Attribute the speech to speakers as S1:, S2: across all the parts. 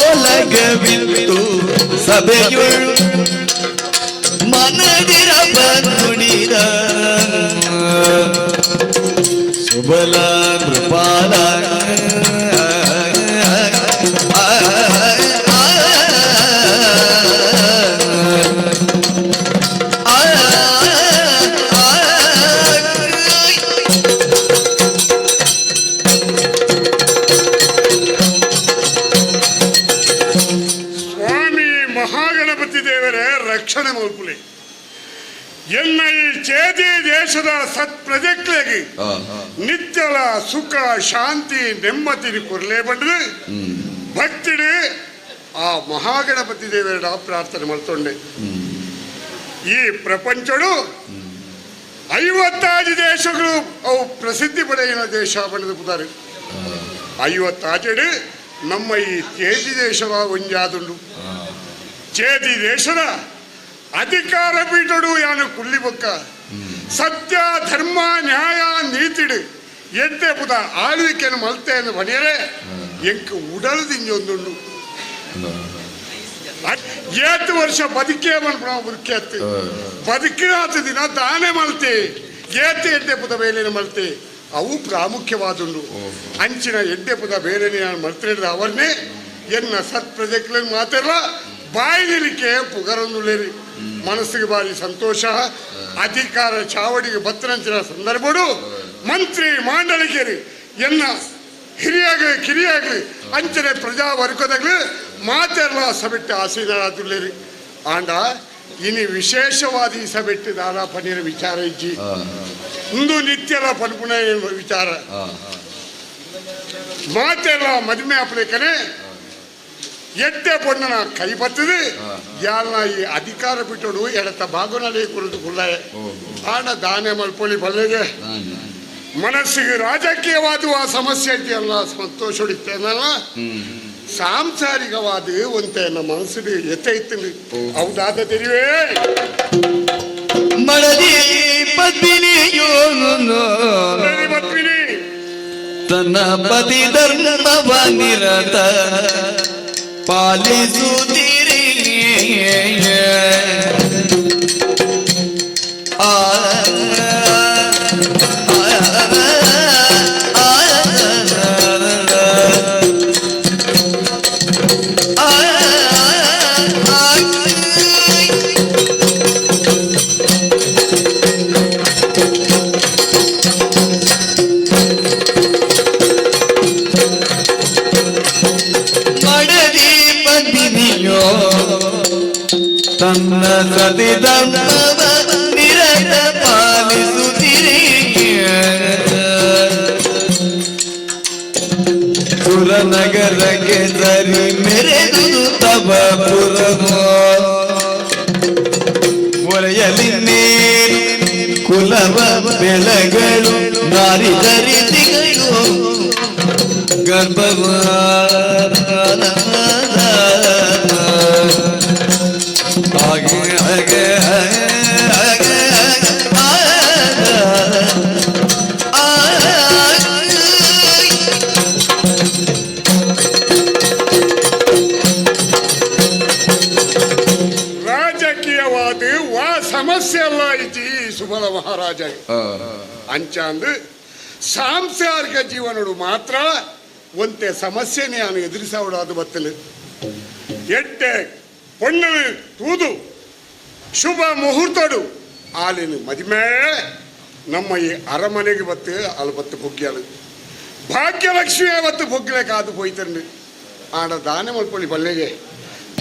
S1: ಅತ್ತಿಯಿಂದೋಲಗವಿತ್ತು ಸಭೆಯುಳು ಮನದಿರ ನುಡಿದ ಸುಬಲ ನೃಪಾಲ.
S2: ಸ್ವಾಮಿ ಮಹಾಗಣಪತಿ ದೇವರೇ ರಕ್ಷಣೆ ಮಲ್ಪುಲೆ. ಎನ್ನ ಈ ಚೇದಿ ದೇಶದ ಸತ್ಪ್ರಜೆಗಳಿಗೆ ನಿತ್ಯಲ ಸುಖ ಶಾಂತಿ ನೆಮ್ಮದಿ ಕೊರಲೇ ಬಂದು ಭಕ್ತಿಡು ಆ ಮಹಾಗಣಪತಿ ದೇವರ ಪ್ರಾರ್ಥನೆ ಮಾಡ್ತೊಂಡೆ. ಈ ಪ್ರಪಂಚಡು 55 ದೇಶಗಳು ಅವು ಪ್ರಸಿದ್ಧಿ ಪಡೆಯಿನ ದೇಶ ಪಡೆದು ಪುದಾರು. 56 ನಮ್ಮ ಈ ಚೇದಿ ದೇಶದ ಒಂಜಾದುಂಡು. ಚೇದಿ ದೇಶದ ಅಧಿಕಾರ ಪೀಠಡು ಯಾನು ಕುಲ್ಲಿ ಬೊಕ್ಕ ಸತ್ಯ ಧರ್ಮ ನ್ಯಾಯ ನೀತಿಡು ಎಡ್ಡೆ ಪುದ ಆಳ್ವಿಕೆಯನ್ನು ಮಲ್ತೆ ಬಣಿಯರೆ ಎಂಕ್ ಉಡಲು ದಿಂಜೊಂದುಂಡು. ಏತು ವರ್ಷ ಬದುಕೇ ಮನ್ಪುಣ ಬದುಕೇತ್ತು ಬದುಕಿನಾತ ದಿನ ದಾನೆ ಮಲ್ತೆ ಏತು ಎಡ್ಡೆ ಪುದ ಬೇಲೆನ ಮಲ್ತೆ ಅವು ಪ್ರಾಮುಖ್ಯವಾದುಂಡು. ಅಂಚಿನ ಎಡ್ಡೆ ಪುದ ಬೇಲೆನೆ ನಾನು ಮಲ್ತಿರಿದ ಅವನ್ನೇ ಎನ್ನ ಸತ್ಪ್ರಜೆಕ್ಲೆನ್ ಮಾತೆಲ್ಲ ಬಾಯಿ ನಿಲಿಕೆ ಪುಗರೊಂದುಳ್ಳೇರಿ. ಮನಸ್ಸಿಗೆ ಬಾರಿ ಸಂತೋಷ. ಅಧಿಕಾರ ಚಾವಡಿಗೆ ಬತ್ತನಂಚಿನ ಸಂದರ್ಭಡು ಮಂತ್ರಿ ಮಾಂಡಲಿಕೆರಿ ಎನ್ನ ಹಿರಿಯಾಗಲಿ ಕಿರಿಯಾಗಲಿ ಅಂಚನೆ ಪ್ರಜಾ ವರ್ಗದಾಗಲಿ ಮಾತೆಲ್ಲ ಸಭೆಟ್ಟು ಆಸೀನರಾದುಳ್ಳೇರಿ. ಆಂಡ ಇನಿ ವಿಶೇಷವಾದ ಈ ಸಭೆಟ್ಟು ದಾದಾ ಪನ್ನೀರ ವಿಚಾರ ಇಜ್ಜಿ. ಇಂದು ನಿತ್ಯಲ ಪನ್ಪುಣ ವಿಚಾರ ಮಾತೆಲ್ಲ ಮದುವೆ ಅಪ್ಲೇಕನೆ ಎಡ್ಡೆ ಪೊಣ್ಣನ ಕೈ ಬರ್ತದೆ ಯಾಲ್ನ ಈ ಅಧಿಕಾರ ಬಿಟ್ಟಡು ಎಡತ ಬಾಗುನಲ್ಲಿ ಕುರಿತು ಕುಲ್ಲಾಯ ಆಂಡ ದಾನೆ ಮಲ್ಪೊಳಿ ಬಲ್ಲೆಗೆ ಮನಸ್ಸಿಗೆ ರಾಜಕೀಯವಾದ ಆ ಸಮಸ್ಯೆ ಇದೆಯಲ್ಲ ಸಂತೋಷ ಹೊಡಿತೇನಲ್ಲ. ಸಾಂಸಾರಿಕವಾದ ಒಂತೆ ನಮ್ಮ ಮನಸ್ಸಿಗೆ ಎತ್ತೆ ಇತ್ತು ಹೌದಾದ ತೆರಿವೇ.
S1: ಮಡದಿ ಪದ್ಮಿನಿಯೋ
S2: ಮಡದಿ ಪದ್ಮಿನಿ
S1: ತನ್ನ ಪತಿ ಧರ್ಮವ ನಿರತ ಪಾಲಿಸುತ್ತೀರಿ. ಆ ಆ ಆ ಮಡದಿ ಪದ್ಮಿನಿಯೋ ತನ್ನ ಸತಿ ಧರ್ಮವ ನಿರತ ಪಾಲಿಸುತ್ತೀರಿ. ಪುರನಗರಕ್ಕೆ ಸರಿ ಮೆರೆದು ತವ ಪುರವೋ ಒಲೆಯಲಿ ನೀರು ಕುಲವ ಬೆಳಗಳು ನಾರಿ ಧರಿಸಿಗಳು ಗರ್ಭವ ಹಾಗೆ ಹಾಗೆ ಹಾಗೆ ಆ ಆ.
S2: ರಾಜಕೀಯವಾದ ವಾ ಸಮಸ್ಯೆ ಅಲ್ಲ ಇಜ್ಜಿ ಸುಬಲ ಮಹಾರಾಜ. ಅಂಚಾಂದು ಸಾಂಸಾರಿಕ ಜೀವನಡು ಮಾತ್ರ ಒಂತೆ ಸಮಸ್ಯೆನೇ ನಾನು ಎದುರಿಸವಡಾದ ಬತ್ತಲು. ಎಟ್ಟೆ ಪೊಣ್ಣು ತೂದು ಶುಭ ಮುಹೂರ್ತಡು ಆಲಿನ ಮದಿಮೆ ನಮ್ಮ ಈ ಅರಮನೆಗೆ ಬತ್ತು ಅಲ್ಲಿ ಬತ್ತು ಬುಗ್ಗ್ಯಾಳು. ಭಾಗ್ಯಲಕ್ಷ್ಮಿ ಅವತ್ತು ಬೊಗ್ಲೆ ಕಾದು ಪೋಯ್ತಂಡು ಆಡ ದಾನೆ ಮಲ್ಪೊಳಿ ಬಲ್ಲೆಗೆ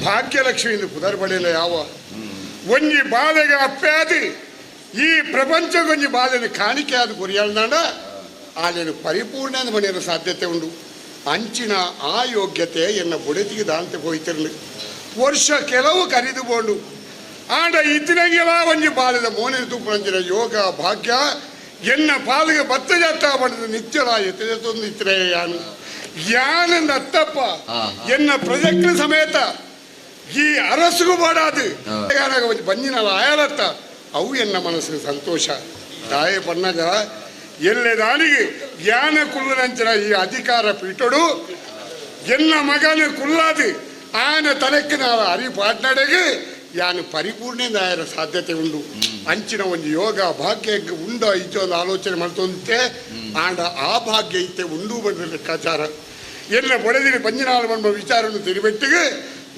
S2: ಭಾಗ್ಯಲಕ್ಷ್ಮಿಯಿಂದ ಪುದರ್ ಪಡೆಯಲ್ಲ ಯಾವ ಒಂಜಿ ಬಾಲೆಗೆ ಅಪ್ಪೆ ಈ ಪ್ರಪಂಚಕ್ಕೊಂಜಿ ಬಾಲೆನ ಕಾಣಿಕೆ ಆದ ಕೊರಿಯಲ್ದಾಂಡ ಆಲೆನು ಪರಿಪೂರ್ಣ ಮನೆಯ ಸಾಧ್ಯತೆ ಉಂಡು. ಅಂಚಿನ ಆ ಯೋಗ್ಯತೆ ಎನ್ನ ಬುಡತಿಗೆ ದಾಂತೆ ಪೋಯ್ತಿರ್ಲಿ ವರ್ಷ ಕೆಲವು ಕರಿದು ಬೋಂಡು ಆಂಡ ಇತ್ತಿನಗೆಲ ಒಂಜಿ ಬಾಲೆದ ಮೋನೆ ತುಪ್ಪಂಚಿನ ಯೋಗ ಭಾಗ್ಯ ಎನ್ನ ಪಾಲಿಗೆ ಬತ್ತ ಜಾತ ಪಡೆದ ನಿತ್ಯಲ ಎತ್ತೊಂದು ಇತ್ತರೆ ಯಾನು ಯಾನಂದ ಅತ್ತಪ್ಪ ಎನ್ನ ಪ್ರಜೆಗಳ ಸಮೇತ ಈ ಅರಸುಗೂ ಬಾಡಾದು ಒಂಜಿ ಬಂಜಿನ ಆಯಲತ್ತ ಅವು ಎನ್ನ ಮನಸ್ಸಿನ ಸಂತೋಷ. ತಾಯೇ ಬಣ್ಣಗ ಎಲ್ಲೆ ದಾನಿಗೆ ಯಾನ ಕುಲ್ಲನಂಚಿನ ಈ ಅಧಿಕಾರ ಪೀಠಡು ಎನ್ನ ಮಗನ ಕುಲ್ಲಾದು ಆನ ತಲೆಕ್ಕೆ ನಾವು ಅರಿ ಪಾಟ್ನಡೆಗೆ ಯಾನು ಪರಿಪೂರ್ಣ ಆಯರ ಸಾಧ್ಯತೆ ಉಂಡು. ಅಂಚಿನ ಒಂದು ಯೋಗ ಭಾಗ್ಯ ಉಂಡ ಇಜ್ಜೋ ಒಂದು ಆಲೋಚನೆ ಮಾಡ್ತೊಂತೆ ಆಂಡ ಆ ಭಾಗ್ಯ ಇತ್ತೆ ಉಂಡು ಬಂದ ಲೆಕ್ಕಾಚಾರ. ಎಲ್ಲ ಬಡದಿರಿ ಬಂಜಿನಾಳು ಬಂದ ವಿಚಾರವನ್ನು ತಿರುಬೆಟ್ಟಿಗೆ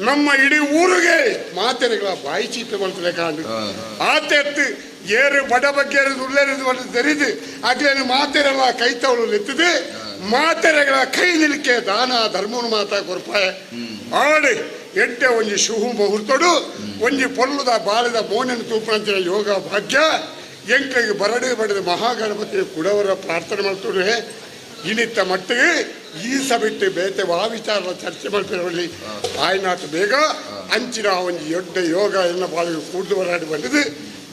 S2: ನಮ್ಮ ಇಡೀ ಊರಿಗೆ ಮಾತೆರೆಗಳ ಬಾಯಿ ಚೀಪೆ ಮಾಡ್ತದೆ ಕಾಂಡು ಆತೆತ್ತು ಏರು ಬಡ ಬಗ್ಗೆ ಉಲ್ಲೇರಿದು ಬಂದು ತೆರಿದು ಅಗ್ಲೇನು ಮಾತೆರೆಲ್ಲ ಕೈತವಳು ಎತ್ತಿದು ಮಾತೆರೆಗಳ ಕೈ ನಿಲ್ಕೆ ದಾನ ಧರ್ಮನು ಮಾತಾ ಕೊರ್ಪಾಯ ಆಡಿ ಎಡ್ಡೆ ಒಂಜಿ ಶುಭ ಮುಹೂರ್ತಡು ಒಂಜಿ ಪೊಲ್ಲುದ ಬಾಲದ ಮೋನೆನ ತೂಪನಂಚಿನ ಯೋಗ ಭಾಗ್ಯ ಎಂಕಗೆ ಬರಡು ಬಡದ ಮಹಾಗಣಪತಿ ಕುಡವರ ಪ್ರಾರ್ಥನೆ ಮಾಡ್ತುಡೆ. ಇನಿತ್ತ ಮಟ್ಟಿಗೆ ಈ ಸಬಿಟ್ಟು ಬೇತೆ ವಾ ವಿಚಾರ ಚರ್ಚೆ ಮಾಡ್ತಿರಲಿ ಆಯ್ನಾಥ ಬೇಗ ಅಂಚಿನ ಒಂಜಿ ಎಡ್ಡೆ ಯೋಗ ಎನ್ನ ಬಾಳಿಗೆ ಕೂಡ್ದು ಬರಾಡಿ ಬಂದಿದ್ದು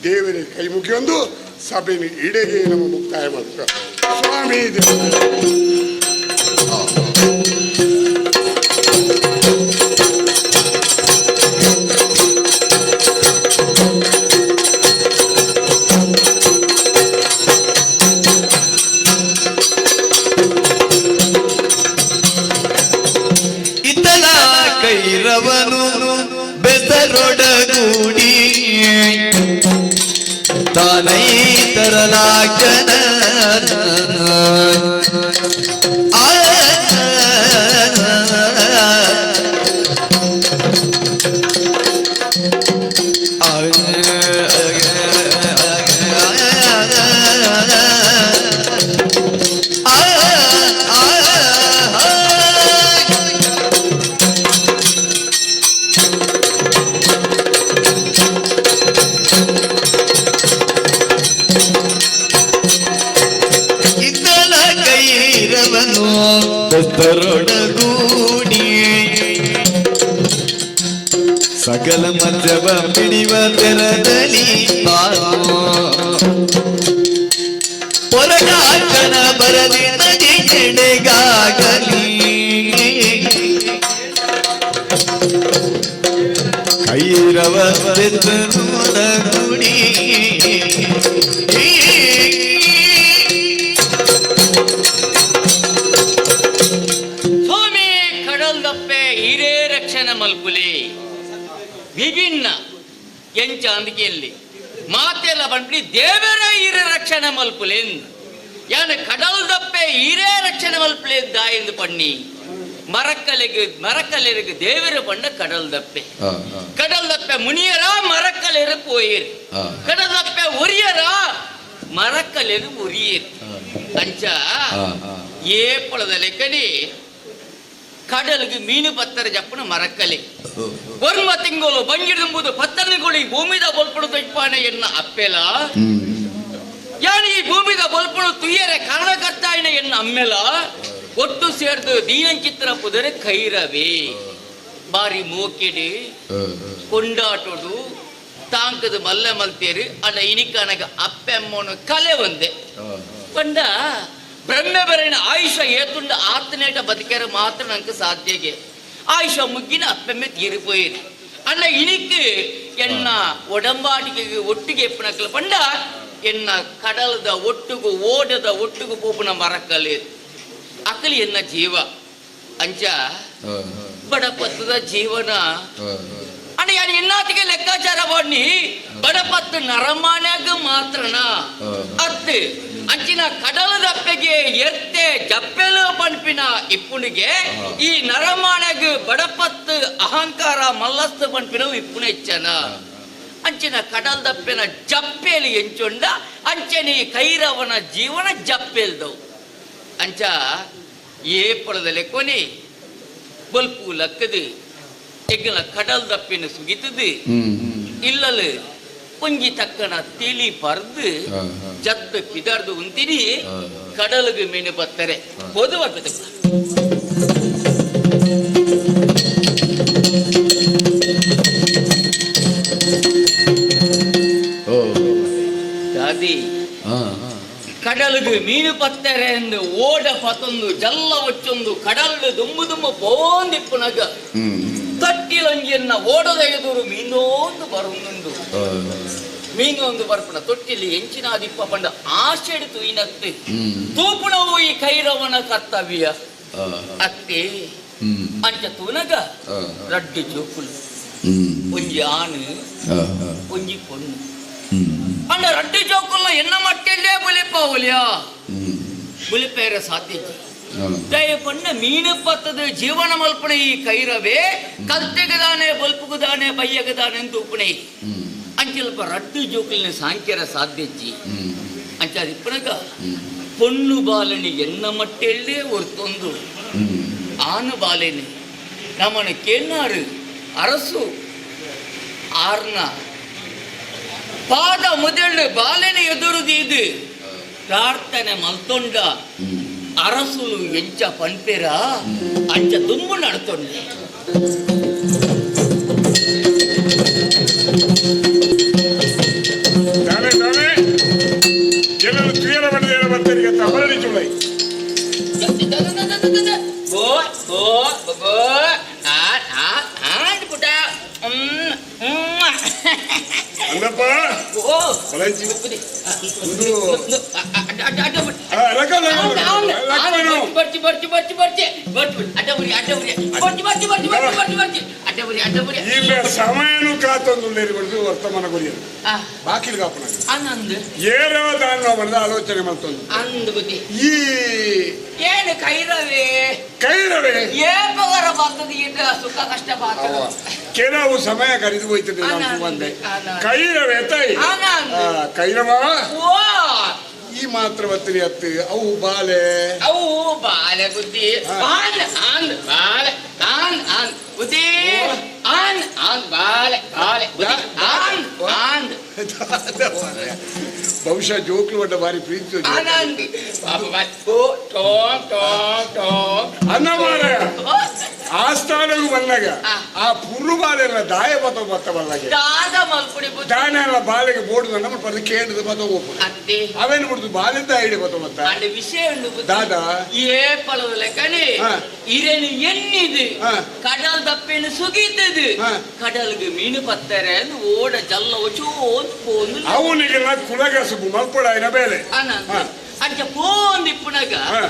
S2: ದೇವರಿಗೆ ಕೈ ಮುಗಿಯೊಂದು ಸಭೆಯ ಇಡೆಗೆ ನಮ್ಮ ಮುಕ್ತಾಯ ಮಾಡ್ತಾರೆ. ಸ್ವಾಮಿ ದೇವ.
S1: ಇತಲ ಕೈರವನು ಬೆಸರೊಡಗೂಡಿ ತಾನೈ ತರಲಾಕನ ಆ ಇದ್ದಲ ಕೈರವನು ಬೆಸ್ತರೊಡಗೂಡಿ ಸಕಲ ಮಧ್ಯವ ಪಿಡಿವ ತೆರದಲಿ ತಾನು ಹೊರಗಾಕನ ಬರಲಿ ನದಿ ಎಡೆಗಾಗಲಿ ಕೈರವ ಬೆಸ್ತರೊಡಗೂಡಿ.
S3: ಸ್ವಾಮಿ ಕಡಲ್ದಪ್ಪೆ ಹಿರೇ ರಕ್ಷಣೆ ಮಲ್ಪುಲಿ ವಿಭಿನ್ನ ಎಂಚ ಅಂದಿಕೆಯಲ್ಲಿ ಮಾತೆಲ್ಲ ಬಂದ್ಬಿಡಿ ದೇವರ ಹಿರೇ ರಕ್ಷಣೆ ಮಲ್ಪುಲಿ ಯಾನ ಕಡಲ್ದಪ್ಪೆ ಹಿರೇ ರಕ್ಷಣೆ ಮಲ್ಪುಲಿ ದಾಯಿಂದ ಪಣ್ಣಿ ಮರಕ್ಕಲೆಗೆ ಮರಕ್ಕಲೆರಿಗೆ ದೇವರ ಬಣ್ಣ ಕಡಲ್ದಪ್ಪೆ ಕಡಲ್ದಪ್ಪೆ ಮುನಿಯರ ಮರಕ್ಕಲೆರು ಪೋಯಿರ್ ಕಡಲ್ದಪ್ಪೆ ಒರಿಯರ ಮರಕ್ಕಲೆರು ಉರಿಯರ್ ಅಂಚ ಏಪಳದ ಲೆಕ್ಕನಿ ಕಡಲ್ಗೆ ಮೀನು ಪತ್ತರ ಜಪ್ಪನ ಮರಕ್ಕಲೆ ಒರ್ಮ ತಿಂಗಳು ಬಂಗಿಡುಂಬುದು ಪತ್ತರಗಳು ಈ ಭೂಮಿದ ಬೊಲ್ಪಡು ತೊಯ್ಪಾನೆ ಎನ್ನ ಅಪ್ಪೆಲ ಯಾನ್ ಈ ಭೂಮಿದ ಬೊಲ್ಪಡು ತುಯ್ಯರೆ ಕಾರಣಕರ್ತಾಯಿನ ಎನ್ನ ಅಮ್ಮೆಲ ಒಟ್ಟು ಸೇರ್ದು ದೀನಂಚಿತ್ರ ಪುದರೆ ಕೈರವಿ ಬಾರಿ ಮೋಕೆಡು ಕೊಂಡಾಟೋಡು ತಾಂಕದ ಮಲ್ಲ ಮಲ್ತೇರು ಅಣ್ಣ ಇನಿಕನಗ ಅಪ್ಪೆಮ್ಮನು ಕಲೆ ಒಂದೆ ಪಂಡ ಬ್ರಹ್ಮ ಬರೆನ ಆಯುಷ ಏತುಂಡ ಆತನೇಟ ಬದುಕ್ಯಾರ ಮಾತ್ರ ನಂಗೆ ಸಾಧ್ಯಗೆ ಆಯುಷ ಮುಗ್ಗಿನ ಅಪ್ಪೆಮ್ಮೆ ತೀರಿಪೋಯಿರು ಅಣ್ಣ ಇನಿக்கு ಎನ್ನ ಒಡಂಬಾಟಿಕೆಗೆ ಒಟ್ಟಿಗೆ ಎಪ್ಪನಕ್ಕಲ ಪಂಡ ಎನ್ನ ಕಡಲದ ಒಟ್ಟುಗು ಓಡದ ಒಟ್ಟುಗು ಪೋಪುನ ಮರಕ್ಕಲಿ ಅಕಲಿ ಎನ್ನ ಜೀವ ಅಂಚ ಬಡಪತ್ತದ ಜೀವನ ಅಣ್ಣ ಯಾರು ಎನ್ನಾತಿಗೆ ಲೆಕ್ಕಾಚಾರ பண்ணி ಬಡಪತ್ತು ನರಮಾನ್ಯಾಗ ಮಾತ್ರನಾ ಅತ್ತು ಅಂಚಿನ ಕಡಲದಪ್ಪೆಗೆ ಎರ್ತೆ ಜಪ್ಪೆಲು ಪನ್ಪಿನ ಇಪ್ಪುನಿಗೆ ಈ ನರಮಾನ್ಯಾಗ ಬಡಪತ್ತು ಅಹಂಕಾರ ಮಲ್ಲಸ್ತು ಪನ್ಪಿನ ಇಪ್ಪುನ ಹೆಚ್ಚನ ಅಂಚಿನ ಕಡಲ್ದಪ್ಪೆನ ಜಪ್ಪೇಲಿ ಎಂಚೊಂಡ ಅಂಚನೆ ಈ ಕೈರವನ ಜೀವನ ಜಪ್ಪೇಲ್ದವು ಅಂಚ. ಏಪಳದಲೆ ಕೊನೆ ಬಲ್ಪು ಲಕ್ಕದು ಎಗ್ಗಲ ಕಡಲ್ ದಪ್ಪಿನ ಸುಗಿತದು ಇಲ್ಲಲು ಒಂಜಿ ತಕ್ಕನ ತಿಳಿ ಪರ್ದು ಜತ್ತು ಪಿದಾರ್ದು ಉಂತಿನಿ ಕಡಲಿಗೆ ಮೀನು ಬತ್ತರೆ ಪೋದು ಬರ್ತದೆ. ದಾದಿ ಕಡಲಿಗೆ ಮೀನು ಪತ್ತರೆ ಎಂದು ಓಡ ಪತೊಂದು ಜಲ್ಲ ಒಚ್ಚೊಂದು ಕಡಲು ದುಂಬು ದುಂಬು ಪೋಂದಿಪ್ಪುನಗ ತೊಟ್ಟಿಲೊಂಜಿಯನ್ನ ಓಡದ ಎದುರು ಮೀನೊಂದು ಬರುಂದುಂಡು. ಮೀನೊಂದು ಬರ್ಪುನ ತೊಟ್ಟಿಲಿ ಎಂಚಿನ ದಿಪ್ಪ ಪಂಡ ಆಶೆಡು ತೂಯಿನತ್ತೆ ತೂಪುಣವು ಈ ಕೈರವನ ಕರ್ತವ್ಯ ಅತ್ತೆ. ಅಂಚ ತೂನಗ ರಡ್ಡು ಜೋಕುಲು, ಒಂಜಿ ಆನು ಒಂಜಿ ಪೊಣ್ಣು. ಅಂಡ ರಡ್ಡು ಜೋಕುಲ್ನ ಎನ್ನ ಮಟ್ಟಲ್ಲೇ ಬುಲಿಪಾವಲ್ಯಾ ಬುಲಿಪೇರ ಸಾಧ್ಯ. ದಯ ಪಣ್ಣ ಮೀನು ಪತ್ತದ ಜೀವನ ಮಲ್ಪಣೆ ಈ ಕೈರವೇ ಕಲ್ತೆಗದಾನೆ ಬಲ್ಪುಗುದಾನೆ ಬಯ್ಯಗದಾನೆ ಅಂತ ಉಪ್ಪಣೆ ಅಂಚಲ್ಪ ರಡ್ಡು ಜೋಕುಲ್ನ ಸಾಂಕ್ಯರ ಸಾಧ್ಯಜ್ಜಿ. ಅಂಚ ಇಪ್ಪನಗ ಪೊಣ್ಣು ಬಾಲನಿ ಎನ್ನ ಮಟ್ಟೆಲ್ಲೇ ಒರ್ತೊಂದು ಆನು ಬಾಲೇನೆ ನಮ್ಮನ ಕೇಳ್ನಾರು ಅರಸು ಆರ್ನ ಪಾದ ಮೊದಲು ಬಾಲೆನೆ ಎದುರುದೀದು ಪ್ರಾರ್ಥನೆ ಮಲ್ತೊಂಡ ಅರಸುಲು ಎಂಚ ಪನ್ಪೆರ ಅಂಚ ದುಂಬು ನಡ್ತೊಂಡೆ.
S2: ತಾನೇ ತಾನೇ ಎಲ್ಲರೂ ತುಯರ ಬಡದೇರ ಬರ್ತಾರೆ ತಬಲನಿ ಚುಳೈ.
S3: ಗೋ ಗೋ ಗೋ ಆ ಆ ಆ ಪುಟ.
S2: ಅಂದಪ್ಪ
S3: ಓ
S2: ಬಲಂಚಿ ಒಂದು
S3: ಅಡ್ಡ
S2: ಲಕ್ಕ
S3: ಬರ್ಚಿ ಬರ್ಚಿ ಬರ್ಚಿ ಬರ್ಚಿ ಬರ್ಚಿ ಅಡ್ಡ ಬುರಿ ಅಡ್ಡ ಬುರಿ ಬರ್ಚಿ ಬರ್ಚಿ ಬರ್ಚಿ ಬರ್ಚಿ ಬರ್ಚಿ ಬರ್ಚಿ ಅಡ್ಡ ಬುರಿ ಅಡ್ಡ ಬುರಿ.
S2: ಇಲ್ಲ ಸಮಯನು ಕಾತೊಂದು ಕೊಡುದು ವರ್ತಮಾನ ಗುರಿಯರು ಬಾಕಿಲ್ ಕಾಪುನ
S3: ಆನಂದ್
S2: ಏರವ ದಾನ ಬಂದ ಆಲೋಚನೆ ಮಾಡ್ತೊಂದು
S3: ಅಂದ್ ಬುದ್ಧಿ
S2: ಈ
S3: ಏನು ಕೈರವೇ
S2: ಕೈರವೇ
S3: ಏ ಪಗಾರ ಬರ್ತದೆ ಈಗ ಸುಖ ಕಷ್ಟ ಬಾತದ.
S2: ಅವ ಕೆಲವು ಸಮಯ ಕರೆದು ಹೋಯ್ತದೆ ನಾನು
S3: ಆನಂದ್,
S2: ಬಂದೆ
S3: ಆನಂದ್.
S2: ಕೈರವೇ ತಾಯಿ
S3: ಆನಂದ್.
S2: ಕೈರವ
S3: ಓ
S2: ಈ ಮಾತ್ರ ಬತ್ತಿರಿ ಅತ್ತು ಅವು ಬಾಲೆ
S3: ಅವು ಬಾಲೆ ಬುದ್ಧಿ ಆನ್ ಆನ್ ಬಾಲೆ ಆನ್ ಆನ್ ಬುದ್ಧಿ ಆನ್ ಆನ್ ಬಾಲೆ ಬಾಲೆ ಬುದ್ಧಿ ಆನ್ ಆನ್.
S2: ಬಹುಶಃ ಜೋಕ್ಲು ಬಡ್ಡ ಬಾರಿ ಪ್ರೀತಿ
S3: ಆನಂದ್ ಬಾಬಾ ಓ ಟೋ ಟೋ ಟೋ.
S2: ಅನ್ನ ಮಾರಾಯ ಆಸ್ಥಾನಗೂ ಬಂದಾಗ
S3: ಆ.
S2: ಆ ಪುರ್ರು ಬಾಲೆಲ್ಲ ದಾಯ ಬತ್ತ ಬತ್ತ ಬಲ್ಲಾಗೆ
S3: ದಾದ ಮಲ್ಪುಡಿ ಬುದ್ಧಿ
S2: ದಾನ ಎಲ್ಲ ಬಾಲೆಗೆ ಬೋರ್ಡ್ ನಮ್ಮ ಪದ ಕೇಂದ್ರದ ಬತ್ತ ಹೋಗ್ಬೋದು
S3: ಅತ್ತೆ.
S2: ಅವೇನು ಬಿಡುದು ಬಾಲಿಂದ ಐಡಿ ಬತ್ತ ಬತ್ತ
S3: ಅಂಡ ವಿಷಯ ಉಂಡು ಬುದ್ಧಿ.
S2: ದಾದಾ.
S3: ಏ ಪಳದ ಲೆಕ್ಕನೆ
S2: ಹಾ.
S3: ಇರೇನು ಎನ್ನಿದು
S2: ಹಾ.
S3: ಕಡಲ್ ದಪ್ಪೇನು ಸುಗೀತದು
S2: ಹಾ.
S3: ಕಡಲ್ಗೆ ಮೀನು ಪತ್ತಾರೆ ಅಂದ್ ಓಡ ಜಲ್ಲ ಒಚೋಂದು ಪೋಂದು
S2: ಅವನಿಗೆಲ್ಲ ಕುಲಗಸುಬು ಮಲ್ಪಡಾಯಿನ ಬೇಲೆ
S3: ಅನಂತ
S2: ಹಾ.
S3: ಅಂಚ ಪೋಂದು ಇಪ್ಪುನಗ
S2: ಹಾ.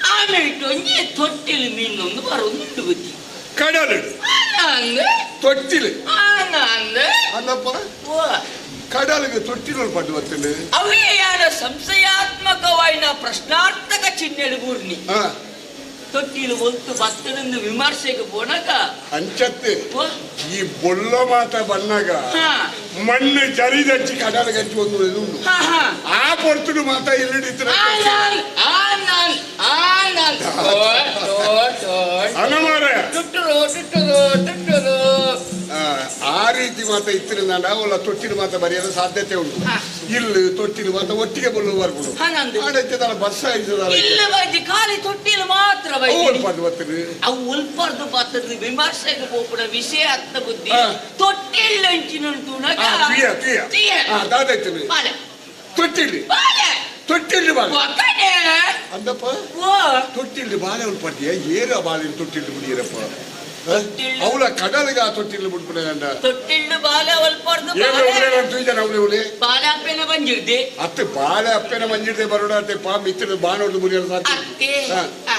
S3: ಆಮೇಲೆ ಒಂಜಿ ತೊಟ್ಟಿಲು ಮೀನೊಂದು ಬರೋದುಂಡು ಬುದ್ಧಿ.
S2: ಕಡಲು
S3: ಆನಂದ್
S2: ತೊಟ್ಟಿಲು
S3: ಆನಂದ್
S2: ಅಲ್ಲಪ್ಪ
S3: ಓ
S2: ಕಡಲಿಗೆ ತೊಟ್ಟಿಲು ಪಡ್ಡು ಬತ್ತಿಲ್ಲ.
S3: ಅವೇ ಯಾರ ಸಂಶಯಾತ್ಮಕವಾಯಿನ ಪ್ರಶ್ನಾರ್ಥಕ ಚಿಹ್ನೆಲು ಬೂರ್ನಿ
S2: ಹಾ
S3: ತೊಟ್ಟಿಲು ಒಲ್ತು ಬತ್ತನೆಂದು ವಿಮರ್ಶೆಗೆ ಪೋನಾಗ
S2: ಅಂಚತ್ತೆ
S3: ಓ
S2: ಈ ಬೊಲ್ಲ ಮಾತ ಬನ್ನಾಗ
S3: ಹಾ
S2: ಮಣ್ಣು ಜರಿದಚ್ಚಿ ಕಡಲ ಗಂಚಿ ಒಂದು ಉಂಡು
S3: ಹಾ ಹಾ
S2: ಆ ಪೊರ್ತುಡು ಮಾತ ಇಲ್ಲಿ
S3: ಆನಂದ್ ಆನಂದ್ ಆನಂದ್ ಟೋ ಟೋ ಟೋ
S2: ಅನಮಾರ
S3: ಟುಟ್ಟುರು ಟುಟ್ಟುರು ಟುಟ್ಟುರು.
S2: ಆ ರೀತಿ ಮಾತ ಇತ್ತಿನ ಅವಳ ತೊಟ್ಟಿಲು ಮಾತ ಬರೆಯಲು ಸಾಧ್ಯತೆ ಉಂಟು.
S3: ಹಾ.
S2: ಇಲ್ಲಿ ತೊಟ್ಟಿಲು ಮಾತ ಒಟ್ಟಿಗೆ ಬೊಲ್ಲು ಬರ್ಬೋದು.
S3: ಆನಂದ್
S2: ಆಡೈತೆ ಬರ್ಸ ಇದ್ದದಲ್ಲ.
S3: ಇಲ್ಲ ಬೈದಿ ಖಾಲಿ ತೊಟ್ಟಿಲು ಮಾತ್ರ ಬೈದಿ.
S2: ಅವಳು ಪಡ್ಡು ಬತ್ತಿರಿ.
S3: ಅವು ಉಲ್ಪರ್ದು ಪಾತ್ರದ ವಿಮರ್ಶೆಗೆ ಪೋಪುನ ವಿಷಯ ಅತ್ತ ಬುದ್ಧಿ
S2: ಹಾ.
S3: ತೊಟ್ಟಿಲ್ ಅಂಚಿನ ತುಣಗ
S2: ಆ, ತುಯ ತುಯ
S3: ತುಯ.
S2: ಆ, ದಾದಾಯ್ತು
S3: ಬಾಲೆ
S2: ತೊಟ್ಟಿಲಿ
S3: ಬಾಲೆ
S2: ತೊಟ್ಟಿಲಿ ಬಾಲೆ
S3: ಒಕ್ಕನೆ
S2: ಅಂದಪ್ಪ
S3: ಓ
S2: ತೊಟ್ಟಿಲ್ಲಿ ಬಾಲೆ ಅವಳು ಪಡ್ಡಿಯ ಏರ ಬಾಲೆ ತೊಟ್ಟಿಲ್ಲಿ ಬಿಡಿಯರಪ್ಪ
S3: ತೊಟ್ಟಿಲು.
S2: ಅವಳ ಕಡಲಿಗೆ ಆ ತೊಟ್ಟಿಲ್ಲಿ ಬಿಡ್ಬಿಡ ಗಂಡ
S3: ತೊಟ್ಟಿಲ್ಲು ಬಾಲೆ ಒಲ್ಪರ್ದು
S2: ಏನು
S3: ಬಾಲೆ
S2: ಉಳೆ ತುಯ್ದಾನ ಅವಳೆ ಉಳೆ
S3: ಬಾಲೆ ಅಪ್ಪೆನ ಬಂಜಿರ್ದೆ
S2: ಅತ್ತೆ ಬಾಲೆ ಅಪ್ಪೆನ ಮಂಜಿಡ್ದೆ ಬರೋಡ ಅತ್ತೆ ಪಾ ಮಿತ್ರ ಬಾನೋಡು ಮುರಿಯಲು ಸಾಧ್ಯ
S3: ಅತ್ತೆ
S2: ಹಾ.
S3: ಆ,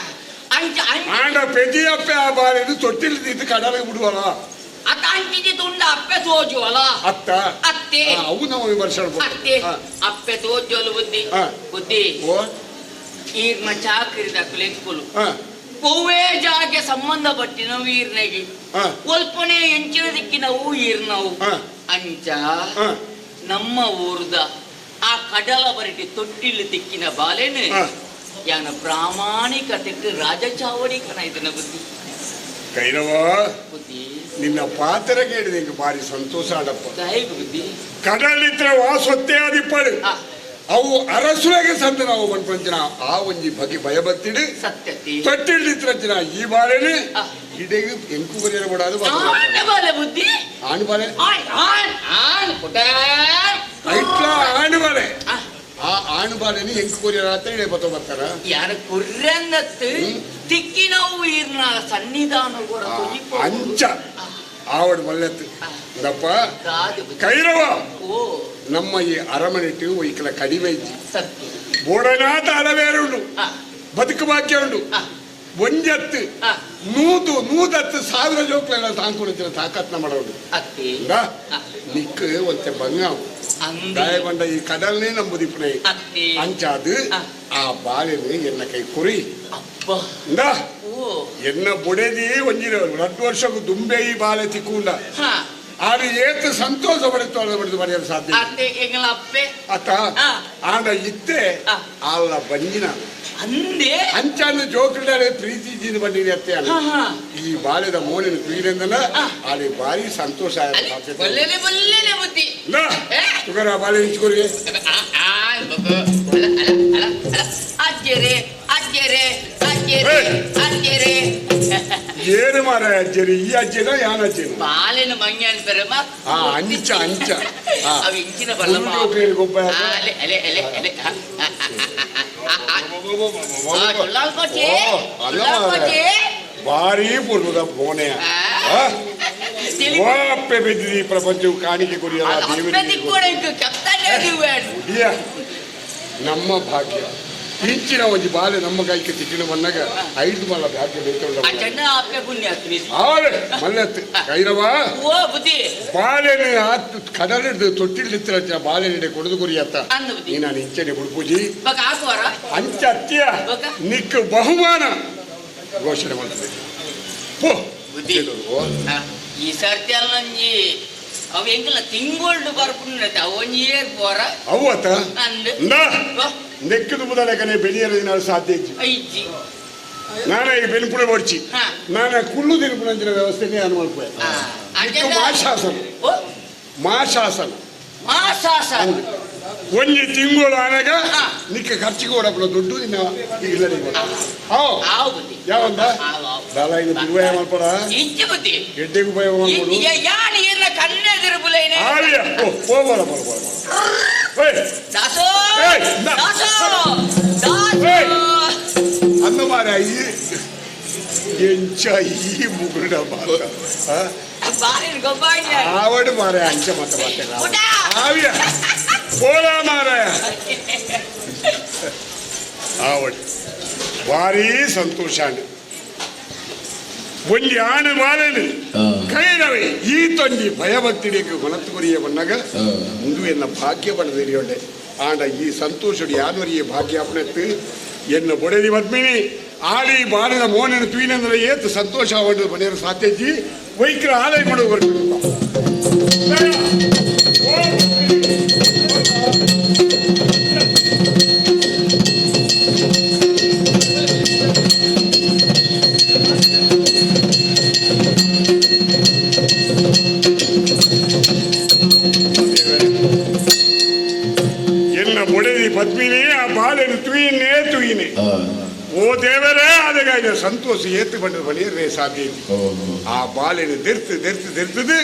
S3: ಅಂಚ ಅಂಚ
S2: ಆಂಡ ಪೆದಿ ಅಪ್ಪೆ ಆ ಬಾಲೆ ತೊಟ್ಟಿಲ್ ಇದ್ದು ಕಡಲಿಗೆ ಬಿಡುವಲ್ಲ.
S3: ಅತ್ತ ಅಂಚಿಗೆ ತುಂಡ ಅಪ್ಪೆ ತೋಜುವಲ್ಲ.
S2: ಅತ್ತ
S3: ಅತ್ತೆ
S2: ಆ, ಅವು ನಾವು ವಿಮರ್ಶೆ ಮಾಡ್ಬೋದು.
S3: ಅತ್ತೆ
S2: ಹಾ.
S3: ಅಪ್ಪೆ ತೋಜುವಲ್ಲ ಬುದ್ಧಿ
S2: ಹಾ.
S3: ಬುದ್ಧಿ
S2: ಓ
S3: ಈರ್ನ ಚಾಕರಿದ ಕುಲೆಂಕುಲು
S2: ಹಾ
S3: ಒವ್ವೇ ಜಾಗೆ ಸಂಬಂಧಪಟ್ಟಿನ ವೀರ್ನೆಗೆ
S2: ಹಾ.
S3: ಒಲ್ಪನೆ ಎಂಚಿನ ದಿಕ್ಕಿನವು ಈರ್ನವು
S2: ಹಾ.
S3: ಅಂಚ
S2: ಹಾ.
S3: ನಮ್ಮ ಊರ್ದ ಆ ಕಡಲ ಬರಿಟಿ ತೊಟ್ಟಿಲು ದಿಕ್ಕಿನ ಬಾಲೆನು
S2: ಹಾ.
S3: ಯಾನ ಪ್ರಾಮಾಣಿಕತೆಟ್ಟು ರಾಜಚಾವಡಿ ಕಣ ಬುದ್ಧಿ
S2: ಕೈರವ
S3: ಬುದ್ಧಿ
S2: ನಿನ್ನ ಪಾತ್ರ ಕೇಳಿದ ಇಂಕ ಬಾರಿ ಸಂತೋಷ ಆಡಪ್ಪ
S3: ದಯಗೆ ಬುದ್ಧಿ
S2: ಕಡಲಿತ್ರ ವಾಸೊತ್ತೇ ಆದಿಪ್ಪಳು
S3: ಆ.
S2: ಅವು ಅರಸುಲಗೆ ಸಂತ ನಾವು ಮನ್ಪಂಚಿನ ಆ ಒಂಜಿ ಬಗೆ ಭಯಭಕ್ತಿಡು
S3: ಸತ್ಯತಿ
S2: ತೊಟ್ಟಿಲ್ದಿತ್ರಚಿನ ಈ ಬಾಳೆನೆ
S3: ಆ.
S2: ಇಡೆಗೆ ಎಂಕು ಬರೆಯಲು ಬಿಡಾದು
S3: ಆಣ ಬಾಲೆ ಬುದ್ಧಿ
S2: ಆಣು ಬಾಳೆ
S3: ಆಣ್ ಆಣ್ ಆಣ್ ಪುಟ
S2: ಐಟ್ಲ ಆಣು ಬಾಳೆ
S3: ಆ.
S2: ಆ ಆಣು ಬಾಳೆನೆ ಎಂಕು ಕೊರಿಯರ ಇಡೆ ಬತ್ತ ಬರ್ತಾರ
S3: ಯಾರ ಕುರ್ರನ್ನತ್ತು ತಿಕ್ಕಿನವು ಈರ್ನ ಸನ್ನಿಧಾನ ಕೂಡ ತೊಜಿಪೋ.
S2: ಅಂಚ ಆವಡ್ ಮಲ್ಲೆತ್ತು ಇಂದಪ್ಪ
S3: ದಾದ ಬುದ್ಧಿ
S2: ಕೈರವ
S3: ಓ
S2: ನಮ್ಮ ಈ ಅರಮನೆಟ್ಟು ಒಯ್ಕಲ ಕಡಿಮೆ ಇಜ್ಜಿ
S3: ಸತ್ಯ
S2: ಬೋಡನಾಥ ಅಲವೇರುಂಡು
S3: ಆ,
S2: ಬದುಕು ಬಾಕ್ಯ ಉಂಡು
S3: ಆ,
S2: ಒಂಜತ್ತು
S3: ಆ.
S2: ನೂದು ನೂದತ್ತು ಸಾವಿರ ಜೋಕ್ಲೆಲ್ಲ ತಾಂಕೊಡುತ್ತಿನ ತಾಕತ್ನ ಮಾಡೋದು
S3: ಅತ್ತೆ
S2: ಇಂದ ನಿಕ್ ಒಂತೆ ಬಂಗ
S3: ಅಂದೆ
S2: ಗಾಯಗೊಂಡ ಈ ಕಡಲ್ನೇ ನಂಬುದಿಪ್ಪನೆ
S3: ಅತ್ತೆ
S2: ಅಂಚಾದು
S3: ಆ.
S2: ಆ ಬಾಳೆನು ಎನ್ನ ಕೈ ಕುರಿ
S3: ಅಪ್ಪ
S2: ಇಂದ
S3: ಓ
S2: ಎನ್ನ ಬುಡೆದಿ ಒಂಜಿರ ಎರಡು ವರ್ಷಕ್ಕೂ ದುಂಬೆ ಈ ಬಾಳೆ ತಿಕ್ಕುಂಡ
S3: ಹಾ
S2: ಆರು ಏತ್ ಸಂತೋಷ ಪಡೆದು ಪಡೆದು ಬರೆಯಲು ಸಾಧ್ಯ ಇಲ್ಲ.
S3: ಅತ್ತೆ ಎಂಗಳ ಅಪ್ಪೆ
S2: ಅತ್ತ
S3: ಆ.
S2: ಆಂಡ ಇತ್ತೆ
S3: ಆ.
S2: ಆಲ್ಲ ಬಂಜಿನ
S3: ಅಂದೆ
S2: ಅಂಚಾನ ಜೋಕುಲ್ಡಾರೆ ಪ್ರೀತಿ ಜೀನ ಬಂದಿದೆ ಅತ್ತೆ ಅಲ್ಲ.
S3: ಹಾ, ಹಾ.
S2: ಈ ಬಾಳೆದ ಮೋನಿನ ಕುಯಿಲೆಂದನ
S3: ಆ.
S2: ಆಲೆ ಭಾರಿ ಸಂತೋಷ ಆಯ
S3: ಅಲ್ಲಿ
S2: ಸಾಧ್ಯತೆ
S3: ಬಲ್ಲೆಲೆ ಬಲ್ಲೆಲೆ ಬುದ್ಧಿ
S2: ಇಲ್ಲ.
S3: ಏ?
S2: ತುಗರ ಬಾಳೆ ನಿಂಚ್ಕೊರಿಗೆ
S3: ಆ, ಆ, ಬೊಬ್ಬ. ಅಲ ಅಲ ಅಲ ಅಲ ಅಜ್ಜರೆ ಅಜ್ಜರೆ ಅಜ್ಜರೆ
S2: ಏ.
S3: ಅಜ್ಜರೆ
S2: ಏನು ಮಾರ ಅಜ್ಜರಿ ಈ ಅಜ್ಜಿನ ಯಾನ ಅಜ್ಜಿನ
S3: ಬಾಲೆನ ಮಂಗೆ ಅನ್ಪರಮ್ಮ
S2: ಆ ಅಂಚ ಅಂಚ ಆ.
S3: ಅವು ಇಂಚಿನ ಬಲ್ಲ
S2: ಗುರು ಜೋಕ್ಲೇಲಿ ಗೊಬ್ಬ ಯಾಕ?
S3: ಅಲೆ ಅಲೆ ಅಲೆ ಅಲೆ ಆ, ಆ, ಆ, ಆ, ಆ, ಆ. ಆ, ಚೊಲ್ಲಾಲ್ ಕೋಚೆ,
S2: ಓ, ಅಲ್ಲ
S3: ಚೊಲ್ಲಾಲ್
S2: ಮಾರ್ರೆ.
S3: ಕೋಚೆ.
S2: ಭಾರಿ ಪೂರ್ವದ ಮೋನೆ
S3: ಆ.
S2: ಆ?
S3: ತೆಲಿ-
S2: ವಾಪೆ ಬಿದ್ದಿದೆ ಈ ಪ್ರಪಂಚವು ಕಾಣಿಕೆ ಕೊರಿಯಲ್ಲ
S3: ಅದು ಅಪ್ಪೆ
S2: ದೇವರಿಗೆ
S3: ತಿಕ್ಕೋಣ ಕೆಪ್ತಾನೆ ಅದು ಬೇಡ.
S2: ಇಯ, ನಮ್ಮ ಭಾಗ್ಯ ಇಂಚಿನ ಒಂಜಿ ಬಾಲೆ ನಮ್ಮ ಕೈಗೆ ತಿಕ್ಕಿನ ಮನ್ನಾಗ ಐದು ಬಾಲ ಭಾಗ್ಯ ಬೇಕು
S3: ಆ ಚೆನ್ನ ಅಪ್ಪೆ ಪುಣ್ಯ ಆತ್ಮಿ.
S2: ಆಳೆ ಮಲ್ಲತ್ತು ಕೈರವ
S3: ಓ ಬುದ್ಧಿ
S2: ಬಾಳೆನ ಕಡಲಿಡ್ದು ತೊಟ್ಟಿಲ್ ಬಾಳೆನೆಡೆ ಕೊಡದು ಕೊರಿಯತ್ತ
S3: ಅಂದು ಬುದ್ಧಿ.
S2: ನೀನು ಇಂಚನೆ ಬುಡ್ಪೂಜಿ
S3: ಬಕ ಹಾಕುವಾರ
S2: ಅಂಚ ಅತ್ಯ
S3: ಬೊಕ?
S2: ನಿಕ್ ಬಹುಮಾನ ಘೋಷಣೆ ಮಾಡ್ತದೆ ಪೋ
S3: ಬುದ್ಧಿ. ಆ, ಈ ಸರ್ತಿ ಅಲ್ಲೊಂಜಿ ಅವ ಎಂಕಲ್ಲ ತಿಂಗೊಳ್ಡು ಬರ್ಪುಂಡ ಅವ ಒಂಜಿ ಏರ್ ಪೋರ
S2: ಅವ್ವತ
S3: ಅಂದ್
S2: ಇಂದಾ
S3: ಓ,
S2: ನೆಕ್ಕದು ಬುದಲಕನೆ ಬೆಳಿಯರ ದಿನ ಸಾಧ್ಯ ಇಜ್ಜಿ
S3: ಐಜಿ
S2: ನಾನೇ ಈ ಬೆನ್ಪುಡೆ ಹೊಡ್ಚಿ
S3: ಹಾ.
S2: ನಾನೇ ಕುಳ್ಳು ದಿನಪುಣಂಚಿನ ವ್ಯವಸ್ಥೆನೇ ನಾನು ಮಲ್ಪೆ
S3: ಆ,
S2: ನಿಕ್ಕು
S3: ಅಂಚೆನ-
S2: ಮಾಶಾಸನ
S3: ಓ
S2: ಮಾಶಾಸನ
S3: ಮಾಸಾಸ
S2: ಒಂಜಿ ತಿಂಗಳು ಆನಾಗ
S3: ಹಾ.
S2: ನಿಕ್ಕ ಖರ್ಚಿಗೆ ಓಡಪ್ಪನ ದುಡ್ಡು ನಿನ್ನ ಇಲ್ಲ ಹಾವ್
S3: ಆವು ಬುದ್ಧಿ
S2: ಯಾವಂದ
S3: ಆವು, ಆವು.
S2: ದಾಲ ಇನ್ನು ಬಿಡುವ ಮಲ್ಪಡ
S3: ಇಜ್ಜಿ ಬುದ್ಧಿ
S2: ಗೆಡ್ಡೆಗೂ ಭಯ ಮಾಡ್ಕೊಡು
S3: ಯಾನ್ ಈರ್ನ ಕಣ್ಣೆದುರು ಬುಲೈನೆ
S2: ಆವಿಯ ಓ ಹೋಗೋಣ ಬರ ಬರ ಏಯ್
S3: ದಾಸೋ
S2: ಏಯ್, ನಾ-
S3: ದಾಸೋ ದಾಸೋ
S2: ಏಯ್. ಅಂದ ಮಾರ ಈ ಎಂಚ ಈ ಮುಗುಡ ಮಾತ ಆ?
S3: ಬಾರಿನ ಗೊಬ್ಬ
S2: ಆವಡು ಮಾರ ಅಂಚ ಮತ ಮಾತ
S3: ಪುಟ.
S2: ಆವಿಯ ಪೋಲ ಮಾರಾಯ ಆವಡು ಭಾರೀ ಸಂತೋಷ ಒಂಜಿ ಆಣೆ ಬಾಳೆನು ಕೈರವೆ ಈ ತೊಂಜಿ ಭಯಭಕ್ತಿಡಿಗೆ ಗುಣತುಗುರಿಯ ಬಣ್ಣಗ ಮುಂದು ಎನ್ನ ಭಾಗ್ಯ ಪಡೆದಿರಿಯೊಂಡೆ ಆಂಡ ಈ ಸಂತೋಷಡು ಯಾನೊರಿಯ ಭಾಗ್ಯ ಅಪನೆತ್ತು ಎನ್ನ ಬೊಡೆದಿ ಪದ್ಮಿನಿ ಆಳಿ ಬಾಳಿದ ಮೋನನ ತುಯಿನಂದ್ರೆ ಏತು ಸಂತೋಷ ಆವಡು ಬನೆಯರು ಸಾಧ್ಯಜಿ ವೈಕ್ರ ಆಲಯ ಕೊಡು ಬರ್ಬೇಕು ಎನ್ನ ಬೊಡೆದಿ ಪದ್ಮಿನಿ ಆ ಬಾಳೆನು ತುಯಿನೇ ತುಯಿನೆ ಓ ದೇವರೇ ಅದಗಾಯ ಸಂತೋಷ ಏತು ಬಂದ ಬಣಿಯರೇ ಸಾಧ್ಯ ಇತ್ತು. ಆ ಬಾಳೆನು ದೆರ್ತು ದೆರ್ತು ದೆರ್ತದು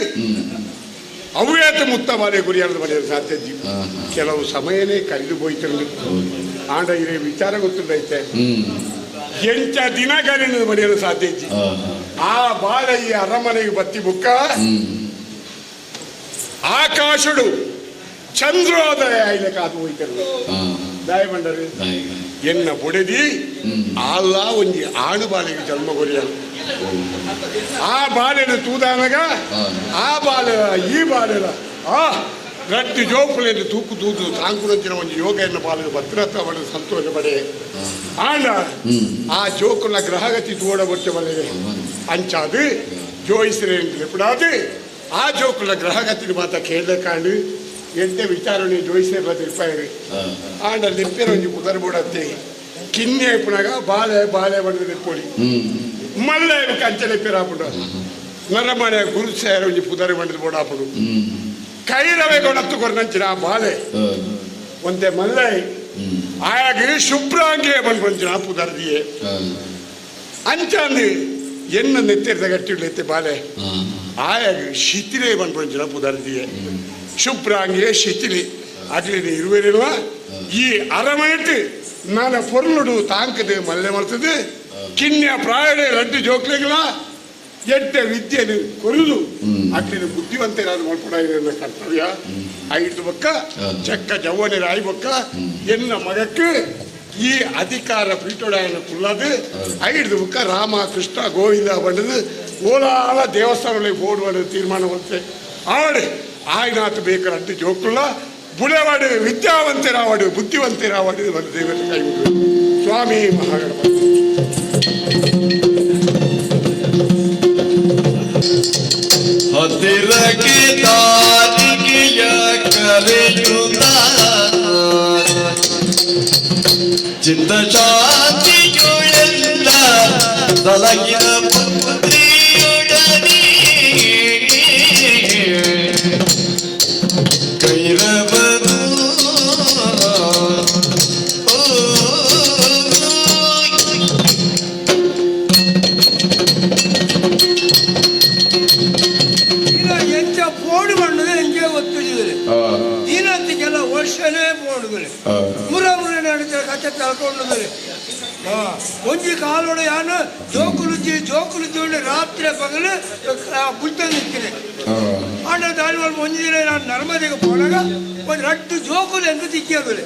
S2: ಅವ್ಯಾತ ಮುತ್ತ ಬಾಲೆ ಗುರಿಯಾದ ಬಣಿಯರು ಸಾಧ್ಯ ಇತ್ತು. ಕೆಲವು ಸಮಯನೇ ಕರಿದು ಹೋಯ್ತಿರಲಿ ಆಂಡ ಇರೇ ವಿಚಾರ ಗೊತ್ತುಂಡೈತೆ ಎಂಚ ದಿನ ಕರಿದು ಬಣಿಯಲು ಸಾಧ್ಯ ಇತ್ತು. ಆ ಬಾಳೆ ಈ ಅರಮನೆಗೆ ಬತ್ತಿ ಬುಕ್ಕ ಆಕಾಶಡು ಚಂದ್ರೋದಯ ಐಲ ಕಾದು ಹೋಯ್ತಿರಲಿ ದಾಯಮಂಡರು ಎನ್ನ ಬುಡೆದಿ ಆಲ್ಲ ಒಂಜಿ ಆಣು ಬಾಲೆಗೆ ಜನ್ಮ ಕೊರಿಯಲು ಆ ಬಾಲೆನ ತೂದಾನಗ ಆ ಬಾಲೆಲ ಈ ಬಾಲೆಲ ಆ ರಡ್ಡು ಜೋಕುಲೆಂದು ತೂಕು ತೂತು ತಾಂಕುರಂಚಿನ ಒಂಜಿ ಯೋಗ ಎನ್ನ ಬಾಲೆದ ಭದ್ರತ ಅವಳ ಸಂತೋಷ ಪಡೆ ಆಂಡ ಆ ಜೋಕುಲ ಗ್ರಹಗತಿ ತೂಡ ಬೊಚ್ಚ ಬಲ್ಲೆ ಅಂಚಾದು ಜೋಯಿಸ್ರೆ ಲೆಪುಡಾದು ಆ ಜೋಕುಲ ಗ್ರಹಗತಿ ಮಾತ ಕೇಳ್ದ ಕಾಂಡು ಎಂತೆ ವಿಚಾರಣೆ ಜೋಯಿಸ್ರೆ ತಿರ್ಪಾಯಿರಿ ಆಂಡ ಲಿಪ್ಪೆರ ಒಂಜಿ ಪುದರ್ ಬೋಡತ್ತೆ ಕಿನ್ನೆ ಪುನಗ ಬಾಳೆ ಬಾಳೆ ಬಂದದೆ ಪೋಡಿ ಮಲ್ಲ ಕಂಚನೆ ಪಿರಾಪುಂಡು ನರಮನೆ ಗುರು ಸೇರ ಒಂಜಿ ಪುದರಿ ಬಂಡದ ಬೋಡಾಪುಂಡು ಕೈರವೆ ಕೊಡತ್ತು ಕೊರ್ನಂಚಿನ ಬಾಳೆ ಒಂತೆ ಮಲ್ಲೈ ಆಯಾಗ ಶುಭ್ರಾಂಗೆ ಬಂದು ಪುದರ್ದಿಯೇ ಅಂಚಾಂದು ಎನ್ನ ನೆತ್ತಿರ್ದ ಗಟ್ಟಿ ಬಾಲೆ ಆಯಾಗ ಶಿಥಿಲೆ ಬಂದು ಪುದರ್ದಿಯೇ ಶುಭ್ರಾಂಗೆ ಶಿಥಿಲಿ ಅಗ್ಲಿನ ಇರುವೆರಿಲ್ವ ಈ ಅರಮನೆಟ್ ನಾನ ಪೊರ್ಲುಡು ತಾಂಕದೆ ಮಲ್ಲೆ ಮಲ್ತದೆ ಕಿನ್ಯ ಪ್ರಾಯಡೆ ರಡ್ಡು ಜೋಕ್ಲೆಗಳ ಎಡ್ಡೆ ವಿದ್ಯೆನು ಕೊರಲು ಅಗ್ಲಿನ ಬುದ್ಧಿವಂತರಾದ ಮಲ್ಪಡ ಕರ್ತವ್ಯ ಐದು ಬೊಕ್ಕ ಚಕ್ಕ ಜವ್ವನಿರ ಆಯ್ ಬೊಕ್ಕ ಎನ್ನ ಮಗಕ್ಕೆ ಈ ಅಧಿಕಾರ ಪೀಠೋಡಾಯನ ಕುಲ್ಲದು ಐದು ಬೊಕ್ಕ ರಾಮ ಕೃಷ್ಣ ಗೋವಿಂದ ಬಂಡದು ಓಲಾಲ ದೇವಸ್ಥಾನಗಳಿಗೆ ಬೋರ್ಡ್ ಬಂದது ತೀರ್ಮಾನ ಬಂತೆ ಆಡು ಆಯ್ನಾತು ಬೇಕು ರಡ್ಡು ಜೋಕುಲ್ಲ ಬುಳೆವಾಡು ವಿದ್ಯಾವಂತರಾವಾಡು ಬುದ್ಧಿವಂತರಾವಾಡು ಬಂದು ದೇವರ ಕೈ ಮುಗಿದು. ಸ್ವಾಮಿ ಮಹಾಗಣಪತಿ.
S1: ಹತ್ತಿರಕ್ಕೆ ದಾರಿಗೆಯ ಕರೆಯುತ್ತ ಚಿತ್ತ ಶಾಂತಿಯುಳೆಲ್ಲ ಸಲಗಿನ ಪುತ್ರಿಯೊಡನೆ ಕೈರವನು ಓ.
S4: ಇಲ್ಲ ಎಂಚ ಪೋಡು பண்ணுது ಎಂಚೆ ಗೊತ್ತಿದೆ ದಿನತ್ತಿಗೆಲ್ಲ ವರ್ಷನೇ ಪೋಡುಗಲೆ ಮುರ ಮುರ ನಡೀತಾರೆ ಕತೆ ತಳ್ಕೊಂಡುದಲೆ ಒಂಜಿ ಕಾಲೋಡು ಯಾನು ಜೋಕುಲುಜ್ಜಿ ಜೋಕುಲುಜ್ಜಿ ಉಂಡು ರಾತ್ರಿ ಪಗಲು ಬುದ್ಧ ನಿಂತಿದೆ ಆಂಡ ದಾಳಿ ಒಂಜಿ ದಿನ ನಾನು ನರ್ಮದೆಗೆ ಪೋನಾಗ ಒಂದು ರಡ್ಡು ಜೋಕುಲು ಎಂದು ತಿಕ್ಕಿಯೋದುಲೆ.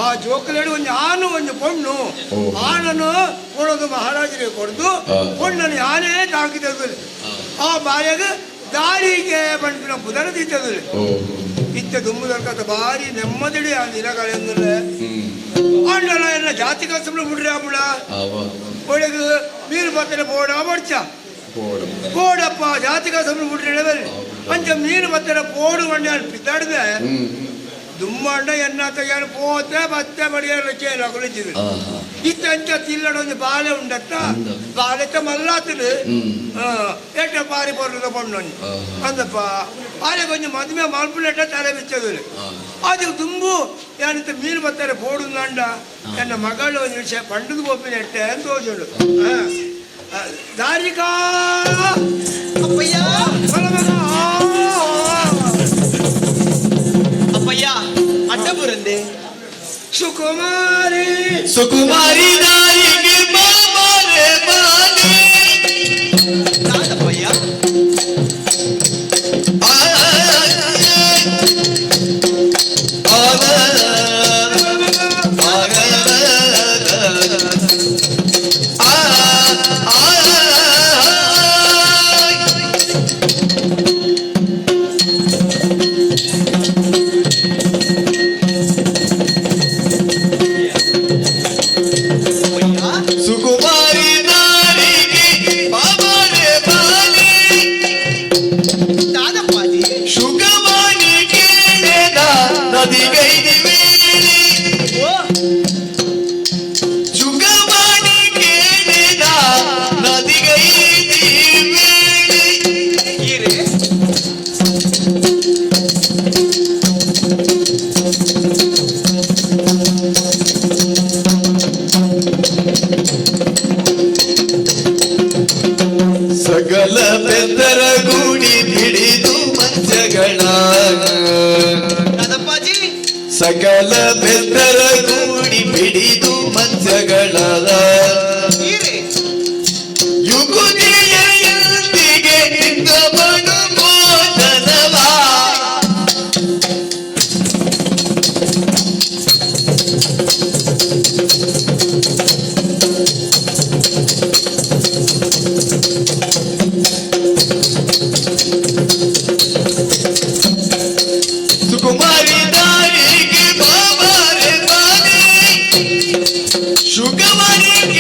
S4: ಆ ಜೋಕುಲೇಡು ಒಂಜಿ ಆನು ಒಂಜಿ ಪೊಣ್ಣು. ಆನನು ಕೊಡೋದು ಮಹಾರಾಜರಿಗೆ ಕೊಡ್ದು ಪೊಣ್ಣನು ಯಾನೇ ತಾಕಿದದು. ಆ ಬಾರ್ಯಾಗ ದಾರಿಗೆ ಪಂಪಿನ ಬುಧನ తీತదులే. ಇತ್ತ ದುಮ್ಮುದರ್ಕತ ಬಾರಿ ನೆಮ್ಮದಿಡಿ ಆ ದಿನಗಳೆಂದ್ರೆ ಆಂಡಲ ಎಲ್ಲ ಜಾತಿ ಕಸಬ್ಲು ಬಿಡ್ರಿ ಆಪುಡ ಒಳಗೆ ನೀರು ಬತ್ತಲೆ ಬೋಡ ಬಡ್ಚ ಬೋಡಪ್ಪ ಜಾತಿ ಕಸಬ್ಲು ಬಿಡ್ರಿ ಹೇಳಿ ಅಂಚ ಮೀನು ಬತ್ತಲೆ ಪೋಡು ಬಂಡಿ ಅಲ್ಲಿ ಪಿತ್ತಾಡ್ದೆ ದುಮ್ಮಂಡ ಎನ್ನ ತೆಗೆಯಲು ಪೋತೆ ಬತ್ತೆ ಬಡಿಯಾರ ಕೇಳಾಕುಲಿದ್ದಿದ್ರು. ಇತ್ತ ಅಂಚ ತಿಲ್ಲಡೊಂದು ಬಾಲೆ ಉಂಡತ್ತ ಬಾಲೆತ್ತ ಮಲ್ಲಾತದು ಎಟ್ಟ ಪಾರಿ ಪೊರ್ಲದ ಪಣ್ಣೊಂಜಿ ಅಂದಪ್ಪ ಆಲೆ ಕೊಂಚ ಮದುವೆ ಮಲ್ಪುಲೆಟ್ಟ ತಲೆ ಬಿಚ್ಚದು. ಅದು ದುಂಬು ಏನಿತ್ತ ಮೀನು ಬತ್ತಾರೆ ಪೋಡುಂದಂಡ ಎನ್ನ ಮಗಳು ಒಂದು ವಿಷಯ ಪಂಡದು ಪೋಪಿನ ಎಟ್ಟೆ ಅಂತ ತೋಜುಂಡು. ದಾರಿಕಾ.
S5: ಅಪ್ಪಯ್ಯ.
S4: ಮಲಮಗ.
S5: ಅಪ್ಪಯ್ಯ ಅಡ್ಡಬುರಂದೆ.
S4: ಸುಕುಮಾರಿ.
S1: ಸುಕುಮಾರಿ ದಾರಿಗೆ ಬಾಬಾರೆ ಬಾಲೆ.
S5: ನಾನಪ್ಪಯ್ಯ.
S1: ಆ, ಆ, ಆ, ಆ, ಆ.
S5: ಅಪ್ಪಯ್ಯ.
S1: ಸುಕುಮಾರಿ ದಾರಿಗೆ ಬಾಬಾರೆ ಬಾಲೆ.
S5: ನಾನಪ್ಪಾಜಿ.
S1: ಶುಗವಾಣಿ ಕೇಳಿದ ನದಿಗೈದಿ ವೇಳೆ.
S5: ಓ.
S1: ಶುಗವಾಣಿ ಕೇಳಿದ ನದಿಗೈದಿ ವೇಳೆ.
S5: ಈರೆ.
S1: ಸಕಲ ಬೆದರ ಗೂಡಿ ಹಿಡಿದು ಮತ್ಸ್ಯಗಳ.
S5: ನಾನಪ್ಪಾಜಿ.
S1: ಸಕಲ ಬೆದರ ಗೂಡಿ ಹಿಡಿದು ಮತ್ಸ್ಯಗಳ.
S5: ಈರೆ.
S1: ಯುಗುದಿಯಂದಿಗೆ ನಿಂಗಮನು ಮೋದನವ. ಸುಕುಮಾರಿ ದಾರಿಗೆ ಬಾಬಾರೆ ಬಾಲೆ. ಶುಗಮಣಿ.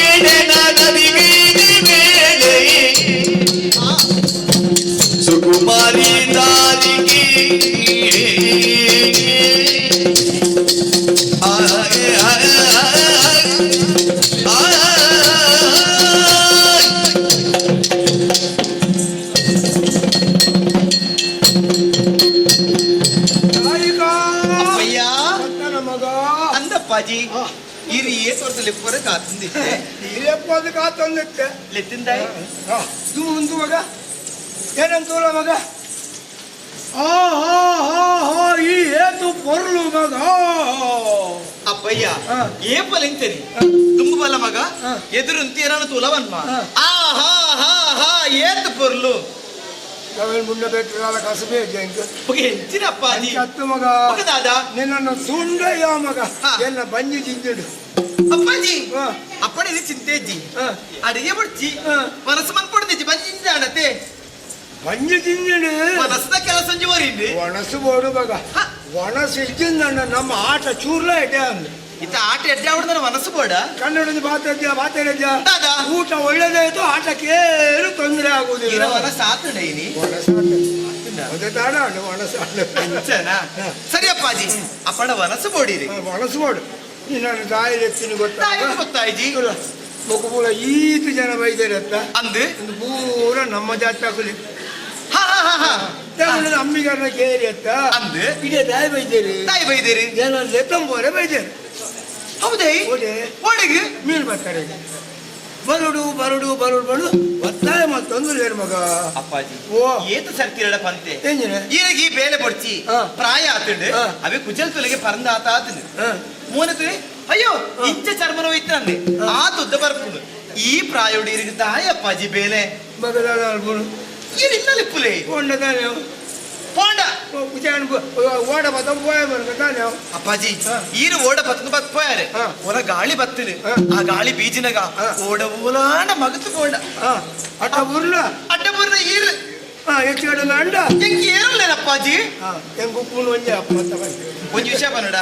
S5: ಇರಿ ಏತ್ ವರ್ಷ ಲೆಪ್ಪರೆ ಕಾತುಂದಿತ್ತೆ.
S4: ಇಲ್ಲಪ್ಪ ಕಾತೊಂದಿತ್ತೆ.
S5: ಲೆತ್ತಿಂದಾಯಿ.
S4: ಉಂದು ಮಗ ಏನಂತೂಲ ಮಗ ಆ ಹಾ ಹಾ ಹಾ ಈ ಏತು ಪೊರ್ಲು ಮಗ.
S5: ಅಪ್ಪಯ್ಯ ಏಪಲ್ ಇಂತೇನಿ ದುಂಬು ಬಲ್ಲ ಮಗ ಎದುರುಂತಿ ಏನಾನು ತುಲವನ್ಮ ಆ ಹಾ ಹಾ ಹಾ ಏತು ಪೊರ್ಲು.
S4: ಮುನ್ನ ಬೆಟ್ಟರಾದ ಕಸಬೆ ಜಂಕ್.
S5: ಎಂಚಿನ ಅಪ್ಪಾಜಿ
S4: ಅತ್ತು ಮಗ
S5: ದಾದಾ
S4: ನಿನ್ನನ್ನು ತುಂಡಯ್ಯ ಮಗ ಎಲ್ಲ ಬಂಜಿ ಜಿಂಜಿಡು.
S5: ಅಪ್ಪಾಜಿ ಅಪ್ಪಣೆ ಇದು ಚಿಂತೆ ಇಜ್ಜಿ ಅಡಿಗೆ ಬಿಡ್ಚಿ ಮನಸ್ಸು ಮನ್ಪೊಡ್ದಿಜ್ಜಿ ಬಂಜಿ ಜಿಂಜಾಣತೆ
S4: ಬಂಜಿ ಜಿಂಜಿಡು
S5: ಮನಸ್ಸದ ಕೆಲಸ ಒಂಜಿ
S4: ಒಣಸು ಬೋಡು ಮಗ ಒಣಸು ಇಜ್ಜಿಂದ ನಮ್ಮ ಆಟ ಚೂರ್ಲ ಎಡ್ಡೆ ಅಂದು.
S5: ಇತ್ತ ಆಟ ಎಡ್ಡೆ ಆವಡ್ದನ ಮನಸ್ಸು ಬೋಡ.
S4: ಕನ್ನಡದ ಬಾತಜ್ಜ ಬಾತರಜ್ಜ ಊಟ ಒಳ್ಳೇದಾಯ್ತು ಆಟಕ್ಕೇನು ತೊಂದರೆ ಆಗುವುದಿಲ್ಲ.
S5: ಮನಸ್ಸು ಆತುಂಡ ಇನಿ ಸರಿ ಅಪ್ಪಾಜಿ ಅಪ್ಪಣ ಮನಸ್ಸು ಬೋಡಿರಿ.
S4: ಒಣಸು ಬೋಡು ನಿನ್ನ ತಾಯಿ ಎತ್ತಿನ
S5: ಗೊತ್ತಾಯ್ತು ಗೊತ್ತಾಯ್ಜಿ
S4: ಪೂರ ಈತು ಜನ ಬೈದಾರೆ ಅತ್ತ
S5: ಅಂದು
S4: ಪೂರ ನಮ್ಮ ಜಾತಿ ಹಾಕಲಿ ಅಮ್ಮಿಗರನ್ನ ಕೇರಿ ಅತ್ತ
S5: ಅಂದು
S4: ಇಡೀ ತಾಯಿ ಬೈದೇರಿ
S5: ತಾಯಿ ಬೈದೇರಿ
S4: ಜನ ಲೆತ್ತಂಬೋರೆ ಬೈದೇರಿ.
S5: ಹೌದೇ ಓಡಿಗೆ
S4: ಮೀನು ಬರ್ತಾರೆ ಬರುಡು ಬರುಡು ಬರುಡು ಬರುಡು ಒತ್ತಾಯ ಮತ್ತೊಂದು ಲೇರು ಮಗ.
S5: ಅಪ್ಪಾಜಿ
S4: ಓ
S5: ಏತು ಸರ್ತಿರಡ ಪಂತೆ
S4: ಎಂಜಿನ
S5: ಈರಗಿ ಈ ಬೇಲೆ ಬೊಡ್ಚಿ ಪ್ರಾಯ ಆತುಂಡು ಅವೇ ಕುಜಲ್ ತುಲಿಗೆ ಪರಂದ ಆತ ಆತುಂಡು ಮೂನೆ ತುಲಿ ಅಯ್ಯೋ ಇಂಚ ಚರ್ಮ ನೋವು ಇತ್ತು ಅಂದೆ ಆ ತುದ್ದ ಬರ್ಪುಂಡು ಈ ಪ್ರಾಯೋಡು ಇರಿಗೆ ದಾಯ ಅಪ್ಪಾಜಿ ಬೇಲೆ
S4: ಮಗದಾದ ಅಲ್ಪುನು
S5: ಈರು ಇನ್ನಲ್ಲಿ ಪುಲೆ
S4: ಪೋಂಡ ತಾನೆ
S5: ಪೋಂಡ
S4: ಓಡ ಬತ್ತ ಪೋಯ ತಾನೆ.
S5: ಅಪ್ಪಾಜಿ ಈರು ಓಡ ಬತ್ತನ ಬತ್ ಪೋಯಾರೆ ಓಲ ಗಾಳಿ ಬತ್ತಿನ ಆ ಗಾಳಿ ಬೀಜಿನಗ ಓಡ ಓಲಾಂಡ ಮಗತು ಪೋಂಡ
S4: ಅಟ್ಟ ಬುರ್ಲ
S5: ಅಡ್ಡ ಬುರ್ಲ ಈರು
S4: ಹೆಚ್ಚು ಕಡಿಮೆ ಅಂಡ
S5: ಎಂಕ್ ಏರಲ್ಲೇನ ಅಪ್ಪಾಜಿ
S4: ಎಂಕ್ ಉಪ್ಪುನು ಒಂಜಿ ಅಪ್ಪ
S5: ಒಂಜಿ ವಿಷಯ ಪನ್ನಡ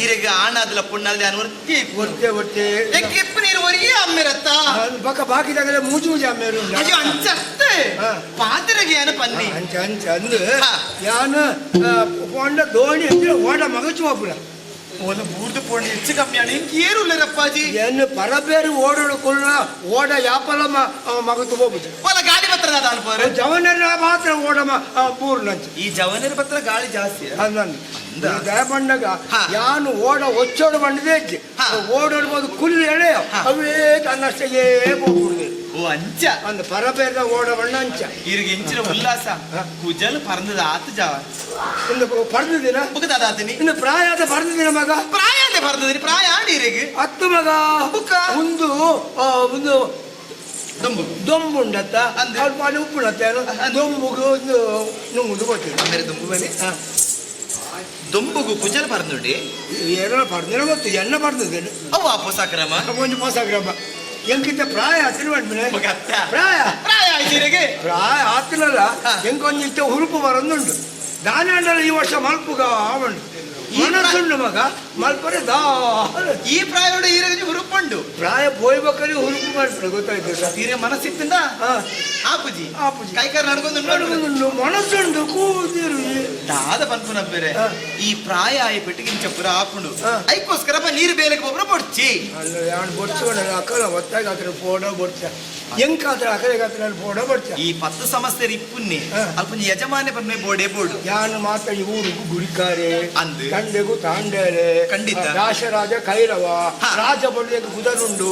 S5: ಈರೆಗ್ ಆಣಾದಲ ಪುಣ್ಣಾಲ್ದೆ ಅನ್ವರ್ತಿ
S4: ಒತ್ತೆ ಒತ್ತೆ
S5: ಎಂಕ್ ಇಪ್ಪು ನೀರು ಒರಿಯೇ ಅಮ್ಮೆರತ್ತ
S4: ಬಕ್ಕ ಬಾಕಿದಾಗಲೇ ಮೂಜು ಮೂಜಿ ಅಮ್ಮೇರು.
S5: ಅಯ್ಯೋ ಅಂಚತ್ತೆ ಪಾತ್ರೆಗೆ ಯಾನು ಪನ್ನಿ
S4: ಅಂಚ ಅಂಚ ಅಂದು ಯಾನು ಪೋಂಡ ದೋಣಿ ಅಂದ್ರೆ ಓಡ ಮಗಚು ಹೋಗ್ಬಿಡ
S5: ಓಲ ಬೂರ್ದು ಪೋಂಡ ಹೆಚ್ಚು ಕಮ್ಮಿ ಆಣ ಎಂಕ್ ಏರುಲ್ಲೇರ ಅಪ್ಪಾಜಿ
S4: ಏನು ಪರಬೇರು ಓಡೋಡು ಕುಳ್ಳ ಓಡ ಯಾಪಲ ಮಗತು ಹೋಗ್ಬಿಟ್ಟು
S5: ಓಲ ಗಾಳಿ ಬತ್ರ ಅನ್ಪೋರು
S4: ಜವನರ ಮಾತ್ರ ಓಡ ಬೂರ್ನಂಚ
S5: ಈ ಜವನರ ಪತ್ರ ಗಾಳಿ ಜಾಸ್ತಿ
S4: ದಯ ಬಂಡಗ ಯಾನು ಓಡ ಒಚ್ಚೋಡು ಬಂಡದೇ ಓಡೋಡ್ಬೋದು ಕುಲ್ಲಿ ಎಳೆಯ ಅವೇ ತನ್ನಷ್ಟೇ ಹೋಗ್ಬಿಡುದು.
S5: ಓ ಅಂಚ
S4: ಅಂದ ಪರಬೇರದ ಓಡ ಬಣ್ಣ ಅಂಚ
S5: ಇರಿಗೆ ಎಂಚಿನ ಉಲ್ಲಾಸ ಕುಜಲ್ ಪರಂದದ ಆತ ಜಾವ
S4: ಇನ್ನು ಪರ್ದಿನ
S5: ಬುಕ್ಕದಾದಾತಿನಿ
S4: ಇನ್ನು ಪ್ರಾಯ ಆದ ಪರ್ದಿನ ಮಗ
S5: ಪ್ರಾಯ ಅಂದೆ ಪರ್ದದಿನಿ ಪ್ರಾಯ ಆಡಿ ಇರಿಗೆ
S4: ಹತ್ತು ಮಗ
S5: ಬುಕ್ಕ
S4: ಒಂದು ಒಂದು
S5: ದೊಂಬು
S4: ದೊಂಬುಂಡತ್ತ ಅಲ್ಪ ಅಲ್ಲಿ ಉಪ್ಪುಣತ್ತೆ ದೊಂಬುಗು ಒಂದು ನುಂಗುದು ಗೊತ್ತಿಲ್ಲ.
S5: ಆಮೇಲೆ ದೊಂಬು ಮೇಲೆ ದೊಂಬುಗು ಕುಜಲ್ ಪರ್ದುಂಡಿ
S4: ಏನೋ ಪರ್ದಿನ ಗೊತ್ತು ಎಣ್ಣ ಪರ್ದಿದ್ದೇನೆ
S5: ಅವು ಪೋಸಾಕ್ರಮ
S4: ಒಂದು ಪೋಸಾಕ್ರಮ ಎಂಕಿಂತ ಪ್ರಾಯ ಆತಿನ ಪ್ರಾಯ
S5: ಪ್ರಾಯ ಆಯ್ತು
S4: ಪ್ರಾಯ ಆತಿನಲ್ಲ ಎಂಕೊಂದು ಇಷ್ಟ ಹುರುಪು ಬರೊಂದುಂಟು ದಾನಾಂಡಲ ಈ ವರ್ಷ ಮಲ್ಪುಗ ಉಂಟು ಮನಸ್ಸುಂಡು ಮಗ ಮಲ್ಪರೆ ದಾ
S5: ಈ ಪ್ರಾಯೋಡು ಈರೆಗೆ ಹುರುಪುಂಡು
S4: ಪ್ರಾಯ ಪೋಯ್ಬೇಕಾದ್ರೆ ಹುರುಪು ಮಾಡ್ತಾರೆ ಗೊತ್ತಾಯ್ತು.
S5: ಈರೆ ಮನಸ್ಸಿತ್ತಿಂದ ಆಪುಜಿ
S4: ಆಪುಜಿ
S5: ಕೈಕಾರ ನಡ್ಕೊಂಡು
S4: ನಡ್ಕೊಂಡು ಮನಸ್ಸುಂಡು ಕೂತಿರು
S5: ದಾದ ಪನ್ಪುನ ಬೇರೆ ಈ ಪ್ರಾಯ ಆಯಿ ಪೆಟ್ಟಿಗಿಂಚ ಪುರ ಆಪುಂಡು ಐಕೋಸ್ಕರ ನೀರು ಬೇಲೆಗೆ ಒಬ್ಬರು ಬೊಡ್ಚಿ
S4: ಅಲ್ಲ ಯಾನ್ ಬೊಡ್ಚೋಣ ಅಕ್ಕನ ಒತ್ತಾಗ ಆತರ ಫೋಟೋ ಬೊಡ್ಚ ಎಂಕಾತ್ರ ಅಕಲೆಗಾತ್ರ ಫೋಟೋ ಬೊಡ್ಚ
S5: ಈ ಪತ್ತು ಸಮಸ್ಯೆ ಇಪ್ಪುನ್ನಿ ಅಲ್ಪ ಯಜಮಾನೆ ಪನ್ಮೆ ಬೋಡೆ ಬೋಡು
S4: ಯಾನು ಮಾತ್ರ ಈ ಊರಿಗೂ ಗುರಿಕಾರೆ
S5: ಅಂದು
S4: ತಂದೆಗೂ ತಾಂಡೇರೆ
S5: ಖಂಡಿತ
S4: ದಾಶರಾಜ ಕೈರವ ರಾಜ ಬೊಡ್ಲಿಗೆ ಕುದರುಂಡು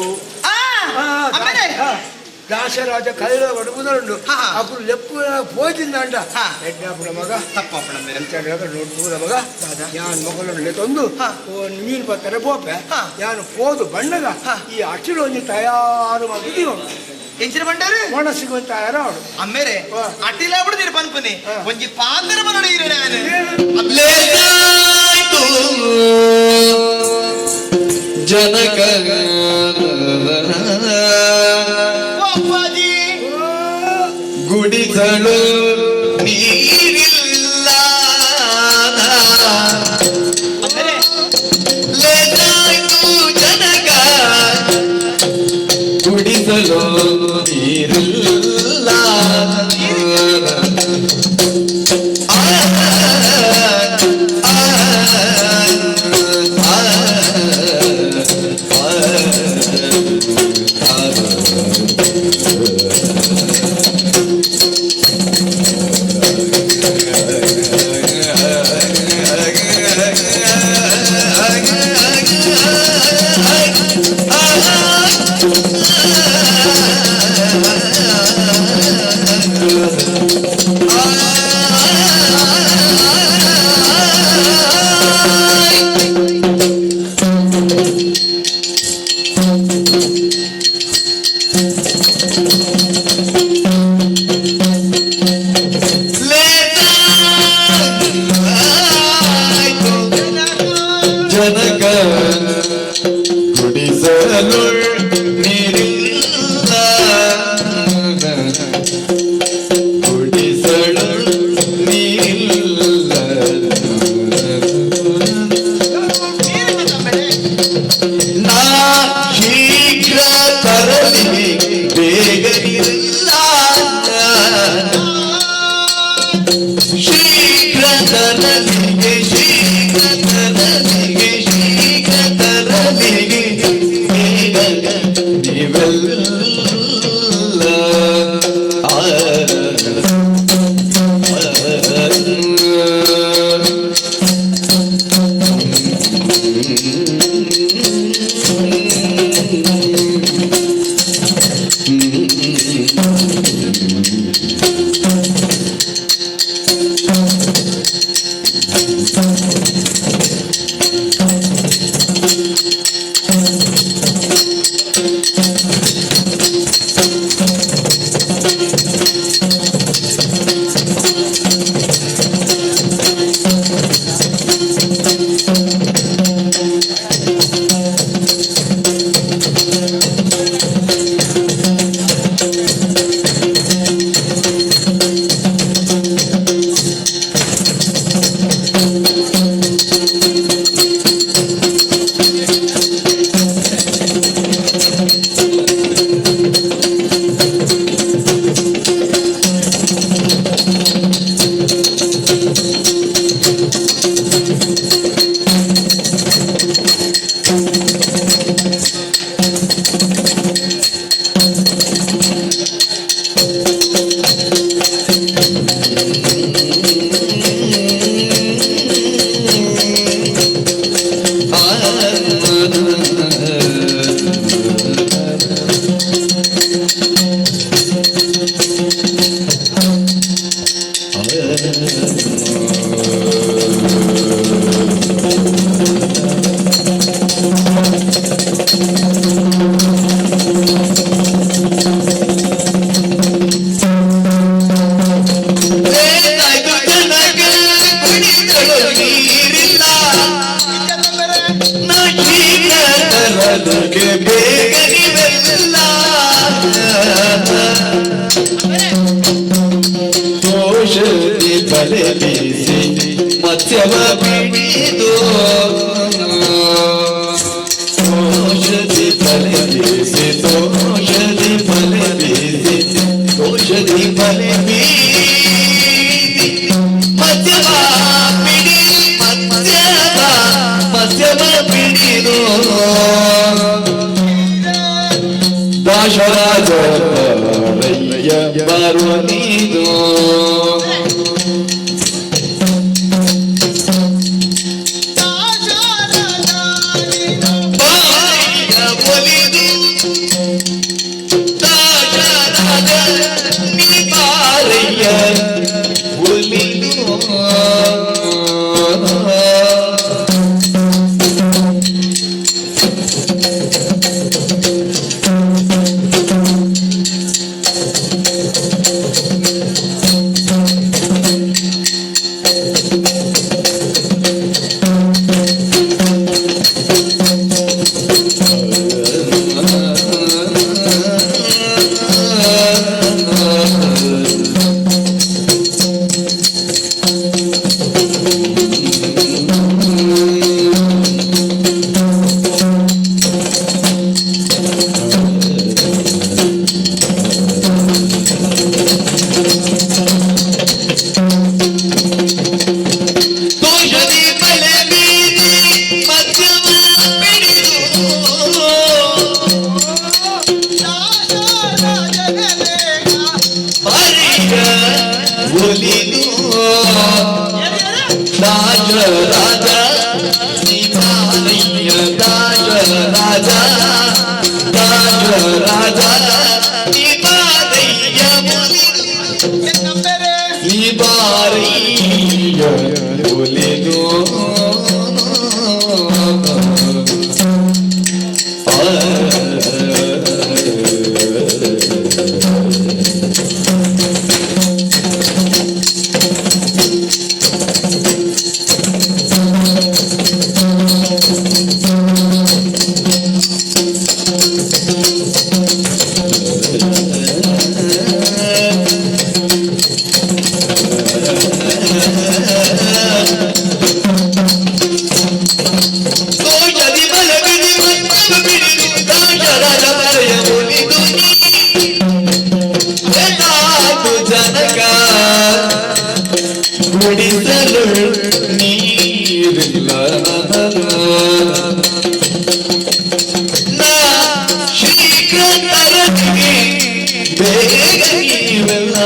S4: ದಾಶರಾಜ ಕೈರವ ಕುದರುಂಡು ಅప్పుడు ಲೆಪ್ಪು ಪೋಯ್ತಿಂದಾಂಡ ಎಡ್ಡಾಪುರ ಮಗ
S5: ತಪ್ಪಾಪಣ ಮೇರೆ
S4: ನೋಡ್ಪುರ ಮಗ ಯಾನ್ ಮಗಲೊಂಡೆ ತಂದು ಮೀನು ಬರ್ತಾರೆ ಪೋಪೆ ಯಾನು ಪೋದು ಬಣ್ಣಗ ಈ ಅಟ್ಟಿಲು ಒಂಜಿ ತಯಾರು ಮಾಡಿದೀವ
S5: ಎಂಚಿನ ಬಂಡಾರು
S4: ಒಣಸಿಗೆ ಒಂದು ತಯಾರು ಅವಳು
S5: ಅಮ್ಮೇರೆ ಅಟ್ಟಿಲ ಬಿಡುದಿರು ಪನ್ಪುನಿ ಒಂಜಿ ಪಾತ್ರ ಮನೋಡು ಇರು ನಾನು
S1: ಜನಕ
S5: ಅಪ್ಪಾಜಿ
S1: ಗುಡಿಸಲು ನೀರಿಲ್ಲ ಲೇದಾಯ್ತು ಜನಕ ಗುಡಿಸಲು ನೀರಿಲ್ಲ ಆ ಜನಕ ಗುಡಿಸಲು ನೀರಿಲ್ಲ, ಗುಡಿಸಲು ನೀರಿಲ್ಲ. ನಾ ಶೀಘ್ರ ತರಲಿ ಬೇಗನಿಲ್ಲ, ಶೀಘ್ರ ತರಲಿಗೆ, ಶೀಘ್ರ ತರಲಿಗೆ, ಶೀಘ್ರ ತರಲಿಗೆ ಬೇಗ ನೀವೆಲ್ಲ. ಆ ಬಲೆ ಬೀಸಿ ಮತ್ಸ್ಯವ ಬಿಡಿದು, ಔಷಧಿ ಬಲೆ ಬೀಸಿ, ಔಷಧಿ ಬಲೆ ಬೀಸಿ, ಔಷಧಿ ಬಲೆ ಬೀಸಿ ಮತ್ಸ್ಯವ ಬಿಡಿ, ಮತ್ಸ್ಯವ ಮತ್ಸ್ಯವ ಬಿಡಿದು. ದಾಶರಾಜ ಬರುವ ನೀದು. ರಾಜ ರಾಜ. ನಿಬಾರಿಯ ಒಲಿದು ದೋಷದಿ ಬಲಬಿಡಿ ಮತ್ತು ಬಿಡಿದು ದಾಶರಾಜ ಬರೆಯ ಒಲಿದು ನೀ ಜನಕ ಗುಡಿಸಲು ನೀರಿಲ್ಲ ನಾ ಶೀಘ್ರ ತರದಿಗೆ ಬೇಗ ನೀವೆಲ್ಲ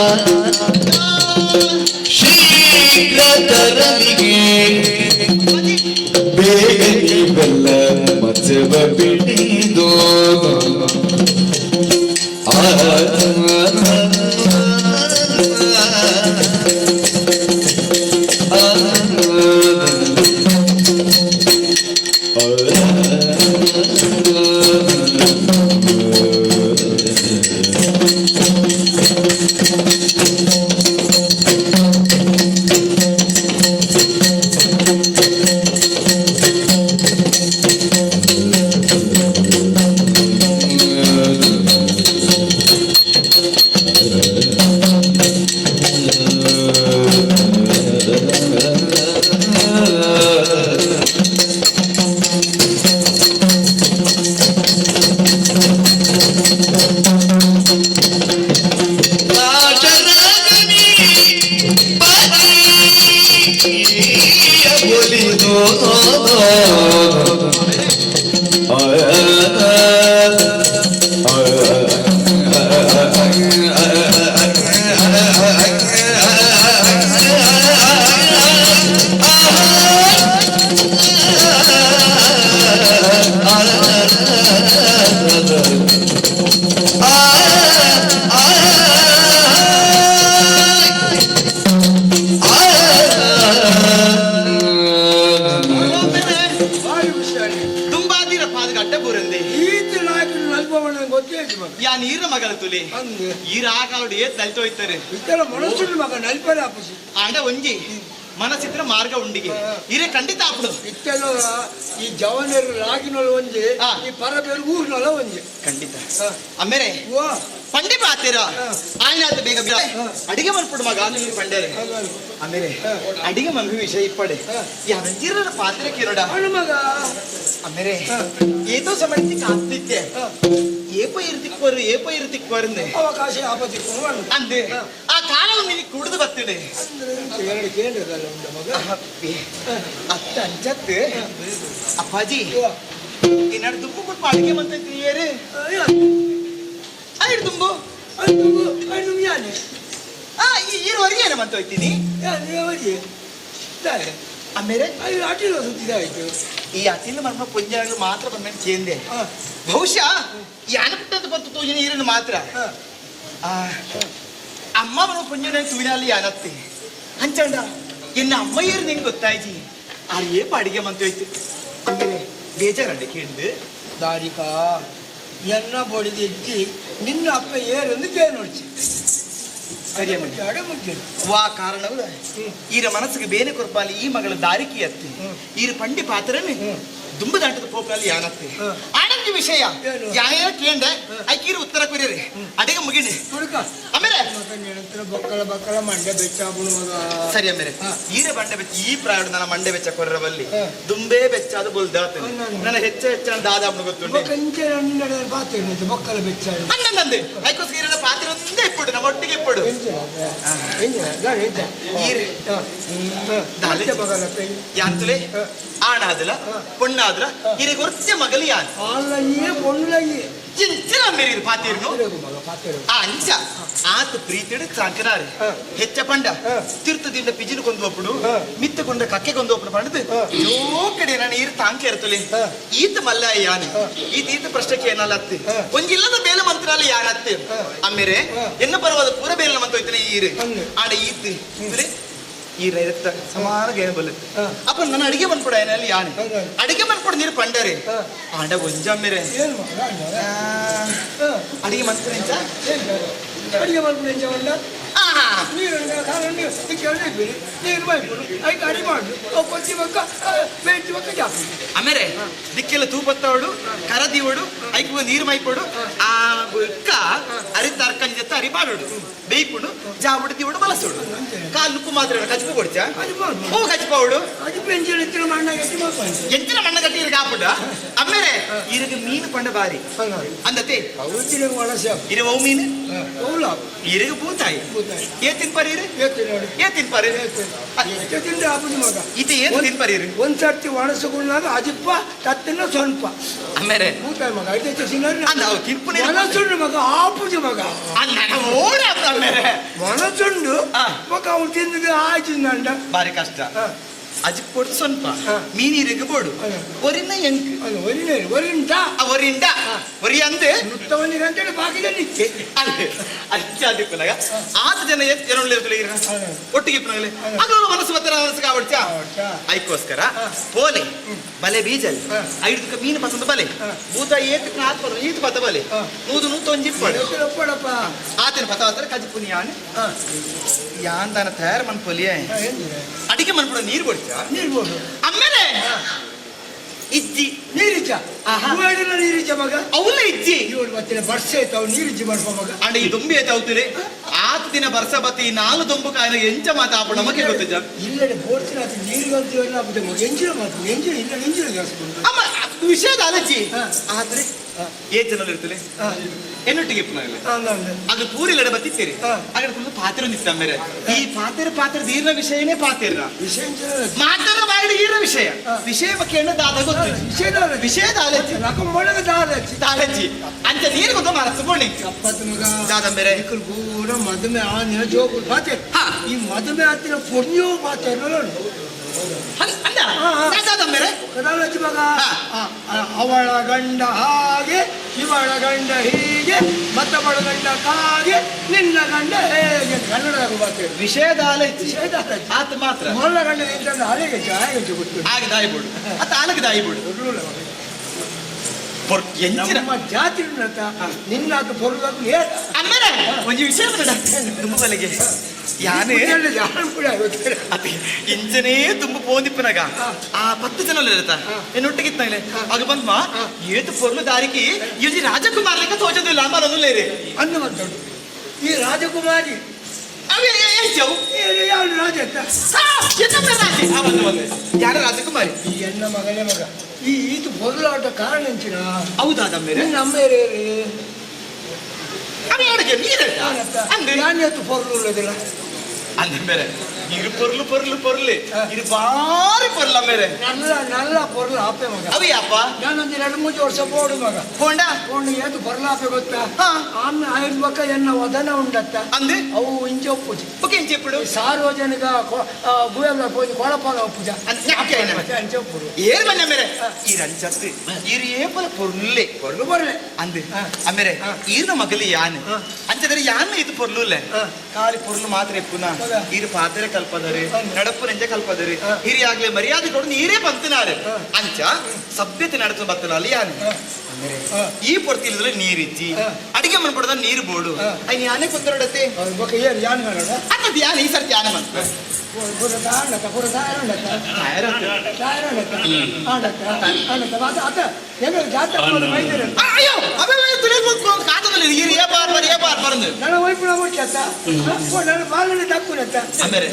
S1: ಶೀಘ್ರ ತರದಿಗೆ ಬೇಗ ನೀವೆಲ್ಲ ಮತ್ಸ್ಯವ ಬಿಡಿದು ಆ ದಾಶರಥನಿ ಪತಿಯ ಒಲಿದು
S4: ಬಾರಿ ಹುಷಾರಿ.
S5: ದುಂಬಾದಿರ ಪಾದಗ ಅಡ್ಡ ಬೂರಂದೆ
S4: ಈತ ನಾಯಕನ ಅನುಭವ ನಂಗೆ ಗೊತ್ತೇ ಇತ್ತು ಮಗ.
S5: ಯಾ ನೀರ ಮಗಳ ತುಲಿ
S4: ಅಂದ್
S5: ಈರ ಆ ಕಾಲೋಡು ಏತ್ ನಲ್ತೋಯ್ತಾರೆ
S4: ಇತ್ತೆಲ್ಲ ಮನಸ್ಸು ಮಗ ನಲ್ಪರೆ ಆಪುಸಿ.
S5: ಆಂಡ ಒಂಜಿ ಮನಸ್ಸಿತ್ರ ಮಾರ್ಗ ಉಂಡಿಗೆ ಇರೆ ಖಂಡಿತ ಆಪುಡು
S4: ಇತ್ತೆಲ್ಲ ಈ ಜವನರು ರಾಗಿನೊಳ ಒಂಜಿ
S5: ಆ.
S4: ಈ ಪರಬೇರು ಊರಿನೊಳ ಒಂಜಿ
S5: ಖಂಡಿತ
S4: ಆ.
S5: ಅಮ್ಮೇರೆ
S4: ವಾ
S5: ಪಂಡಿ ಪಾತೀರ
S4: ಹಾ.
S5: ಆಯ್ನಾತ ಬೇಗ ಬೇಗ
S4: ಹಾ.
S5: ಅಡಿಗೆ ಮನ್ಪುಡು ಮಗ ನೀರು ಪಂಡೇರೆ
S4: ಹಾಗಾದ್ರೆ.
S5: ಆಮೇಲೆ
S4: ಹಾ.
S5: ಅಡಿಗೆ ಮನ್ಪು ವಿಷಯ ಇಪ್ಪಡೆ
S4: ಹಾ.
S5: ಯಾವಂಜಿರನ ಪಾತ್ರೆ ಕಿರೋಡ
S4: ಅವನು ಮಗ
S5: ಆಮೇಲೆ
S4: ಹಾ.
S5: ಏತೋ ಸಮಯಕ್ಕೆ ಕಾತ್ತಿದ್ದೆ
S4: ಹಾ.
S5: ಏಪ ಇರ್ತಿಕ್ಕೋರು ಏಪ ಇರ್ತಿಕ್ಕೋರಂದೆ
S4: ಅವಕಾಶ ಆಪತ್ತಿ ಕೊಡುವನು.
S5: ಅಂದೆ
S4: ಹಾ.
S5: ಆ ಕಾಲವನ್ನು ನೀನು ಕುಡಿದು ಬತ್ತಿಡೆ
S4: ಅಂದ್ರೆ ಎಂತ ಎರಡು ಕೇಂದ್ರದಲ್ಲ ಉಂಡ ಮಗ
S5: ಅತ್ತ ಅಂಚತ್ತು ಅಪ್ಪಾಜಿ
S4: ವಾ.
S5: ಏನಾರು ದುಂಬು ಕೊಟ್ಟು ಅಡಿಗೆ ಮಂತ ಏರು
S4: ಅಯ್ಯೋ,
S5: ಆಯ್ತು ದುಂಬು
S4: ಅದು ಅದು ಯಾನೆ
S5: ಆ ಈರುವರೆಗೆ ಏನ ಮಂತ ಹೋಯ್ತೀನಿ
S4: ಯಾನೆ ಅವರಿಗೆ ದಾರೆ
S5: ಆಮೇಲೆ
S4: ಅದು ಅಟಿಲ ಸುತ್ತಿದಾಯ್ತು
S5: ಈ ಅತಿಲ ಮರ್ಮ ಪುಂಜಾಗಳು ಮಾತ್ರ ಬಂದ ಚೇಂದೆ
S4: ಹಾ.
S5: ಬಹುಶಃ ಯಾನಪುಟ್ಟದ ಬಂತು ತೋಜಿನ ಈರನ್ನು ಮಾತ್ರ
S4: ಹಾ.
S5: ಆ, ಅಮ್ಮ ಬರೋ ಪುಂಜನ ತೂವಿನಲ್ಲಿ ಯಾನತ್ತಿ ಅಂಚಂಡ ಎನ್ನ ಅಮ್ಮ ಏರು ನಿಂಗೆ ಗೊತ್ತಾಯ್ತಿ ಆರು ಏಪ ಅಡಿಗೆ ಮಂತ ಹೋಯ್ತು ಆಮೇಲೆ ಬೇಜಾರಂಡೆ ಕೇಂದು
S4: ದಾರಿಕಾ ಎನ್ನ ಬೊಡಿದಿಜ್ಜಿ ನಿನ್ನ ಅಪ್ಪ ಏರೆಂದು ಕೇಳೋಡ್ಚಿ
S5: ಸರಿ ಅಮ್ಮ
S4: ಅಡ ಮುಖ್ಯ
S5: ವಾ ಕಾರಣವು ಈರ ಮನಸ್ಸಿಗೆ ಬೇನೆ ಕೊರ್ಪಾಲಿ ಈ ಮಗಳ ದಾರಿಕಿ ಅತ್ತಿ
S4: ಹ್ಮ್.
S5: ಈರ ಪಂಡಿ ಪಾತ್ರನೆ
S4: ಹ್ಮ್.
S5: ದುಂಬು ದಾಟದ ಪೋಪಲ್ಲಿ ಯಾನತ್ತಿ
S4: ಹ್ಮ್.
S5: ಆನಂದ ವಿಷಯ
S4: ಏನು?
S5: ಯಾಯ ಕೇಂಡ ಐಕೀರು ಉತ್ತರ ಕೊರಿಯರಿ ಅಡಿಗೆ ಮುಗಿಣಿ
S4: ಹುಡುಕ
S5: ಆಮೇಲೆ
S4: ಮಗ ಬಕ್ಕಳ ಬಕ್ಕಳ ಮಂಡೆ ಬೆಚ್ಚ ಬುಣ ಮಗ
S5: ಸರಿ ಆಮೇಲೆ
S4: ಹಾ.
S5: ಈರ ಬಂಡೆ ಬೆಚ್ಚ ಈ ಪ್ರಾಯಡು ನನ್ನ ಮಂಡೆ ಬೆಚ್ಚ ಕೊರರವಲ್ಲಿ
S4: ಹಾ.
S5: ದುಂಬೇ ಬೆಚ್ಚ ಅದು ಬೊಲ್ದಾತ
S4: ಹೌದು.
S5: ನನ್ನ ಹೆಚ್ಚ ಹೆಚ್ಚ ದಾದ ಅಮ್ಮನ ಗೊತ್ತುಂಟು
S4: ಕಂಚೆ ನಿನ್ನ ಪಾತ್ರೆ ಬಕ್ಕಳ ಬೆಚ್ಚ
S5: ಅನ್ನಂದಂದೆ ಐಕೋಸ್ಕರ ಈರನ ಪಾತ್ರೆ ಒಂದೇ ಇಪ್ಪಡು ನಮ್ಮ ಒಟ್ಟಿಗೆ ಇಪ್ಪಡು ದಾಲೆ. ಯಾಂತುಲೆ
S4: ಹಾ.
S5: ಆಣಾದಲ
S4: ಹಾ.
S5: ಪೊಣ್ಣಾದಲ ಇರಿಗೆ ಒರ್ಚೆ ಮಗಲು ಯಾನ್
S4: ಆಲ್ಲ ಆಣುಲಯ್ಯೇ ಪೊಣ್ಣುಲಯ್ಯೇ
S5: ಇಂಚಿನ ಮೇರಿ ಪಾತಿರ್ನು
S4: ಮಗ ಪಾತೆರು
S5: ಆ ಅಂಚ ಆತ ಪ್ರೀತಿಡು ಚಾಂಕನಾರಿ ಹೆಚ್ಚ ಪಂಡ ತಿರ್ತದಿಂದ ಪಿಜಿನ ಕೊಂದು ಒಪ್ಪುಡು ಮಿತ್ತ ಕೊಂಡ ಕಕ್ಕೆ ಕೊಂದು ಒಪ್ಪುಡು ಪಂಡದು ಜೋಕಡೆ ನಾನು ಈರು ತಾಂಕೆ ಇರ್ತಲೆ ಈತ ಮಲ್ಲ ಯಾನೆ ಈತ ಈತ ಪ್ರಶ್ನಕ್ಕೆ ಏನಲ್ಲ ಅತ್ತೆ ಒಂಜಿಲ್ಲದ ಬೇಲೆ ಮಂತ್ರಾಲ ಯಾನತ್ತೆ ಆಮೇಲೆ ಎನ್ನ ಪರವಾದ ಪೂರ ಬೇಲೆ ಮಂತ ಹೋಯ್ತಾನೆ ಈರು ಆಡ ಈತ್ ಈ ರೈತ ಸಮಾನ ಗೇನ ಬಲ್ಲತ್ತೆ ಅಪ್ಪ ನನ್ನ ಅಡಿಗೆ ಬಂದ್ಕೊಡ ಏನಲ್ಲಿ ಯಾನೆ ಅಡಿಗೆ ಬಂದ್ಕೊಡ ನೀರು ಪಂಡರೆ ಆಡ ಒಂಜಮ್ಮೆರೆ
S4: ಏನು ಮಗ
S5: ಅಡಿಗೆ ಮಂತ್ರ ಎಂಚ
S4: ಅಡಿಗೆ ಮಾಡ್ಕೊಂಡು ಎಂಚ ಉಂಡ ನೀರು ಕಾರಣ ಕೇಳಿ ನೀರು ಬೈಪುಡು ಐಕ್ ಅಡಿ ಮಾಡು ಅವು ಕೊಚ್ಚಿ ಬಕ್ಕ ಬೇಂಚಿ ಬಕ್ಕ ಜಾಪು
S5: ಆಮೇಲೆ ದಿಕ್ಕೆಲ್ಲ ತೂಪತ್ತವಳು ಕರದಿವಳು ಐಕ್ ನೀರು ಮೈಪಡು ಆ ಬುಕ್ಕ ಅರಿ ತರ್ಕಂಜಿ ಜೊತೆ ಅರಿ ಬಾಡುಡು ಬೇಯ್ಪುಡು ಜಾಬುಡು ದಿವಡು ಬಲಸುಡು ಕಾಲು ಉಪ್ಪು ಮಾತ್ರ ಕಚ್ಪು ಕೊಡ್ಚ ಓ ಕಚ್ಪವಳು
S4: ಅದು ಪೆಂಚಿನ ಇತ್ತಿನ ಮಣ್ಣ ಗಟ್ಟಿ ಮಾಡ್ಕೊಂಡು
S5: ಎಂಚಿನ ಮಣ್ಣ ಗಟ್ಟಿ ಇರ್ಗ ಆಪುಡ ಆಮೇಲೆ ಇರಗ ಮೀನು ಪಂಡ ಬಾರಿ ಅಂದತೆ
S4: ಅವು ಒಳಸೆ
S5: ಇರು ಅವು ಮೀನು
S4: ಹೌಲ
S5: ಇರಗ ಬೂತಾಯಿ
S4: ಬೂತಾಯಿ.
S5: ಏ ತಿನ್ಪಾರಿ ಇರು
S4: ಏತು ನೋಡಿ
S5: ಏ ತಿನ್ಪಾರಿ
S4: ತಿಂದ್ರೆ ಆಪುಜಿ ಮಗ
S5: ಇತ ಏನು ತಿನ್ಪಾರಿ ಇರು
S4: ಒಂದ್ ಸರ್ತಿ ಒಣಸುಗುಣ್ಣಾಗ ಅಜಿಪ್ಪ ತತ್ತಿನ ಸೊನ್ಪ
S5: ಆಮೇಲೆ
S4: ಬೂತಾಯಿ ಮಗ ಐತೆ ಸಿಂಗರ್
S5: ಅಂದ ಅವು ತಿನ್ಪುನೇ
S4: ಒಣಸುಂಡು ಮಗ ಆಪುಜಿ ಮಗ
S5: ಅಂದ ಓಡ ಆಮೇಲೆ
S4: ಒಣಸುಂಡು ಮಗ ಅವ್ನು ತಿಂದಿದ್ದು ಆಯ್ತು ನಂಡ
S5: ಬಾರಿ ಕಷ್ಟ ಅಜಿ ಕೊಡು ಸ್ವಲ್ಪ ಮೀನು ಇರಗ ಬೋಡು ಒರಿನ ಎಂಕ್
S4: ಒರಿನ ಒರಿಂಡ
S5: ಒರಿಂಡ ಒರಿ ಅಂದೆ
S4: ನುತ್ತವನಿಗೆ ಅಂತೇಳಿ ಬಾಕಿದ ನಿಚ್ಚೆ
S5: ಅಲ್ಲೇ ಅಜ್ಜಾದಿಪ್ಪನಾಗ ಆತ ಜನ ಎತ್ತು ಒಟ್ಟಿಗೆ ಇಪ್ಪನಾಗಲೇ ಅದು ಮನಸ್ಸು ಬತ್ತರ ಮನಸ್ಸು ಕಾವಡ್ಚ ಐಕ್ಕೋಸ್ಕರ ಪೋಲೆ ಬಲೆ ಬೀಜಲ್ ಐದು ಮೀನು ಪಸಂದ ಬಲೆ ಭೂತ ಏತ್ ಆತ್ ಪದ ಈತ್ ಪತ ಬಲೆ ನೂದು ನೂತೊಂಜಿ ಇಪ್ಪಡು
S4: ಒಪ್ಪಡಪ್ಪ
S5: ಆತನ ಪತ ಹತ್ರ ಕಜಿಪುನಿ ಯಾನ್ ಯಾನ್ ತಾನ ತಯಾರು ಮನ್ಪೊಲಿಯೇ ಅಡಿಗೆ ಮನ್ಪುಡ ನೀರು ಕೊಡ್ಚ
S4: ನೀರು ಬೋದು
S5: ಆಮೇಲೆ ಇಜ್ಜಿ
S4: ನೀರಿಜ್ಜ ಹೂವಾಡಿನ ನೀರಿಜ್ಜ ಮಗ
S5: ಅವಲ್ಲ ಇಜ್ಜಿ
S4: ಇವಳು ಮತ್ತೆ ಬರ್ಸೆ ಆಯ್ತು ಅವು ನೀರಿಜ್ಜಿ ಬರ್ಪ ಮಗ
S5: ಅಂಡ ಈ ದೊಂಬಿ ಆಯ್ತು ಅವತಿರಿ ಆತ ದಿನ ಬರ್ಸ ಬತ್ತಿ ಈ ನಾಲು ದೊಂಬು ಕಾಯಿನ ಎಂಚ ಮಾತ ಆಪು ನಮಗೆ ಗೊತ್ತಿದ್ದ
S4: ಇಲ್ಲಡೆ ಬೋರ್ಸಿನ ಆತ ನೀರು ಕಲ್ತೀವಲ್ಲ ಆಪುಜ ಮಗ ಎಂಜಿನ ಮಾತು ಎಂಜಿನ ಇಲ್ಲ ಎಂಜಿನ ಜಾಸ್ತಿ ಬಂತು
S5: ಅಮ್ಮ ವಿಷಯದ ಅಲಜಿ ಆದ್ರೆ ಏ ಜನರು ಇರ್ತಲೆ ಎನ್ನೊಟ್ಟಿಗೆ ಇಪ್ಪನಾಗಲಿ ಅದು ಪೂರಿ ಲಡ ಬತ್ತಿತ್ತೀರಿ ಹಾಗೆ ಫುಲ್ ಪಾತ್ರೆ ಒಂದಿತ್ತು ಆಮೇಲೆ ಈ ಪಾತ್ರೆ ಪಾತ್ರೆ ದೀರ್ನ ವಿಷಯನೇ ಪಾತಿರ್ನ
S4: ವಿಷಯ
S5: ಮಾತಾಡ ಬಾಯಿಡಿ ಈರ ವಿಷಯ ವಿಷಯ ಬಗ್ಗೆ ಎಣ್ಣೆ ದಾದ ಗೊತ್ತು
S4: ವಿಷಯದ
S5: ವಿಷಯದ ಅಲಜಿ
S4: ರಕಂ ಒಳಗೆ ದಾಲಚ್ಚಿ
S5: ದಾಲಜಿ ಅಂಚ ನೀರು ಗೊತ್ತ ಮರಸು
S4: ಚಪ್ಪತ್ತು ಮಗ
S5: ದಾದಂಬೇರೆ
S4: ಪೂರ ಮದುವೆ ಆನಿನ ಜೋಗುಲು ಪಾತೆ ಈ ಮದುವೆ ಆತಿನ ಪುಣ್ಯವು ಪಾತೆ
S5: ಅಂದ ದಾದಂಬೇರೆ
S4: ಕದಾಲಚ್ಚಿ ಮಗ ಅವಳ ಗಂಡ ಹಾಗೆ ಇವಳ ಗಂಡ ಹೀಗೆ ಮತ್ತೊಬ್ಬಳ ಗಂಡ ಕಾಗೆ ನಿನ್ನ ಗಂಡ ಹೇಗೆ ಕನ್ನಡದಾಗ ಮಾತೆ
S5: ವಿಷಯದ ಅಲಜಿ
S4: ವಿಷಯದ ಅಲಜಿ
S5: ಆತ ಮಾತ್ರ
S4: ಮೊದಲ ಗಂಡ ನಿಂತಂದ್ರೆ ಹಾಗೆ ಹಾಗೆ ಗೊತ್ತು
S5: ಆಗ ದಾಯಿಬೋಡು ಆತ ಆಲಗ ದಾಯಿಬೋಡು ಎಂಚಿನ
S4: ನಮ್ಮ ಜಾತಿ ನಿನ್ನಾತ ಪೊರ್ಲದ್ದು ಏ
S5: ಅಮ್ಮರೆ ಒಂಜಿ ವಿಷಯ ಬೇಡ ತುಂಬ ಬಲೆಗೆ ಯಾನೇ
S4: ಯಾರು ಕೂಡ ಗೊತ್ತಿಲ್ಲ
S5: ಅದೇ ಇಂಚನೇ ತುಂಬ ಪೋಂದಿಪ್ಪನಾಗ ಆ ಪತ್ತು ಜನ ಇರತ್ತ ಎನ್ನೊಟ್ಟಿಗೆ ಇತ್ತಾಗಲೇ ಆಗ ಬಂದ್ಮ ಏತು ಪೊರ್ಲು ದಾರಿಕಿ ಇಲ್ಲಿ ರಾಜಕುಮಾರ್ ಲೆಕ್ಕ ತೋಚದಿಲ್ಲ ಅಮ್ಮ ಲೇರಿ
S4: ಅಂದು ಮಾತಾಡು ಈ ರಾಜಕುಮಾರಿ
S5: ಅವೇ ಏಚವು
S4: ಯಾರು ರಾಜ ಅಂತ
S5: ಯಾರ ರಾಜಕುಮಾರಿ
S4: ಈ ಎಣ್ಣ ಮಗನೇ ಮಗ ಈ ಈತ ಪೊರ್ಲಾಟ ಕಾರಣ ಎಂಚಿನ
S5: ಹೌದಾದ ಮೇರೆ
S4: ನಮ್ಮ
S5: ಅವೇ ಅಡುಗೆ ನೀರು ಅಂದ್ರೆ
S4: ಯಾನ್ಯತ್ತು ಪೊರ್ಲು ಉಳ್ಳದಿಲ್ಲ
S5: ಅಂದ ಮೇರೆ ಇರು ಪೊರ್ಲು ಪೊರ್ಲು ಪೊರ್ಲಿ ಇರು ಬಾರಿ ಪೊರ್ಲ ಮೇರೆ
S4: ನಲ್ಲ ನಲ್ಲ ಪೊರ್ಲು ಆಪೆ ಮಗ
S5: ಅವೇ ಅಪ್ಪ
S4: ನಾನೊಂದು ಎರಡು ಮೂರು ವರ್ಷ ಬೋಡು ಮಗ
S5: ಹೋಂಡ
S4: ಬೋಂಡು ಏತು ಪೊರ್ಲು ಆಪೆ ಗೊತ್ತಾ ಆమె ಆಯುರ್ವಕ ಎನ್ನ ವದನ ಉಂಡತ್ತ
S5: ಅಂದೆ
S4: ಅವು ಇಂಚ ಒಪ್ಪುಜಿ
S5: ಓಕೆ ಇಂಚ ಎಪ್ಪಡು
S4: ಸಾರ್ವಜನಿಕ ಗುವೆಲ್ಲ ಪೋಜಿ ಕೊಳಪಾಲ ಒಪ್ಪುಜ ಅಂಚ ಒಪ್ಪುಡು
S5: ಏರ್ ಬನ್ನ ಮೇರೆ ಈ ರಂಚತ್ತಿ ಈರು ಏಪಲ ಪೊರ್ಲೆ
S4: ಪೊರ್ಲು ಬರಲೆ
S5: ಅಂದೆ ಆಮೇಲೆ ಈರ್ನ ಮಗಲಿ ಯಾನ್ ಅಂಚದ್ರೆ ಯಾನ್ ಇದು ಪೊರ್ಲುಲ್ಲೆ ಖಾಲಿ ಪೊರ್ಲು ಮಾತ್ರ ಎಪ್ಪುನ ಈರು ಪಾತ್ರೆ ಕಲ್ಪದರೆ ನಡಪು ನೆಂಜ ಕಲ್ಪದರೆ ಹಿರಿಯಾಗ್ಲೆ ಮರ್ಯಾದೆ ಕೊಡು ನೀರೇ ಬಂತನಾರೆ ಅಂಚ ಸಭ್ಯತೆ ನಡತು ಬತ್ತನ ಅಲ್ಲಿ ಯಾನ್ ಈ ಪೊರ್ತಿಲ್ದಲ್ಲ ನೀರಿಜ್ಜಿ ಅಡಿಗೆ ಮನ್ ಪಡೆದ ನೀರು ಬೋಡು ಅಯ್ಯ ಯಾನೇ ಕುಂತರಡತ್ತೆ
S4: ಏನು ಯಾನ್ ಮಾಡೋಣ
S5: ಅನ್ನದ್ ಯಾನ್ ಈ ಸರ್ತಿ ಯಾನೆ ಮಂತ ಅಯ್ಯೋ ಅವೇ ತುಳಿಯಲ್ ಕಾತದಲ್ಲಿ ನೀರು ಏ ಬಾರ್ ಬಾರ್ ಏ ಬಾರ್ ಬರಂದು
S4: ನನ್ನ ವೈಫ್ ಮುಚ್ಚತ್ತ ನನ್ನ ಬಾಲಲ್ಲಿ ತಕ್ಕುನತ್ತ
S5: ಆಮೇಲೆ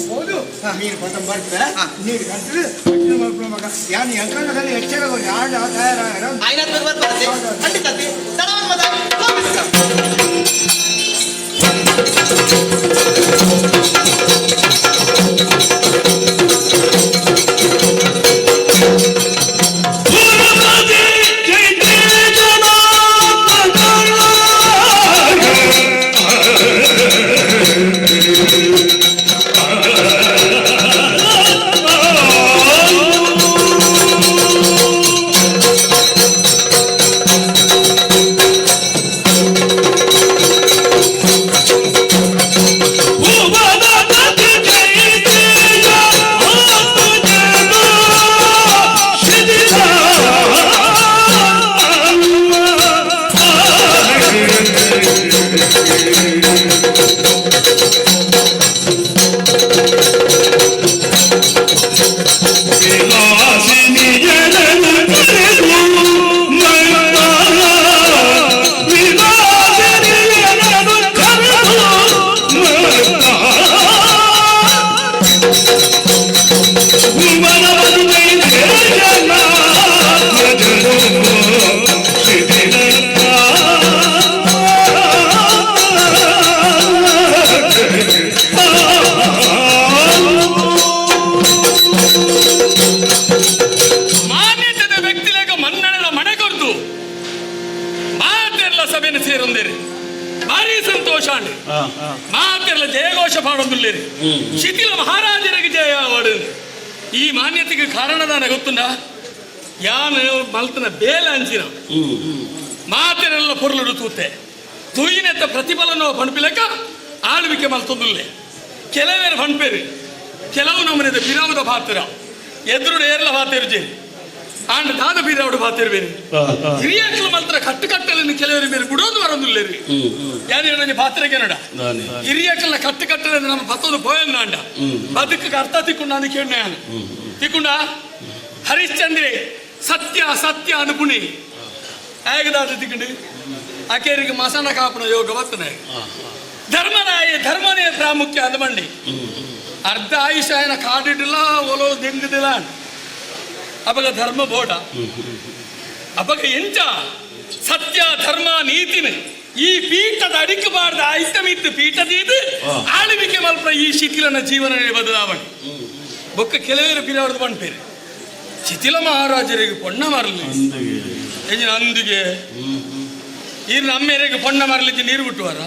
S4: ಹೋದು ನೀರು ಪತಂ ಬರ್ತದೆ ನೀರು ಕರ್ತದೆ ಮಗ ಯಾನು ಎಂಕಣ್ಣದಲ್ಲಿ ಎಚ್ಚರ ಯಾರು ತಯಾರ
S5: ಆಯ್ನಾತ್ ಬರ್ತದೆ ಖಂಡಿತ ತಡವನ್ ಮದ
S1: ಜೈ
S6: ಪಣೊಂದುಲ್ಲೇರಿ ಶಿಥಿಲ ಮಹಾರಾಜರಿಗೆ ಜಯ ಆವಡು. ಈ ಮಾನ್ಯತೆಗೆ ಕಾರಣದಾನ ಗೊತ್ತುಂಡ ಯಾನ್ ಮಲ್ತನ ಬೇಲೆ ಅಂಚಿನ ಮಾತೆರೆಲ್ಲ ಪೊರ್ಲುಡು ತೂತೆ ತೂಯಿನೆತ್ತ ಪ್ರತಿಫಲನೋ ಪಣಪಿಲಕ ಆಳ್ವಿಕೆ ಮಲ್ತೊಂದುಲ್ಲೆ ಕೆಲವೇರು ಪಣ್ಪೇರು ಕೆಲವು ನಮ್ಮನೆದ ಪಿರಾವುದ ಪಾತ್ರ ಎದುರುಡು ಏರ್ಲ ಪಾತೇರು ಜೇರಿ ಆಂಡ ದಾದ ಪಿರಾವುಡು ಪಾತೇರು ಬೇರೆ ಹಿರಿಯಾಕ್ಲು ಮಲ್ತರ ಕಟ್ಟು ಕಟ್ಟಲನ್ನು ಕೆಲವರು ಬೇರೆ ಬಿಡೋದು ಬರೋದಿಲ್ಲೇರಿ ಯಾರು ನನಗೆ ಪಾತ್ರೆ ಕೆನಡ ಹಿರಿಯಾಕಲ್ನ ಕಟ್ಟು ಕಟ್ಟಲೆ ನಮ್ಮ ಪತ್ತೊಂದು ಪೋಯನ್ನ ಅಂಡ ಬದುಕು ಅರ್ಥ ತಿಕ್ಕೊಂಡ ಅಂತ ಕೇಳ ತಿಕ್ಕೊಂಡ ಹರಿಶ್ಚಂದ್ರೆ ಸತ್ಯ ಸತ್ಯ ಅನುಪುಣಿ ಹೇಗದಾದ ತಿಕ್ಕೊಂಡು ಆಕೆರಿಗೆ ಮಸಣ ಕಾಪಣ ಯೋಗ ಬರ್ತನೆ ಧರ್ಮನಾಯ ಧರ್ಮನೇ ಪ್ರಾಮುಖ್ಯ ಅಂದ ಮಂಡಿ ಅರ್ಧ ಆಯುಷ್ಯ ఆయన ಕಾಡಿಡ್ಲ ಒಲೋ ದಿಂಗದಿಲ್ಲ ಅಪಗ ಧರ್ಮ ಬೋಡ ಅಪಗ ಎಂಚ ಸತ್ಯ ಧರ್ಮ ನೀತಿನ ಈ ಪೀಠದ ಅಡಿಕಬಾರ್ದ ಆಯ್ತಮಿತ್ತು ಪೀಠದೀದು ಆಳ್ವಿಕೆ ಮಲ್ಪ ಈ ಶಿಥಿಲನ ಜೀವನ ಬದಲಾವಣೆ ಬೊಕ್ಕ ಕೆಲವರು ಪಿರವರ್ದು ಪಣ್ಪೇರು ಶಿಥಿಲ ಮಹಾರಾಜರಿಗೆ ಪೊಣ್ಣ ಮಾರಲಿ ಎಂಜಿನ ಅಂದಿಗೆ ಈ ನಮ್ಮೆರೆಗೆ ಪೊಣ್ಣ ಮಾರಲಿಜ್ಜಿ ನೀರು ಬಿಟ್ಟುವಾರ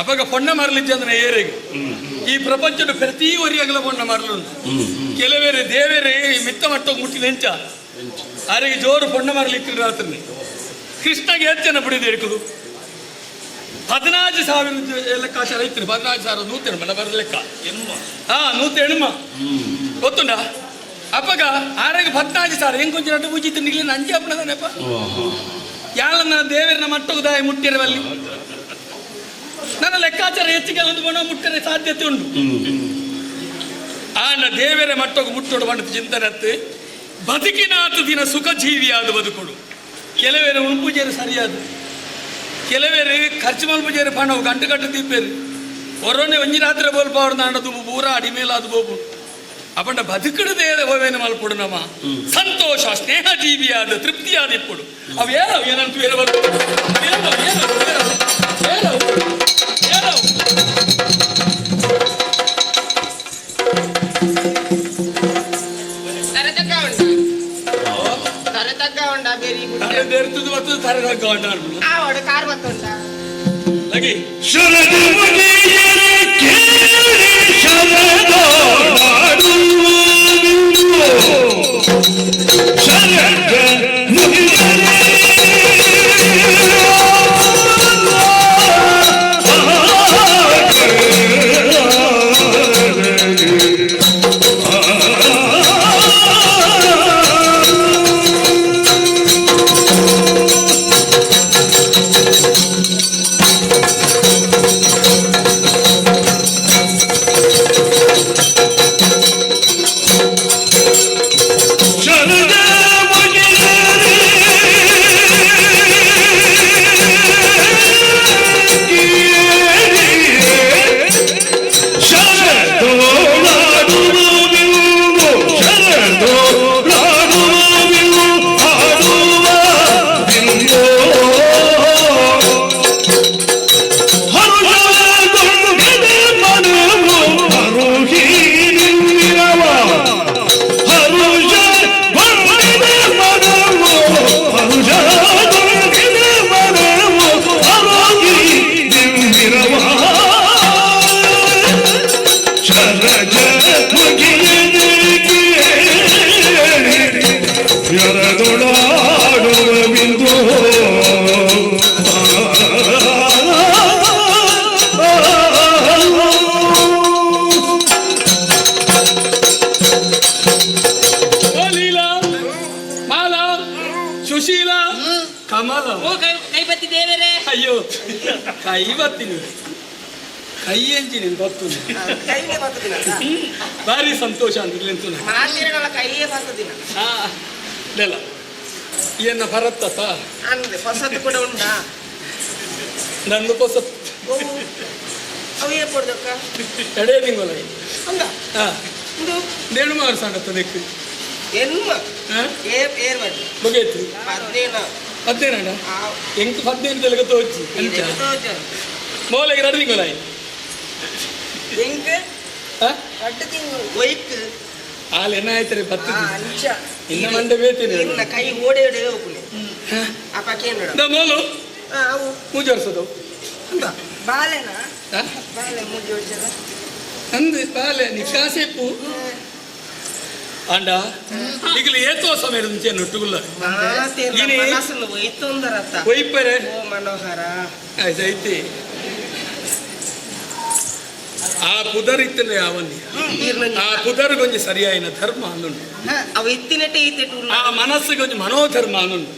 S6: ಅಪಗ ಪೊಣ್ಣ ಮಾರಲಿಜ್ಜಿ ಅಂದ್ರೆ ಏರೆಗೆ ಈ ಪ್ರಪಂಚದ ಪ್ರತಿ ಒರಿಯಾಗಲ ಪೊಣ್ಣ ಮಾರಲು ಕೆಲವೇರೆ ದೇವೇರೆ ಮಿತ್ತ ಮಟ್ಟ ಮುಟ್ಟಿದ ಎಂಚ ಆರಿಗೆ ಜೋರು ಪೊಣ್ಣ ಮಾರಲಿಕ್ಕೆ ರಾತ್ರಿ ಕೃಷ್ಣಗೆ ಹೆಚ್ಚನ ಬಿಡಿದೆ ಹಿಡ್ಕುದು 14,000 ಲೆಕ್ಕಾಚಾರ ಇತ್ತು 14,000 ನೂತೆಣ್ಮ ಬರ ಲೆಕ್ಕ ಹಾ ನೂತೆಣ್ಮ ಗೊತ್ತುಂಡ ಅಪ್ಪಗ ಆರಾಗ 14,000 ಹೆಂಗ್ ಕೊಂಚ ನಟ್ಟು ಪೂಜಿತ್ತು ನಿಲ್ಲಿ ನಂಜೆ ಅಪ್ಪನದನೆಪ್ಪ ಯಾಳನ್ನ ದೇವರನ್ನ ಮಟ್ಟೋಗದಾಯ ಮುಟ್ಟಿರವಲ್ಲಿ ನನ್ನ ಲೆಕ್ಕಾಚಾರ ಹೆಚ್ಚಿಗೆ ಒಂದು ಬಣ ಮುಟ್ಟರೆ ಸಾಧ್ಯತೆ ಉಂಟು. ಆಂಡ ದೇವರ ಮಟ್ಟೋಗ ಮುಟ್ಟೋಡು ಬಣ್ಣದ ಚಿಂತನತ್ತು ಬದುಕಿನಾತು ದಿನ ಸುಖ ಜೀವಿಯಾದ ಬದುಕುಡು. ಕೆಲವೇರು ಉಣುಪೂಜೆರು ಸರಿಯಾದ ಕೆಲವೇರು ಖರ್ಚು ಮಲ್ಪುಜೇರು ಪಣವು ಗಂಟು ಕಟ್ಟು ತಿಪ್ಪೇರು ಒರೊನ್ನೆ ಒಂಜಿ ರಾತ್ರಿ ಬೋಲ್ಪಾವ್ರ ನಾಡದು ಪೂರ ಅಡಿಮೇಲಾದು ಬೋಪು ಅಪಂಡ ಬದುಕಡದೇ ಹೋವೇನು ಮಲ್ಪುಡು ನಮ್ಮ ಸಂತೋಷ ಸ್ನೇಹ ಜೀವಿಯಾದ ತೃಪ್ತಿಯಾದ ಇಪ್ಪುಡು ಅವು ಏನೋ ಏನಂತ ಬೇರೆ ಬರ್ತದೆ ಏನೋ ಏನೋ ಏನೋ ಏನೋ ಅಯ್ಯೋ ಕೈ ಬತ್ತೀನಿ ಕೈ ಎಂಚಿನಿ ಗೊತ್ತು ಭಾರಿ ಸಂತೋಷ ಅಂದಿರ್ಲಿಂತು ಇಲ್ಲ ಏನ ಬರತ್ತ
S7: ಅಂದೆ ಹೊಸದು ಕೂಡ ಉಂಟಾ
S6: ನಂದು ಹೊಸತ್
S7: ಅವು ಏ ಪೊಡ್ದಕ್ಕ
S6: ಎಡೆ ತಿಂಗಳ
S7: ಹಂಗ
S6: ಹಾ
S7: ಇಂದು
S6: ನೇಣು ಮಾರು ಸಣ್ಣತ್ತದಕ್ಕೆ
S7: ಎನ್ಮ
S6: ಹಾ
S7: ಏ ಏರ್ ಮಾಡಿ
S6: ಬಗೆಯ್ತು
S7: 15
S6: 15 ಎಂಕ್ 15 ತೆಲಗ ತೋಚಿ ಅಂಚ ಮೋಲೆಗೆ 2 ತಿಂಗಳ
S7: ಎಂಕ್
S6: ಹಾ
S7: 2 ತಿಂಗಳು ಒಯ್ಕ್
S6: ಆಲ್ ಎನ್ನ ಆಯ್ತಾರೆ 10
S7: ಅಂಚ
S6: ಇನ್ನ ಮಂಡೆ ಬೇತೇನೆ
S7: ಇನ್ನ ಕೈ ಓಡೆ ಓಡೆ ಹೋಗುನೆ ಅಪ್ಪ ಕೇಂದ್ರ
S6: the ಮೋಲು
S7: ಅವು
S6: 3 ವರ್ಷದವು
S7: ಅಂದ ಬಾಲೆನಾ ಬಾಲೆ ಮೂಜಿ ವರ್ಷದ.
S6: ಅಂದ್ ಬಾಲೆ ನಿಕಾಸೆಪ್ಪು ಅಂಡ ಈಗಲ ಏತೋ ಸಮಯ ಮುಂಚೆ ನೊಟ್ಟುಗುಲ್ಲ.
S7: ಮಾತೇರ್ನ
S6: ಇನಿ-
S7: ಮನಸ್ಸನ್ನು ಒಯ್ತೊಂದರತ್ತ.
S6: ಒಯ್ಪರೆ.
S7: ಓ ಮನೋಹರ.
S6: ಆಯ್ತಾಯ್ತಿ, ಆ ಪುದರ್ ಇತ್ತನೆ ಯಾವನ್ನಿ.
S7: ಈರ್ನ
S6: ಆ ಪುದರ್ಗೊಂಜಿ ಸರಿಯಾಯಿನ ಧರ್ಮ ಅಂದುಂಡು.
S7: ಅವ ಇತ್ತಿನೆಟೆ ಈತೆಟು.
S6: ಆ ಮನಸ್ಸಿಗೊಂಜಿ ಮನೋಧರ್ಮ ಅಂದುಂಡು.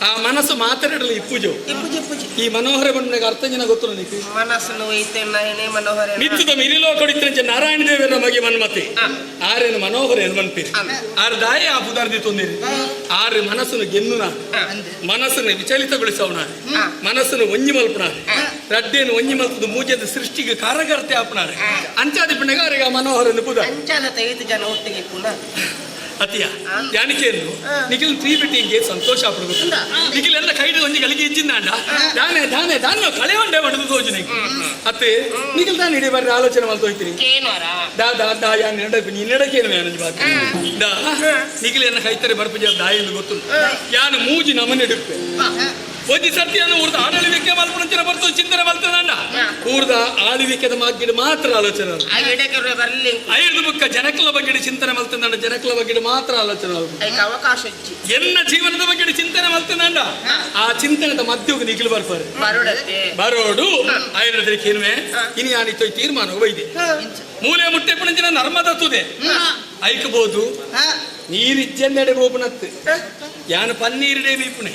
S6: ಆ ಮನಸ್ಸು ಮಾತಾಡಲು ಇಪ್ಪುಜು.
S7: ಇಪ್ಪುಜಿ ಇಪ್ಪುಜಿ.
S6: ಈ ಮನೋಹರ ಬಂದಾಗ ಅರ್ಥ ಜನ ಗೊತ್ತು ನಿಕ್.
S7: ಮನಸ್ಸನ್ನು ಒಯ್ತೆಣ್ಣ ಏನೇ ಮನೋಹರ.
S6: ನಿತ್ಯದ ಮಿರಿಲೋ ಕೊಡಿತ್ರ ನಾರಾಯಣ ದೇವರ ಮಗೆ ಮನ್ಮತಿ ಆರೇನು ಮನೋಹರ ಏನು ಮನ್ಪಿರಿ. ಆರು ದಾಯ ಆ ಪುದಾರ್ದಿ ತೊಂದಿರಿ. ಆರು ಮನಸ್ಸನ್ನು ಗೆನ್ನುನ, ಮನಸ್ಸನ್ನು ವಿಚಲಿತಗೊಳಿಸವಣ, ಮನಸ್ಸನ್ನು ಒಂಜಿ ಮಲ್ಪಣ, ರಡ್ಡೇನು ಒಂಜಿ ಮಲ್ಪದ ಮೂಜದ ಸೃಷ್ಟಿಗೆ ಕಾರಕರ್ತೆ ಆಪಣಾರೆ. ಅಂಚಾದಿ ಪಣ್ಣಗ ಆರಿಗೆ ಆ ಮನೋಹರನ್ನು ಪುದ.
S7: ಅಂಚಾಲ ತೈದು ಜನ ಒಟ್ಟಿಗೆ ಪುನಃ.
S6: ಅತಿಯ ಯಾನಿಕೇನು ನಿಖಿಲ್ ತ್ರೀ ಬಿಟ್ಟಿಂಗೆ ಸಂತೋಷ ಪಡುದು. ನಿಖಿಲ್ ಎಲ್ಲ ಕೈಡು ಒಂಜಿ ಗಳಿಗೆ ಇಜ್ಜಿಂದಾಂಡ ದಾನೆ ದಾನೆ ದಾನ ಕಳೆ ಒಂಡೆ ಪಡೆದು ತೋಜುನೆ ಅತ್ತೆ. ನಿಖಿಲ್ ತಾನು ಇಡೀ ಬರ್ರಿ ಆಲೋಚನೆ ಮಲ್ತ ಹೋಯ್ತೀನಿ.
S3: ಕೇನೋರ.
S6: ದಾ ದಾ ದಾ ಯಾ ನಿನ್ನಡ ನಿನ್ನಡಕೇನು ಯಾನಂಜಿ ಬಾತು ದಾ ನಿಖಿಲ್ ಎನ್ನ ಕೈತರೆ ಬರ್ಪುಜ ದಾಯಿಂದ ಗೊತ್ತುಂಟು. ಯಾನು ಮೂಜಿ ನಮನೆ ಹಿಡುಪ್ಪೆ. ಒಂಜಿ ಸರ್ತಿಯನ್ನು ಊರ್ದ ಆಡಳಿವಿಕೆ ಮಲ್ಪುನಂಚಿನ ಬರ್ತದೆ ಚಿಂತನೆ ಮಲ್ತದಂಡ. ಊರ್ದ ಆಳ್ವಿಕೆದ ಮಾಗ್ಗಿಡ ಮಾತ್ರ ಆಲೋಚನೆ ಅಲ್ಲ.
S7: ಆ ಎಡೆಕರು ಬರಲಿ.
S6: ಐದು ಬುಕ್ಕ ಜನಕಲ ಬಗ್ಗೆ ಚಿಂತನೆ ಮಲ್ತದಂಡ, ಜನಕಲ ಬಗ್ಗೆ ಮಾತ್ರ ಆಲೋಚನೆ ಮಲ್ಪು.
S7: ಐಕ ಅವಕಾಶ ಇಜ್ಜಿ.
S6: ಎನ್ನ ಜೀವನದ ಬಗ್ಗೆ ಚಿಂತನೆ ಮಲ್ತದಂಡ. ಆ ಚಿಂತನೆದ ಮಧ್ಯಕ್ಕೆ ನಿಖಿಲ್ ಬರ್ಪಾರೆ.
S7: ಬರೋಡತ್ತೆ.
S6: ಬರೋಡು ಆಯುರ್ವೇದಕ್ಕೆ ಇನಿ ಯಾನಿತ್ತು ತೀರ್ಮಾನ ಒಯ್ದೆ ಮೂಲೆ ಮುಟ್ಟೆ ಪುಣಂಚಿನ ನರ್ಮದ ತುದೆ ಐಕಬಹುದು. ನೀರಿಜ್ಜೆಂದೆಡೆ ಬೋಪುನತ್ತು ಯಾನು ಪನ್ನೀರಿಡೆ ಬೀಪುಣೆ.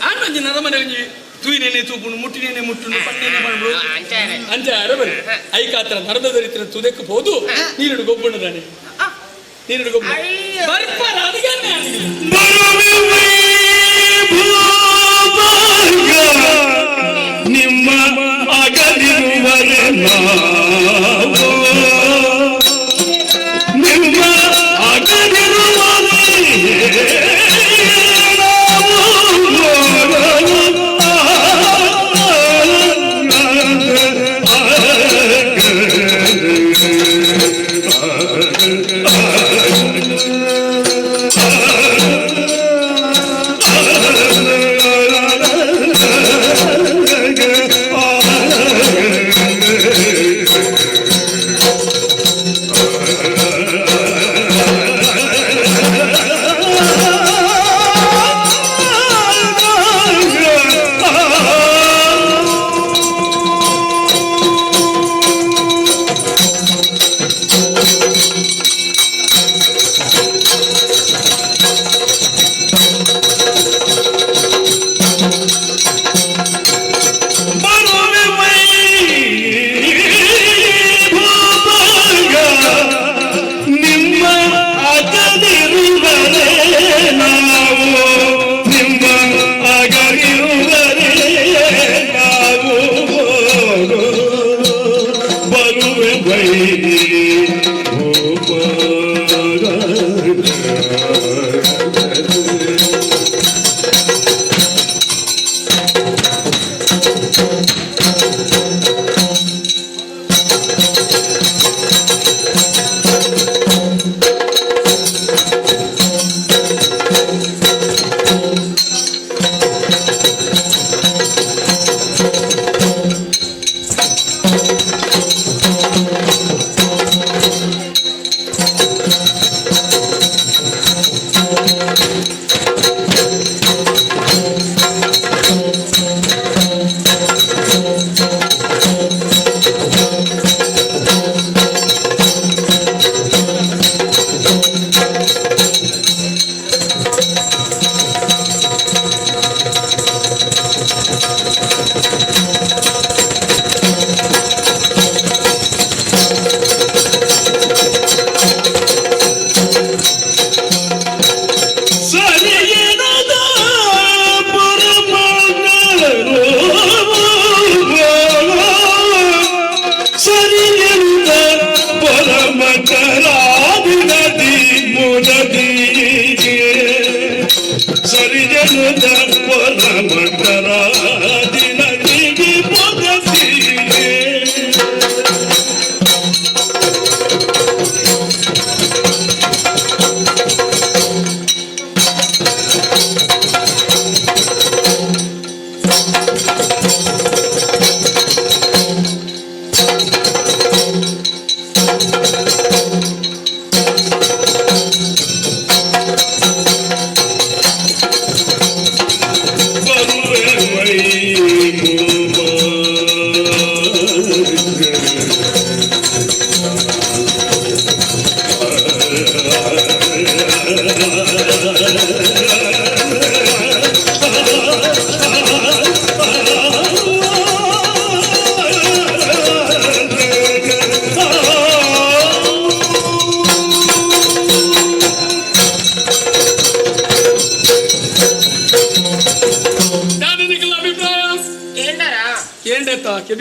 S6: ಆನೊಂಜಿ ನರಮನೆ ಒಂಜಿ ತೂಯಿನೇನೆ ತೂಪುಣು, ಮುಟ್ಟಿನೇನೆ ಮುಟ್ಟುನು, ಪನ್ನೇನೆ ಪಣ್ಣು.
S3: ಅಂಚಾರೆ.
S6: ಅಂಚಾರ ಬರಿ ಐಕಾತ್ರ ನರದ ದರಿತ್ರ ತುದೆಕ್ ಪೋದು ನೀರುಡು ಗೊಬ್ಬುಣದಾನೆ, ನೀರುಡು ಗೊಬ್ಬು ಬರ್ಪಾರ ಅದಕ್ಕೆ.
S1: ನಿಮ್ಮ ಅಗಲಿರುವರೆ ನಾವು, ನಿಮ್ಮ ಅಗಲಿರುವರೆ ನಿಮ್ಮ ಅಗಲಿರುವರೆ ನಾವು, ನಿಮ್ಮ ಅಗಲಿರುವರೆ ನಾವು ಬರುವೆ ಬೈರಿ.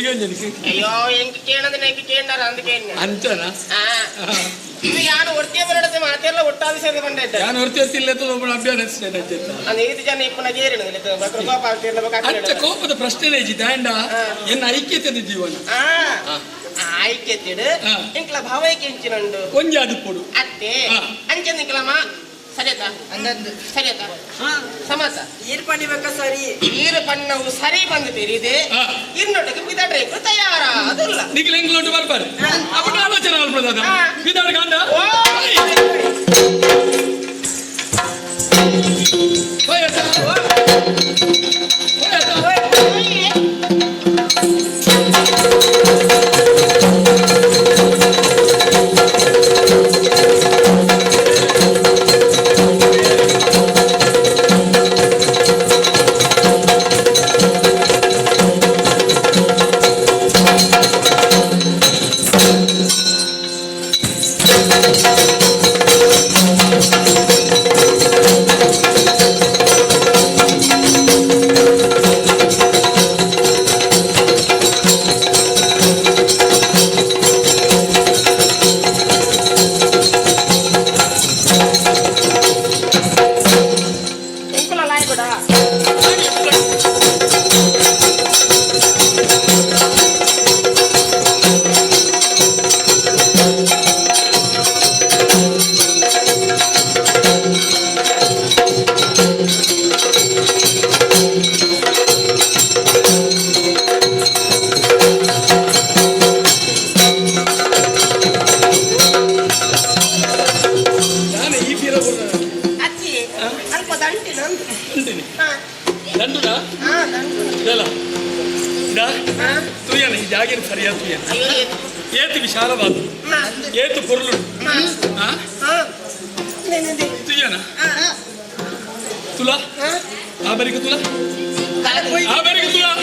S6: ಒಂಜನಿಗೆ.
S7: ಅಯ್ಯೋ, ಎಂಕ್ ಕೇಳಂದ್ರೆ ಎಂಕ್ ಕೇಂಡಾರ ಅಂದ್ ಕೇಂಡ.
S6: ಅಂಚನ.
S7: ಆ, ಇದು ಯಾನು ಒಟ್ಟಿಗೆ ಬರಡತೆ ಮಾತೆಲ್ಲ ಒಟ್ಟಾದ ಸೇರಿ ಬಂದೈತೆ.
S6: ಯಾನ್ ಹೊರ್ತಿ ಹೊರ್ತಿ ಇಲ್ಲ ಒಬ್ಬನ ಅಭ್ಯಾಸ.
S7: ಅಂದ್ ಈತ ಜನ ಇಪ್ಪುನ ಗೇರಿನ ಗೋಪಾಲ್
S6: ಅಂಚ ಕೋಪದ ಪ್ರಶ್ನೆನೇ ಇಜ್ಜಿ ದಾಂಡ ಎನ್ನ ಐಕ್ಯತೆದ ಜೀವನ.
S7: ಆ ಐಕ್ಯತೆಡ್ ಎಂಕ್ಲ ಭಾವೈಕ್ಯ ಎಂಚಿನಂಡು?
S6: ಒಂಜಿ ಅದುಪೊಡು.
S7: ಅತ್ತೆ.
S6: ಹಾ.
S7: ಅಂಚ ನಿಕ್ಲಮ ಸರಿಯತ?
S5: ಅಂದಂದು.
S7: ಸರಿಯತ ಸಮಾಸ.
S8: ಈರ್ ಪಣಿಬೇಕ ಸರಿ.
S7: ಈರು ಪಣ್ಣವು ಸರಿ ಬಂದು ತಿರಿದೆ. ಇನ್ನೊಟ್ಟಿಗೆ ಬಿದಾಡ್ರೆ ತಯಾರ ಅದಲ್ಲ.
S6: ನಿಖಿಲ್ ಎಂಗ್ಲೋಟು ಬರ್ಬಾರೆ ಅప్పుడు ಆಲೋಚನೆ ಮಲ್ಪದಾದ. ಬಿದಾಡ್ ಗಂಡ.
S7: ಓ.
S6: ಹೋಯತ ಹೋಯತ.
S7: ಎಂಕುಲ ಲಾಯ್ಬಿಡ.
S6: ನಾನು ಈ ಪೀರ
S7: ಅಜ್ಜಿ, ಅಲ್ಪ ದಂಟಿ ನಂದು.
S6: ಅಂತೀನಿ.
S7: ಹಾ.
S6: ದಂಡುನಾ?
S7: ಹಾ, ದಂಟು.
S6: ಇದಲ್ಲ ಇದಾ?
S7: ಹಾ.
S6: ತುಯ್ಯನ ಈ ಜಾಗಿನ ಸರಿಯಾದ ತುಯ್ಯನ.
S7: ಅಯ್ಯೋ.
S6: ಏತು ವಿಶಾಲವಾದ, ಏತು ಪೊರ್ಲು.
S7: ಹಾ.
S6: ಆ?
S7: ಹಾ, ನೇನೇನೆ.
S6: ತುಯ್ಯನ.
S7: ಹಾ.
S6: ತುಲಾ.
S7: ಹಾ.
S6: ಆ ಬರಿಗೆ ತುಲಾ. ಆ ಬರಿಗೆ ತುಲಾ.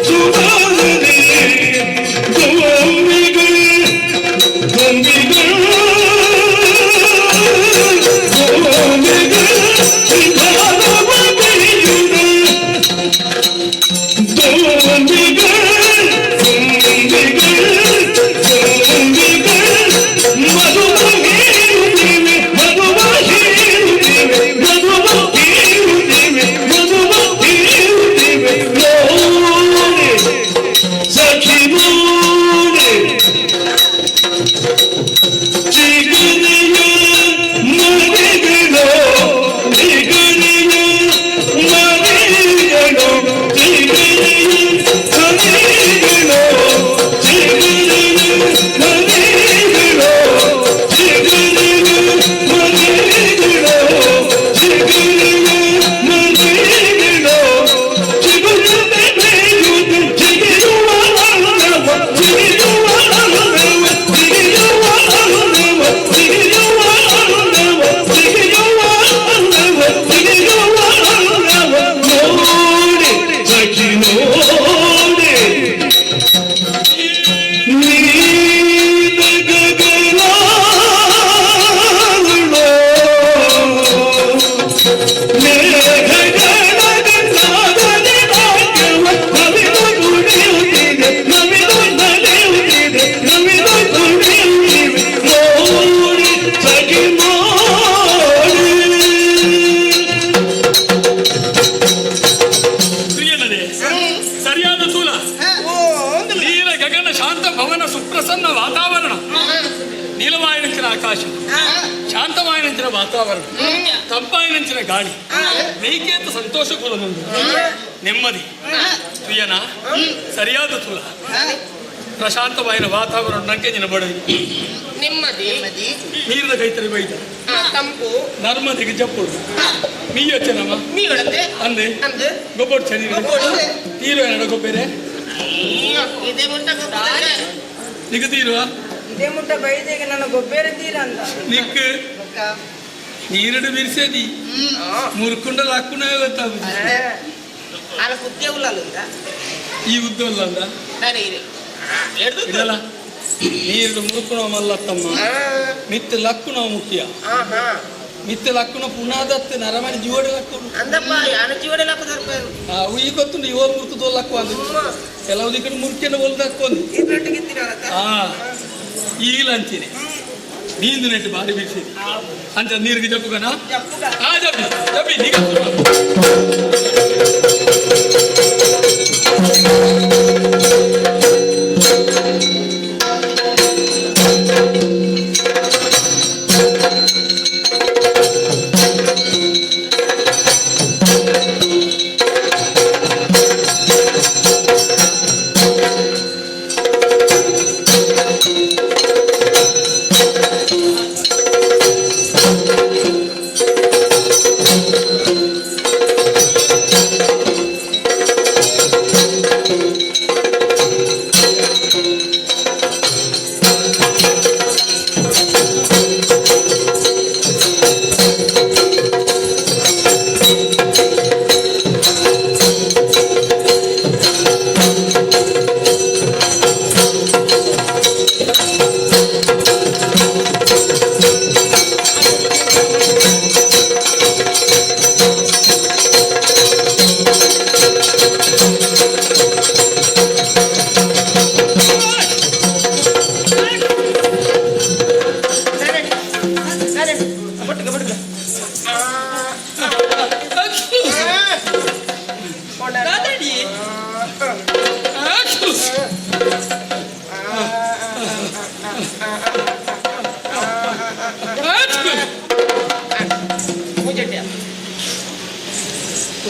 S1: ಚಿಗುರಿಯ ಮನೆಗಳು.
S6: ಸರಿಯಾದ ತೂಲ. ನೀಲ ಗಗನ ಶಾಂತ ಭವನ ಸುಪ್ರಸನ್ನ ವಾತಾವರಣ, ನೀಲವಾಯಿನಂಚಿನ ಆಕಾಶ, ಶಾಂತವಾಯಿನಂಚಿನ ವಾತಾವರಣ, ತಂಪಾಯಿನಂಚಿನ ಗಾಳಿ, ಮೇಕೇತ ಸಂತೋಷ ಕೂಲನೊಂದು ನೆಮ್ಮದಿ ತುಯನ ಸರಿಯಾದ ತುಲ ಪ್ರಶಾಂತವಾಯಿನ ವಾತಾವರಣ ನಂಗೆ ಬಡ
S7: ನೆಮ್ಮದಿ
S6: ನೀರಿನ ಕೈತರಿ ಬೈದ
S7: ತಂಪು
S6: ನರ್ಮದಿಗೆ ಜಪ್ಪುಡು ಮೀಯೊಚ್ಚನಮ್ಮ
S7: ಮೀಯೊಳತೆ
S6: ಅಂದೆ
S7: ಅಂದೆ
S6: ಗೊಬ್ಬರು ಚನಿ ತೀರುವ ಎನ್ನಡ ಗೊಬ್ಬೆರೆ
S7: ಇದೇ ಮುಂಟ ಗೊಬ್ಬರ
S6: ನಿಗ ತೀರುವ
S8: ಇದೇ ಮುಟ್ಟ ಬೈದೆಗೆ ನನ್ನ ಗೊಬ್ಬರ ತೀರ ಅಂತ
S6: ನಿಕ್ ನೀರಡು ಬಿರ್ಸದಿ ಮುರ್ಕುಂಡ ಲಕ್ಕುನ ಗೊತ್ತಾಗುದು
S7: ಅಲ್ಲ ಕುದ್ದೆ ಉಲ್ಲಲ್ಲ
S6: ಈ ಉದ್ದ ಅಲ್ಲ
S7: ಸರಿ ಎಡ್ದು
S6: ಇದಲ್ಲ ನೀರು ಮುರುಕುಣ ಮಲ್ಲತ್ತಮ್ಮ ಮಿತ್ತು ಲಕ್ಕುಣ ಮುಖ್ಯ ಮಿತ್ತು ಲಕ್ಕುಣ ಪುನಾದತ್ತು ನರಮಣಿ ಜೀವಡೆ ಲಕ್ಕುಡು
S7: ಅಂದಪ್ಪ ಯಾರು ಜೀವಡೆ ಲಕ್ಕುದಾರಪ್ಪ
S6: ಆ ಈ ಗೊತ್ತುಂಟು ಇವ ಮುರ್ಕು ತೋಲ್ ಲಕ್ಕು ಅದು ಕೆಲವು ದಿಕ್ಕಡೆ ಮುರ್ಕೆನ ಒಲ್ದು ಹಾಕೊಂಡು ಆ ಈ ಲಂಚಿನೆ ನೀಂದು ನೆಟ್ಟು ಬಾರಿ ಬೀಸಿದೆ ಅಂತ ನೀರಿಗೆ ಜಪ್ಪುಗನ ಆ ಜಪ್ಪಿ ಜಪ್ಪಿ ನೀಗ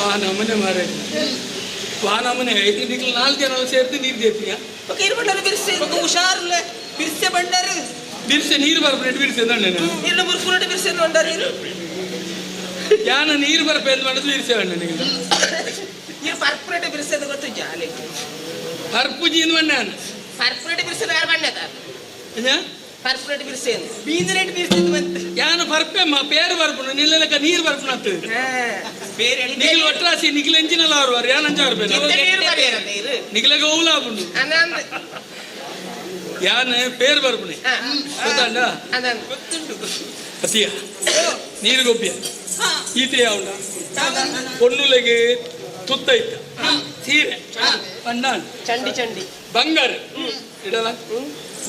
S6: ವಾನಮನೆ ಮಾರೆ ವಾನಮನೆ ನಿಕ್ಲು ನಾಲ್ಕು ಜನ ಸೇರ್ತಿ ನೀರು ದೇತೀಯ
S5: ಹುಷಾರ್ಲೆ ಬಿರ್ಸೆ ಬಂಡಾರು
S6: ಬಿರ್ಸೆ ನೀರು ಬರ್ಪೆ ಬಿರ್ಸೆ ಅಂದೆ
S5: ಇಲ್ಲ ಮುರ್ಕುನಟ ಬಿರ್ಸೆ ಬಂಡಾರು ಇರು
S6: ಯಾನ ನೀರು ಬರ್ಪೆ ಅಂತ ಮಾಡಿದ್ರು ಬಿರ್ಸೆ ಅಣ್ಣ ನಿಮಗೆ
S7: ನೀವು ಪರ್ಪುರೇಟ್ ಬಿರ್ಸೆ ಗೊತ್ತು ಜಾಲಿ
S6: ಪರ್ಪುಜಿ ಅಂತ ನಾನು
S7: ಪರ್ಪುರೇಟ್ ಬಿರ್ಸೆ ಯಾರು ಬಣ್ಣದ ಪರ್ಪುರೇಟ್ ಬಿರ್ಸೆ
S5: ಬೀಂದರೇಟ್ ಬಿರ್ಸೆ ಬಂತು
S6: ಯಾನ ಪರ್ಪೆ ಮಾ ಪೇರು ಬರ್ಪುನು ನಿಲ್ಲಕ ನೀರು ಬರ್ಪುನ
S7: ಬೇರೆ
S6: ನಿಗಿಲ್ ಒಟ್ರಾಸಿ ನಿಗಿಲ್ ಎಂಜಿನಲ್ಲ ಅವರು ಯಾನ ಅಂಜ
S7: ನೀರು ಬರೆಯರಂತೆ ಇರು
S6: ನಿಗಿಲಗ ಓಲಾಪುಂಡು
S7: ಅನಂದ್
S6: ಯಾನ ಪೇರು ಬರ್ಪುಣೆ ಗೊತ್ತಾಂಡ
S7: ಅನಂದ್
S6: ಅತಿಯ ನೀರು ಗೊಬ್ಬಿಯ ಈತೆಯ ಉಂಡ ಪೊಣ್ಣುಲೆಗೆ ತುತ್ತ ಇತ್ತ ಸೀರೆ ಪಂಡಾನ್
S7: ಚಂಡಿ ಚಂಡಿ
S6: ಬಂಗಾರ ಇಡಲ್ಲ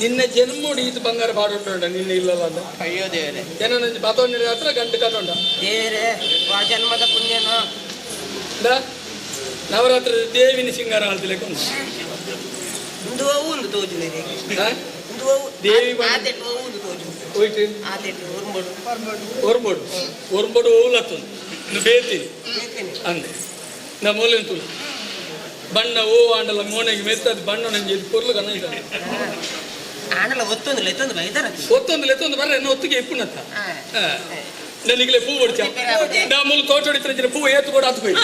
S6: ನಿನ್ನ ಜನ್ಮೋಡಿ ಈತ ಬಂಗಾರ ಪಾಡುಂಟ ನಿನ್ನ ಇಲ್ಲಲ್ಲ ಅಂತ
S7: ಅಯ್ಯೋ ದೇವರೇ
S6: ಏನ ಬಾತೋಂಡ ಹತ್ರ ಗಂಟು ಕಟ್ಟುಂಡ
S7: ದೇವರೇ ವಾ ಜನ್ಮದ ಪುಣ್ಯನ
S6: ನವರಾತ್ರಿ ದೇವಿನ ಸಿಂಗಾರ ಆಳ್ತಿಲೆ
S7: ಒಂದು ಅವು ಒಂದು ತೋಜುನೆ ಒಂದು ಅವು
S6: ದೇವಿ
S7: ಆತೆಟ್ಟು ಅವು ಒಂದು ತೋಜು
S6: ಹೋಯ್ತು
S7: ಆತೆಟ್ಟು ಉರ್ಂಬಡು
S6: ಒರ್ಬೋಡು ಒರ್ಬೋಡು ಓಲತ್ತೊಂದು ಇನ್ನು ಬೇತೀನಿ ಅಂದೆ ನಾ ಮೂಲೆನ್ ತುಳು ಬಣ್ಣ ಓ ಆಂಡಲ ಮೋನೆಗೆ ಮೆತ್ತದ ಬಣ್ಣ ನಂಗೆ ಇದು ಪೊರ್ಲು ಕಣ ಇದೆ
S7: ಆಂಡಲ ಒತ್ತೊಂದು ಎತ್ತೊಂದು ಬೈದಾರ
S6: ಒತ್ತೊಂದು ಲೆತ್ತೊಂದು ಬರ್ರೆ ಎನ್ನ ಒತ್ತಿಗೆ ಇಪ್ಪುನತ್ತ ನನಗಿಲೆ ಪೂ ಹೊಡಿಚ ನಾ ಮೂಲು ತೋಟ ಹೊಡಿತಾರೆ ಪೂ ಏತು ಕೂಡ ಆತು ಹೋಯ್ತು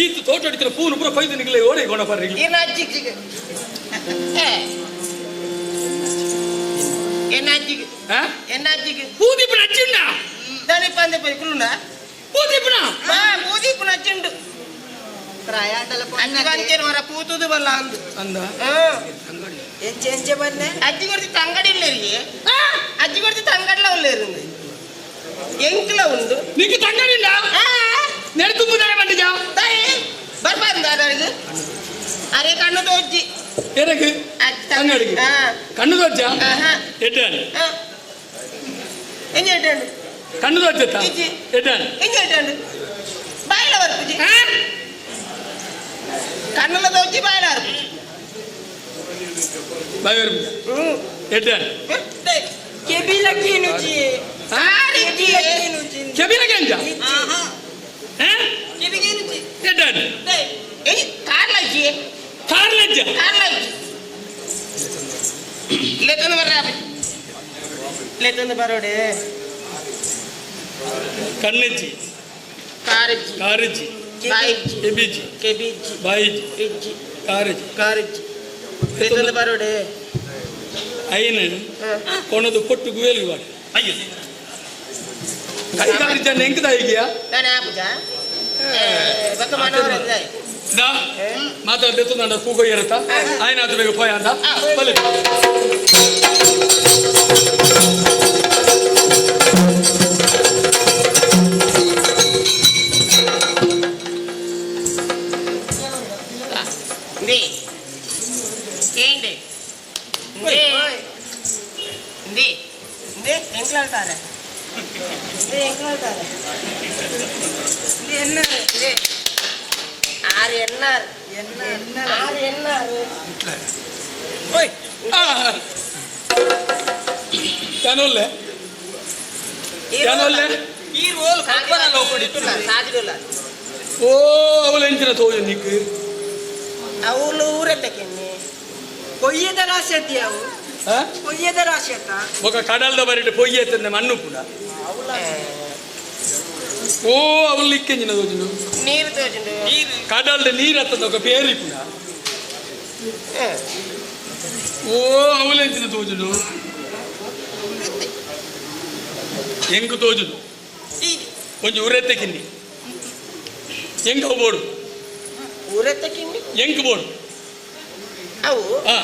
S6: ಈತ ತೋಟ ಹೊಡಿತಾರೆ ಪೂನು ಪೂರ ಕೊಯ್ದು ನಿಗಲೆ ಓಡೆ ಗೋಣ ಬರ್ರಿ
S7: ಏನಾಜಿಗೆ ಏನಾಜಿಗೆ
S6: ಹಾ
S7: ಎನ್ನಾಜಿಗೆ
S6: ಪೂದಿ ಅಜ್ಜಿಂಡ
S7: ಬರಂದೆ ಕುಲ್ಲುನ
S6: ಪೂತಿಪ್ಪುನ
S7: ಬಾ ಪೂದೀಪುನ ಅಜ್ಜಿಂಡು
S8: ಪ್ರಾಯ ಆಂಡಲ
S7: ಅಜ್ಜಿ ಬಂತೇನು ಹೊರ ಪೂತುದು ಬಲ್ಲ ಅಂದು
S6: ಅಂದ
S7: ಹಾ
S8: ಎಂಚ ಎಂಚ ಬನ್ನೆ
S7: ಅಜ್ಜಿ ಕೊಡ್ತಿ ತಂಗಡಿ ಇಲ್ಲ ಅಜ್ಜಿ ಕೊಡ್ತಿ ತಂಗಡ್ಲ ಉಲ್ಲೇರು ಎಂಕ್ಲ ಉಂಡು
S6: నీకు తంగడిందా
S7: ಆ,
S6: నేను తుమ్ముదానే పండిజా
S7: ತಾಯಿ ಬರ್ಬಂದ ನನಗೆ ಅರೆ ಕಣ್ಣು ತೋಜ್ಜಿ
S6: ఎనకు
S7: ಅಜ್ಜಿ
S6: తంగడికి
S7: ಆ,
S6: కన్ను దొచ్చా
S7: ಆಹಾ,
S6: ఎట్టాను
S7: ಆ. ಎಂಜ ಇಟ್ಟಂಡು
S6: కన్ను దొచ్చేస్తా
S7: ఇచ్చి.
S6: ఎట్టాను
S7: ಎಂಜ ಇಟ್ಟಂಡು ಬಾಯಿಲ ಬರ್ಪುಜಿ కన్నుల దోచి బాయిల అర్పుజి
S6: బాగా
S7: ಹ್ಮ್
S6: ఎట్టాను
S8: ಕೆಬಿಲಕ್ಕೇನುಜಿ
S7: ಕಾರಿಜ್ಜಿ
S8: ಕೆಬಿಲಕ್ಕೇನುಜಿ
S6: చెబిలకెంచా ఎట్టాను
S7: కార్లజ్జి
S6: కార్లజ్జ
S7: కార్లజ్జి లేతుంది బర్రా లేతుంది బరోడే
S6: కన్నెజ్జి
S7: కారిజ్జి
S6: కారిజ్జి
S7: బాయిజ్జి
S6: ఎబిజ్జి
S7: కెబిజ్జి
S6: బాయిజ్జి
S7: ఇజ్జి
S6: కారిజ్జి
S7: కారిజ్జి లేతుంది బరోడే
S6: అయిన కొనదు పొట్టు గువేలు వాడు అయ్యో కై కారిజ్జ ఎంకు దాయిగియా
S7: దాని ఆపుజా బక్క మనవరం
S6: దా మాట్లాడుతుందంట కూకొయ్యరత ఆయన ಅದು ಬೇಗ ಪೋಯ ಅಂದ ಬಲೆ
S7: ఇంది ఏంటి ఇంది ఇంది ఇంది ఎంకలాడతారా
S8: ಎಂಕ್ಲಾಳ್ತಾರೆ ಎನ್ನಾರು
S7: ఇంది ఆరు ఎన్నారు
S8: ఎన్నారు
S7: ఆరు ఎన్నారు
S6: ಯಾನೊಲ್ಲೆ ಯಾನೊಲ್ಲೆ
S5: ಈ ರೋಲ್ ಕಲ್ಪನಾ ಲೋಕಡಿ
S7: సాజిడుల
S6: ಓ ಅವಳು ಎಂಚಿನ ತೋಜು ನೀಕು
S7: ఆ ఊర్లో ఊరెత్తకింది
S8: ಕೊಯ್ಯದ ರಾಶಿ ಅತ್ತಿ ಅವು
S6: ಆ?
S8: ಕೊಯ್ಯದ ರಾಶಿ ಅತ್ತ
S6: ఒక ಕಡಲ್ದ ಬರಿಟ್ ಪೊಯ್ಯಿ ಎತ್ತಂದೆ ಮಣ್ಣು ಕೂಡ ಓ ಅವಳು ಇಕ್ಕೆಂಜಿನ ತೋಜುಂಡು
S7: నీరు తోచిండు
S6: ಕಡಲ್ದ ನೀರು ಹತ್ತದ ఒక పేరు ಕೂಡ ಓ ಅವಳು ಎಂಚಿನ ತೋಜುಂಡು ಎಂಕು ತೋಜುದು కొంచెం ఊరెత్తకింది ఎంక బోడు
S7: ఊరెత్తకింది
S6: ఎంకు బోడు
S7: అవు
S6: ఆ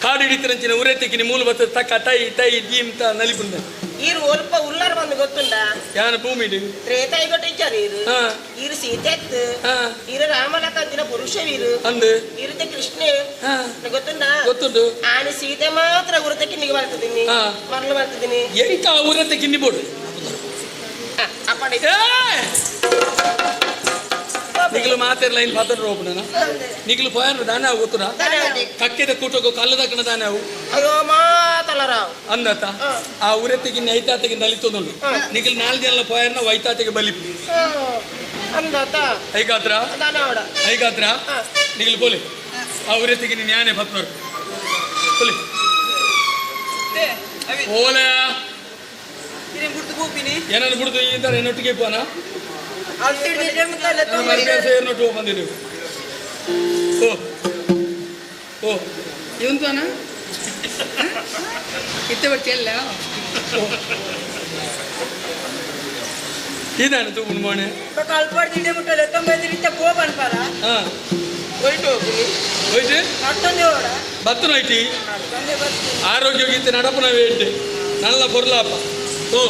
S6: కాడు ಹಿಡಿತಿರಂಚಿನ ಊರೆತ್ತಕಿನಿ ಮೂಲ ಬತ್ತ ತಕ್ಕ ತೈ ತೈ ದೀಮ್ ತ ನಲಿಪುಂದ
S7: ఈ ఓల్ప ఉల్లారు మంది గొత్తుండా
S6: ಯಾನ ಭೂಮಿ
S7: త్రేతాయి ఇచ్చారు ఈరు
S6: ఆ.
S7: ఈరు సీతెత్తు
S6: ఆ.
S7: ఈరు రామలకందిన పురుష వీరు
S6: ಅಂದು
S7: ఈరుతే కృష్ణే
S6: ఆ.
S7: ಗೊತ್ತುಂಡಾ
S6: ಗೊತ್ತುಂಟು
S7: ಆನೆ ಸೀತೆ ಮಾತ್ರ ಉರತಕ್ಕೆ ನಿಗೆ ಬರ್ತದಿನಿ
S6: ಆ.
S7: ಮರಳು ಬರ್ತದಿನಿ
S6: ಎಂಕ ಊರೆತ್ತಕಿನ್ನಿ ಬೋಡು
S7: ಅಪ್ಪಡೆ
S6: ನಿಗಲು ಮಾತಿರ್ಲ ಇನ್ ಪಾತ್ರ ರೋಪಣ ನಿಗಲು ಪೋಯನ್ ದಾನೆ ಅವು ಗೊತ್ತುಡ ಕಕ್ಕೆದ ಕೂಟಕ್ಕೂ ಕಲ್ಲು ದಕ್ಕಣ ದಾನೆ ಅವು
S7: ಅಯ್ಯೋ ಮಾತಲರಾವ್
S6: ಅಂದತ ಆ ಊರೆತ್ತಿಗಿನ್ನ ಐತಾತೆಗೆ ನಲಿತೊಂದುಂಡು ನಿಗಲು ನಾಲ್ ಜನ ಪೋಯರ್ನ ವೈತಾತೆಗೆ ಬಲಿಪು
S7: ಅಂದಾತ
S6: ಐಗಾತ್ರ
S7: ದಾನೆ ಅವಡ
S6: ಐಗಾತ್ರ ನಿಗಲು ಪೋಲಿ ಆ ಊರೆತ್ತಿಗೆ ನೀನು ಯಾನೆ ಪತ್ನರು ಪೋಲಿ ಓಲೆ ಏನನ್ನು ಬಿಡುದು ಈ ತರ ಏನೊಟ್ಟಿಗೆ ಪೋನ ಏನೊಟ್ಟು ಬಂದಿದ್ದೀವಿ ಓ ಓ
S3: ಇವಂತಾನ ಇತ್ತೆ ಬರ್ತಿಯಲ್ಲ
S6: ಇದಾನೆ ತೂಗುಣ ಮೋಣೆ
S8: ಕಲ್ಪಡ್ತಿದ್ದೆ ಮುಟ್ಟಲ್ಲ ತೊಂಬೈದು ಪೋ ಪನ್ಪಾರ
S6: ಹಾ
S7: ಹೋಯ್ತು ಹೋಗ್ತೀನಿ
S6: ಹೋಯ್ತು
S8: ನಟ್ಟೊಂದೇ ಓಡ
S6: ಬತ್ತು ನೋಯ್ಟಿ
S8: ನಟ್ಟೊಂದೇ ಬರ್ತೀನಿ
S6: ಆರೋಗ್ಯ ಗೀತೆ ನಡಪನ ವೇಂಟೆ ನಲ್ಲ ಪೊರ್ಲಾಪ ಓ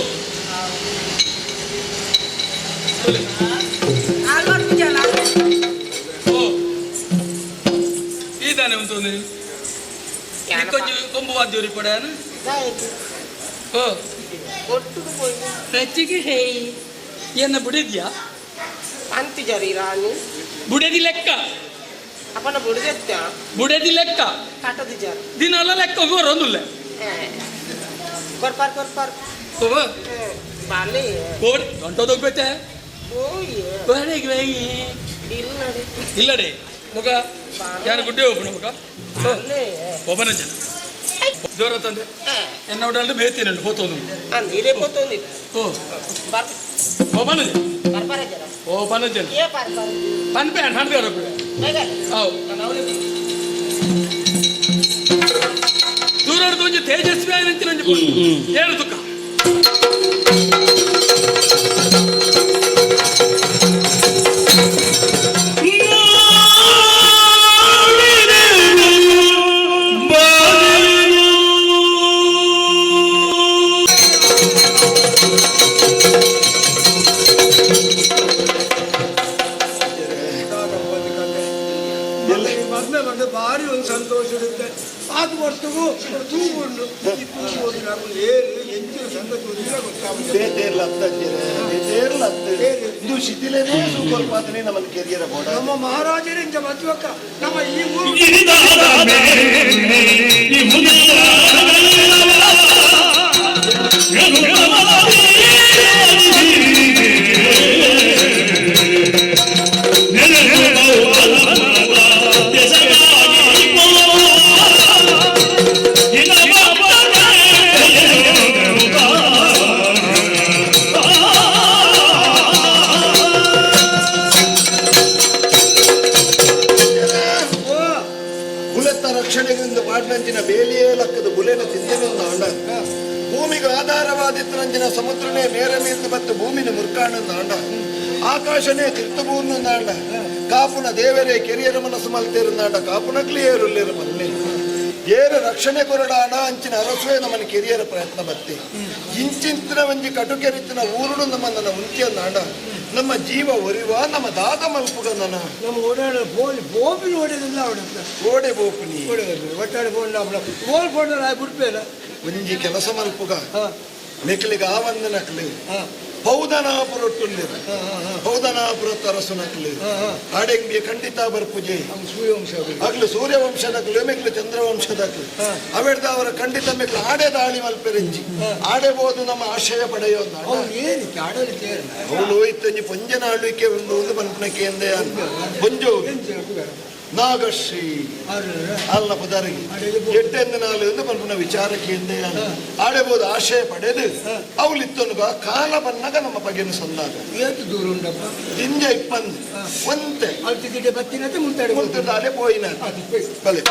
S8: ಹಾಲು ಬರ್ತಿದ್ಯಲ್ಲ
S6: ಓ ಈದಾನೆ ಉಂಟು కొంచెం కొంబు వాద్యూరి పడాను ಓ
S7: ಒಟ್ಟಿಗೆ ಪೋಯಿ
S6: ರಚ್ಚಿಗೆ ಹೇ ಎನ್ನ ಬುಡಿದ್ಯಾ
S7: ಅಂತಿಜಾರಿ ರಾಣಿ
S6: ಬುಡದಿ ಲೆಕ್ಕ
S7: ಅಪ್ಪನ ಬುಡಿದೆತ್ತ
S6: ಬುಡದಿ ಲೆಕ್ಕ
S7: ಕಟ್ಟದಿಜಾರ
S6: ದಿನ ಲೆಕ್ಕ ಬರೋದಿಲ್ಲ
S7: ಕೊರ್ಪಾರ್ ಕೊರ್ಪಾರ್
S6: ಓ
S7: ಬಾಲೆ
S6: ಕೋಡ್ ದೊಡ್ಡದೋಗ್ಬೇತೆ
S7: ಓಯ್ ಇಲ್ಲ
S6: ಇಲ್ಲಡೆ ಮುಖ ಯಾರು ಗುಡ್ಡೆ ಹೋಗ್ಬಿಡು ಮುಖ
S7: ಬಾಲೆ
S6: ಒಬ್ಬನ ಜನ ಜೋರ ತಂದೆ ಎನ್ನ ಉಡಲ್ಡು ಬೇತೇನೆ ಹೋತೋದು
S7: ಅಂದ್ ಇದೇ ಪೋತೊಂದಿ
S6: ಓ
S7: ಬರ್
S6: ಒಬ್ಬನ ಜನ
S7: ಬರ್ಪಾರ ಜನ
S6: ಓ ಪನ ಜನ
S7: ಏ ಪಾರ್ಪಾರ
S6: ಪನ್ಪೆ ಹಣ್ಪೆ ಅವರ
S7: ಬೇಗ
S6: ಅವು ದೂರ ಒಂಜಿ ತೇಜಸ್ವಿ ಆಯ್ನಂಚಿನ ಒಂಜಿ ಪೊಣ್ಣು. ಏಳು ತುಕ್ಕ
S4: ನಮ್ಮ ಮಹಾರಾಜರಿಂದ ಮಧ್ವಕ್ಕ ನಮ್ಮ ಈ ಊರು
S9: ಬುಲೆತ್ತ ರಕ್ಷಣೆಗಿಂದ ಪಾಡ್ನಂಚಿನ ಬೇಲಿಯೇ ಲಕ್ಕದ ಬುಲೆನ ತಿಂದಿನೊಂದು ಅಂಡ ಭೂಮಿಗೆ ಆಧಾರವಾದಿತ್ತನಂಚಿನ ಸಮುದ್ರನೇ ಮೇರ ಮೀರ್ದು ಮತ್ತು ಭೂಮಿನ ಮುರ್ಕಾಣಂದ ಅಂಡ ಆಕಾಶನೇ ತೀರ್ಥಭೂರ್ನಂದ ಅಂಡ ಕಾಪುನ ದೇವರೇ ಕೆರಿಯರ ಮನಸ್ಸು ಮಲ್ತೇರುಂದಾಂಡ ಕಾಪುನಕ್ಲಿ ಏರುಲ್ಲೇರು ಮಲ್ಲೆ ಏರ ರಕ್ಷಣೆ ಕೊರಡಾಣ ಅಂಚಿನ ಅರಸುವೆ ನಮ್ಮನ ಕೆರಿಯರ ಪ್ರಯತ್ನ ಬತ್ತಿ ಇಂಚಿಂತಿನ ಒಂಜಿ ಕಟುಕೆರಿತ್ತಿನ ಊರುಡು ನಮ್ಮನ್ನ ಉಂತಿಯಂದಾಂಡ ನಮ್ಮ ಜೀವ ಒರಿವ ನಮ್ಮ ದಾದ ಮಲ್ಪುಗ ನನ್ನ
S4: ನಮ್ಮ ಓಡಾಡ ಬೋಲ್ ಬೋಪಿನ ಓಡೋದಿಲ್ಲ ಅವನ
S9: ಓಡೆ ಬೋಪುನಿ
S4: ಒಟ್ಟಾಡಿ ಬೋಂಡ ಬೋಲ್ ಬೋಂಡ ಬಿಡ್ಪೇಲ
S9: ಒಂಜಿ ಕೆಲಸ ಮಲ್ಪುಗ ಮೆಕ್ಲಿಗೆ ಆವಂದ ನಕ್ಲಿ ಪೌದನಾಪುರೊಟ್ಟುಲ್ಲೇರು ಪೌದನಾಪುರ ತರಸು ನಕ್ಲಿ ಆಡೆಂಬಿ ಖಂಡಿತ ಬರ್ಪುಜೆ
S4: ಸೂರ್ಯವಂಶ
S9: ಅಗ್ಲು ಸೂರ್ಯವಂಶ ನಕ್ಲು ಮೆಕ್ಲು ಚಂದ್ರವಂಶದಕ್ಲು ಅವೆಡ್ದ ಅವರ ಖಂಡಿತ ಮೆಕ್ಲು ಆಡೆ ದಾಳಿ ಮಲ್ಪೆರೆಂಜಿ ಆಡೆ ಬೋದು ನಮ್ಮ ಆಶಯ ಪಡೆಯೋದ
S4: ಅವ್ನು ಏನಕ್ಕೆ ಆಡಲಿಕ್ಕೆ ಏನು
S9: ಅವಳು ಇತ್ತಂಜಿ ಪೊಂಜನ ಆಳ್ವಿಕೆ ಉಂಡು ಒಂದು ಪನ್ಪುನಕ್ಕೆ ಎಂದೇ ಪೊಂಜೋ ನಾಗಶ್ರೀ ಅಲ್ಲ ಪುದರಿಗೆ ಎಟ್ಟೆಂದು ನಾಲು ಎಂದು ಪನ್ಪುನ ವಿಚಾರಕ್ಕೆ ಎಂದೇ ಆಡೆಬೋದು ಆಶಯ ಪಡೆದು ಅವಳಿತ್ತನುಗ ಕಾಲ ಬನ್ನಾಗ ನಮ್ಮ ಬಗೆನು ಸಂದಾಗ
S4: ಏತು ದೂರ ಉಂಡಪ್ಪ
S9: ದಿಂಜ ಇಪ್ಪಂದು ಒಂತೆ
S4: ಅಲ್ತಿ ಗಿಡ ಬತ್ತಿನತೆ ಮುಂತಾಡಿ
S9: ಮುಂತಾಡೆ ಪೋಯಿನ ಬಲೆ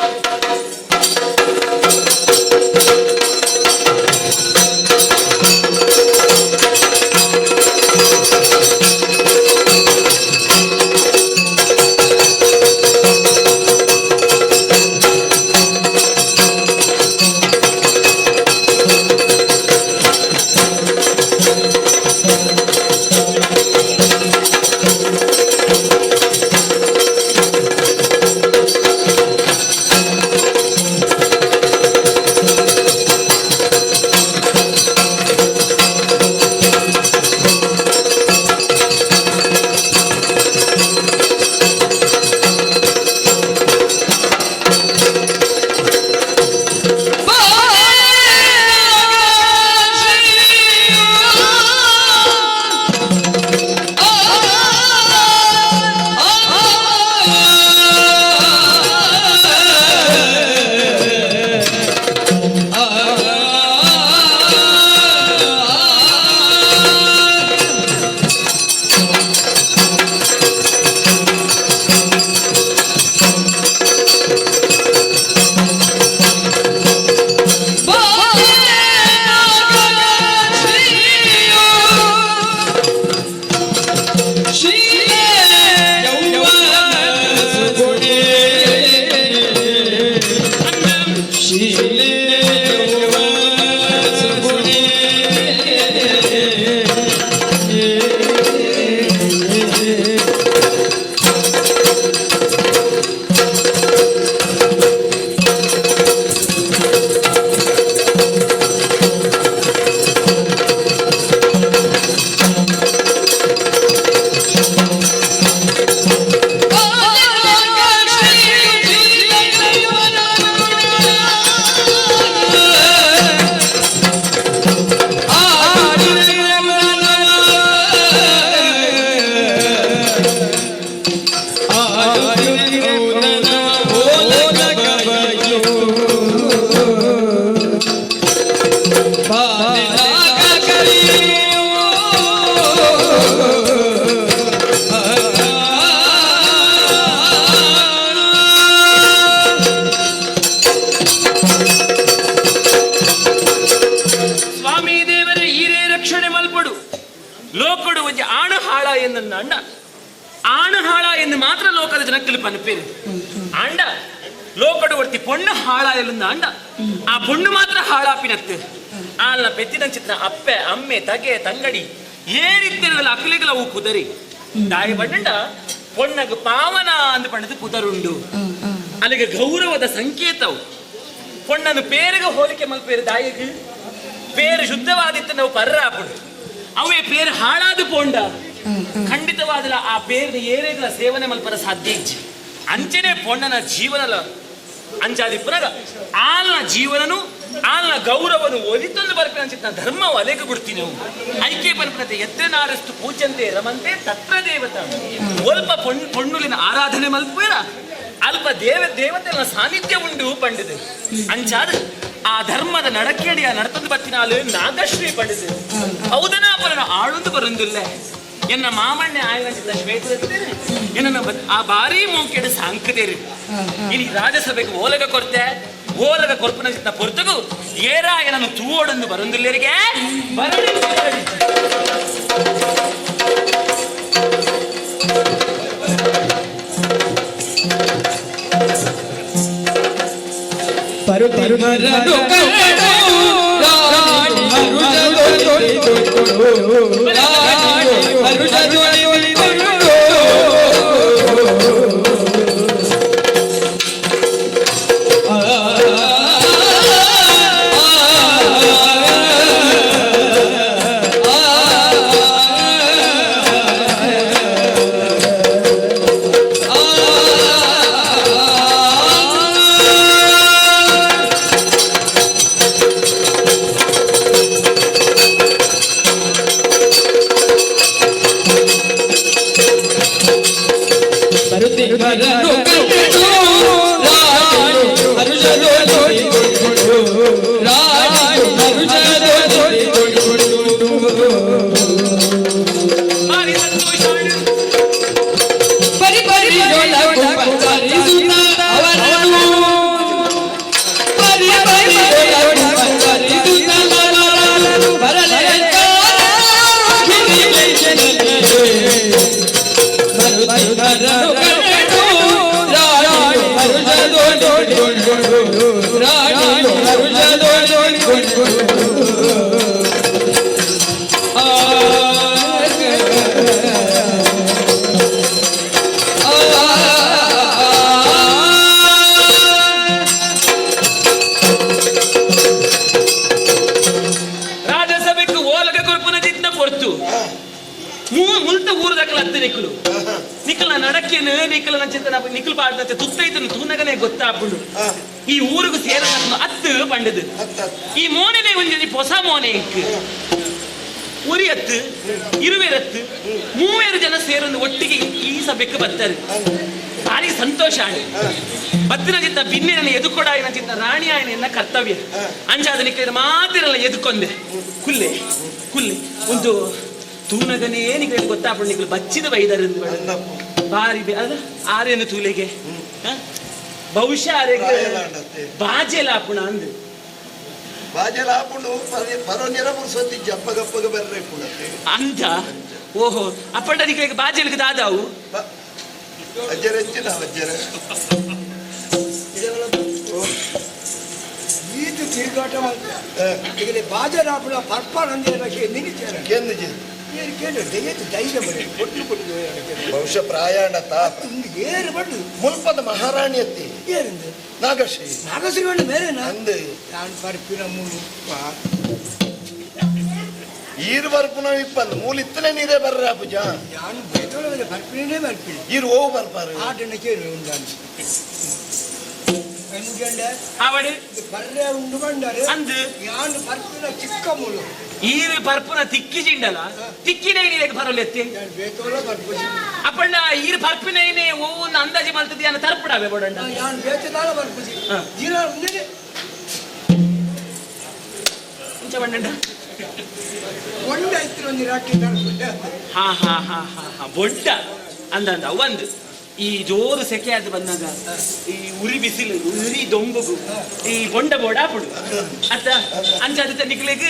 S10: ಸ್ವಾಮಿ ದೇವರೇ ಈರೇ ರಕ್ಷಣೆ ಮಲ್ಪಡು ಲೋಕಡು ಒಂಜಿ ಆಣ ಹಾಳ ಎನ್ನ ಅಂಡ ಆಣ ಹಾಳ ಎಂದು ಮಾತ್ರ ಲೋಕದ ಜನಕ್ಕಲು ಪನ್ಪೇರು ಅಂಡ ಲೋಕಡು ಒರ್ತಿ ಪೊಣ್ಣು ಹಾಳ ಎಲ್ಲಿಂದ ಅಂಡ ಆ ಪೊಣ್ಣು ಮಾತ್ರ ಹಾಳಾಪಿನತ್ತು ಆಲ್ನ ಪೆತ್ತಿನ ಚಿತ್ರ ಅಪ್ಪೆ ಅಮ್ಮೆ ತಗೆ ತಂಗಡಿ ಏರಿತ್ತಿರಲ್ಲ ಅಕ್ಲಿಗಲ ಅವು ಕುದರಿ ತಾಯಿ ಬಣ್ಣಂಡ ಪೊಣ್ಣಗ ಪಾವನ ಅಂದ್ ಪಣ್ಣದು ಪುದರುಂಡು ಅಲ್ಲಿಗೆ ಗೌರವದ ಸಂಕೇತವು. ಪೊಣ್ಣನು ಪೇರಿಗೆ ಹೋಲಿಕೆ ಮಲ್ಪೇರು ದಾಯಿಗ್ ಪೇರು ಶುದ್ಧವಾದಿತ್ತು ನಾವು ಪರ್ರ ಆಪುಂಡು ಅವೇ ಪೇರು ಹಾಳಾದ ಪೋಂಡ ಖಂಡಿತವಾದಲ ಆ ಪೇರ್ನ ಏರೇಗಳ ಸೇವನೆ ಮಲ್ಪರ ಸಾಧ್ಯ ಇಜ್ಜಿ ಅಂಚನೆ ಪೊಣ್ಣನ ಜೀವನಲ ಅಂಚಾದಿ ಪುನಗ ಆಲ್ನ ಜೀವನನು ಆಲ್ನ ಗೌರವನು ಒಲಿತೊಂದು ಬರ್ಪಿನ ಅಂಚಿನ ಧರ್ಮ ಅಲೇಕ ಬಿಡ್ತೀನಿ ನಾವು ಐಕ್ಯ ಪನ್ಪನತೆ ಎತ್ತೆ ನಾರಸ್ತು ಪೂಜಂತೆ ರಮಂತೆ ತತ್ರ ದೇವತ ಒಲ್ಪ ಪೊಣ್ಣುಲಿನ ಆರಾಧನೆ ಮಲ್ಪೇರ ಅಲ್ಪ ದೇವತೆಗಳ ಸಾನ್ನಿಧ್ಯ ಉಂಡು ಪಂಡಿದೆ ಅಂಚಾದ ಆ ಧರ್ಮದ ನಡಕೆಡಿಯ ನಡತಂದು ಬತ್ತಿನಾಲು ನಾಗಶ್ರೀ ಪಂಡಿದೆ ಹೌದನಾಪುರನ ಆಳೊಂದು ಬರೊಂದಿಲ್ಲ ಎನ್ನ ಮಾಮಣ್ಣೆ ಆಯನಂಚಿತ ಶ್ವೇತರತ್ತೇನೆ ಎನ್ನ ಆ ಭಾರಿ ಮೂಕೆಡು ಸಾಂಕದೇರಿ ಇನಿ ರಾಜಸಭೆಗೆ ಓಲಗ ಕೊರ್ತೆ ಓಲಗ ಕೊರ್ಪನ ಚಿತ್ತ ಪೊರ್ತಗು ಏರಾಯ ನಾನು ತೂವೊಡೊಂದು ಬರೊಂದಿಲ್ಲರಿಗೆ ಬರಡಿ ಬರಡಿ. ಭಾರಿ ಸಂತೋಷ. ರಾಜಸಭೆಗೆ ಓಲಗ ಕೊರ್ಪುನ ಜಿತ್ನ ಪೊರ್ತು ಮುಲ್ತ ಊರದಕಲ ಅತ್ತ ನಿಕ್ಕಲು ನಿಕ್ಕಲ ನಡಕೇನು ನಿಕ್ಕಲ ನಂಚಿತ ನಿಕ್ಕಲು ಪಾಡ್ನತೆ ತುತ್ತೈತನು ತೂನಗನೆ ಗೊತ್ತಾಪುಂಡು ಈ ಊರಿಗೆ ಸೇರ ಅತ್ತು ಪಂಡದು ಈ ಮೋನೆನೆ ಒಂಜಿ ಹೊಸ ಮೋನೆ ಇಂಕ್ ಉರಿ ಅತ್ತು ಇರುವೆರತ್ತು ಮೂವೇರು ಜನ ಸೇರೊಂದು ಒಟ್ಟಿಗೆ ಈ ಸಭೆಗೆ ಬರ್ತಾರೆ ಭಾರಿ ಸಂತೋಷ ಆಣಿ ಬತ್ತಿನ ಚಿತ್ತ ಬಿನ್ನಿನ ಎದುಕೊಡಾಯಿನ ಚಿತ್ತ ರಾಣಿ ಆಯನ ಎನ್ನ ಕರ್ತವ್ಯ ಅಂಚಾದ ನಿಕ್ಕ ಮಾತಿರಲ್ಲ ಎದುಕೊಂದೆ ಕುಲ್ಲೆ ಕುಲ್ಲೆ ಒಂದು ತೂನಗನೇ ನಿಕ್ಕ ಗೊತ್ತಾಪುಂಡು ನಿಕ್ಕಲು ಬಚ್ಚಿದ ಬೈದರು ಬಾರಿ ಅದ ಆರೇನು ತೂಲೆಗೆ ಬಹುಶಃ ಆರೆಗೆ ಬಾಜೆಲ ಆಪುಣ ಅಂದು
S9: ಬಾಜೆಲ ಆಪುಂಡು ಪರೊಂಜರ ಪುರ್ಸೊತ್ತಿ ಜಪ್ಪಗಪ್ಪಗ ಬರ್ರೆ ಪುಣತೆ
S10: ಅಂತ ಓಹೋ ಅಪ್ಪಂಡ ನಿಕ್ಕಲಿಗೆ ಬಾಜೆಲ್ಗೆ ದಾದಾವು
S9: ಅಜ್ಜರ ಹೆಚ್ಚಿನ ಅಜ್ಜರ
S4: ಈತ ತಿರುಗಾಟ ಮಾಡ್ತಾರೆ ಬಾಜರಾಪುಳ ಪರ್ಪಾನಂದೇ ನಿಲ್ಲಿಚಾರ
S9: ಕೇಂದ್ರ
S4: ಏನು ಕೇಳಿ ದಯತು ಧೈರ್ಯ ಬರೀ ಕೊಟ್ಟು ಕೊಟ್ಟು
S9: ಬಹುಶಃ ಪ್ರಾಯಾಣ ತಾಪ
S4: ಒಂದು ಏರು ಬಡ್ಡು
S9: ಮುಲ್ಪದ ಮಹಾರಾಣಿ ಅತ್ತಿ
S4: ಏರಿಂದ
S9: ನಾಗಶ್ರೀ
S4: ನಾಗಶ್ರೀ ಬೇಡ ಮೇರೆ
S9: ಅಂದು
S4: ನಾನು ಪರ್ಪಿನ ಮುಳುಪ್ಪ
S9: ಈರು ಬರ್ಪುನ ಇಪ್ಪಂದು ಮೂಲಿತ್ತನೆ ನೀರೇ ಬರ್ರ ಪೂಜಾ
S4: ನಾನು ಬೇತೋಳ ಮೇಲೆ ಪರ್ಪಿನೇ ಬರ್ಪಿನಿ
S9: ಈರು ಓವು ಬರ್ಪಾರು
S4: ಆಟನ ಕೇಳಿ ಉಂಡಾನು ఎందుకంటే
S10: ಆವಡು
S4: ಬರ್ರೆ ಉಂಡು ಬಂಡಾರೆ
S10: ಅಂದು
S4: ಯಾನು ಪರ್ಪಿನ ಚಿಕ್ಕ ಮುಳು
S10: ಈರು ಪರ್ಪುನ ತಿಕ್ಕಿ ಜಿಂಡಲ ತಿಕ್ಕಿನೇ ನೀರಿಗೆ ಬರಲೆತ್ತಿ
S4: ನಾನು ಬೇತೋಳ ಬರ್ಪುಜಿ
S10: ಅಪ್ಪಣ್ಣ ಈರು ಪರ್ಪಿನ ಓವು ಅಂದಾಜಿ ಮಲ್ತದಿ ಅನ್ನ ತರ್ಪಡಾವೆ ಬೋಡಣ್ಣ
S4: ಯಾನು ಬೇತದಾಳ ಬರ್ಪುಜಿ ಜೀನ ಉಂಡಿದೆ
S10: ಇಂಚ ಬಂಡಣ್ಣ
S4: ಒಂಡ ಇತ್ತು ಒಂದು ರಾಟ್ಟಿ ತರ್ಪುಜಿ
S10: ಹಾ ಹಾ ಹಾ ಹಾ ಹಾ ಬೊಡ್ಡ ಅಂದ ಅಂದ ಒಂದು ಈ ಜೋರು ಸೆಕೆ ಅದು ಬಂದಾಗ ಈ ಉರಿ ಬಿಸಿಲು ಉರಿ ದೊಂಬುಗು ಈ ಬೊಂಡ ಬೋಡ ಆಪುಡು ಅತ್ತ ಅಂಚಾದ ನಿಕ್ಲೆಗ್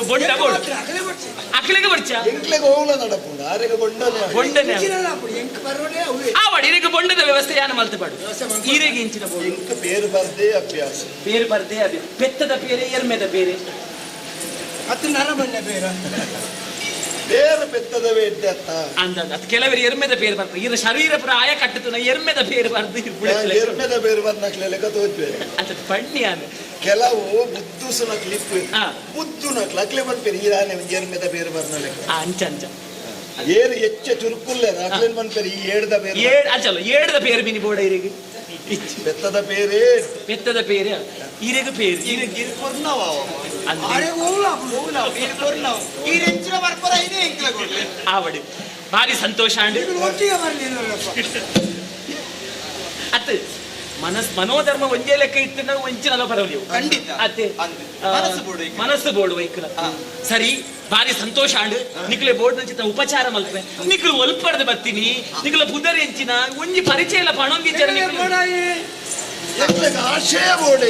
S10: ಬೊಂಡ ಬೋಡು
S4: ಅಗಲೇ ಬರ್ಚಿ
S10: ಅಕ್ಲೆಗ್ ಬರ್ಚ
S9: ಎಂಕ್ಲೆಗ್ ಓವುಲ ನಡಪುಂಡು ಆರೆಗೆ ಬೊಂಡನೆ
S10: ಬೊಂಡನೆ
S4: ಎಂಕ್ ಬರೋನೇ ಅವೇ
S10: ಆ ವಾಡಿ ಇರೆಗ್ ಬೊಂಡದ ವ್ಯವಸ್ಥೆ ಯಾನ ಮಲ್ತ ಪಾಡು ಈರೆಗೆ ಇಂಚಿನ ಬೋಡು
S9: ಎಂಕ್ ಪೇರು ಬರ್ದೇ ಅಭ್ಯಾಸ
S10: ಪೇರು ಬರ್ದೇ ಅಭ್ಯಾಸ ಪೆತ್ತದ ಪೇರೆ ಎರ್ಮೆದ ಪೇರೆ
S4: ಅತ್ತು ನರಮಣ್ಣ ಬೇರ
S9: ಬೇರೆ ಪೆತ್ತದವೇ ಎಡ್ಡೆ ಅತ್ತ.
S10: ಅಂದ ಅದು ಕೆಲವರು ಎರ್ಮೆದ ಪೇರು ಬರ್ತಾರೆ. ಇರ ಶರೀರ ಪ್ರಾಯ ಕಟ್ಟುತ್ತನ ಎರ್ಮೆದ ಪೇರು ಬರ್ದು.
S9: ಎರ್ಮೆದ ಪೇರು ಬಂದಕ್ಲೆ ಲೆಕ್ಕ ತೋಜ್ವೆ.
S10: ಅಂತ ಪಣ್ಣಿ ಆನೆ.
S9: ಕೆಲವು ಬುದ್ಧುಸುನ ಕ್ಲಿಪ್. ಬುದ್ಧುನ ಅಕ್ಲೆ ಪನ್ಪೇರು ಈರಾನೆ ಎರ್ಮೆದ ಪೇರು ಬರ್ನ ಲೆಕ್ಕ.
S10: ಅಂಚ ಅಂಚ.
S9: ಏರು ಹೆಚ್ಚ ಚುರುಕುಲ್ಲೆ ಅಕ್ಲೇನ್ ಪನ್ಪೇರು ಈ ಏಡ್ದ ಪೇರು.
S10: ಏಡ್ ಅಚ್ಚಲ್ಲ, ಏಡ್ದ ಪೇರು ಮಿನಿ ಬೋಡ ಇರಿಗೆ.
S9: ಪೆತ್ತದ ಪೇರೇ.
S10: ಪೆತ್ತದ ಪೇರು ಇರೆಗ್ ಪೇರು.
S5: ಇರ್ ಕೊರ್ನವ.
S4: ಅರೆ ಓಲ.
S5: ಇರ್ ಕೊರ್ನವ ಈ ರೆಂಚಿನ ಬರ್ಪರ ಐನೇ ಎಂಕ್ಲ ಕೊಡ್ಲೆ.
S10: ಆವಡಿ ಭಾರಿ ಸಂತೋಷ ಅಂಡ್.
S4: ಒಟ್ಟಿಗೆ ಬರಲಿಲ್ಲಪ್ಪ.
S10: ಅತ್ ಮನಸ್ ಮನೋಧರ್ಮ ಒಂದೇ ಲೆಕ್ಕ ಇತ್ತು, ನಾವು ಒಂಚಿನಲ್ಲ ಪರವಲಿವು.
S5: ಖಂಡಿತ.
S10: ಅತ್ತೆ.
S5: ಅಂದ್. ಮನಸ್ಸು ಬೋಡು ಐಕ್ಲ.
S10: ಮನಸ್ಸು ಬೋಡು ಐಕ್ಲ. ಸರಿ, ಭಾರಿ ಸಂತೋಷ ಅಂಡ್. ನಿಕ್ಲೆ ಬೋರ್ಡ್ ನಂಚಿತ ಉಪಚಾರ ಮಲ್ಪೆ. ನಿಕ್ಲು ಒಲ್ಪಡ್ದು ಬರ್ತೀನಿ, ನಿಕ್ಲ ಪುದರ್ ಎಂಚಿನ ಒಂಜಿ ಪರಿಚಯ ಇಲ್ಲ ಪಣೊಂದಿಜ್ಜರ ನಿಕ್ಲು.
S4: ಬೋಡಾಯಿ.
S9: ಎಂಕ್ಲೆಗ್ ಆಶಯ ಬೋಡೆ.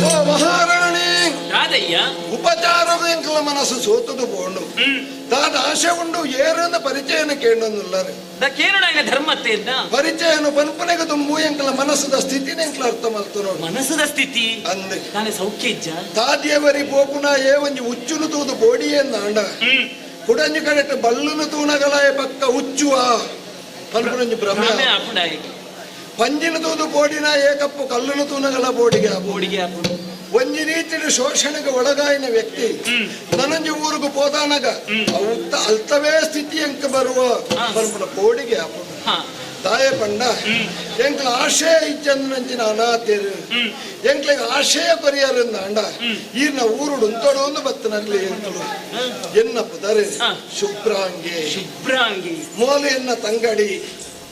S9: ಓ ಮಹಾರಾಣಿ.
S10: ರಾಧಯ್ಯ.
S9: ಉಪಚಾರದ ಎಂಕ್ಲ ಮನಸ್ಸು ಸೋತದು ಬೋಂಡು. ತಾದ ಆಶೆ ಉಂಡು ಏರನ ಪರಿಚಯನ ಕೇಂಡೊಂದುಲ್ಲಾರೆ.
S10: ಕೇರಳ ಧರ್ಮತ್ತೆ ಇದ್ದ.
S9: ಪರಿಚಯನು ಪನ್ಪನೆಗ ತುಂಬು ಎಂಕ್ಲ ಮನಸ್ಸದ ಸ್ಥಿತಿನ ಎಂಕ್ಲ ಅರ್ಥ ಮಲ್ತು ನೋಡು.
S10: ಮನಸ್ಸದ ಸ್ಥಿತಿ.
S9: ಅಂದೆ.
S10: ತಾನೆ ಸೌಖ್ಯ ಇಜ್ಜ.
S9: ತಾದ್ಯವರಿ ಪೋಪುನ ಏ ಒಂಜಿ ಉಚ್ಚುನು ತೂದು ಬೋಡಿಯೇಂದ ಅಂಡ ಕುಡಂಜಿ ಕಡೆಟ್ ಬಲ್ಲುನು ತೂನಗಲಾಯ ಪಕ್ಕ ಉಚ್ಚುವ ಪನ್ಪುನಂಜಿ ಭ್ರಮೆ.
S10: ಭ್ರಮೆ ಆಪುಂಡಾಯೆ.
S9: ಪಂಜಿನ ತೂದು ಬೋಡಿನ ಏಕಪ್ಪು ಕಲ್ಲುನು ತೂನಗಲ ಬೋಡಿಗೆ ಆಪು.
S10: ಬೋಡಿಗೆ ಆಪುಂಡು.
S9: ಒಂಜಿ ರೀತಿಯ ಶೋಷಣೆಗೆ ಒಳಗಾಯಿನ ವ್ಯಕ್ತಿ ನನಂಜಿ ಊರುಗು ಪೋದಾನಗ ಅವು ಅಲ್ತವೇ ಸ್ಥಿತಿ ಎಂಕ ಬರುವ ಪನ್ಪುನ ಬೋಡಿಗೆ ಆಪುಂಡು. ದಾಯ ಪಂಡ ಎಂಕ್ಲ ಆಶಯ ಇಜ್ಜಂದಿನಂಚಿನ ಅನಾಥರು ಎಂಕ್ಲೆಗ್ ಆಶಯ ಪರಿಯಾರಂದ ಅಂಡ ಈರ್ನ ಊರುಡು ಉಂತೊಡು ಒಂದು ಬತ್ತನಗ್ಲಿ ಎಂಕಲು ಎನ್ನ ಪುದರೆ ಶುಭ್ರಾಂಗೆ.
S10: ಶುಭ್ರಾಂಗಿ.
S9: ಮೋಲು ಎನ್ನ ತಂಗಡಿ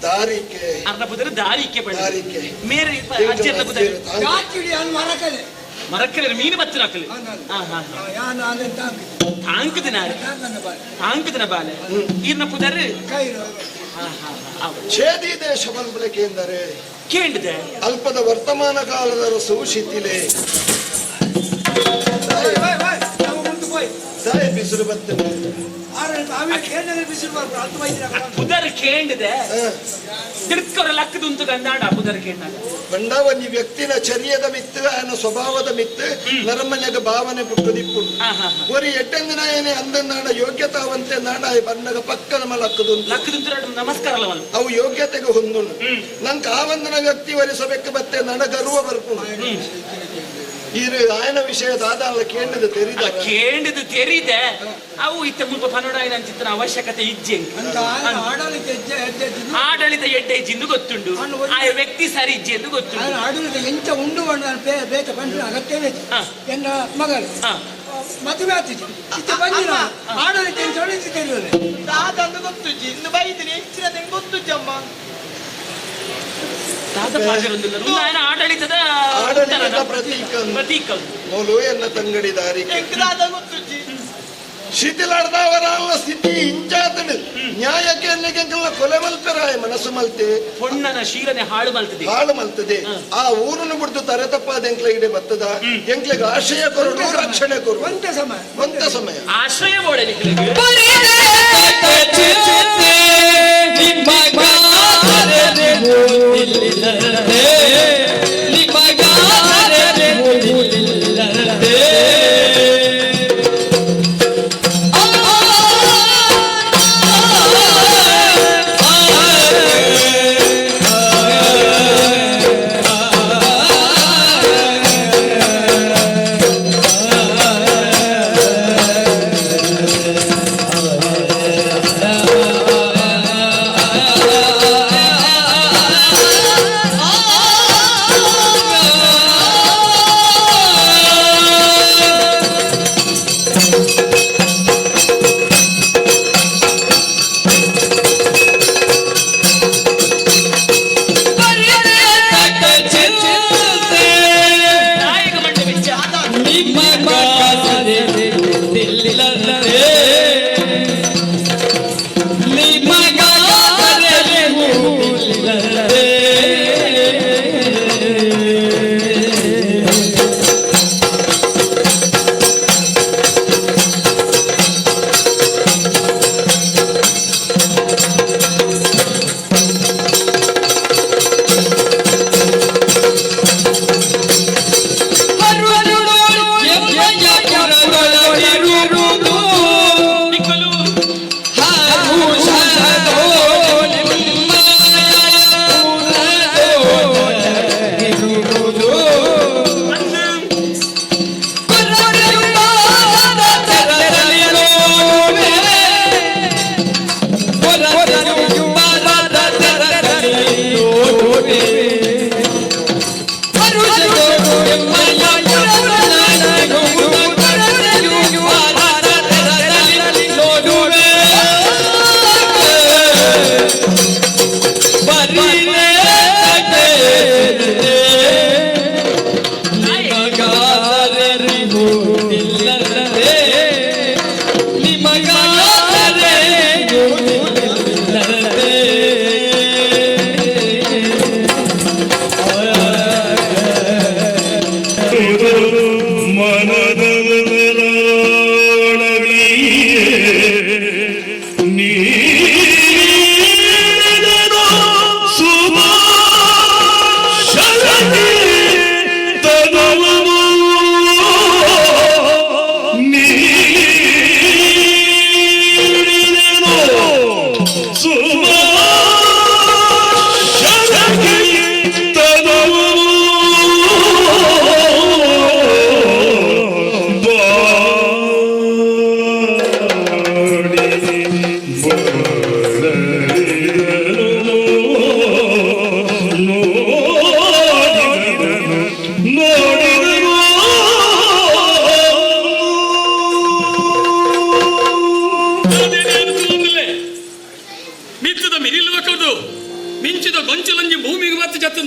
S9: ದಾರಿಕೆ.
S10: ಅರ್ಧ ಪುದರ್ ದಾರಿಕೆ ಪಂಡ.
S9: ದಾರಿಕೆ.
S10: ಮೇರೆ ಅಜ್ಜರ್ನ ಪುದರ್.
S4: ಜಾತಿಡಿ ಅನ್ ಮರಕಲೆ.
S10: ಮರಕ್ಕಲೆ ಮೀನು ಬತ್ತಿನಕಲು. ಹಾ ಹಾ.
S4: ಯಾನ್ ಆಲೆನ್ ತಾಂಕ್.
S10: ತಾಂಕುದಿನ.
S4: ತಾಂಕನ್ನ ಬಾಲೆ.
S10: ತಾಂಕುದಿನ ಬಾಲೆ. ಈರ್ನ ಪುದರ್.
S4: ಕೈರು.
S10: ಹಾ ಹಾ ಹಾ.
S9: ಛೇದಿ ದೇಶ ಬಲ್ಬಳಕೆ ಎಂದರೆ
S10: ಕೇಂದ್ರದೆ.
S9: ಅಲ್ಪದ ವರ್ತಮಾನ ಕಾಲದ ಸುಶಿಥಿಲೆ.
S4: ಹೋಯ್ ಹೋಯ್ ಹೋಯ್ ನಾವು ಮುಂದೆ ಹೋಯ್.
S9: ತಾಯಿ ಬಿಸಿಲು ಬರ್ತದೆ.
S4: ಆರೆ ಆಮೇಲೆ ಕೇಂದ್ರ ಬಿಸಿಲು ಬರ್ಬೋದು ಹತ್ತು ವೈದ್ಯರ.
S10: ಪುದರ್ ಕೇಂದ್ರದೆ. ತಿರ್ಕೊರ ಲಕ್ಕದುಂತು ಗಂದಾಂಡ ಪುದರ್ ಕೇಂದ್ರ.
S9: ಬಂಡ ಒಂಜಿ ವ್ಯಕ್ತಿನ ಚರ್ಯದ ಮಿತ್ತು ಆಯನ ಸ್ವಭಾವದ ಮಿತ್ತು ನರಮನೆಗ ಭಾವನೆ ಪುಟ್ಟುದಿಪ್ಪುಂಡು. ಒರಿ ಎಟ್ಟಂದಿನ ಏನೇ ಅಂದನ್ನಾಡ ಯೋಗ್ಯತಾವಂತೆ ನಾಡ ಬಣ್ಣಗ ಪಕ್ಕದ ಮಲಕ್ಕದುಂಟು.
S10: ಲಕ್ಕದುಂತು ನಮಸ್ಕಾರ ಅಲ್ಲವಲ್ಲ.
S9: ಅವು ಯೋಗ್ಯತೆಗೆ ಹೊಂದುಂಡು. ನಂಗೆ ಆವಂದನ ವ್ಯಕ್ತಿ ವರಿಸಬೇಕು ಬತ್ತೆ ನಡ ಗರ್ವ ಬರ್ಪುಂಡು. ಈರು ಆಯನ ವಿಷಯ ದಾದಾಲ ಕೇಂದ್ರದ ತೆರಿದ.
S10: ಕೇಂದ್ರದ ತೆರಿದೆ ಅವು ಇತ್ತ ಮುಲ್ಪ ಪನೋಡಾಯಿನ ಅಂಚಿತ್ತನ ಅವಶ್ಯಕತೆ ಇಜ್ಜೆ.
S4: ಅಂತ ಆಡಳಿತ ಹೆಜ್ಜೆ ಹೆಜ್ಜೆ ಇದ್ದಿದ್ದು.
S10: ಆಡಳಿತ ಎಡ್ಡೆ ಇಜ್ಜಿಂದು ಗೊತ್ತುಂಡು. ಆ ವ್ಯಕ್ತಿ ಸರಿ ಇಜ್ಜೆ ಎಂದು ಗೊತ್ತುಂಡು.
S4: ಆಯ್ನ ಆಡಳಿತ ಎಂಚ ಉಂಡು ನಾನು ಬೇತ ಪಂಡ ಅಗತ್ಯನೇ ಇಜ್ಜಿ. ಎನ್ನ ಮಗಳು ಮದುವೆ ಆತಿಜಿ ಇತ್ತೆ ಬಂದಿನ ಆಡಳಿತ ಎಂಚ ಉಂಡು ತಿಳಿಯೋದೆ.
S5: ದಾದಂದು ಗೊತ್ತುಜ್ಜಿ ಇನ್ನು ಬೈದಿನಿ ಎಂಚಿನ ಗೊತ್ತುಜ್ಜಿ ಅಮ್ಮ.
S10: ದಾದ ಪಾಜರೊಂದಿಲ್ಲ ಆಯನ ಆಡಳಿತದ
S9: ಆಡಳಿತದ ಪ್ರತೀಕ.
S10: ಪ್ರತೀಕ.
S9: ಮೋಲು ಎನ್ನ ತಂಗಡಿ ದಾರಿ.
S5: ಎಂಕ್ ದಾದ ಗೊತ್ತುಜ್ಜಿ.
S9: ಶಿಥಿಲಾಡ್ದವರ ಸ್ಥಿತಿ ಇಂಚಾತಡು ನ್ಯಾಯಕ್ಕೆ ಎನ್ನಿಗೆಂಕಲ್ನ ಕೊಲೆ ಮಲ್ಪೆರಾಯ ಮನಸ್ಸು ಮಲ್ತೆ.
S10: ಪೊಣ್ಣನ ಶೀಲನೆ ಹಾಳು ಮಲ್ತದೆ.
S9: ಹಾಳು ಮಲ್ತದೆ. ಆ ಊರನ್ನು ಬಿಡ್ದು ತರೆ ತಪ್ಪಾದ ಎಂಕ್ಲ ಇಡೆ ಬತ್ತದ ಎಂಕ್ಲೆಗ್ ಆಶಯ ಕೊರಡು ರಕ್ಷಣೆ ಕೊರು.
S4: ಒಂದೇ ಸಮಯ.
S9: ಒಂತ ಸಮಯ.
S10: ಆಶ್ರಯ ಬೋಡೆ ನಿಕ್ಲೆಗ್.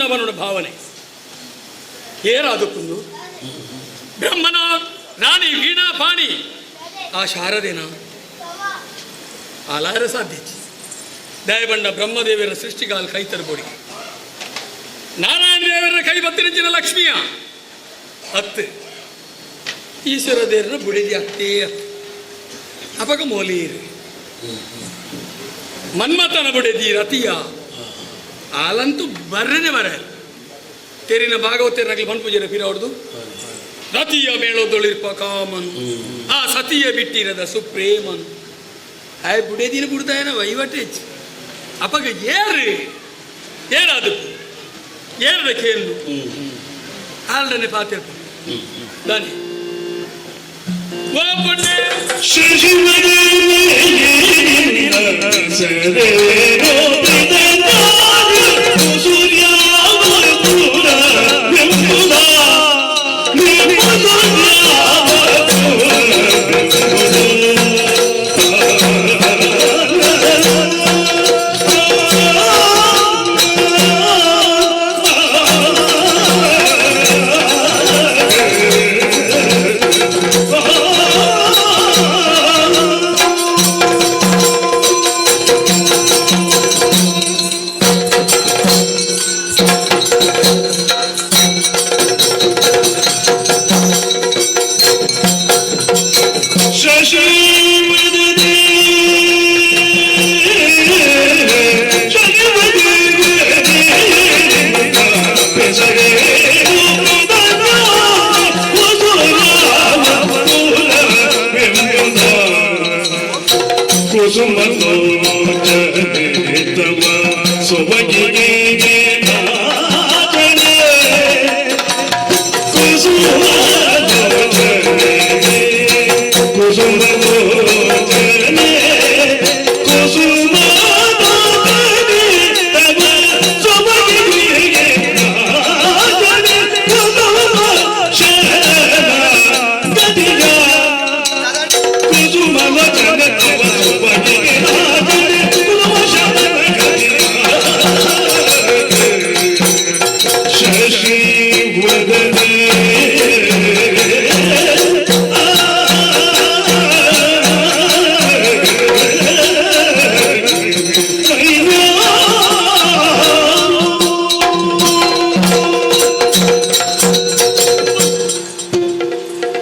S6: ಬತ್ತಿನ ಭಾವನೆ ಏರಾದಕ್ಕುಂದು ಬ್ರಹ್ಮನ ರಾಣಿ ವೀಣಾ ಪಾಣಿ ಆ ಶಾರದೇನ ಆಲಾರ ಸಾಧ್ಯ ದಯಬಂಡ ಬ್ರಹ್ಮದೇವರ ಸೃಷ್ಟಿಗಾಲ ಕೈ ತರಬೋಡಿ ನಾರಾಯಣ ದೇವರ ಕೈ ಬತ್ತಿನ ಲಕ್ಷ್ಮಿಯ ಹತ್ತು ಈಶ್ವರ ದೇವರನ್ನ ಬುಡಿದಿ ಅತ್ತೇ ಅಪಗ ಮೋಲೀರು ಮನ್ಮಥನ ಬುಡೆದಿ ರತಿಯ ಆಲಂತೂ ಬರ್ರನೆ ಬರ ತೆರಿನ ಭಾಗವತರನಾಗಲಿ ಪೂಜೆ ಪಿರ ಹೊಡೆದು ರತಿಯ ಮೇಳದೊಳಿರ್ಪ ಕಾಮನು ಆ ಸತಿಯ ಬಿಟ್ಟಿರದ ಸುಪ್ರೇಮನು ಆಯ್ ಬುಡೇದಿನ ಬುಡ್ದಾಯನ ವಹಿವಟೇಚ್ ಅಪಗ ಏರು ಏರಾದು ಏರದ ಕೇಳು ಆಲ್ಡನೆ ಪಾತಿರ್ಪ ದಾನಿ ಓ ಪೊಣ್ಣೆ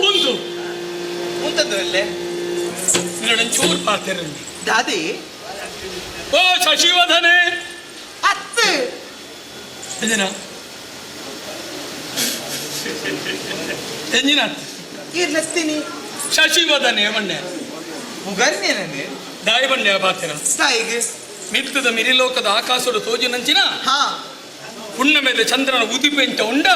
S6: ಒಂದು
S5: ಉಂಟದ್ದು ಅಲ್ಲೇ
S6: ಚೂರು ಪಾತಿರಂಡಿ
S5: ದಾದಿ
S6: ಓ ಶಶಿವಧನೆ
S5: ಅತ್ತು
S6: ಎಂಜಿನ ಎಂಜಿನ
S5: ಇರ್ಲಸ್ತೀನಿ
S6: ಶಶಿವಧನೆ ಬಣ್ಣೆ
S5: ಮುಗರ್ನೆ ನಾನು
S6: ದಾಯಿ ಬಣ್ಣೆ ಪಾತಿರ
S5: ತಾಯಿಗೆ
S6: ಮಿತ್ತದ ಮಿರಿಲೋಕದ ಆಕಾಶದ ತೋಜುನಂಚಿನ
S5: ಹಾ
S6: ಪುಣ್ಯಮೇದ ಚಂದ್ರನ ಉದಿಪೆಂಚ ಉಂಡ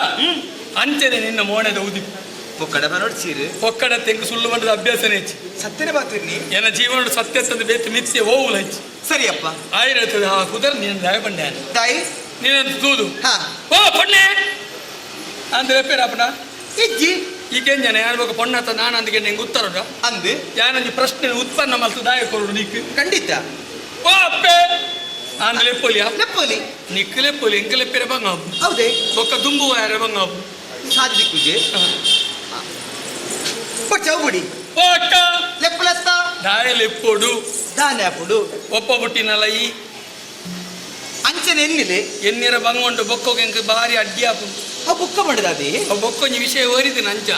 S6: ಅಂಚನೆ ನಿನ್ನ ಮೋಣದ ಉದಿಪು
S5: ಪೊಕ್ಕಡ ಬನೋಡ್ಸೀರು
S6: ಒಕ್ಕಡ ತೆಂಗು ಸುಳ್ಳು ಬಂದದ ಅಭ್ಯಾಸನೇ ಹೆಚ್ಚು
S5: ಸತ್ಯನ ಬಾತಿರ್ನಿ
S6: ಎನ್ನ ಜೀವನದ ಸತ್ಯತ್ತದ ಬೇತು ಮಿಥ್ಯೆ ಹೋಗುಲ ಹೆಚ್ಚು
S5: ಸರಿಯಪ್ಪ
S6: ಆಯಿರತ್ತದ ಆ ಕುದರ್ ನೀನು ದಾಯ ಬಣ್ಣೆ
S5: ತಾಯಿ
S6: ನೀನಂತ ತೂದು
S5: ಹಾ
S6: ಓ ಪೊಣ್ಣೆ ಅಂದ್ರೆ ಪೇರಪ್ಪನ
S5: ಇಜ್ಜಿ
S6: ಈಗೇನ್ ಜನ ಯಾರು ಬೇಕು ಪೊಣ್ಣತ್ತ ನಾನು ಅಂದಕ್ಕೆ ನಿಂಗೆ ಉತ್ತರ
S5: ಅಂದು
S6: ಯಾನೊಂಜಿ ಪ್ರಶ್ನೆ ಉತ್ಪನ್ನ ಮಲ್ತು ದಾಯ ಕೊರಡು ನಿಕ್
S5: ಖಂಡಿತ
S6: ಓ ಅಪ್ಪೆ ಅಂದ್ಲೆ ಪೊಲಿಯ
S5: ಲೆಪ್ಪೊಲಿ
S6: ನಿಕ್ಕಲೆ ಪೊಲಿ ಎಂಕಲೆ ಪೆರೆ ಬಂಗಾಬು
S5: ಹೌದೇ
S6: ಬೊಕ್ಕ ದುಂಬು ಯಾರ ಬಂಗಾಬು
S5: ಸಾಧ್ಯ ಕುಜೆ ಬಚ್ಚವು ಬಿಡಿ
S6: ಓ ಅಕ್ಕ
S5: ಲೆಪ್ಪಲತ್ತ
S6: ದಾಯ ಲೆಪ್ಪೋಡು
S5: ದಾನೆ ಅಪ್ಪುಡು
S6: ಒಪ್ಪ ಬುಟ್ಟಿನಲ್ಲ ಈ
S5: ಅಂಚನೆ ಎನ್ನಿಲೆ
S6: ಎನ್ನಿರ ಬಂಗೊಂಡು ಬೊಕ್ಕೋಗೆ ಎಂಕ್ ಬಾರಿ ಅಡ್ಡಿ ಆಪು
S5: ಆ ಬುಕ್ಕ ಮಾಡಿದಾದಿ
S6: ಆ ಬೊಕ್ಕೊಂಜಿ ವಿಷಯ ಓರಿದಿನ ಅಂಚ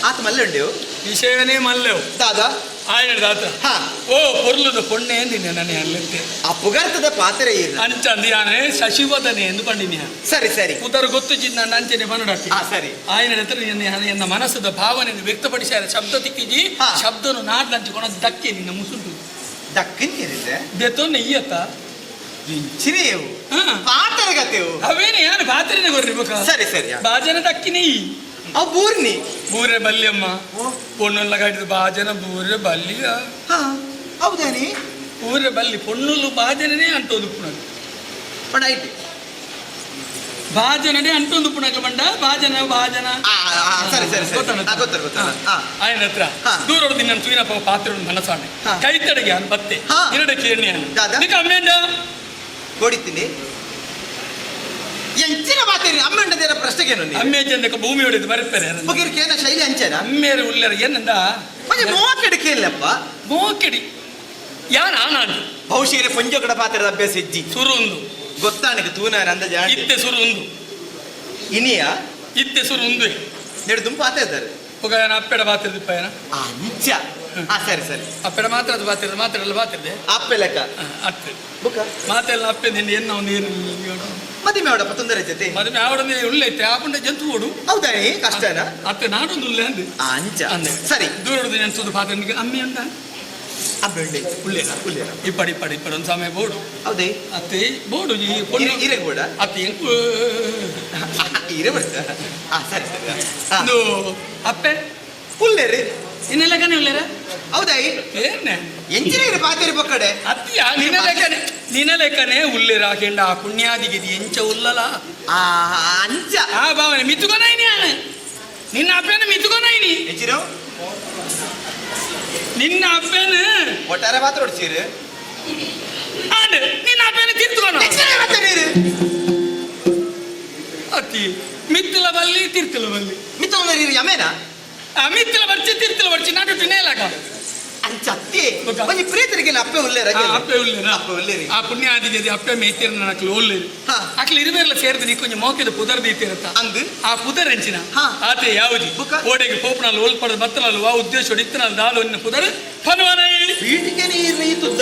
S5: ಆತ ಮಲ್ಲುಂಡೆವು
S6: ವಿಷಯವೇ ಮಲ್ಲೆವು
S5: ದಾದಾ
S6: ಆಯ್ನ ದಾತ
S5: ಹಾ
S6: ಓ ಪೊರ್ಲುದ ಪೊಣ್ಣೆ ಎಂದಿನ ನಾನು ಅಲ್ಲಂತೆ
S5: ಆ ಪುಗರ್ತದ ಪಾತ್ರೆ ಇರ
S6: ಅಂಚ ಅಂದು ಯಾನೆ ಶಶಿವದನೆ ಎಂದು ಪಂಡಿನಿ
S5: ಸರಿ ಸರಿ
S6: ಉದರ ಗೊತ್ತು ಚಿನ್ನ ಅಂಚನೆ ಬನ್ನಡಾತಿ
S5: ಆ ಸರಿ
S6: ಆಯನ ಹತ್ರ ನಿನ್ನ ಎನ್ನ ಮನಸ್ಸದ ಭಾವನೆಯನ್ನು ವ್ಯಕ್ತಪಡಿಸ್ಯಾರ ಶಬ್ದ ತಿಕ್ಕಿಜಿ
S5: ಹಾ.
S6: ಶಬ್ದನು ನಾಡ್ಲಂಚಿಕೊಂಡ ದಕ್ಕೆ ನಿನ್ನ ಮುಸುಂಟು
S5: ದಕ್ಕಿನ ಏನಿದೆ
S6: ದೆತ್ತೊನ್ನೆ ಈಯತ್ತ
S5: ಚಿರಿಯವು
S6: ಹಾ.
S5: ಪಾತ್ರೆ ಗತೆವು
S6: ಅವೇನೆ ಯಾರು ಪಾತ್ರೆನೆ ಕೊರ್ರಿ ಬೊಕ
S5: ಸರಿ ಸರಿ
S6: ಬಾಜನ ದಕ್ಕಿನಿ
S5: ಆ ಬೂರ್ನಿ
S6: ಬೂರೆ ಬಲ್ಯಮ್ಮ ಪೊಣ್ಣುಲ್ಲ ಗಾಡಿದ ಬಾಜನ ಬೂರೆ ಬಲ್ಲಿಯ
S5: ಹಾ ಹೌದಾನಿ
S6: ಬೂರೆ ಬಲ್ಲಿ ಪೊಣ್ಣುಲು ಬಾಜನನೇ ಅಂಟೋದು ಪುನಗ
S5: ಪಣ ಐತಿ
S6: ಬಾಜನನೇ ಅಂಟೊಂದು ಪುನಗ ಬಂಡ ಬಾಜನ ಬಾಜನ
S5: ಆ, ಆ, ಸರಿ ಸರಿ ಸರಿ
S6: ಗೊತ್ತಲ್ಲ?
S5: ಆ, ಗೊತ್ತು ಗೊತ್ತು ಹಾ
S6: ಆಯನ ಹತ್ರ
S5: ಹಾ.
S6: ದೂರೋಡು ನಿನ್ನ ತೂಯಿನಪ್ಪ ಪಾತ್ರೆ ಮನಸಾಣೆ
S5: ಹಾ.
S6: ಕೈ ತಡೆಗೆ ಅನ್ ಬತ್ತೆ
S5: ಹಾ.
S6: ಎರಡ ಕೇರ್ಣಿ
S5: ದಾದಾ.
S6: ನಿಕ ಅಮ್ಮೇಂಡ
S5: ಕೊಡಿತೀನಿ ಎಂಚಿನ ಮಾತೇರಿ ಅಮ್ಮಂಡದೇರ ಪ್ರಶ್ನೆಗೇನು
S6: ಅಮ್ಮೆ ಚಂದಕ್ಕೆ ಭೂಮಿ ಹೊಡೆದು ಬರ್ಪೇರೆ
S5: ಬುಗಿರ್ಕೇನ ಶೈಲಿ ಅಂಚೆನ
S6: ಅಮ್ಮೇರು ಉಲ್ಲೇರ ಏನಂದ
S5: ಒಂಜಿ ಮೋಕೆಡಿಕೆ ಇಲ್ಲಪ್ಪ
S6: ಮೋಕೆಡಿ ಯಾನ್ ಆನಾಂಡು
S5: ಬಹುಶಃ ಪೊಂಜೊಗಡ ಪಾತ್ರದ ಅಭ್ಯಾಸ ಇಜ್ಜಿ
S6: ಸುರು ಉಂದು
S5: ಗೊತ್ತಾನಕ್ಕೆ ತೂನಾರ ಅಂದಾಜ
S6: ಇತ್ತೆ ಸುರು ಉಂದು
S5: ಇನಿಯ
S6: ಇತ್ತೆ ಸುರು ಉಂದು
S5: ನೆಡು ದುಂಪು ಆತ ಇದ್ದಾರೆ
S6: ಒಗ ಯಾನ ಅಪ್ಪೆಡ ಬಾತಿರ್ದಿಪ್ಪ ಏನ
S5: ಅಂಚ ಆ ಸರಿ ಸರಿ
S6: ಅಪ್ಪೆಡ ಮಾತ್ರ ಅದು ಬಾತಿರ್ದು ಮಾತ್ರ ಬಾತಿರ್ದೆ
S5: ಅಪ್ಪೆ ಲೆಕ್ಕ
S6: ಅತ್ತೆ
S5: ಬುಕ್ಕ
S6: ಮಾತೆಲ್ಲ ಅಪ್ಪೆ ನಿನ್ನ ಎನ್ನ ಒಂದು ಏನು
S5: ಮದಿಮೆ ಅವಡಪ್ಪ ತೊಂದರೆ ಜೊತೆ
S6: ಮದುವೆ ಆವಡನೆ ಉಳ್ಳೈತೆ ಆಪುಂಡ ಜಂತು ಓಡು
S5: ಹೌದಾ ಏ ಕಷ್ಟನಾ
S6: ಅತ್ತೆ ನಾಡೊಂದು ಉಳ್ಳೆ ಅಂದೆ
S5: ಆ, ಅಂಚ
S6: ಅಂದೆ.
S5: ಸರಿ
S6: ದೂರದ ನೆನ್ಸೋದು ಪಾತ್ರ ಅಮ್ಮೆ ಅಂದ
S5: ಅಬ್ಬೆ ಉಳ್ಳೆ
S6: ಉಳ್ಳೇನ
S5: ಉಳ್ಳೇನ.
S6: ಇಪ್ಪಡಿ ಇಪ್ಪಡಿ ಇಪ್ಪಡಿ ಒಂದು ಸಮಯ ಬೋಡು
S5: ಹೌದೇ
S6: ಅತ್ತೆ ಬೋಡು ಈ ಪೊಣ್ಣು
S5: ಇರೆ ಬೋಡ
S6: ಅತ್ತೆ ಎಂಕು
S5: ಇರೆ ಬರ್ತ ಆ ಸರಿ ಸರಿ ಆ.
S6: ಒಂದು ಅಪ್ಪೆ
S5: ಉಳ್ಳೇರಿ
S6: ಇನ್ನೆಲ್ಲ ಕನೆ ಉಳ್ಳೇರ
S5: ಹೌದಾ
S6: ಏನೆ
S5: ಎಂಚಿನ ಇರು ಪಾತೇರಿ ಪಕ್ಕಡೆ
S6: ಅತ್ತಿಯ ನಿನ್ನ ಲೆಕ್ಕನೆ ನಿನ್ನ ಲೆಕ್ಕನೆ ಉಳ್ಳೇರ ಹಾಕೆಂಡ ಆ ಪುಣ್ಯಾದಿಗಿದಿ ಎಂಚ ಉಲ್ಲಲ
S5: ಆ ಅಂಚ
S6: ಆ ಭಾವನೆ ಮಿತ್ತುಕೊನೈನಿ ಆನೆ ನಿನ್ನ ಅಪ್ಪೆನ ಮಿತ್ತುಕೊನೈನಿ
S5: ಎಂಚಿನ
S6: ನಿನ್ನ ಅಪ್ಪೆನ
S5: ಒಟ್ಟಾರೆ ಮಾತ್ರ ಹೊಡ್ಸೀರು
S6: ಆಂಡ್ ನಿನ್ನ ಅಪ್ಪೆನ ತಿರ್ತುಕೊನ
S5: ಎಂಚಿನ ಮಾತಾಡೀರು
S6: ಅತ್ತಿ ಮಿತ್ತಲ ಬಲ್ಲಿ ತಿರ್ತಲ ಬಲ್ಲಿ
S5: ಮಿತ್ತೊಂದರಿ ಯಮೇನಾ
S6: ಆ ಮಿತ್ತಲ ಬರ್ಚಿ ತಿರ್ತಲ ಬರ್ಚಿ ನಾಟು ತಿನ್ನೇಲಾಗ
S5: ಅಂಚ ಅತ್ತಿ
S6: ಬೊಕ್ಕ.
S5: ಒಂಜಿ ಪ್ರೀತರಿಗೆಲ್ಲ ಅಪ್ಪೆ ಉಳ್ಳೇರ
S6: ಆ ಅಪ್ಪೆ ಉಳ್ಳೇರ
S5: ಅಪ್ಪೆ ಉಳ್ಳೇರಿ
S6: ಆ ಪುಣ್ಯಾದಿಗೆ ಅಪ್ಪೆ ಮೇಯ್ತೀರ ನನಕ್ಲು ಉಳ್ಳೇರಿ
S5: ಹಾ.
S6: ಅಕ್ಲು ಇರುಬೇರ್ಲ ಸೇರ್ದು ನೀ ಕೊಂಚ ಮೋಕೆದ ಪುದರ್ ದೀತಿರತ್ತ
S5: ಅಂದು
S6: ಆ ಪುದರ್ ಎಂಚಿನ
S5: ಹಾ.
S6: ಆತೆ ಯಾವುದು
S5: ಬುಕ್ಕ.
S6: ಓಡೆಗೆ ಪೋಪನಲ್ಲಿ ಓಲ್ಪಡದ ಬತ್ತಲಲ್ಲಿ ವಾ ಉದ್ದೇಶ ಇತ್ತನಲ್ಲಿ ದಾಲು ಒನ್ನ ಪುದರ್ ಫನ್ವನೈ
S5: ಪೀಠಿಗೆ ನೀರು ನೀತುದ್ದ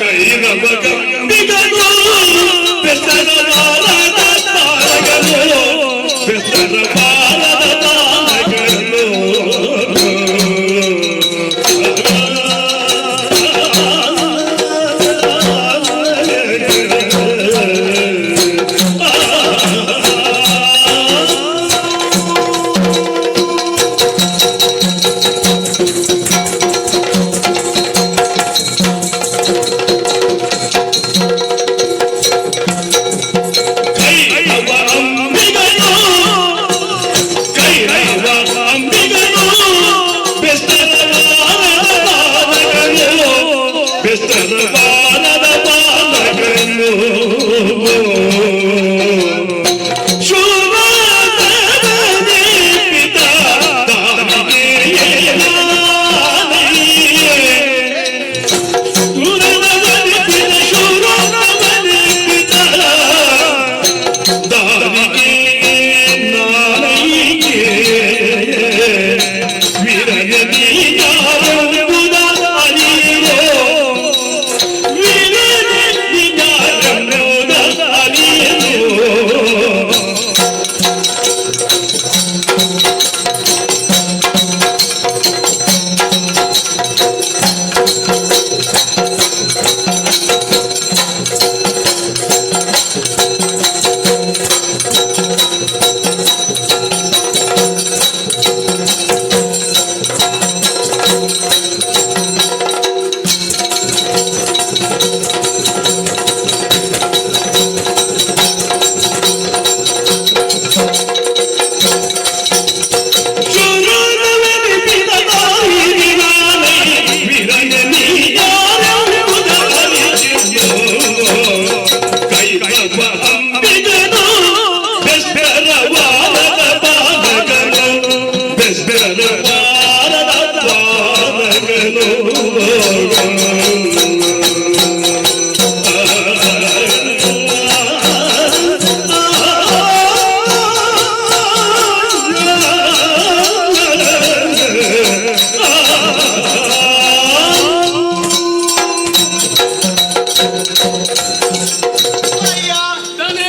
S6: ತಾನೇ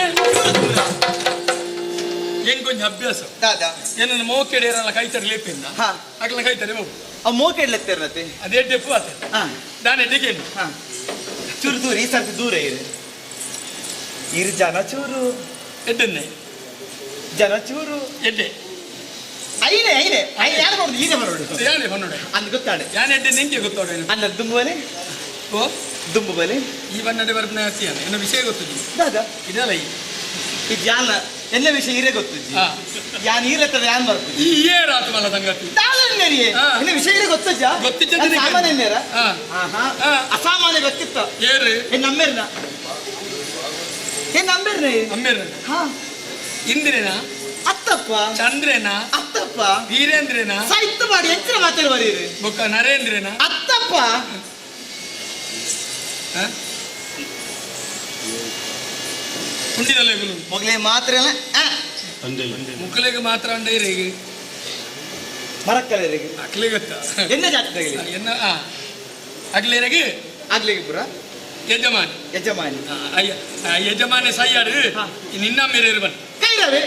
S6: ಎಂಕೊಂಚ ಅಭ್ಯಾಸ
S5: ದಾದಾ
S6: ಏನನ್ನ ಮೋಕೆಡೇರಲ್ಲ ಕೈ ತರಲೇಪಿಂದ
S5: ಹಾ.
S6: ಅಕ್ಲ ಕೈ ತರೆ ಹೋಗು
S5: ಅವ್ ಮೋಕೆ ಇಡ್ಲತ್ತಿರತ್ತೆ
S6: ಅದೇ ಡೆಪ್ಪು ಆತ
S5: ಹಾ
S6: ದಾನೆ ಡಿಗೇನು
S5: ಹಾ ಚೂರು ದೂರ ಈ ಸರ್ತಿ ದೂರ ಇರು ಇರು ಜನ ಚೂರು
S6: ಎಡ್ಡನ್ನೇ
S5: ಜನ ಚೂರು
S6: ಎಡ್ಡೆ
S5: ಐನೆ ಐನೆ ಐನೆ ಯಾರು ನೋಡುದು ಈನೆ ಬರೋಡು
S6: ಯಾನೆ ಹೊನ್ನೋಡೆ
S5: ಅಂದ್ ಗೊತ್ತಾಡೆ
S6: ಯಾನೆ ಎಡ್ಡೆ ನಿಂಗೆ ಗೊತ್ತೋಡೆ
S5: ಅಂದ ದುಂಬುವಲೆ
S6: ಓ
S5: ದುಂಬುವಲೆ
S6: ಈ ಬನ್ನಡೆ ಬರ್ಪನೆ ಅತ್ತಿಯಾನೆ ಎನ್ನ ವಿಷಯ ಗೊತ್ತಿದೆ
S5: ದಾದಾ
S6: ಇದಲ್ಲ ಈ
S5: ಈ ಜಾನ ಎಲ್ಲ ವಿಷಯ ಇರೇ ಗೊತ್ತಿಜ್ಜಿ
S6: ಹಾ.
S5: ಯಾನ್ ಈರತ್ತದ ಯಾನ್ ಬರ್ಪುಜಿ
S6: ಈ ಏರಾತ್ಮಲ್ಲ ಸಂಗತಿ
S5: ದಾದನ್ನೇರಿಯೇ
S6: ಹಾ.
S5: ಎಲ್ಲ ವಿಷಯ ಇರೇ ಗೊತ್ತಜ್ಜ
S6: ಗೊತ್ತಿಜ್ಜ
S5: ನಾನ್
S6: ನಿನಗೆ?
S5: ಸಾಮಾನ್ಯನೇರ
S6: ಹಾ.
S5: ಆಹಾ.
S6: ಹಾ.
S5: ಅಸಾಮಾನ್ಯ ವ್ಯಕ್ತಿತ್ವ
S6: ಏರು
S5: ಏ ನಮ್ಮೇರ್ನ ಏ ನಮ್ಮೇರ್ನ
S6: ಅಮ್ಮೇರ
S5: ಹಾ
S6: ಇಂದ್ರನ
S5: ಅತ್ತಪ್ಪ
S6: ಚಂದ್ರನ
S5: ಅತ್ತಪ್ಪ
S6: ವೀರೇಂದ್ರನ
S5: ಸಾಹಿತ್ಯ ಮಾಡಿ ಎಂಚಿನ ಮಾತಾಡಿ ಬರೀರಿ
S6: ಬೊಕ್ಕ ನರೇಂದ್ರನ
S5: ಅತ್ತಪ್ಪ
S6: ಉಂಡಿದಲ್ಲ
S5: ಮೊಗಲೇ ಮಾತ್ರ ಅಲ್ಲ
S6: ಮುಕ್ಕಲಿಗೆ ಮಾತ್ರ ಅಂಡೈರಿಗೆ
S5: ಮರಕ್ಕಲರಿಗೆ
S6: ಅಕ್ಲಿಗತ್ತ
S5: ಎನ್ನ ಜಾತಿ
S6: ಎನ್ನ ಅಗ್ಲೇರಿಗೆ
S5: ಆಗ್ಲಿಗೆ ಪುರ
S6: ಯಜಮಾನಿ
S5: ಯಜಮಾನಿ
S6: ಅಯ್ಯ ಯಜಮಾನಿ ಸೈಯಾಡು ನಿನ್ನ ಮೇರೆ ಇರುವನ್
S5: ಕೈರವೆ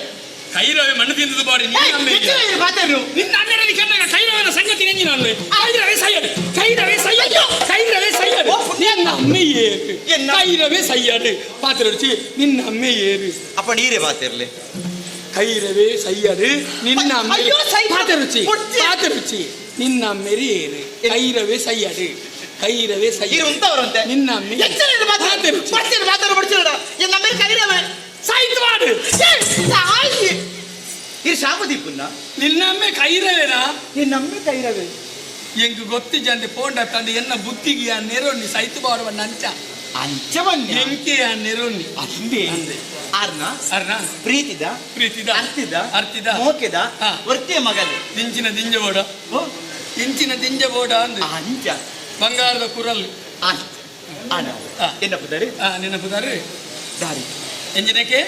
S6: ಕೈರವೆ ಮಣ್ಣು ತಿಂದದ್ದು ಬಾಡಿ ನಿನ್ನ ಮೇರೆ
S5: ಮಾತಾಡು
S6: ನಿನ್ನ ಅಣ್ಣರಲ್ಲಿ ಕೆಟ್ಟಾಗ ಕೈರವನ ಸಂಗತಿ ನೆಂಜಿನ ಅಲ್ವೇ ಕೈರವೆ ಸೈಯಾಡು ಕೈರವೆ ಸೈಯಾಡು ಕೈರವೆ ಸೈಯಾಡು ನಿನ್ನ ಅಮ್ಮೆ ಏರು ಕೈರವೆ ಸೈಯಾಡು ಪಾತ್ರ ಹೊಡಿಸಿ ನಿನ್ನ ಅಮ್ಮೆ ಏರು
S5: ಅಪ್ಪ ನೀರೇ ಬಾತಿರ್ಲಿ
S6: ಕೈರವೆ ಸೈಯಾಡು ನಿನ್ನ ಅಮ್ಮೆ
S5: ಅಯ್ಯೋ, ಸೈ-
S6: ಪಾತ್ರ ರುಚಿ
S5: ಪುಟ್ಟಿ.
S6: ಪಾತ್ರ ರುಚಿ ನಿನ್ನ ಅಮ್ಮೆರಿ ಏರು ಕೈರವೆ ಸೈಯಾಡು ಕೈರವೆ
S5: ಇರು
S6: ಸೈಯಾಡು
S5: ಉಂತವರಂತೆ
S6: ನಿನ್ನ ಅಮ್ಮೆ
S5: ಎಚ್ಚರ
S6: ಪಾತ್ರ ರುಚಿ
S5: ಮಾತಾಡು ಮಾತಾಡು ಬಿಡ್ಸಿಡ ಎನ್ನ ಅಮ್ಮೆ ಕೈರವೆ
S6: ಸಾಯ್ತು ಮಾಡು
S5: ತಾಯಿ ಇದು ಶಾಪದೀಪನ್ನ
S6: ನಿನ್ನ ಅಮ್ಮೆ ಕೈರವೇನಾ
S5: ನಿನ್ನಮ್ಮೆ ಕೈರವೆ
S6: ಎಂಕ್ ಗೊತ್ತಿಜ್ಜಂದೆ ಪೋಂಡ ತಂದೆ ಎನ್ನ ಬುದ್ಧಿಗೆ ಆ ನೆರೊನ್ನಿ ಸೈತು ಬಾಡುವ ನಂಚ
S5: ಅಂಚ ಬನ್ನಿ
S6: ಎಂಕೆ ಆ ನೆರೊನ್ನಿ
S5: ಅಂದೆ
S6: ಅಂದೆ.
S5: ಆರ್ನ
S6: ಅರ್ನ
S5: ಪ್ರೀತಿದ
S6: ಪ್ರೀತಿದ
S5: ಅರ್ತಿದ
S6: ಅರ್ತಿದ
S5: ಮೋಕೆದ
S6: ಹಾ.
S5: ವರ್ತಿಯ ಮಗಲು
S6: ದಿಂಚಿನ ದಿಂಜ ಬೋಡ
S5: ಓ
S6: ಇಂಚಿನ ದಿಂಜ ಬೋಡ ಅಂದು
S5: ಅಂಚ
S6: ಬಂಗಾರದ ಕುರಲ್
S5: ಅಂಚ ಆನ
S6: ಹಾ.
S5: ಏನಪ್ಪದಾರಿ
S6: ಆ ನೆನಪುದಾರೆ
S5: ದಾರಿ
S6: ಎಂಜಿನಕ್ಕೆ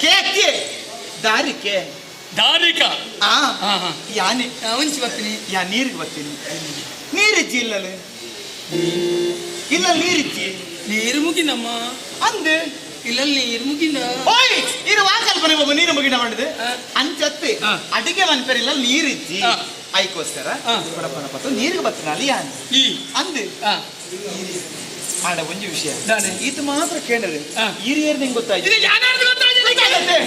S5: ಕೆ ಕೆ ದಾರಿಕೆ
S6: ದಾರಿಕ
S5: ಆ
S6: ಹಾ ಹಾ
S5: ಯಾನೆ
S6: ಉಂಚಿ ಬರ್ತೀನಿ
S5: ಯಾ ನೀರಿಗೆ ಬರ್ತೀನಿ ನೀರಿಜ್ಜಿ ಇಲ್ಲಲೆ ಇಲ್ಲ ನೀರಿಜ್ಜಿ
S6: ನೀರು ಮುಗಿನಮ್ಮ
S5: ಅಂದೆ
S6: ಇಲ್ಲ ನೀರು ಮುಗಿನ
S5: ಓಯ್ ಇದು ವಾಕಲ್ಪನೆ ಬಾಬು ನೀರು ಮುಗಿನ ಮಾಡಿದೆ
S6: ಹಾ.
S5: ಅಂಚತ್ತೆ
S6: ಹಾ.
S5: ಅಡಿಗೆ ಮನ್ಪೆರಿಲ್ಲ ನೀರಿಜ್ಜಿ
S6: ಹಾ.
S5: ಐಕೋಸ್ಕರ
S6: ಹಾ.
S5: ಪಡಪನ ಪತ್ತು ನೀರಿಗೆ ಬರ್ತೀನಿ ಅಲ್ಲಿ ಯಾನ್
S6: ಈ
S5: ಅಂದೆ
S6: ಆ
S5: ಆಡ ಒಂಜಿ ವಿಷಯ
S6: ದಾನೆ.
S5: ಇದು ಮಾತ್ರ ಕೇಳರೆ
S6: ಹಾ.
S5: ಹಿರಿಯರ್ ನಿಂಗೆ ಗೊತ್ತಾಯ್ತು
S6: ಇದು ಯಾರ್ಯಾರ್ದು ಗೊತ್ತಾಯ್ತು
S5: ಗೊತ್ತಾಗತ್ತೆ.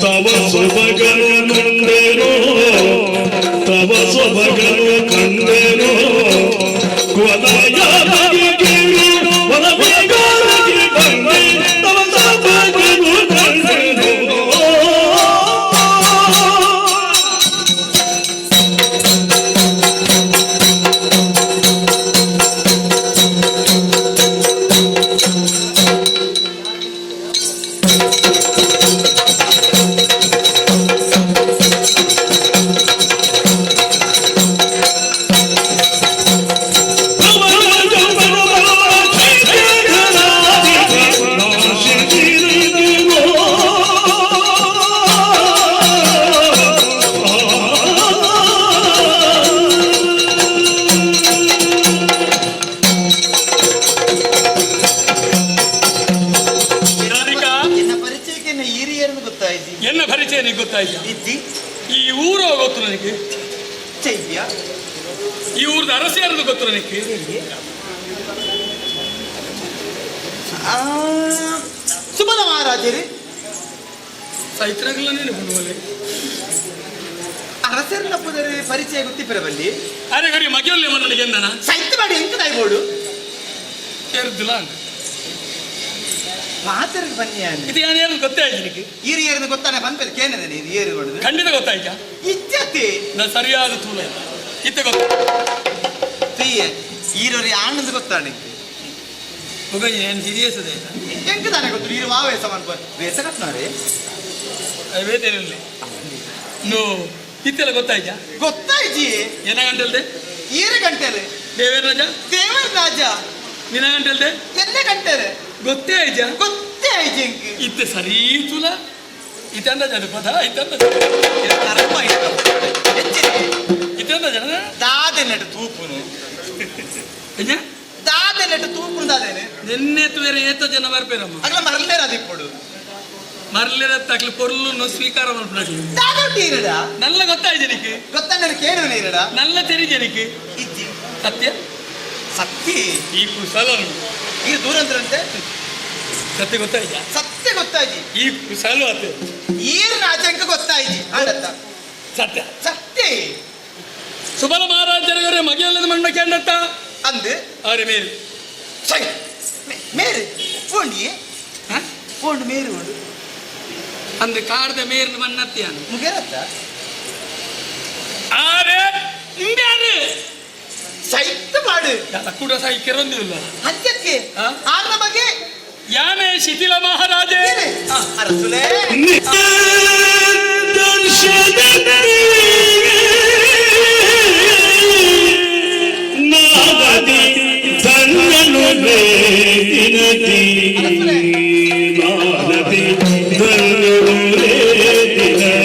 S1: ತವ ಸೊಬಗನು ಕಂಡೆನು ತವ ಸೊಬಗನು ಕಂಡೆನು ಕೊಲಯಾಗಿ ಕೇಳು ಒಲಬೇಗಾಗಿ ಬಂದೆ ತವ ಸೊಬಗನು ಕಂಡೆನು.
S6: ದಾರಿಕಾ
S5: ಎನ್ನ ಪರಿಚಯಕ್ಕೆ ಎನ್ನ ಹಿರಿಯರನ್ನು ಗೊತ್ತಾಯ್ತು
S6: ಎನ್ನ ಪರಿಚಯ ನಿಂಗೆ ಗೊತ್ತಾಯ್ತು
S5: ಇದ್ದಿ
S6: ಈ ಊರು ಗೊತ್ತು ನನಗೆ
S5: ಚೈದ್ಯ
S6: ಈ ಊರದ ಅರಸ ಯಾರದು ಗೊತ್ತು ನನಗೆ
S5: ಆ, ಸುಬಲ ಮಹಾರಾಜರೇ
S6: ಸೈತ್ರಗಲ್ಲ ನೆನಪುಂಡು
S5: ಅರಸರನ್ನ ಪುದರೆ ಪರಿಚಯ ಗೊತ್ತಿಪ್ಪರಬಲ್ಲಿ
S6: ಅರೆ ಗಡಿ ಮಗಿಯಲ್ಲಿ ನನಗೆ ಎಂದನ
S5: ಸಾಹಿತ್ಯ ಮಾಡಿ ಎಂತ ದಾಯ್ಬೋಡು
S6: ಸೇರಿದ್ದಿಲ್ಲ
S5: ಮಾತರಿಗೆ ಬನ್ನಿ ಅನ್ನ
S6: ಇದು ಏನೇನು ಗೊತ್ತೇ ಆಯ್ತು ನಿನಗೆ
S5: ಹಿರಿಯರನ್ನು ಗೊತ್ತಾನೆ ಬಂದ್ಮೇಲೆ ಕೇನದೆ ಹಿರಿಯರು ಹೊಡೆದು
S6: ಖಂಡಿತ ಗೊತ್ತಾಯ್ತಾ
S5: ಇಜ್ಜತೆ
S6: ನಾನು ಸರಿಯಾದ ತೂಲ ಇಲ್ಲ ಇತ್ತೆ ಗೊತ್ತು
S5: ತೀಯ ಈರೋರಿ ಆನಂದ ಗೊತ್ತಾನೆ
S6: ಮಗ ಏನು ಸೀರಿಯಸ್ ಅದೇ
S5: ಎಂಕ ದಾನೆ ಗೊತ್ತು ನೀರು ವಾ ವೇಸ ಮನ್ಪ ವೇಸ ಕಟ್ನಾರೆ
S6: ವೇತೇನಿಲ್ಲ ನೋ ಇತ್ತೆಲ್ಲ ಗೊತ್ತಾಯ್ತಾ?
S5: ಗೊತ್ತಾಯ್ಜಿ.
S6: ಏನ ಗಂಟೆಲ್ದೆ?
S5: ಏರು ಗಂಟೆಲೆ.
S6: ದೇವೇರ್ ರಾಜ?
S5: ದೇವರ ರಾಜ.
S6: ನಿನ್ನ ಗಂಟೆಲ್ದೆ?
S5: ಎನ್ನೆ ಗಂಟೆಲೆ.
S6: ಗೊತ್ತೇ ಆಯ್ಜಾ?
S5: ಗೊತ್ತೇ ಆಯ್ಜಿ ಎಂಕ್.
S6: ಇತ್ತೆ ಸರಿ ತುಲ ಇತ್ತಂದ ಜನ ಪದ ಇತ್ತಂದ
S5: ಕರ್ಮ ಹೆಚ್ಚಿದೆ.
S6: ಇತ್ತಂದ ಜನ
S5: ದಾದೆನೆಟ್ ತೂಪುನು.
S6: ಅಯ್ಯ?
S5: ದಾದೆನೆಟ್ ತೂಪುನು ದಾದೇನೆ.
S6: ನಿನ್ನೆ ತುವೇರೆ ಏತ ಜನ ಬರ್ಪೇರಮ್ಮ.
S5: ಅಗಲ ಮರಲೇರ ಅದಿಪ್ಪಡು.
S6: ಮರ್ಲೇರ ತಕ್ಲಿ ಪೊರ್ಲು ಸ್ವೀಕಾರ ಮಲ್ಪುನಕ್ಲು.
S5: ದಾದೊಟ್ಟಿ ಇರಡ.
S6: ನಲ್ಲ ಗೊತ್ತಾಯ್ತು ನಿಕ್ಕೆ.
S5: ಗೊತ್ತಂದ್ರೆ ಕೇಳುವನೆ ಇರಡ.
S6: ನಲ್ಲ ತೆರಿಜನಿಕ್ಕೆ.
S5: ಇಜ್ಜಿ.
S6: ಸತ್ಯ?
S5: ಸತ್ಯ.
S6: ಈ ಕುಶಲ
S5: ಈ ದೂರಂದ್ರಂತೆ.
S6: ಸತ್ಯ ಗೊತ್ತಾಯ್ತಾ?
S5: ಸತ್ಯ ಗೊತ್ತಾಯ್ತು.
S6: ಈ ಕುಶಲ ಆತು.
S5: ಈರ್ ರಾಜಂಕ ಗೊತ್ತಾಯ್ತು. ಆಡತ್ತ.
S6: ಸತ್ಯ.
S5: ಸತ್ಯ.
S6: ಸುಬಲ ಮಹಾರಾಜರವರೇ ಮಗೆಯಲ್ಲದ ಮಣ್ಣ ಕೇಂದ್ರತ್ತ.
S5: ಅಂದು.
S6: ಅವರೇ ಮೇರಿ.
S5: ಸೈ. ಮೇರಿ. ಫೋಂಡಿಯೇ? ಫೋಂಡ್ ಮೇರಿ ಉಂಡು.
S6: ಅಂದು ಕಾಡ್ದ ಮೇರಿನ ಮಣ್ಣತ್ತಿಯಾನ.
S5: ಮುಗೇರತ್ತ?
S6: ಆರೆ ಇಂದ್ಯಾರು?
S5: ಸೈತ್ ಮಾಡು.
S6: ಕೂಡ ಸೈಕ್ಯರೊಂದಿಲ್ಲ.
S5: ಅಂತ್ಯಕ್ಕೆ. ಆರ್ನ ಬಗ್ಗೆ.
S6: ಯಾನೇ ಶಿಥಿಲ ಮಹಾರಾಜೇ.
S5: ಅರಸುಲೇ.
S1: ನಾದದಿ ಧನ್ಯನು ದಿನದಿ ನಾದದಿ ಧನ್ಯನು ದಿನದಿ.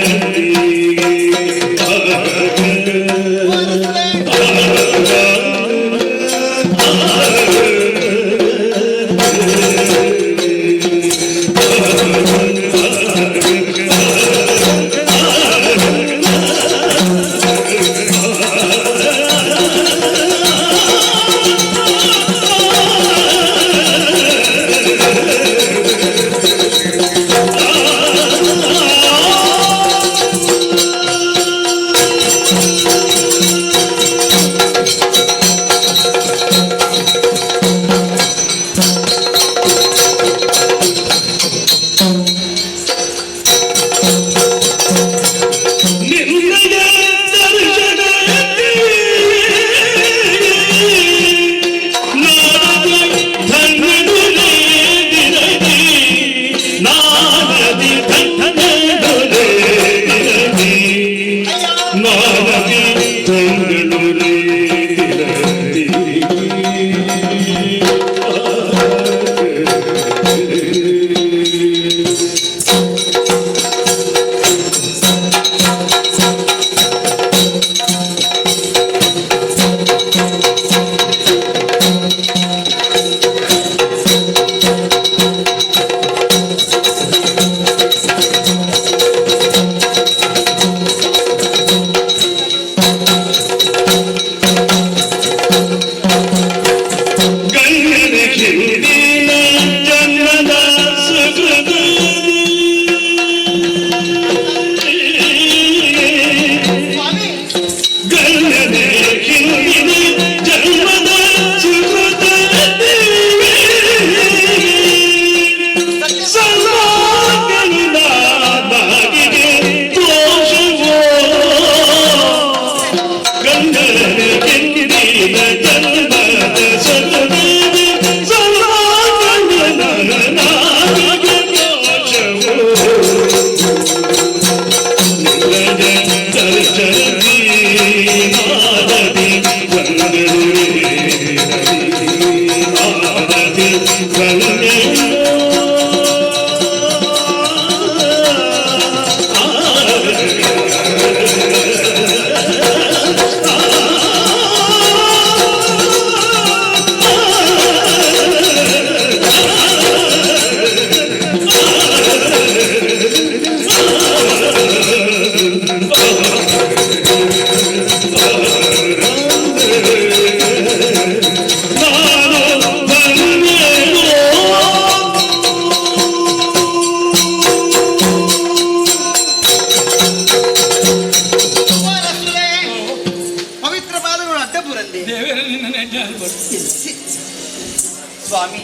S5: ಸ್ವಾಮಿ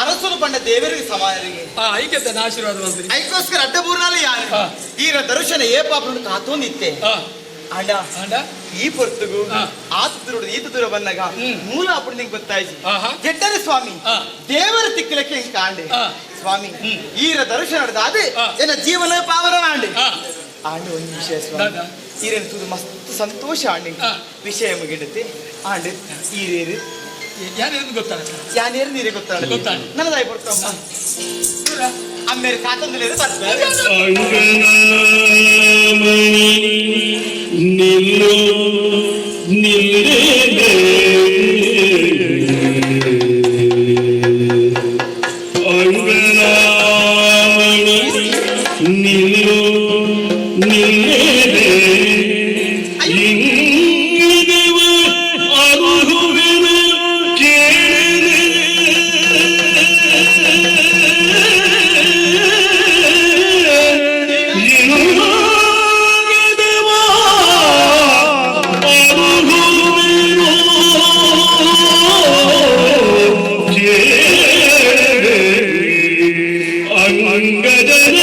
S5: ಅರಸರು ಪಂಡ ದೇವರಿಗೆ ಸಮಾನರಿಗೆ
S6: ಆಶೀರ್ವಾದ ಮಾಡ್ತೀನಿ.
S5: ಐಕೋಸ್ಕರ ಅಡ್ಡಬೂರ್ನಲ್ಲಿ ಯಾರು ಈರ ದರ್ಶನ ಏ ಪಾಪನು ಕಾತೊಂದಿತ್ತೆ. ಅಂಡ
S6: ಅಂಡ
S5: ಈ ಪೊರ್ತುಗು ಆತ ದೂರ ಈತ ದೂರ ಬಂದಾಗ ಮೂಲ ಅప్పుడు ನಿಂಗೆ ಗೊತ್ತಾಯ್ತು ಜಡ್ಡರೆ ಸ್ವಾಮಿ ದೇವರ ತಿಕ್ಕಲಕ್ಕೆ ಹಿಂಗ್ ಕಾಂಡೆ ಸ್ವಾಮಿ ಈರ ದರ್ಶನ ಅದೇ ಎನ್ನ ಜೀವನ ಪಾವನ ಆಂಡೆ ಆಂಡೆ ಒಂದು ವಿಷಯ ಸ್ವಾಮಿ ಈರೇನು ತೂದು ಮಸ್ತ್ ಸಂತೋಷ ಆಂಡೆ ವಿಷಯ ಮುಗಿಡತ್ತೆ ಆಂಡೆ ಈರೇರು
S6: ಯಾರೇನು ಗೊತ್ತಾಗ
S5: ಯಾನೇರು ನೀರೇ ಗೊತ್ತಾಡ
S6: ಗೊತ್ತಾಡ
S5: ನನ್ನದಾಯಿ ಪೊರ್ತಮ್ಮ ಅಮ್ಮೇರು ಕಾತಂದಿಲೇರು ಬರ್ತಾರೆ
S1: ಅಂಗನಾಮಣಿ ನಿಲ್ಲು ನಿಲ್ಲೇ ಅಂಗನಾಮಣಿ ನಿಲ್ಲು ನಿಲ್ಲೇ ಇಂಗಿದವ ಅರುಹುವೆನು ಕೇಳಿದೆ ಇಂಗಿದವ ಅರುಹುವೆನು ಕೇಳಿದೆ ಅಂಗದನ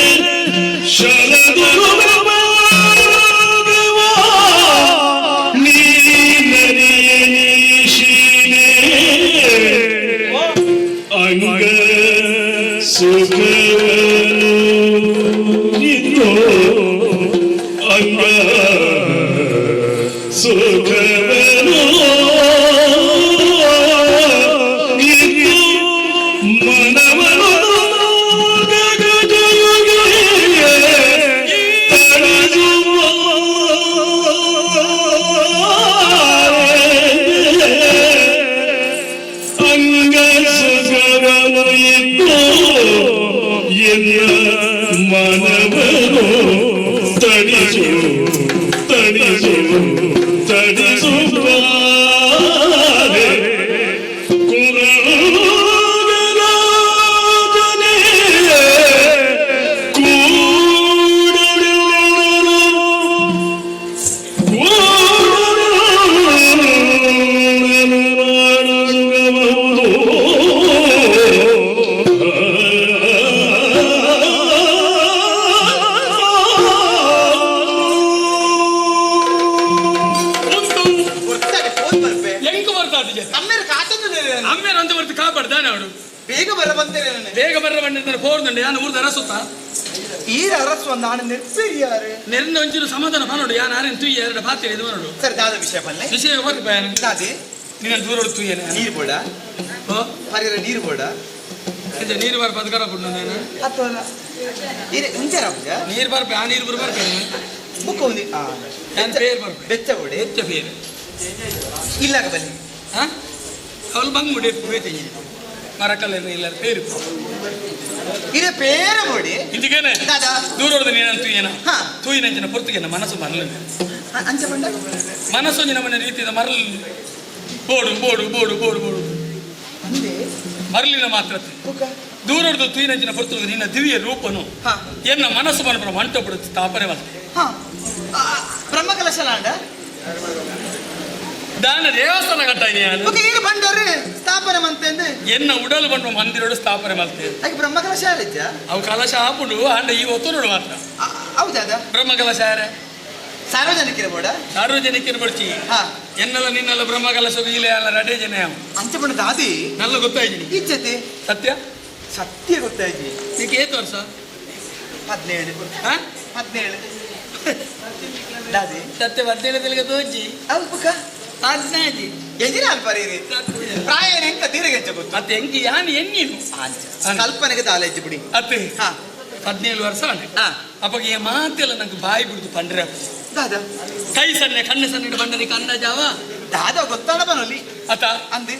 S1: ಅಂಗ ಸುಖವನು ಇದ್ದು ಅಂಗ ಸುಖವನು ಇದ್ದು ಮನವನು ಅಂಗ ಸುಖವನು ಇದ್ದು ಎನ್ನ ಮನವನು ತಣಿಸು ತಣಿಸು ತಣಿಸುತ್ತಾರೆ ಕುರಗರಾಜನೇ ಕೂಡಲು
S5: ಗೊತ್ತಾಗ ಫೋನ್ ಬರ್ಪೆ
S6: ಎಂಕು ಬರ್ತಾ
S5: ಅಮ್ಮೇರು ಕಾತಂದಿಲೇರು
S6: ಅಮ್ಮೇರು ಅಂತ ಬರ್ತು ಕಾಪಾಡ್ದಾನೆ ಅವಳು
S5: ಬೇಗ ಬರ ಬಂತೇನೆ ನಾನು
S6: ಬೇಗ ಬರ್ರ ಬಂದಿರ್ತಾರೆ ಫೋನ್ ಯಾನು ಊರ್ದ ಅರಸುತ್ತ
S5: ಈರ ಅರಸು ಒಂದು ನಾನು ನೆರ್ಪೇರಿಯಾರೆ
S6: ನೆರ್ನ ಒಂಚೂರು ಸಮಾಧಾನ ಮಾಡೋಡು ಯಾನ್ ಆರೇನು ತುಯ್ಯ ಎರಡು ಪಾತ್ರೆ ಇದು ಮಾಡೋಡು
S5: ಸರ್ ದಾದ ವಿಷಯ ಬಲ್ಲೆ
S6: ವಿಷಯ ಬರ್ಪ
S5: ದಾದಿ
S6: ನೀನು ದೂರ ತುಯ್ಯನೆ
S5: ನೀರು ಬೋಡ ಪರಿರ ನೀರು ಬೋಡ
S6: ಅಂಚೆ ನೀರು ಬರ್ಪ ಅದು ಕರ ಬಿಡು ನಾನು
S5: ಅಥವಾ ಈರೆ ಇಂಚರ ಪೂಜ
S6: ನೀರು ಬರ್ಪ ಆ ನೀರು ಬರ್ಪ
S5: ಬುಕ್ ಒಂದು ಆ
S6: ಯಾನ್ ಪೇರ್ ಬರ್ಪ
S5: ಬೆಚ್ಚ ಬೋಡೆ
S6: ಬೆಚ್ಚ ಪೇರು
S5: ಇಲ್ಲಾಗ ಬಲ್ಲಿ
S6: ಹಾ ಅವಳು ಬಂಗ್ ಮುಡಿ ಬೇತಿ ಮರಕಲ್ಲ ಇಲ್ಲ ಪೇರು
S5: ಇರೆ ಪೇರ ಬೋಡಿ
S6: ಇಂಚಿಗೇನೆ
S5: ದಾದಾ
S6: ದೂರ ನೀನು ತುಯ್ಯನ
S5: ಹಾ.
S6: ತೂಯಿನಂಚಿನ ಪೊರ್ತುಗೆನ ಮನಸ್ಸು ಮರಲು
S5: ಅಂಚ ಬಂಡ
S6: ಮನಸ್ಸು ಮನೆ ರೀತಿಯ ಮರಲು ಬೋಡು ಬೋಡು ಬೋಡು ಬೋಡು ಬೋಡು
S5: ಅಂದೆ
S6: ಮರಳಿನ ಮಾತ್ರ
S5: ಬುಕ್ಕ
S6: ದೂರದ್ದು ತೂಯಿನಂಚಿನ ಪೊರ್ತುಗೆ ನಿನ್ನ ದಿವ್ಯ ರೂಪನು
S5: ಹಾ.
S6: ಎನ್ನ ಮನಸ್ಸು ಮನಪುರ ಮಂಟ ಬಿಡುತ್ತೆ ತಾಪನೆ ಬಂತೆ
S5: ಹಾ ಬ್ರಹ್ಮಕಲಶ ಲಾಂಡ
S6: ದಾನ ದೇವಸ್ಥಾನ ಕಟ್ಟ
S5: ಬುಕ್ಕ ಈಗ ಬಂಡೋರು ಸ್ಥಾಪನೆ ಮಂತೆಂದು
S6: ಎನ್ನ ಉಡಲು ಬಂಡ ಮಂದಿರೋಡು ಸ್ಥಾಪನೆ ಮಾಡ್ತೇವೆ
S5: ಹಾಗೆ ಬ್ರಹ್ಮಕಲಶ ಆರಿಜ್ಜ
S6: ಅವು ಕಲಶ ಹಾಪುಂಡು ಅಂಡ ಈ ಒತ್ತು ನೋಡು ಮಾತ್ರ
S5: ಹೌದಾದ
S6: ಬ್ರಹ್ಮ ಕಲಶ ಯಾರೇ
S5: ಸಾರ್ವಜನಿಕರ ಬೋಡ
S6: ಸಾರ್ವಜನಿಕರು ಬರ್ಚಿ
S5: ಹಾ
S6: ಎನ್ನೆಲ್ಲ ನಿನ್ನೆಲ್ಲ ಬ್ರಹ್ಮ ಕಲಶ ಇಲ್ಲ ಅಲ್ಲ ರಡೇ ಜನ ಯಾವ
S5: ಅಂಚ ಬಂಡ ದಾದಿ
S6: ನಲ್ಲ ಗೊತ್ತಾಯ್ತು
S5: ಇಜ್ಜತೆ
S6: ಸತ್ಯ
S5: ಸತ್ಯ ಗೊತ್ತಾಯ್ತು
S6: ನಿಕ್ಕೆ ಏತು ವರ್ಷ
S5: 17
S6: ಹಾ
S5: 17 ದಾದಿ
S6: ಸತ್ಯ 17 ತಿಳಿಗೆ ತೋಜಿ
S5: ಹೌದು ಬುಕ್ಕ
S6: 15
S5: ಎಂಜಿನ ಅಲ್ಪರೀರಿ ಪ್ರಾಯ ಎಂಕ ತೀರಗೆಚ್ಚ ಗೊತ್ತು
S6: ಮತ್ತೆ ಎಂಕಿ ಯಾನ್ ಎನ್ನಿನು
S5: ಕಲ್ಪನೆಗೆ ದಾಲೆಜ್ಜು ಬಿಡಿ
S6: ಅತ್ತೆ
S5: ಹಾ
S6: 17 ವರ್ಷ ಆಂಡೆ
S5: ಹಾ
S6: ಅಪ್ಪಗೆ ಈ ಮಾತೆಲ್ಲ ನಂಗೆ ಬಾಯಿ ಬಿಡುದು ಪಂಡ್ರೆ
S5: ದಾದಾ
S6: ಕೈ ಸಣ್ಣ ಕಣ್ಣು ಸಣ್ಣ ಬಂಡನಿ ಕಣ್ಣ ಜಾವ
S5: ದಾದಾ ಗೊತ್ತಾಣ ಬನಲಿ
S6: ಅತ
S5: ಅಂದೆ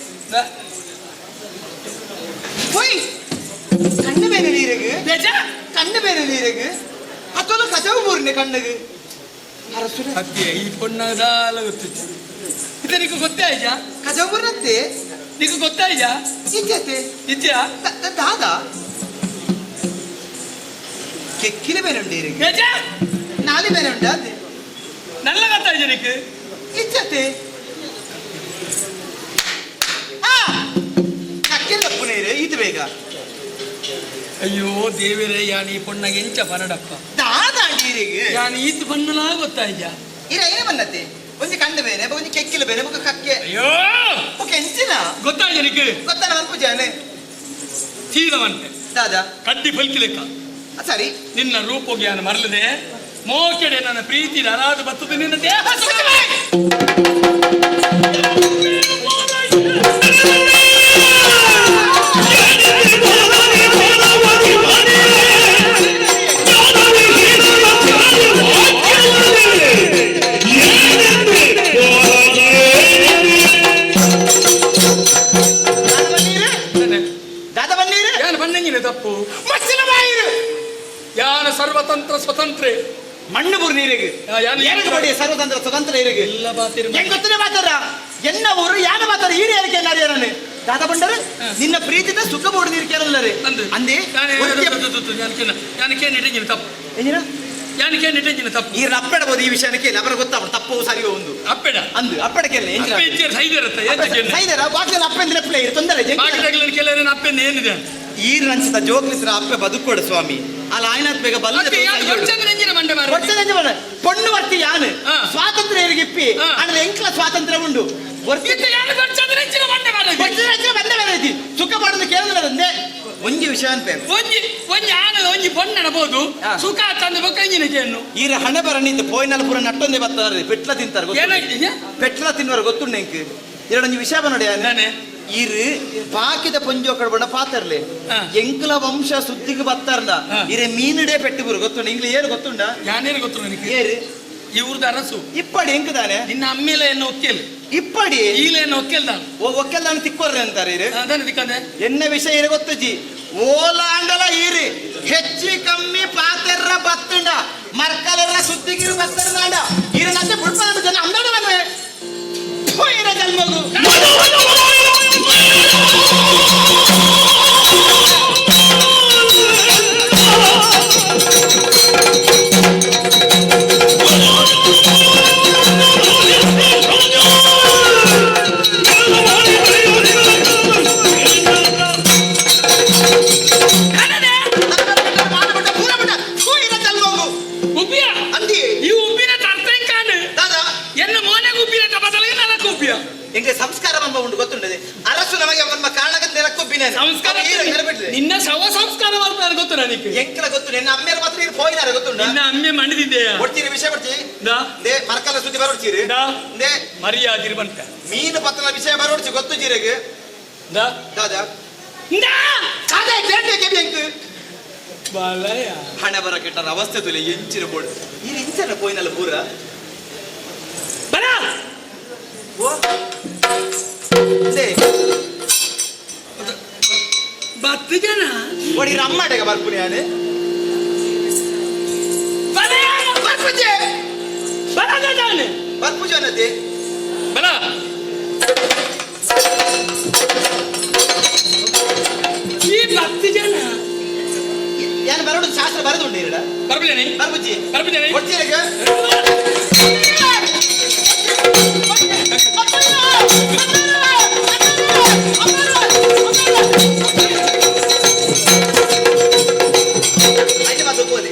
S5: ಹೋಯ್ ಕಣ್ಣು ಬೇನೆ ನೀರಿಗೆ ಕಣ್ಣು ಬೇನೆ ನೀರಿಗೆ ಅತ್ತೊಲ್ಲ ಕಜವು ಮೂರನೆ ಕಣ್ಣಿಗೆ ಅರಸುರೆ
S6: ಅತ್ತೆ ಈ ಪೊಣ್ಣದಾಲ ಗೊತ್ತಿತ್ತು ಇದು ನಿಕ್ಕು ಗೊತ್ತೇ ಆಯ್ತಾ
S5: ಕಜವು ಮೂರನತ್ತೆ
S6: ನಿಕ್ಕು ಗೊತ್ತಾಯ್ತಾ
S5: ಇಜ್ಜತೆ
S6: ಇದ್ಯಾ
S5: ದಾದಾ ಕೆಕ್ಕಿನ ಬೇನೆ ಉಂಡು ನೀರಿಗೆ ನಾಲಿ ಬೇನೆ ಉಂಟಾ ಅದೇ
S6: நல்ல ಗೊತ್ತಾಯ್ತು ನಿಕ್ಕು
S5: ಇಜ್ಜತೆ ಆ ಕಕ್ಕಿನ ನೀರು ಇದು ಬೇಗ
S6: ಅಯ್ಯೋ ದೇವರೇ ಯಾನ್ ಈ ಪೊಣ್ಣಗೆ ಎಂಚ ಪನಡಪ್ಪ
S5: ದಾದಾ ನೀರಿಗೆ
S6: ಯಾನ್ ಈತ್ ಪಣ್ಣಲಾ ಗೊತ್ತಾಯ್ತಾ
S5: ಇರ ಏನೇ ಬಂದತ್ತೆ ಒಂಜಿ ಕಂಡು ಬೇನೆ, ಒಂಜಿ ಕೆಕ್ಕಿಲ ಬೇನೆ, ಬೊಕ ಕಕ್ಕೆ.
S6: ಅಯ್ಯೋ.
S5: ಬೊಕ ಎಂಚಿನ?
S6: ಗೊತ್ತಾಯ್ತು ನಿನಗೆ?
S5: ಗೊತ್ತಲ್ಲ ಮನ್ಪುಜಾನೆ.
S6: ಸೀದವಂತೆ.
S5: ದಾದಾ?
S6: ಕಡ್ಡಿ ಪಲ್ಕಿಲೆಕ್ಕ.
S5: ಸರಿ.
S6: ನಿನ್ನ ರೂಪೋ ಜ್ಞಾನ ಮರಲದೆ ಮೋಕೆಡೆ ನನ್ನ ಪ್ರೀತಿ ಅರಾದ ಬತ್ತದ ನಿನ್ನ ದೇಹ ಸುಖವೇ.
S5: ದಾದ ಬನ್ನೀರು? ದಾದ ಬನ್ನೀರು?
S6: ಯಾನು ಬನ್ನಂಗಿನ ತಪ್ಪು.
S5: ಮಸ್ಸಿನ ಬಾಯಿರು.
S6: ಯಾನ ಸರ್ವತಂತ್ರ ಸ್ವತಂತ್ರೆ.
S5: ಮಣ್ಣು ಬುರು ನೀರಿಗೆ.
S6: ಯಾನು
S5: ಏನಕ್ಕೆ ಬಡಿ ಸರ್ವತಂತ್ರ ಸ್ವತಂತ್ರ ಇರಿಗೆ?
S6: ಎಲ್ಲ ಬಾತಿರು.
S5: ಹೆಂಗ್ ಗೊತ್ತನೇ ಮಾತಾರ ಎನ್ನ ಊರು ಯಾನ ಮಾತಾರ ಈರು ಏನಕ್ಕೆ ಎಲ್ಲಾರು ಏನನೆ ದಾದ ಬಂಡರು ನಿನ್ನ ಪ್ರೀತಿದ ಸುಖ ಬೋಡು ನೀರು ಕೇಳಲ್ಲರೆ.
S6: ಅಂದು.
S5: ಅಂದಿ.
S6: ಯಾನಕ್ಕೆ ನಿಟ್ಟಂಗಿನ ತಪ್ಪು.
S5: ಏನಿನ?
S6: ಯಾನಕ್ಕೆ ನಿಟ್ಟಂಗಿನ ತಪ್ಪು.
S5: ಈರ್ನ ಅಪ್ಪಡಬಹುದು ಈ ವಿಷಯಕ್ಕೆ ಅವರ ಗೊತ್ತಾಗ್ಬಿಡು ತಪ್ಪು ಸರಿಯೋ ಒಂದು.
S6: ಅಪ್ಪೆಡ.
S5: ಅಂದು ಅಪ್ಪಡ ಕೇಳ.
S6: ಅಪ್ಪೆ ಇಜ್ಜೇರ್ ಸೈದಿರತ್ತ ಏತಕ್ಕೆ?
S5: ಸೈದರ ಬಾಕ್ಲೆಲ್ಲ ಅಪ್ಪೆಂದ್ರೆ ಪ್ಲೇ ತೊಂದರೆ.
S6: ಬಾಕಿದಾಗಲಿನ ಕೆಲವರು ಅಪ್ಪೆಂದ ಏನಿದೆ?
S5: ಈರ್ ಅನ್ಸುತ್ತ ಜೋಕ್ಲಿಸ್ರ ಅಪ್ಪೆ ಬದುಕೋಡು ಸ್ವಾಮಿ ಅಲ್ಲ ಆಯ್ನಾತ್ ಬೇಗ ಬಲ್ಲ.
S6: ಅತ್ತೆ ಯಾನು ಗೊಚ್ಚಂದ್ರೆ ಎಂಜಿನ ಮಂಡೆ ಮಾರ್ರೆ.
S5: ಪೊಣ್ಣು ವರ್ತಿ ಯಾನು ಸ್ವಾತಂತ್ರ್ಯ ಇಪ್ಪಿ ಅಣ್ಣ ಎಂಕ್ಲ ಸ್ವಾತಂತ್ರ್ಯ ಉಂಡು.
S6: ಇತ್ತೆ ಯಾನು ಗೊಚ್ಚಂದ್ರೆ ಎಂಜಿನ ಮಂಡೆ ಮಾರ್ರೆ.
S5: ಬಂದೆ ಬರೈತಿ ಸುಖ ಪಡೋದು ಕೇಳಿದ್ರೆ ಒಂಜಿ ವಿಷಯ ಅಂತ.
S6: ಒಂಜಿ ಒಂಜಿ ಆನದ ಒಂಜಿ ಪೊಣ್ಣನಬಹುದು ಸುಖ ತಂದು ಬೊಕ್ಕ ಎಂಜಿನ ಕೇನು.
S5: ಈರ ಹಣೆ ಬರಣಿತ್ತು ಪೋಯ್ನಲ್ಲ ಪೂರ ನಟ್ಟೊಂದೇ ಬತ್ತಾರೆ ಪೆಟ್ಲ ತಿಂತಾರೆ ಗೊತ್ತುಂಡು.
S6: ಏನಾಗಿದೆ?
S5: ಪೆಟ್ಲ ತಿನ್ನುವರು ಗೊತ್ತುಂಡು ಎಂಕ್ ಎರಡೊಂಜಿ ವಿಷಯ ಬನ್ನೋಡಿ.
S6: ದಾನೆ?
S5: ಈರು ಪಾಕಿದ ಪೊಂಜೋ ಕಡ್ಬಂಡ ಪಾತರ್ಲೆ ಎಂಕ್ಲ ವಂಶ ಸುದ್ದಿಗೆ ಬತ್ತಾರ್ದ ಇರೆ ಮೀನುಡೇ ಪೆಟ್ಟು ಬುರು ಗೊತ್ತುಂಡು ಇಂಗ್ಲ ಏರು ಗೊತ್ತುಂಡ.
S6: ಯಾನೇನು ಗೊತ್ತು ನನಗೆ?
S5: ಏರು?
S6: ಈ ಊರ್ದ ಅರಸು.
S5: ಇಪ್ಪಡಿ ಎಂಕದಾನೆ?
S6: ನಿನ್ನ ಅಮ್ಮೇಲೆ ಎನ್ನ ಒಕ್ಕೆಲ್.
S5: ಇಪ್ಪಡಿ.
S6: ಈಲೆ ಎನ್ನ ಒಕ್ಕೆಲ್ ದಾನ.
S5: ಓ ಒಕ್ಕೆಲ್ ದಾನ ತಿಕ್ಕೋರ್ರೆ ಅಂತಾರೆ ಇರು.
S6: ದಾನೆ ತಿಕ್ಕಂದೆ?
S5: ಎನ್ನ ವಿಷಯ ಇರೆ ಗೊತ್ತುಜಿ ಓಲಾಂಡಲ ಈರಿ ಹೆಚ್ಚಿ ಕಮ್ಮಿ ಪಾತೆರ್ರ ಬತ್ತುಂಡ ಮರ್ಕಲೆರ್ರ ಸುದ್ದಿಗಿರು ಬತ್ತರ್ದಾಂಡ ಈರ ನಂತೆ ಬುಡ್ಪದ ಜನ ಅಂದಡ ಬಂದ್ರೆ ಈರ ಜನ್ಮಗು.
S6: ಉಬ್ಬಿಯ.
S5: ಅಂದಿ.
S6: ಈ ಉಬ್ಬಿನ ತರ್ತಂಕಾನು.
S5: ದಾದಾ.
S6: ಎನ್ನ ಮೋನೆಗೆ ಉಬ್ಬಿನ ಬದಲಿಗೆ ನನಗೆ ಉಬ್ಬಿಯ.
S5: ಎಂಗೆ ಸಂಸ್ಕಾರ ಬಂಬ ಉಂಟು ಗೊತ್ತುಂಡದೆ ಅರಸು ನಮಗೆ ನಮ್ಮ ಕಾರಣಕ್ಕೆ ನೆರಕೊಬ್ಬಿನ
S6: ಸಂಸ್ಕಾರ ನಿನ್ನ ಶವ ಸಂಸ್ಕಾರ ಮಾಡ್ತಾರೆ ಗೊತ್ತು ನನಗೆ.
S5: ಎಂಕಲ ಗೊತ್ತು ನಿನ್ನ ಅಮ್ಮೇರ ಮಾತ್ರ ನೀರು ಪೋಯಿನಾರ ಗೊತ್ತುಂಡ.
S6: ನಿನ್ನ ಅಮ್ಮೆ ಮಣಿದಿದ್ದೆಯ.
S5: ಕೊಡ್ತೀರಿ ವಿಷಯ ಕೊಡ್ತೀರಿ.
S6: ದಾ.
S5: They ಮರಕಲ್ಲ ಸುದ್ದಿ ಬರೋಡ್ತೀರಿ.
S6: ದಾ.
S5: They
S6: ಮರ್ಯಾದಿರು ಬಂತ.
S5: ಮೀನು ಪತ್ತನ ವಿಷಯ ಬರೋಡ್ಚಿ ಗೊತ್ತು ಜೀರೆಗೆ.
S6: ದಾ.
S5: ದಾದಾ.
S6: ದಾ.
S5: ಕಾದೆ ಕೇಂದ್ರ ಕೆಬಿ ಎಂಕ್.
S6: ಬಾಲಯ.
S5: ಹಣ ಬರ ಕೆಟ್ಟರ ಅವಸ್ಥೆ ತುಲೆ ಎಂಚಿನ ಬೋಡು ಈ ಇಂಚನ ಪೋಯಿನಲ್ಲ ಪೂರ.
S6: ಬರ.
S5: ಓ they
S6: ಬತ್ತು ಜನ.
S5: ಒಡಿ ರಮ್ಮಡೆಗೆ ಬರ್ಪುನಿ ಯಾನೆ.
S6: ಬರ.
S5: ಬರ್ಪುಜೆ.
S6: ಬರದ ತಾನೆ.
S5: ಬರ್ಪುಜೆ ಅನ್ನತೆ.
S6: ಬರ. ಈ ಬತ್ತು ಜನ.
S5: ಯಾನು ಬರೋಡು ಶಾಸ್ತ್ರ ಬರದುಂಡು ಇರಡ.
S6: ಬರ್ಬಿಲೇನಿ?
S5: ಬರ್ಪುಜಿ.
S6: ಬರ್ಬಿಲೇನಿ?
S5: ಕೊಡ್ತೀರಗ? ಐದು ಮಾತು ಹೋದೆ.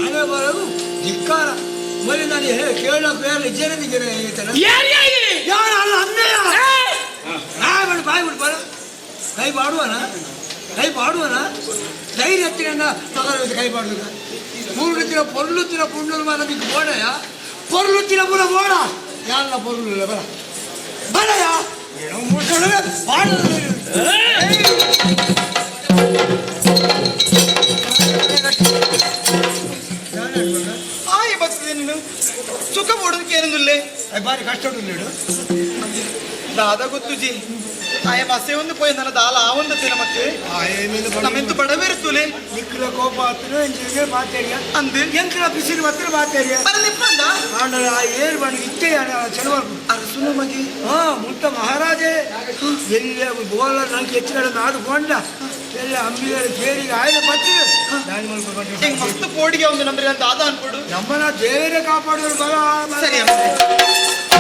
S4: ಹಣೆ ಬರೋದು ಧಿಕ್ಕಾರ ಮೊದಲು ನಾನು ಕೇಳೋಕೆ ಬೇರೆ ಜನರಿಗೆ ಹೇಳ್ತಾನೆ.
S6: ಯಾರ್ಯಾಗಿ?
S4: ಯಾರು ಅಲ್ಲ ಅಮ್ಮಯ್ಯ ನಾ ಬಾಯಿ ಬಿಡು ಬಾರ ಕೈ ಬಾಡುವನ ಕೈ ಬಾಡುವನ ಧೈರ್ಯ ಹತ್ತಿರ ತಗೋ ಕೈ ಬಾಡುವ ಮೂರು ರೀತಿಯ ಪೊರ್ಲುತ್ತಿನ ಪುಣ್ಣರು ಮಾತ್ರ ನಿಂಗೆ ಬೋಡಯ ಪೊರ್ಲುತ್ತಿನ ಪುರ ಬೋಡ ಯಾರಲ್ಲ ಪೊರ್ಲು ಇಲ್ಲ ಬರ ಬರಯ ಏನೋ ಮೂರು ಬಾಡ.
S5: ಆಯ್ ಬರ್ತದೆ ನೀನು ಸುಖ ಪಡೋದಕ್ಕೆ ಏನೊಂದಿಲ್ಲ.
S4: ಬಾರಿ ಕಷ್ಟ ಉಂಟು ನೀಡು.
S5: ದಾದ ಗೊತ್ತು ಜಿ. ಆಯ ಬಸೆ ಒಂದು ಪೋಯಿ ನನ್ನ ದಾಲ ಆವೊಂದು ನಮಕ್ ನಮ್ಮೆಂತು ಬಡವೇರುತ್ತುಲೆ
S4: ನಿಕ್ಕಲ ಕೋಪ ಆತನು ಎಂಚಿಗೆ ಮಾತಾಡಿಯ
S5: ಅಂದು
S4: ಎಂಕಲ ಪಿಸಿರು ಮಾತ್ರ ಮಾತಾಡಿಯ
S5: ಬರಲಿಪ್ಪಂದ
S4: ಆಂಡಲ ಆ ಏರ್ ಬಣ್ಣ ಇತ್ತೆ ಚೆಲುವ
S5: ಅರಸುನ ಮಗೆ
S4: ಹಾ ಮುಟ್ಟ ಮಹಾರಾಜೆ ಎಲ್ಲ ಬೋಲ ನಂಗೆ ಹೆಚ್ಚು ಕಡೆ ನಾಡು ಕೊಂಡ ಎಲ್ಲ ಅಂಬಿಗರ ಕೇರಿಗೆ ಆಯ್ದ ಬತ್ತಿದೆ ನಾನು ಮಲ್ಕೊಂಡು
S5: ಹೆಂಗ್ ಮಸ್ತ್ ಪೋಡಿಗೆ ಒಂದು ನಂಬರಿ ಅಂತ ದಾದ ಅನ್ಕೊಡು
S4: ನಮ್ಮನ್ನ ದೇವರೇ ಕಾಪಾಡಿದ್ರು ಬಲ ಬಲ.
S5: ಸರಿ ಅಮ್ಮ.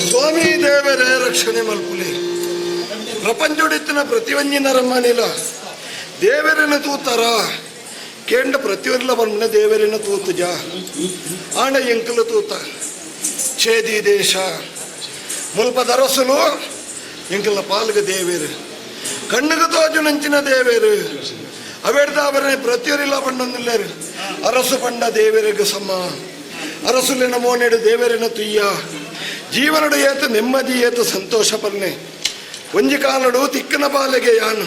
S9: ಸ್ವಾಮಿ ದೇವರೇ ರಕ್ಷಣೆ ಮಲ್ಪುಲಿ ಪ್ರಪಂಚೊಡಿತ್ತಿನ ಪ್ರತಿಯೊಂಜಿನ ರಮ್ಮನಿಲ ದೇವರನ್ನ ತೂತಾರ ಕೇಂಡ ಪ್ರತಿಯೊಂದ್ಲ ಬರ್ಮನೆ ದೇವರನ್ನ ತೂತುಜ ಆಣ ಎಂಕಲು ತೂತ ಛೇದಿ ದೇಶ ಮುಲ್ಪ ದರಸುಲು ಎಂಕಲ ಪಾಲ್ಗ ದೇವೇರು ಕಣ್ಣುಗ ತೋಜು ನಂಚಿನ ದೇವೇರು ಅವೆಡ್ದ ಅವರೇ ಪ್ರತಿಯೊರಿಲ್ಲ ಪಂಡೊಂದಿಲ್ಲೇರು ಅರಸು ಪಂಡ ದೇವರಿಗೆ ಸಮ ಅರಸುಲಿನ ಮೋನೆಡು ದೇವರಿನ ತುಯ್ಯ ಜೀವನಡು ಏತ ನೆಮ್ಮದಿ ಏತ ಸಂತೋಷ ಪಲ್ನೆ ಒಂಜಿ ಕಾಲಡು ತಿಕ್ಕನ ಬಾಲೆಗೆ ಯಾನು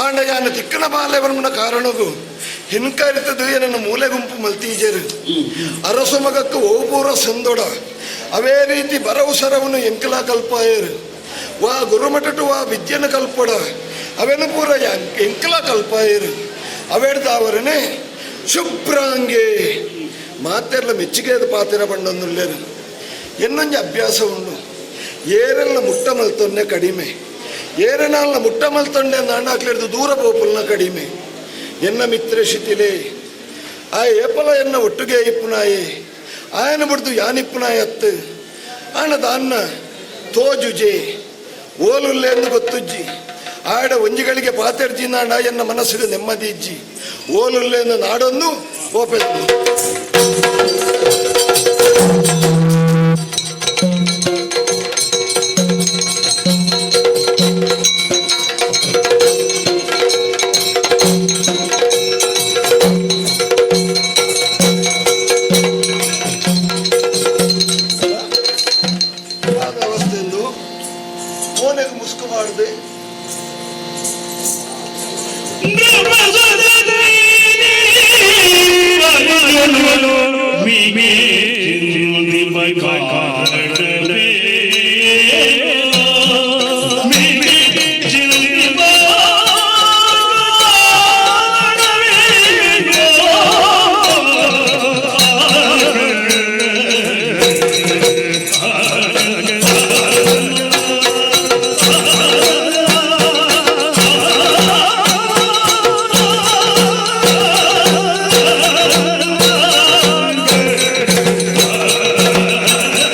S9: ಆಂಡ ಯಾನು ತಿಕ್ಕನ ಬಾಲೆ ಬರ್ಮನ ಕಾರಣಗು ಹಿನ್ಕರಿತದು ಏನನ್ನ ಮೂಲೆ ಗುಂಪು ಮಲ್ತೀಜರು ಅರಸು ಮಗಕ್ಕೆ ಓಪೂರ ಸಂದೊಡ ಅವೇ ರೀತಿ ಬರವು ಸರವನ್ನು ಎಂಕಲ ಕಲ್ಪಾಯರು ವಾ ಗುರುಮಠಟು ವಾ ವಿದ್ಯೆನ ಕಲ್ಪಡ ಅವೆನು ಪೂರ ಎಂಕಲ ಕಲ್ಪಾಯರು ಅವೆಡ್ದಾವರನೆ ಶುಭ್ರಾಂಗೆ ಮಾತೆಲ್ಲ ಮೆಚ್ಚುಗೆದ ಪಾತಿರ ಪಂಡೊಂದುಲ್ಲೇರು ಎನ್ನೊಂಜಿ ಅಭ್ಯಾಸ ಉಂಡು ಏರೆಲ್ಲ ಮುಟ್ಟ ಮಲ್ತೊನ್ನೆ ಕಡಿಮೆ ಏರೆನಾಲ್ನ ಮುಟ್ಟ ಮಲ್ತೊಂಡೆ ನಾಣಾಕ್ಲಿಡ್ದು ದೂರ ಪೋಪುಲ್ನ ಕಡಿಮೆ ಎನ್ನ ಮಿತ್ರ ಶಿಥಿಲೆ ಆ ಏಪಲ ಎನ್ನ ಒಟ್ಟುಗೆ ಇಪ್ಪುನಾಯಿ ಆಯನ ಬಿಡ್ದು ಯಾನಿಪ್ಪುನಾಯಿ ಅತ್ತು ಆಣ ದಾನ್ನ ತೋಜುಜೆ ಓಲುಲ್ಲೆ ಎಂದು ಗೊತ್ತುಜ್ಜಿ ಆಡ ಒಂಜಿಗಳಿಗೆ ಪಾತೆರ್ಜಿ ನಾಡ ಎನ್ನ ಮನಸ್ಸಿಗೆ ನೆಮ್ಮದಿ ಇಜ್ಜಿ ಓಲುಲ್ಲೆ ಎಂದು ನಾಡೊಂದು ಓಪೆದ್ದು. ಅವಸ್ಥೆಂದು ಫೋನಿಗೆ ಮುಸ್ಕು ಮಾಡದೆ
S1: ಆ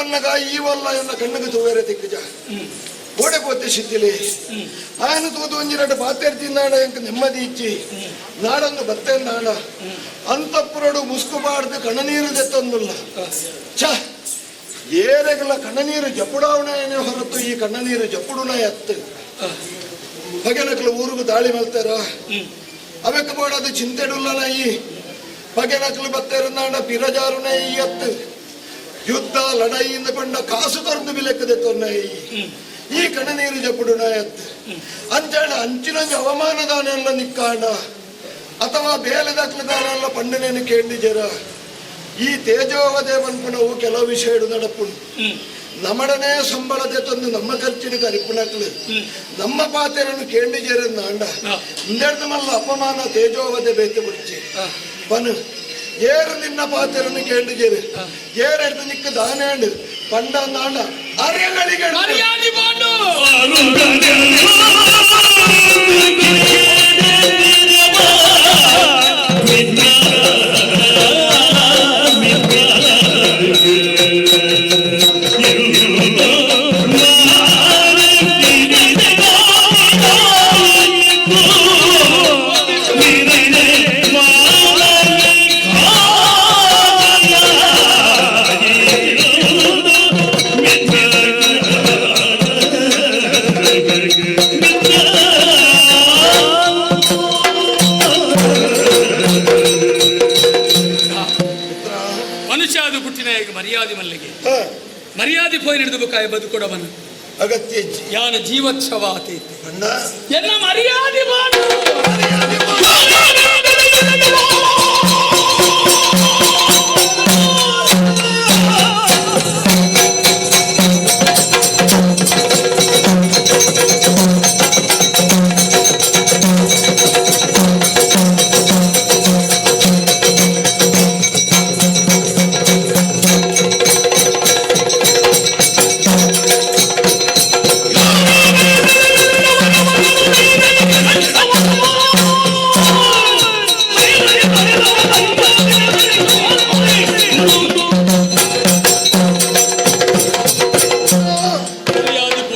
S9: ಬನ್ನಗ ಈವಲ್ಲ ಎನ್ನ ಕಣ್ಣಿಗೆ ತೂವೇರೆ ತಿಕ್ಕಜ ಓಡೆ ಪೋತೆ ಸಿದ್ದಿಲೆ ಆಯನ ತೂದು ಒಂಜಿರಡು ಪಾತೆರ್ ತಿನ್ನಾಡ ಎಂಕ್ ನೆಮ್ಮದಿ ಇಚ್ಚಿ ನಾಡೊಂದು ಬತ್ತೆ ನಾಡ ಅಂತಪುರಡು ಮುಸ್ಕುಬಾರ್ದು ಕಣ್ಣನೀರು ದೆತ್ತೊಂದುಲ್ಲ ಛ ಏರೆಗಲ ಕಣ್ಣನೀರು ಜಪುಡಾವಣೆಯೇ ಹೊರತು ಈ ಕಣ್ಣನೀರು ಜಪುಡುನ ಎತ್ತು ಪಗೆನಕ್ಲು ಊರುಗು ದಾಳಿ ಮಲ್ತಾರ ಅವೆಕ್ಕ ಬೋಡದು ಚಿಂತೆಡುಲ್ಲನ ಈ ಪಗೆನಕ್ಲು ಬತ್ತೆರನಾಡ ಪಿರಜಾರುನ ಈ ಎತ್ತು ಯುದ್ಧ ಲಡಾಯಿಯಿಂದ ಪಂಡ ಕಾಸು ಕೊರ್ದು ಬಿಲೆಕ್ಕದೆ ತೊನ್ನ ಈ ಈ ಕಣ್ಣನೀರು ಜಪುಡುನ ಎತ್ತು ಅಂಚಾಣ ಅಂಚಿನಂಜ ಅವಮಾನದಾನೆಲ್ಲ ನಿಕ್ಕಾಂಡ ಅಥವಾ ಬೇಲೆದಾಕ್ಲು ದಾನೆಲ್ಲ ಪಂಡನೇನು ಕೇಂಡಿಜರ ಈ ತೇಜೋವದೆ ಪನ್ಪುನವು ಕೆಲವು ವಿಷಯ ನಡಪುಂಡು ನಮ್ಮಡನೆ ಸಂಬಳದೆ ತಂದು ನಮ್ಮ ಖರ್ಚಿನ ಕರಿಪುನಕ್ಲು ನಮ್ಮ ಪಾತೆರನ್ನು ಕೇಂಡಿಜೇರನ್ನ ಅಂಡ ಇಂದೆಡ್ದು ಮಲ್ಲ ಅಪಮಾನ ತೇಜೋವದೆ ಬೇತೆ ಬಿಡ್ಚಿ ಪನು ಏರು ನಿನ್ನ ಪಾತೆರನ್ನು ಕೇಂಡಿಜೇರು ಏರೆಡ್ದು ನಿಕ್ಕ ದಾನೇಂಡು ಪಂಡ ನಾಂಡ ಅರೆಗಳಿಗೆ
S6: ಮರ್ಯಾದೆ ಬಾಂಡು ಮನುಷ್ಯ ಅದು ಹುಟ್ಟಿನ ಈಗ ಮರ್ಯಾದೆ ಮಲ್ಲಿಗೆ ಮರ್ಯಾದೆ ಪೋಯಿ ಹಿಡಿದು ಬೇಕಾಯ ಬದುಕೊಡವನು
S9: ಅಗತ್ಯ ಇಜ್ಜಿ.
S6: ಯಾನ ಜೀವೋತ್ಸವ ಆತೈತೆ
S9: ಅಣ್ಣ
S6: ಎಲ್ಲ ಮರ್ಯಾದೆ ಮಾಡು ಮರ್ಯಾದೆ ಪೋ-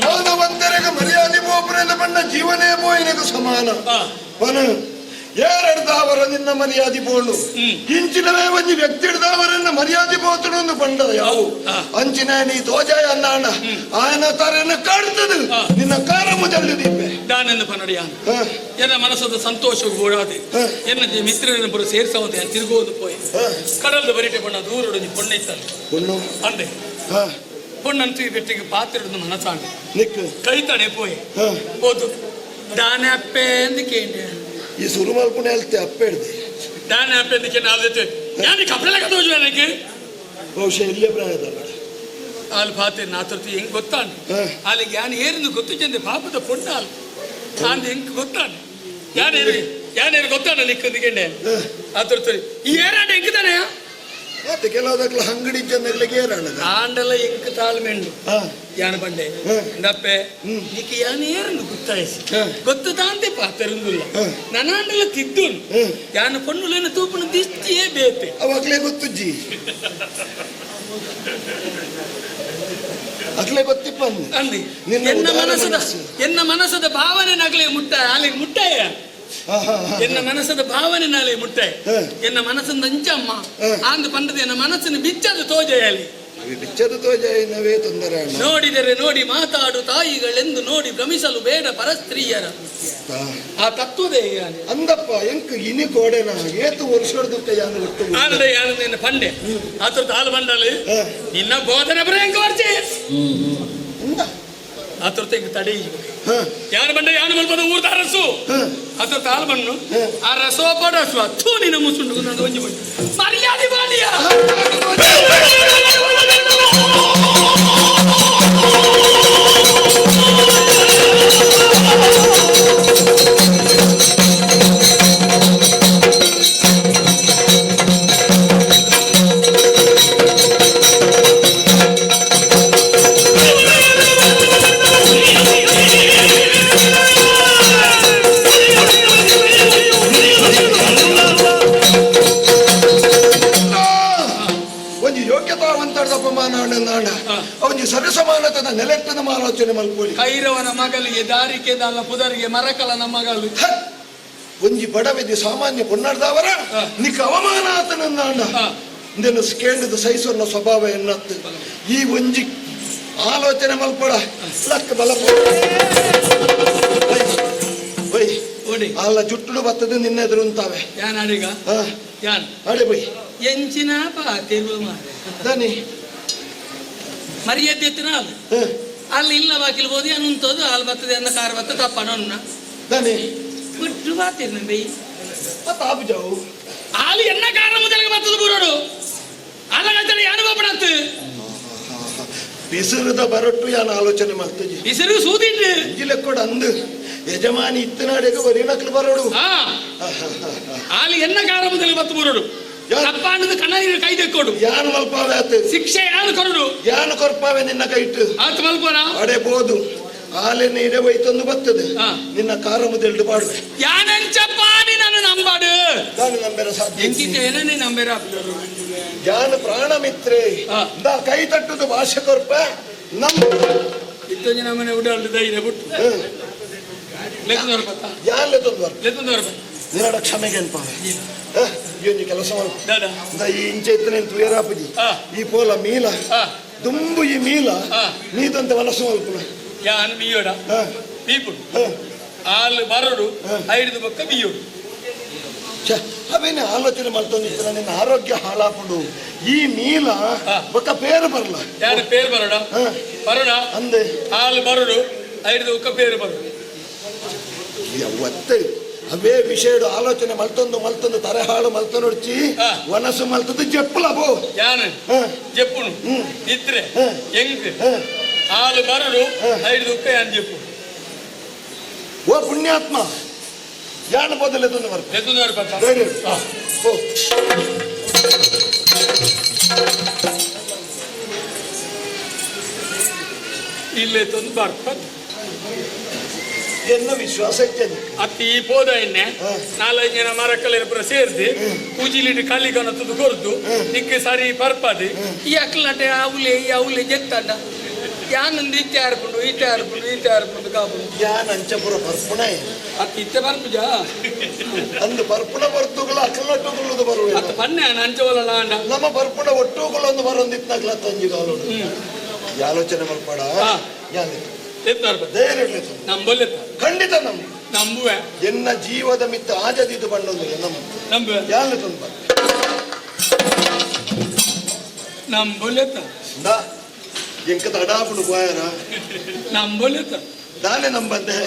S9: ಮಾನವಂತರಿಗೆ ಮರ್ಯಾದೆ ಪೋಪುರೆಂದ ಪಂಡ ಜೀವನೇ ಪೋಯಿನకు ಸಮಾನ ಪನು ಏರೆಡ್ದಾವರ ನಿನ್ನ ಮರ್ಯಾದೆ ಪೋಂಡು ಇಂಚಿನವೇ ಒಂಜಿ ವ್ಯಕ್ತಿ ಹಿಡ್ದಾವರನ್ನ ಮರ್ಯಾದೆ ಪೋತುಡು ಒಂದು ಪಂಡ ಯಾವು ಅಂಚಿನ ನೀ ತೋಜಾಯ ಅನ್ನಾಣ ಆಯನ ತರನ್ನ ಕಾಡ್ತದು ನಿನ್ನ ಕಾರ ಮುದಲ್ಲು ದೀಪೆ
S6: ದಾನನ್ನು ಪನ್ನಡಿಯ ಎನ್ನ ಮನಸ್ಸದ ಸಂತೋಷ ಓಡಾದೆ ಎನ್ನ ಮಿತ್ರರನ್ನು ಬರು ಸೇರ್ಸವಂತೆ ತಿರುಗೋದು ಪೋಯಿ ಕಡಲ್ದ ಬರಿಟೆ ಬಣ್ಣ ದೂರಡು ಪೊಣ್ಣೈತಲ್ಲ
S9: ಪೊಣ್ಣು
S6: ಅಂದೆ ಪೊಣ್ಣಂತೂ ಈ ಬೆಟ್ಟಿಗೆ ಪಾತ್ರೆಡು ಮನಸಾಂಡ
S9: ನಿಕ್ಕು
S6: ಕೈ ತಡೆ ಪೋಯಿ ಹೋದು ದಾನೆ ಅಪ್ಪೆ ಅಂದು ಕೇಂಡೆ
S9: ಈ ಸುರುಮಲ್ಪುಣ ಹೇಳ್ತೆ ಅಪ್ಪೆ ಹಿಡ್ದೆ
S6: ದಾನೆ ಅಪ್ಪೆ ಅಂದು ಕೇಂದ್ರ ಆದೈತೆ ಯಾನಿ ಕಪಡೆ ಕದೋಜು ನನಗೆ
S9: ಬಹುಶಃ ಇಲ್ಲೇ ಪ್ರಾಯದ ಬೇಡ
S6: ಅಲ್ಲಿ ಪಾತೆ ನಾತರ್ತಿ ಹೆಂಗ್ ಗೊತ್ತಾಂಡು ಅಲ್ಲಿಗೆ ಯಾನ್ ಏರಿಂದು ಗೊತ್ತು ಚೆಂದೆ ಪಾಪದ ಪೊಣ್ಣ ಅಲ್ಲ ಅಂದ್ ಹೆಂಗ್ ಗೊತ್ತಾಂಡು ಯಾನೇರು ಯಾನೇರು ಗೊತ್ತಾಂಡ ನಿಕ್ಕಂದು ಕೇಂಡೆ ಆತರ್ತರಿ ಈ ಏರಾಂಡ ಹೆಂಗ್ ತಾನೆ
S9: ಮತ್ತೆ ಕೆಲವುದಕ್ಲ ಅಂಗಡಿ ಜನಗಳಿಗೆ ಏರಾಣದ
S6: ಆಂಡಲ ಎಂಕ್ ತಾಳ್ಮೆಂಡು ಯಾನ ಬಂಡೆ ndಪ್ಪೆ ನಿಕ್ ಯಾನ ಏರಂದು ಗೊತ್ತಾಯಿಸಿ ಗೊತ್ತು ತಾಂತೆ ಪಾತರುಂದುಲ್ಲ ನನಾಂಡಲ ತಿದ್ದುನು ಯಾನ ಪೊಣ್ಣುಲೇನ ತೂಪುನ ದಿಷ್ಟಿಯೇ ಬೇತೆ
S9: ಅವಾಗ್ಲೇ ಗೊತ್ತುಜ್ಜಿ ಅಗ್ಲೇ ಗೊತ್ತಿಪ್ಪ
S6: ಅಂದಿ
S9: ನಿನ್ನ
S6: ಎನ್ನ
S9: ಉದಾರ
S6: ಮನಸ್ಸದ
S9: ಮನಸ್ಸು.
S6: ಎನ್ನ ಮನಸ್ಸದ ಭಾವನೆ ನಗಲೆ ಮುಟ್ಟ ಅಲ್ಲಿಗೆ ಮುಟ್ಟಾಯ ಎನ್ನ ಮನಸ್ಸದ ಭಾವನೆ ನಾಳೆ ಮುಟ್ಟಾಯ ಎನ್ನ ಮನಸ್ಸನ್ನ ಅಂಚಮ್ಮ ಆಂದು ಪಂಡದ ಎನ್ನ ಮನಸ್ಸನ್ನು ಬಿಚ್ಚದು ತೋಜೆಯಲ್ಲಿ
S9: ಬಿಚ್ಚದ ತೋಜಾಯಿನವೇ ತೊಂದರೆ ಅಣ್ಣ
S6: ನೋಡಿದರೆ ನೋಡಿ ಮಾತಾಡು ತಾಯಿಗಳೆಂದು ನೋಡಿ ಭ್ರಮಿಸಲು ಬೇಡ ಪರಸ್ತ್ರೀಯರ ಆ ತತ್ವದೇ ಯಾನೆ.
S9: ಅಂದಪ್ಪ ಎಂಕ್ ಇನಿ ಕೋಡೆನ ಏತು ವರ್ಷದ ಯಾನು ಗೊತ್ತು
S6: ಆನಂದ ಯಾನು ನಿನ್ನ ಪಂಡೆ ಆತರದ ಹಾಲು ಬಂಡಲಿ ನಿನ್ನ ಬೋಧನೆ ಬರ ಹೆಂಗ ವರ್ಚೆ ಆತರದ ಹೆಂಗ ತಡೆ ಯಾರು ಬಂಡೆ ಯಾನು ಮಲ್ಪದ ಊರ್ದ ಅರಸು ಆತರದ ಹಾಲು ಬಣ್ಣು ಆ ರಸೋ ಪಡಸು ಅಥೂ ನಿನ್ನ ಮುಸುಂಡು ನಾನು ಒಂಜಿ ಬಂಡು ಮರ್ಯಾದೆ ಬಾಡಿಯ
S9: ಒಂಜಿ ಯೋಗ್ಯತಾವಂತರ್ದ ನೆಲೆಟ್ಟದ ಆಲೋಚನೆ ಮಲ್ಪೊಲಿ.
S6: ಕೈರವನ ಮಗಲಿಗೆ ದಾರಿಕೆ ದಾಲ ಪುದರಿಗೆ ಮರಕಲನ ಮಗಲು.
S9: ಒಂಜಿ ಬಡವೆದಿ ಸಾಮಾನ್ಯ ಪೊನ್ನಡ್ದವರ ನಿಕ್ಕ ಅವಮಾನ ಆತನಂದಾಂಡ ಇಂದೆನು ಕೇಂದ್ರದ ಸಹಿಸೋನ ಸ್ವಭಾವ ಎನ್ನತ್ತು. ಈ ಒಂಜಿ ಆಲೋಚನೆ ಮಲ್ಪಡ ಲಕ್ಕ ಬಲ ಅಲ್ಲ ಜುಟ್ಟುಡು ಬರ್ತದೆ ನಿನ್ನ ಎದುರು ಅಂತಾವೆ.
S6: ಯಾನ್ ಅಡಿಗ ಯಾನ್
S9: ಅಡೆ ಬೈ
S6: ಎಂಚಿನ ಪಾತಿರುವ ಮಾರೆ
S9: ದಾನಿ
S6: ಮರ್ಯಾದೆ ಎತ್ತಿನ ಅಲ್ಲ ಅಲ್ಲಿ ಇಲ್ಲ ಬಾಕಿಲ್ ಬೋದು ಏನು ಉಂಟೋದು ಹಾಲು ಬರ್ತದೆ ಅನ್ನ ಕಾರ್ ಬರ್ತದೆ ತಪ್ಪ ನೊನ್ನ
S9: ದಾನಿ
S6: ಬಿಟ್ಟು ಬಾತಿರ್ ಬೈ
S9: ಮತ್ತೆ ಆಪು ಜಾವು
S6: ಹಾಲು ಎನ್ನ ಕಾರ ಮೊದಲಿಗೆ ಬರ್ತದೆ ಬುರೋಡು ಅಲ್ಲ ಯಾನು ಬಾಪಡಂತ
S9: ಬಿಸಿರುದ ಬರಟ್ಟು ಯಾನ್ ಆಲೋಚನೆ ಮಲ್ತಜಿ
S6: ಬಿಸಿರು ಸೂದಿಟ್ಟು
S9: ಇಂಜಿಲೆಕ್ಕೊಡ ಅಂದು ಯಜಮಾನಿ ಇತ್ತನಾಡೆಗೆ ಬರೀನಕ್ಲು ಬರೋಡು.
S6: ಹಾಲು ಎನ್ನ ಕಾರ ಮೊದಲಿಗೆ ಬತ್ತು ಬುರೋಡು ತಪ್ಪಾಂಡದ ಕಣ್ಣೀರು ಕೈ ತೆಕ್ಕೊಡು.
S9: ಯಾನು ಮಲ್ಪಾವೆ ಆತ
S6: ಶಿಕ್ಷೆ ಯಾನು ಕೊರಡು
S9: ಯಾನು ಕೊರ್ಪಾವೆ ನಿನ್ನ ಕೈಟ್ಟು
S6: ಆತ ಮಲ್ಪೋನ
S9: ಅಡೆ ಬೋದು ಆಲೆನ ಇಡೆ ಒಯ್ತೊಂದು ಬರ್ತದೆ ನಿನ್ನ ಕಾರ ಮುದೆಲ್ಡು ಪಾಡುವೆ.
S6: ಯಾನಂಚಪ್ಪ ನಾನು ನಂಬಾಡು
S9: ನಾನು ನಂಬೆರ ಸಾಧ್ಯ
S6: ಎಂಚಿದ್ದ ಏನನ್ನೇ ನಂಬೇರ
S9: ಯಾನು ಪ್ರಾಣ ಮಿತ್ರೆ ಕೈ ತಟ್ಟುದು ಭಾಷೆ ಕೊರ್ಪ ನಮ್ಮ
S6: ಇತ್ತೊಂಜಿ ನಮ್ಮನೆ ಉಡಾಲ್ದು ಧೈರ್ಯ ಬಿಟ್ಟು ಲೆಕ್ಕದವ್ರ ಬತ್ತ
S9: ಯಾನ್ ಲೆತ್ತೊಂದು ಬರ್ಪ
S6: ಲೆತ್ತೊಂದು ಬರ್ಪ
S9: ನಿನ್ನಡ ಕ್ಷಮೆಗೆ ಅನ್ಪಾವೆ ಈ ಒಂಜಿ ಕೆಲಸ ಮಲ್ಪ ಈ ಇಂಚೆ ಇತ್ತನೆ ತುಯರಾಪುಜಿ ಈ ಪೋಲ ಮೀಲ ದುಂಬು ಈ ಮೀಲ ನೀದಂತೆ ಮನಸ್ಸು ಮಲ್ಪುನ
S6: ಯಾನ್ ಮೀಯೋಡ ಮೀಪುಡು ಆಲ್ ಬರೋಡು ಐದು ಬೊಕ್ಕ ಮೀಯೋಡು.
S9: ಅವೇನೆ ಆಲೋಚನೆ ಮಲ್ತೊಂದಿತ್ತು ನಿನ್ನ ಆರೋಗ್ಯ ಹಾಳಾಪುಂಡು ಈ ಮೀಲ ಬೊಕ್ಕ ಪೇರು ಬರಲ.
S6: ಯಾರು ಪೇರು ಬರೋಡ ಬರೋಡ
S9: ಅಂದೆ
S6: ಹಾಲು ಬರೋಡು ಐದು ಬೊಕ್ಕ ಪೇರು ಬರೋಡು.
S9: ಒತ್ತೆ ಅವೇ ವಿಷಯಡು ಆಲೋಚನೆ ಮಲ್ತೊಂದು ಮಲ್ತೊಂದು ತರೆ ಹಾಳು ಮಲ್ತೊಂದು ವನಸು ಮಲ್ತದ್ದು ಜಪ್ಪುಲ ಬೋ
S6: ಯಾನು ಜಪ್ಪುನು ಇತ್ರೆ ಎಂಕ್ ಹಾಲು ಬರೋಡು ಐದು ಬೊಕ್ಕ ಯಾನ್ ಜಪ್ಪು.
S9: ಓ ಪುಣ್ಯಾತ್ಮ ಯಾಣ ಬದಲು ಎತ್ತೊಂದು ಬರ್ಪ
S6: ಎತ್ತೊಂದು ಬರ್ಪ
S9: ಧೈರ್ಯ ಓ
S6: ಇಲ್ಲೇ ತಂದು ಬರ್ಪ
S9: ಎನ್ನ ವಿಶ್ವಾಸ ಇದ್ದೇನೆ
S6: ಅತ್ತಿ ಪೋದ ಎಣ್ಣೆ ನಾಲ್ಕೈದು ಜನ ಮರಕ್ಕಲ್ಲ ಸೇರ್ದು ಪೂಜಿಲಿಟ್ಟು ಖಾಲಿ ಕನತದ್ದು ಕೊರ್ದು ನಿಕ್ಕೆ ಸರಿ ಪರ್ಪದು ಈ ಅಕ್ಲಟೆ ಅವಲೆ ಈ ಅವಲೆ ಜೆತ್ತಂಡ ಯಾನೊಂದು ಇತ್ತೆ ಆರ್ಪುಂಡು ಇತ್ತೆ ಆರ್ಪುಂಡು ಇತ್ತೆ ಆರ್ಪುಂಡು ಕಾಪುಂಡು
S9: ಯಾನ್ ಅಂಚಪುರ ಪರ್ಪುಣ
S6: ಅತ್ತಿ ಇತ್ತೆ ಪರ್ಪುಜ
S9: ಅಂದು ಪರ್ಪುಣ ಬರ್ತುಗಳ ಅಕ್ಕಲಟ್ಟುಗಳು ಬರುವೆ
S6: ಅತ್ತ ಪನ್ನೆ ಅಂಚವಲ್ಲ ನಾಂಡ
S9: ನಮ್ಮ ಪರ್ಪುಣ ಒಟ್ಟುಗಳೊಂದು ಬರೊಂದಿತ್ನಾಗ್ಲ ತಂಜಿ ಕಾಲೋಡು ಆಲೋಚನೆ ಮಲ್ಪಡ ಧೈರ್ಯ
S6: ನಂಬೊಲ್ಲೆ
S9: ಖಂಡಿತ ನಮ್ಮ
S6: ನಂಬುವೆ
S9: ಎನ್ನ ಜೀವದ ಮಿತ್ತ ಆಜದಿದ್ದು ಬಣ್ಣೊಂದಿಲ್ಲ ನಮ್ಮ
S6: ನಂಬುವೆ
S9: ಯಾಲ ತುಂಬ
S6: ನಂಬೊಲ್ಲೆತ್ತ
S9: ಎಂಕ ತಡಾಪುಡು ಗೋಯರ
S6: ನಂಬೊಲ್ಲೆತ್ತ
S9: ದಾನೆ ನಂಬಂದೆ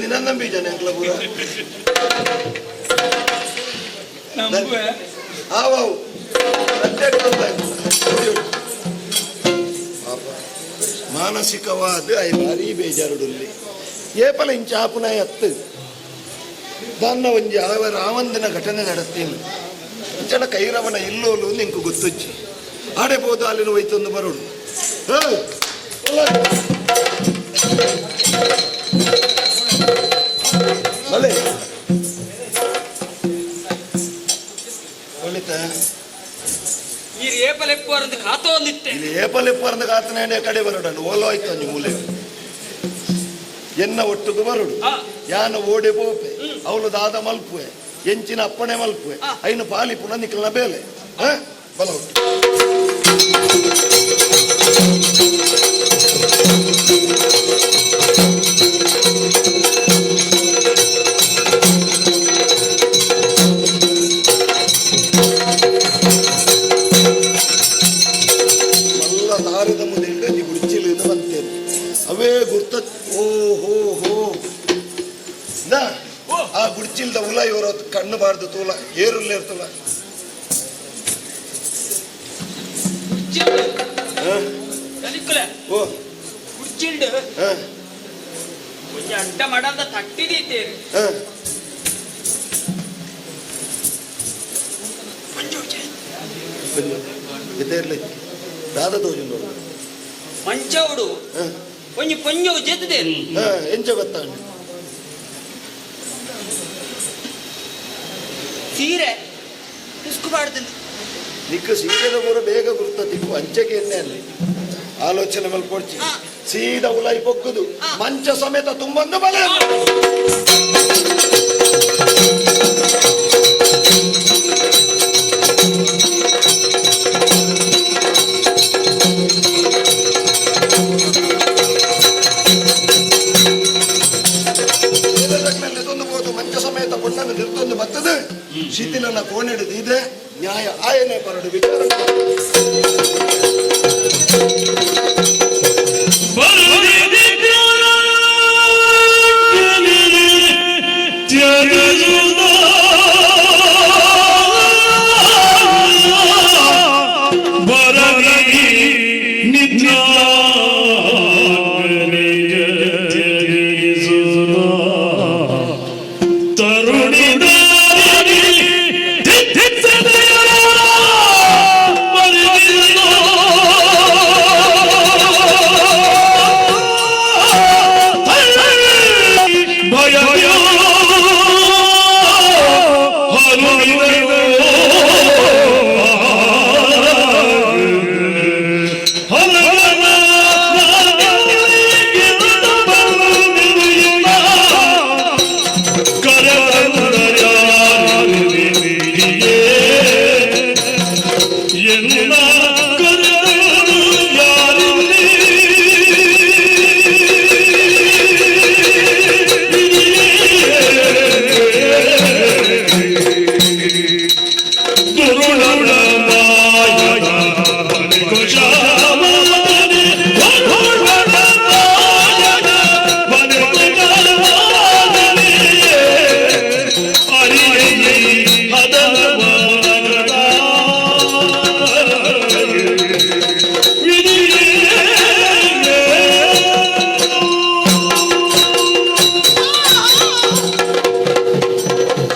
S9: ನಿನ್ನ ನಂಬಿ ಜನ ಎಂಕ್ಲ ಪೂರ
S6: ನಂಬುವೆ
S9: ಆವಾವು ಮಾನಸಿಕವಾದ I ಭಾರಿ ಬೇಜಾರುಡುಲ್ಲಿ ಏಪಲ ಇಂಚಾಪುನ ಎತ್ತು ದಾನ್ನ ಒಂಜಿ ಆವ ರಾವಂದಿನ ಘಟನೆ ನಡತ್ತೀನಿ ಇಂಚನ ಕೈರವನ ಇಲ್ಲೋಲು ನಿಂಕು ಗೊತ್ತುಜ್ಜಿ ಆಡೆ ಬೋದು ಅಲ್ಲಿನ ಒಯ್ತೊಂದು ಬರೋಡು ಬಲೆ ಒಳಿತ
S3: ಈ ಏಪಲೆಪ್ಪು ಕಾತೋ ಒಂದಿತ್ತೆ
S9: ಇಲ್ಲಿ ಏಪಲೆಪ್ಪು ಕಾತನೇ ಕಡೆ ಬರೋಡು ಓಲೋ ಆಯ್ತು ಅಂಜಿ ಮೂಲೆ ಎನ್ನ ಒಟ್ಟುಗು ಬರುಡು ಯಾನ ಓಡೆ ಪೋಪೆ ಅವಳು ದಾದ ಮಲ್ಪುವೆ ಎಂಚಿನ ಅಪ್ಪಣೆ ಮಲ್ಪುವೆ ಐನು ಪಾಲಿ ಪುನಃ ನಿಕ್ಕಲ್ನ ಬೇಲೆ ಬಲ ಮಲ್ಲ ದಾರದ ಮುಂದೆ ನೀ ಗುಡಿಚಿಲು ಬಂತೇನೆ ಅವೇ ಗುರ್ತ ಓ ಹೋ ಹೋ ಆ ಗುಡಿಚಿಲ್ದ ಉಲ ಇವರ ಕಣ್ಣು ಬಾರ್ದು ತೂಲ ಏರುಲ್ಲ ಇರ್ತಲ್ಲ ಓ
S3: ಕುರ್ಚಿಲ್ಡ್ ಒಂಜಿ ಅಡ್ಡ ಮಡಲ್ದ ತಟ್ಟಿದೀತೆ.
S9: ಇರ್ಲಿ ದಾದ ತೋಜುಂಡು
S3: ಮಂಚೌಡು ಒಂಜಿ ಪೊಂಜವು ಜೆತ್ತದೆ.
S9: ಎಂಚ ಗೊತ್ತಾಂಡು
S3: ಸೀರೆ ಉಸ್ಕುಬಾರ್ದು
S9: ನಿಕ್ಕ ಸೀರೆದ ಪೂರ ಬೇಗ ಗುರ್ತ ತಿಕ್ಕು ಅಂಚೆಗೆ ಎಣ್ಣೆ ಅಲ್ಲಿ. ಆಲೋಚನೆ ಮಲ್ಪೊಡ್ಚಿ ಸೀದಾ ಉಲೈ ಪೊಕ್ಕುದು ಮಂಚ ಸಮೇತ ತುಂಬೊಂದು ಬಲೆ ತೊಂದು ಹೋದು ಮಂಚ ಸಮೇತ ಪೊಣ್ಣನ್ನು ನಿರ್ತೊಂದು ಬರ್ತದೆ ಶಿಥಿಲನ ಕೋಣೆಡಿದು ಇದೆ ನ್ಯಾಯ ಆಯನೆ ಪರಡು ವಿಚಾರ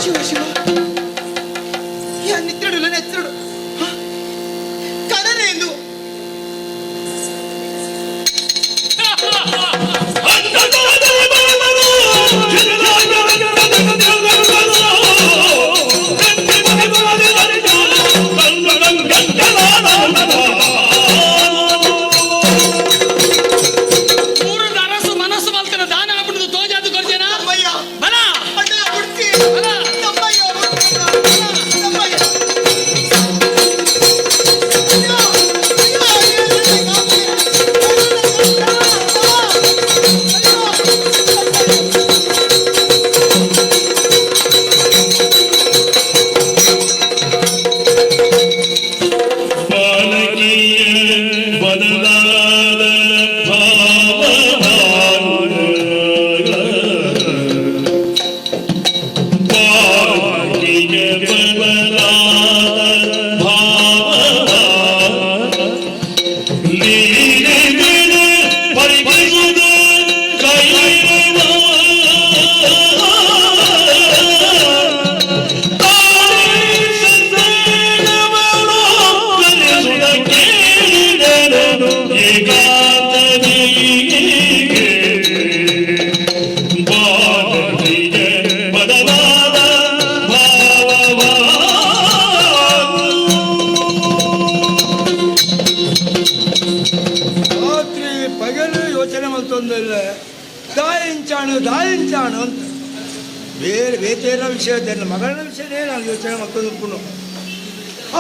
S5: ಶಿವ ಶಿವ ಯಾ ನಿತ್ರುಡು ನೆತ್ರುಡು ಕನರೇಂದು
S6: ಊರದ ಅರಸು ಮನಸ್ಸು ಮಲ್ತನ ದಾನ ಆಪುಣದು ತೋಜಾದು ಕೊರ್ಜೇನಾ
S5: ತಮ್ಮಯ್ಯ
S6: ಬಲ
S5: ಅಣ್ಣ ಬುಡ್ತಿ
S6: ಬಲ
S5: ತಮ್ಮಯ್ಯ ತಮ್ಮಯ್ಯ ಅಯ್ಯೋ ಅಯ್ಯೋ
S1: ಬದಲಾದ ಭಾವ ಬದಲಾದ ಭಾವ ಲೀಲೆಗಳು ಪರಿಗಿಸುವುದು ಕೈವ ಬದಲಾದ ಭಾವ
S4: ರಾತ್ರಿ ಪಗಲು ಯೋಚನೆ ಮಲ್ತೊಂದಿಲ್ಲ ದಾಯಿಂಚಾಣು ದಾಯಿಂಚಾಣು ಅಂತ ಬೇರೆ ಬೇತೇರ ವಿಷಯ ಮಗಳ ವಿಷಯನೇ ನಾನು ಯೋಚನೆ ಮಲ್ತೊಂದು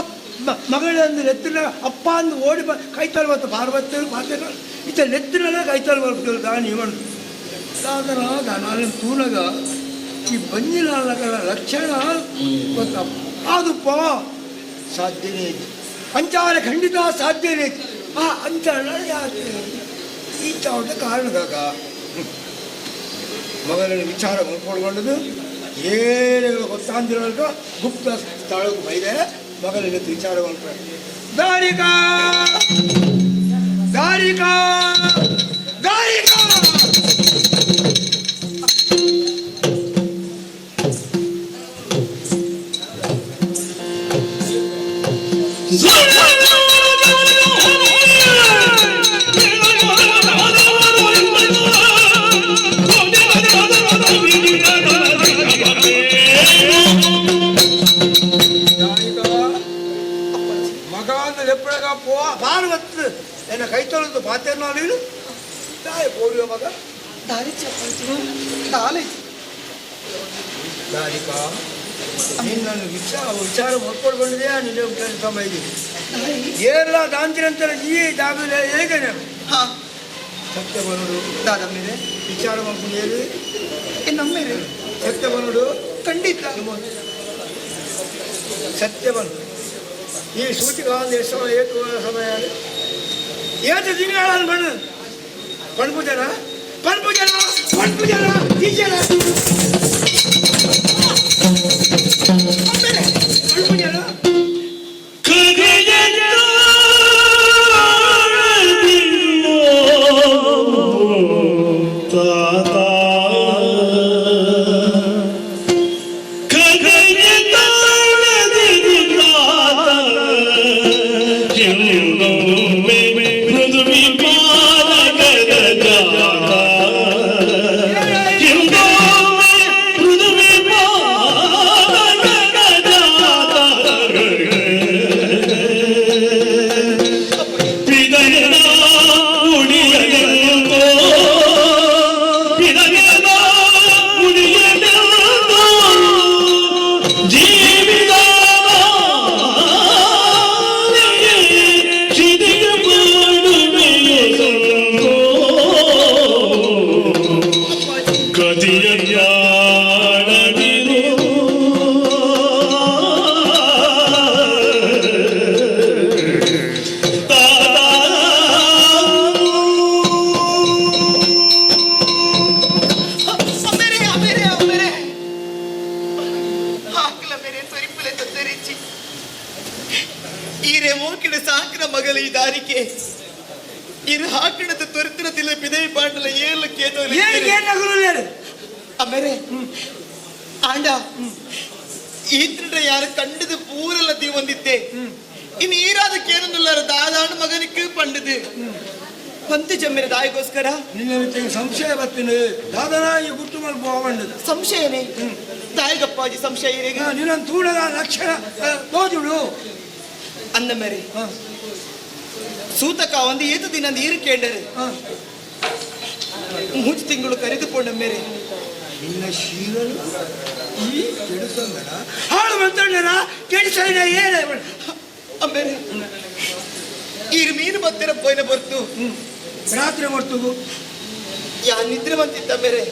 S4: ಅಪ್ಪ ಮಗಳಂದ್ರೆ ಎತ್ತಿನ ಅಪ್ಪ ಅಂದು ಓಡಿ ಬ ಕೈತಾಲ್ ಬತ್ತು ಪಾರ್ವತಿ ಪಾರ್ವತಿ ಇತ್ತ ನೆತ್ತಿನ ಕೈತಾಲ್ ಬರ್ತೀವಿ ದಾನಿ ಇವನು ದಾದನ ದಾನ ತೂನಗ ಈ ಬಂಜಿನಾಲಗಳ ಲಕ್ಷಣ ಗೊತ್ತಪ್ಪ ಅದು ಪೋ ಸಾಧ್ಯನೇ ಇಲ್ಲ. ಅಂಚಾರ ಖಂಡಿತ ಸಾಧ್ಯನೇ ಇಲ್ಲ. ಆ ಅಂಚಾರ ಯಾಕೆ ಈ ಚಾವಟ ಕಾರಣದಾಗ ಮಗನ ವಿಚಾರ ಮಾಡ್ಕೊಳ್ಕೊಂಡದ್ದು ಏನೇ ಗೊತ್ತಾಂದಿರೋರ್ಗ ಗುಪ್ತ ಸ್ಥಳಕ್ಕೆ ಬೈದೆ ಮಗನ ಜೊತೆ ವಿಚಾರ ಮಾಡ್ಕೊಂಡು ದಾರಿಕಾ ದಾರಿಕಾ ದಾರಿಕಾ ದಾರಿಕಾ ಮಗ ಅಂದ್ರೆ ಎಪ್ಪಳಗ ಪೋ ಪಾರ್ವತ್ ಎನ್ನ ಕೈ ತೊಳೆದು ಪಾತೆ ಪಾತೆರ್ನಾಳು ದಾಯ ಪೋಡುವ ಮಗ
S5: ದಾರಿ ಚಪ್ಪಾಜಿ ದಾಲೇಜಿ
S4: ದಾರಿಕಾ ನಿನ್ನನ್ನು ವಿಚಾರ ವಿಚಾರ ಮಾಡ್ಕೊಂಡು ಬಂದಿದೆಯಾ ನಿನ್ನೆ ಕೆಲಸ ಇದ್ದೀನಿ ಏನೆಲ್ಲ ದಾಂತಿರಂತರ ಈ ಜಾಗದಲ್ಲಿ ಹೇಗೆ
S5: ಹಾ
S4: ಸತ್ಯ ಬರೋಡು
S5: ದಾದ ಮೇರೆ
S4: ವಿಚಾರ ಮಾಡ್ಕೊಂಡು ಹೇಳಿ
S5: ಏ ನಮ್ಮೇರೆ
S4: ಸತ್ಯ ಬರೋಡು
S5: ಖಂಡಿತ
S4: ಸತ್ಯ ಬಂದು ಈ ಸೂಚಿಕ ಒಂದು ಎಷ್ಟು ಸಮಯ ಏತು ಸಮಯ ಏತು ತಿಂಗಳ ಬಣ್ಣ ಪಣ್ಪುಜನ ಪಣ್ಪುಜನ ಪಣ್ಪುಜನ ಟೀಚರ ಪಣ್ಪುಜನ
S5: ಅಮ್ಮೇರೆ ಅಮ್ಮೇರೆ ಅಮ್ಮೇರೆ ಹಾಕಲ ಮೇರೆ ತೊರಿಪುಲೆ ತೊತ್ತರಿಚಿ ಈರೆ ಮೋಕಿಡ ಸಾಕಿನ ಮಗಲ ಈ ದಾರಿಕೆ ಇರು ಹಾಕಿಡದ ತೊರಿತಿನ ತಿಲ್ಲ ಪಿದೈ ಪಾಂಡಲ ಏಲು ಕೇತೋ
S4: ಏನು ಕೇಳಾಗಲು
S5: ಅಮ್ಮೇರೆ ಆಂಡ ಈತ್ರಿಡ್ರೆ ಯಾರು ಕಂಡದು ಪೂರೆಲ್ಲ ತೀವಂದಿತ್ತೆ ಇನ್ನು ಈರಾದ ಕೇನಂದುಲ್ಲಾರ ದಾದಾಣ ಮಗನಿಗೆ ಪಂಡದು ಪಂತು ಜಮ್ಮಿರ ದಾಯಿಗೋಸ್ಕರ
S4: ನಿನ್ನ ಜೊತೆಗೆ ಸಂಶಯ ಬರ್ತೀನಿ ದಾದನ ಈ ಗುಟ್ಟು ಮಾಡಿ ಹೋಗಂಡದ
S5: ಸಂಶಯನೇ ದಾಯಿಗಪ್ಪಾಜಿ ಸಂಶಯ ಇರೇಗ
S4: ನಿನ್ನ ತೂಣದ ಲಕ್ಷಣ ತೋಜುಡು
S5: ಅಂದ ಮೇರೆ ಸೂತಕ ಒಂದು ಏತು ದಿನ ನೀರು ಕೇಂಡರೆ ಮೂಜು ತಿಂಗಳು ಕರೆದುಕೊಂಡ ಮೇರೆ
S4: ನಿನ್ನ ಶೀಲನು ಈ ಕೆಡಿಸಂದನ ಹಾಳು ಮಂತಣ್ಣನ ಕೆಡಿಸೈನ ಏನೇ
S5: ಅಮ್ಮೇರೆ ಈರು ಮೀನು ಬತ್ತಿರ ಪೋಯ್ನ ಬರ್ತು
S4: ರಾತ್ರಿ ಮಾಡ್ತು
S5: ಯಾ ನಿದ್ರೆ ಬಂತಿದ್ದ ಮೇರೆ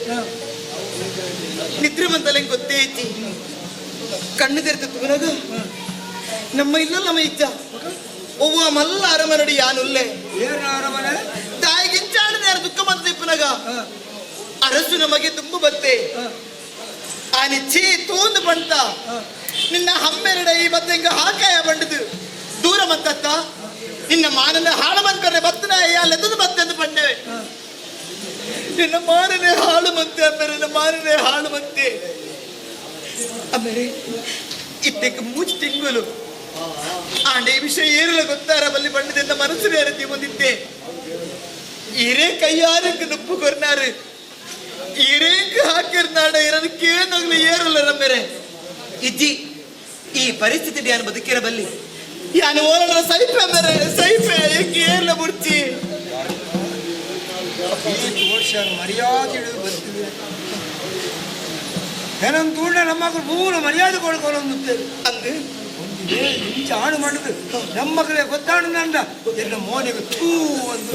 S5: ನಿದ್ರೆ ಬಂತಲ್ಲ ಗೊತ್ತೇ ಐತಿ ಕಣ್ಣು ತೆರೆದು ತೂನಗ ನಮ್ಮ ಇಲ್ಲ ನಮ್ಮ ಇಜ್ಜ ಒವ್ವ ಮಲ್ಲ ಅರಮನಡಿ ಯಾನುಲ್ಲೆ
S4: ಏನು ಅರಮನೆ
S5: ತಾಯಿಗಿಂಚಾಣದ ಯಾರು ದುಃಖ ಬಂತ ಇಪ್ಪನಗ ಅರಸು ನಮಗೆ ತುಂಬ ಬತ್ತೆ ಆನಿ ಛೀ ತೂಂದು ಬಂತ ನಿನ್ನ ಹಮ್ಮೆರಡ ಈ ಬತ್ತೆಂಗ ಹಾಕಾಯ ಬಂಡದು ದೂರ ಮಂತತ್ತ ನಿನ್ನ ಮಾನನ ಹಾಳು ಬಂದರೆ ಬತ್ತನ ಅಲ್ಲೆದ್ದು ಬತ್ತೆಂದು ಬಂಡೆ ನಿನ್ನ ಮಾನನೆ ಹಾಳು ಮಂತೆ ಅಮ್ಮೇರೆ ನಿನ್ನ ಮಾನನೆ ಹಾಳು ಮಂತೆ ಅಮ್ಮೇರೆ ಇತ್ತಕ್ಕೆ ಮೂಜು ತಿಂಗಳು ಆಂಡ ಈ ವಿಷಯ ಏನಿಲ್ಲ ಗೊತ್ತಾರ ಬಲ್ಲಿ ಬಣ್ಣದಿಂದ ಮನಸ್ಸು ಬೇರೆ ಬಂದಿದ್ದೆ ಇರೇ ಕೈಯಾರಕ್ಕೆ ನುಪ್ಪು ಕೊರ್ನಾರು ಇರೇಂಗ್ ಹಾಕಿರ್ನಾಡ ಇರೋದಕ್ಕೇನಾಗ್ಲಿ ಏರಲ್ಲ ರಮ್ಮೇರೆ ಇಜ್ಜಿ ಈ ಪರಿಸ್ಥಿತಿ ಯಾನು ಬದುಕಿರಬಲ್ಲಿ ಯಾನು ಓಲನ ಸೈಪೆ ಮೇರೆ ಸೈಪೆ ಏಕೆ ಏರ್ಲ ಬುಡ್ಚಿ
S4: ಈ ವರ್ಷ ಮರ್ಯಾದೆ ಹಿಡಿದು ಬರ್ತೀವಿ ಏನಂತ ತೂಣ ನಮ್ಮ ಮಕ್ಕಳು ಪೂರ ಮರ್ಯಾದೆ ಕೊಡ್ಕೊಂಡು
S5: ಅಂದು
S4: ಒಂದು ಇಂಚ ಹಾಳು ಮಾಡುದು ನಮ್ಮ ಮಕ್ಕಳೇ ಗೊತ್ತಾಡು ನಂದ ಎಲ್ಲ ಮೋನಿಗೆ ತೂ ಒಂದು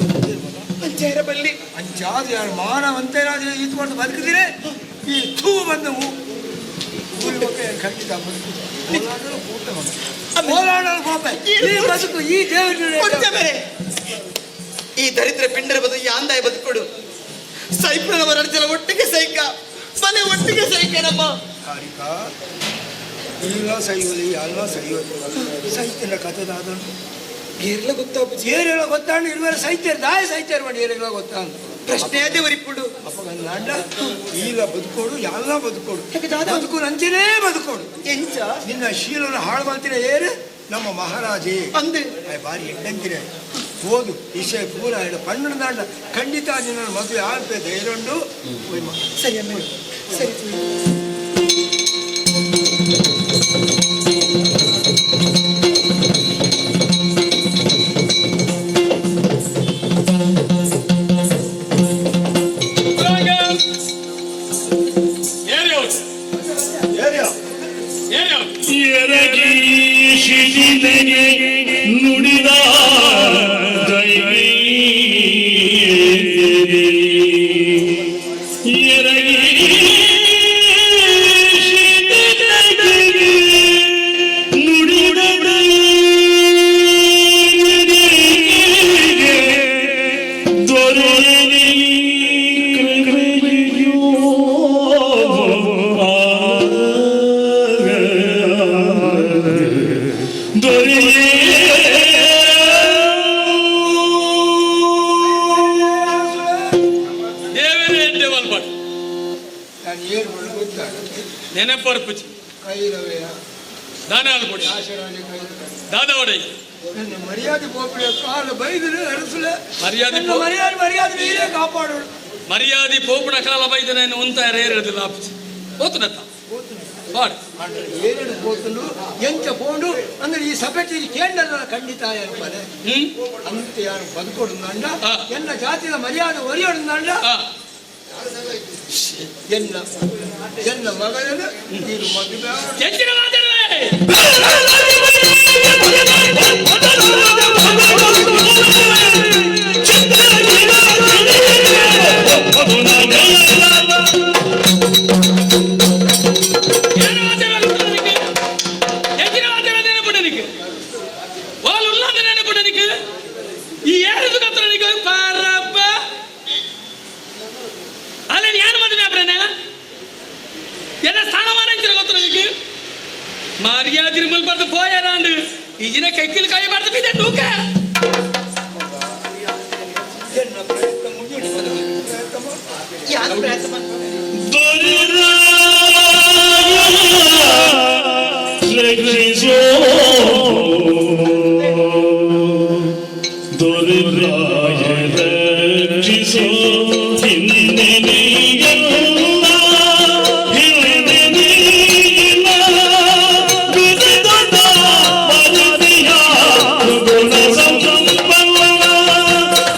S5: ಅಂಚೆರ ಬಲ್ಲಿ
S4: ಅಂಚಾದ ಯಾರು ಮಾನವಂತೇನಾದ್ರೂ ಇದ್ಕೊಂಡು ಬದುಕಿದ್ರೆ ಈ ಥೂ ಬಂದು ಊರಿ ಮಕ್ಕಳು ಖಂಡಿತ ಬದುಕು ಹೋರಾಡಲು ಕೂಟ ಮಗ. ಹೋರಾಡಲು ಕೋಪ ಈ ಬದುಕು ಈ ದೇವರ
S5: ಕೊಡ್ತ ಮೇರೆ ಈ ದರಿದ್ರ ಪಿಂಡರ ಬದು ಯಾಂದಾಯ ಬದುಕೊಡು ಸೈಪ್ರನವರ ಅರ್ಜಲ ಒಟ್ಟಿಗೆ ಸೈಕ ಬಲೆ ಒಟ್ಟಿಗೆ ಸೈಕ ನಮ್ಮ
S4: ಕಾರಿಕಾ ಇಲ್ಲ ಸೈಯೋಲಿ ಅಲ್ಲ ಸೈಯೋಲಿ ಸೈತಿನ ಕಥೆದಾದ
S5: ಏರ್ಲ ಗೊತ್ತಾಪುಜಿ
S4: ಏರೆಲ್ಲ ಗೊತ್ತಾಂಡು ಇರುವರೆ ಸೈತ್ಯರು ದಾಯ ಸೈತ್ಯರು ಮಾಡಿ ಏರೆಲ್ಲ ಗೊತ್ತಾಂಡು
S5: ಪ್ರಶ್ನೆ ಅದೇ ಒರಿಪುಡು
S4: ಅಪ್ಪ ಗಂಡ ಈಲ ಬದುಕೋಡು ಎಲ್ಲ ಬದುಕೋಡು
S5: ಯಾಕೆ ದಾದಾ?
S4: ಬದುಕು ನಂಚನೇ ಬದುಕೋಡು
S5: ಎಂಚ
S4: ನಿನ್ನ ಶೀಲನ ಹಾಳು ಮಾಡ್ತೀರ ಏರು ನಮ್ಮ ಮಹಾರಾಜೇ
S5: ಅಂದು
S4: ಆಯ್ ಬಾರಿ ಎಡ್ಡಂತಿರ ಓದು ವಿಷಯ ಪೂರ ಹೇಳು ಪಣ್ಣು ದಾಂಡ ಖಂಡಿತ ನಿನ್ನ ಮದುವೆ ಆಲ್ಪೆ ಧೈರ್ಯ
S5: ಸರಿ ಅಮ್ಮ ಸರಿ
S1: ಿ ಎರಗಿ ಶಿಶಿಲೆಗೆ ನುಡಿದ ಎರಗಿ ಶಿಶಿಲೆಗೆ ನುಡಿದ ದೊರೆಯಲಿ ಕೃಪೆಯೋ ದೊರೆಯೇ.
S6: ದೇವರೇ ಎಡ್ಡೆ ಮಲ್ಪಾಡು.
S4: ನಾನು ಏನು ಮಾಡಿ ಗೊತ್ತಾಗ
S6: ನೆನಪರ್ಪುಚಿ.
S4: ಕೈರವೆಯ
S6: ದಾನ ಆಲ್ಪೊಡಿ.
S4: ದಾಸರಾಣಿ ಕೈರವೆ.
S6: ದಾದ ಒಡೈ.
S4: ನನ್ನ ಮರ್ಯಾದೆ ಪೋಪುಡೆ ಕಾಲು ಬೈದರೆ ಅರಸುಲೆ.
S6: ಮರ್ಯಾದೆ
S4: ನನ್ನ ಮರ್ಯಾದೆ ಮರ್ಯಾದೆ ನೀರೇ ಕಾಪಾಡೋಡು.
S6: ಮರ್ಯಾದೆ ಪೋಪುಣ ಕಾಲ ಬೈದನ ಉಂತ ಏರಿಡದಿಲ್ಲ ಆಪುಚಿ ಹೋತುನತ್ತ ಪಾಡು.
S4: ಏನೇನು ಪೋತುಂಡು ಎಂಚ ಪೋಂಡು ಅಂದ್ರೆ ಈ ಸಭೆ ಕೇಂದ್ರ ಖಂಡಿತ ಅನ್ಪಲೆ. ಅಂತ ಯಾರು ಬದುಕೊಡುಂಡ. ಎನ್ನ ಜಾತಿಯ ಮರ್ಯಾದೆ ಒರಿಯೋಡುಂಡ. ಎನ್ನ ಎನ್ನ ಮಗಳನ್ನು ನೀನು ಮದುವೆ ಆಡು.
S6: ಹೆಚ್ಚಿನ ಮಾತಾಡುವೆ. ಏನು ಮಾತಾಡೋದು ನಿನಗೆ? ಹೆಚ್ಚಿನ ಮಾತಾಡೋದು ನೆನಪುಂಡು ನಿನಗೆ? ಓಲ್ ಉಳ್ಳಾದ ನೆನಪುಂಡು ನಿನಗೆ? ಈ ಏರಿದು ಕತ್ರ ನಿನಗೆ ಪಾರಪ್ಪ. ಅಲ್ಲ, ನೀನ್ ಏನು ಮದುವೆ ಆಪ್ರೇನೆ? ಎನ್ನ ಸ್ಥಾನಮಾನ ಇಂಚಿನ ಗೊತ್ತು ನಿನಗೆ? ಮರ್ಯಾದೆ ಮುಲ್ಬಾರ್ದು ಪೋಯಾರಾಂಡು ಈ ದಿನ ಕೈಕಿಲ್ ಕೈ ಬಾರ್ದು ಬಿದ್ದೆ ನೂಕ.
S4: ಎನ್ನ ಪ್ರಯತ್ನ ಮುಗಿಯುಡು ಪ್ರಯತ್ನ ಮಾಡು.
S5: ಯಾರು ಪ್ರಯತ್ನ ಮಾಡ್ತಾರೆ?
S1: ರಕ್ಷಿಸೋ ದೊರೆರಾಯ ರಕ್ಷಿಸೋ ಹಿಂದೆ ನೀಯಲ್ಲ ಹಿಂದೆ ನೀಯಿಲ್ಲ ಬಿರಿದೊಡ್ಡ ಮರುದಿಯ ಗುಣ ಸಂಪನ್ನ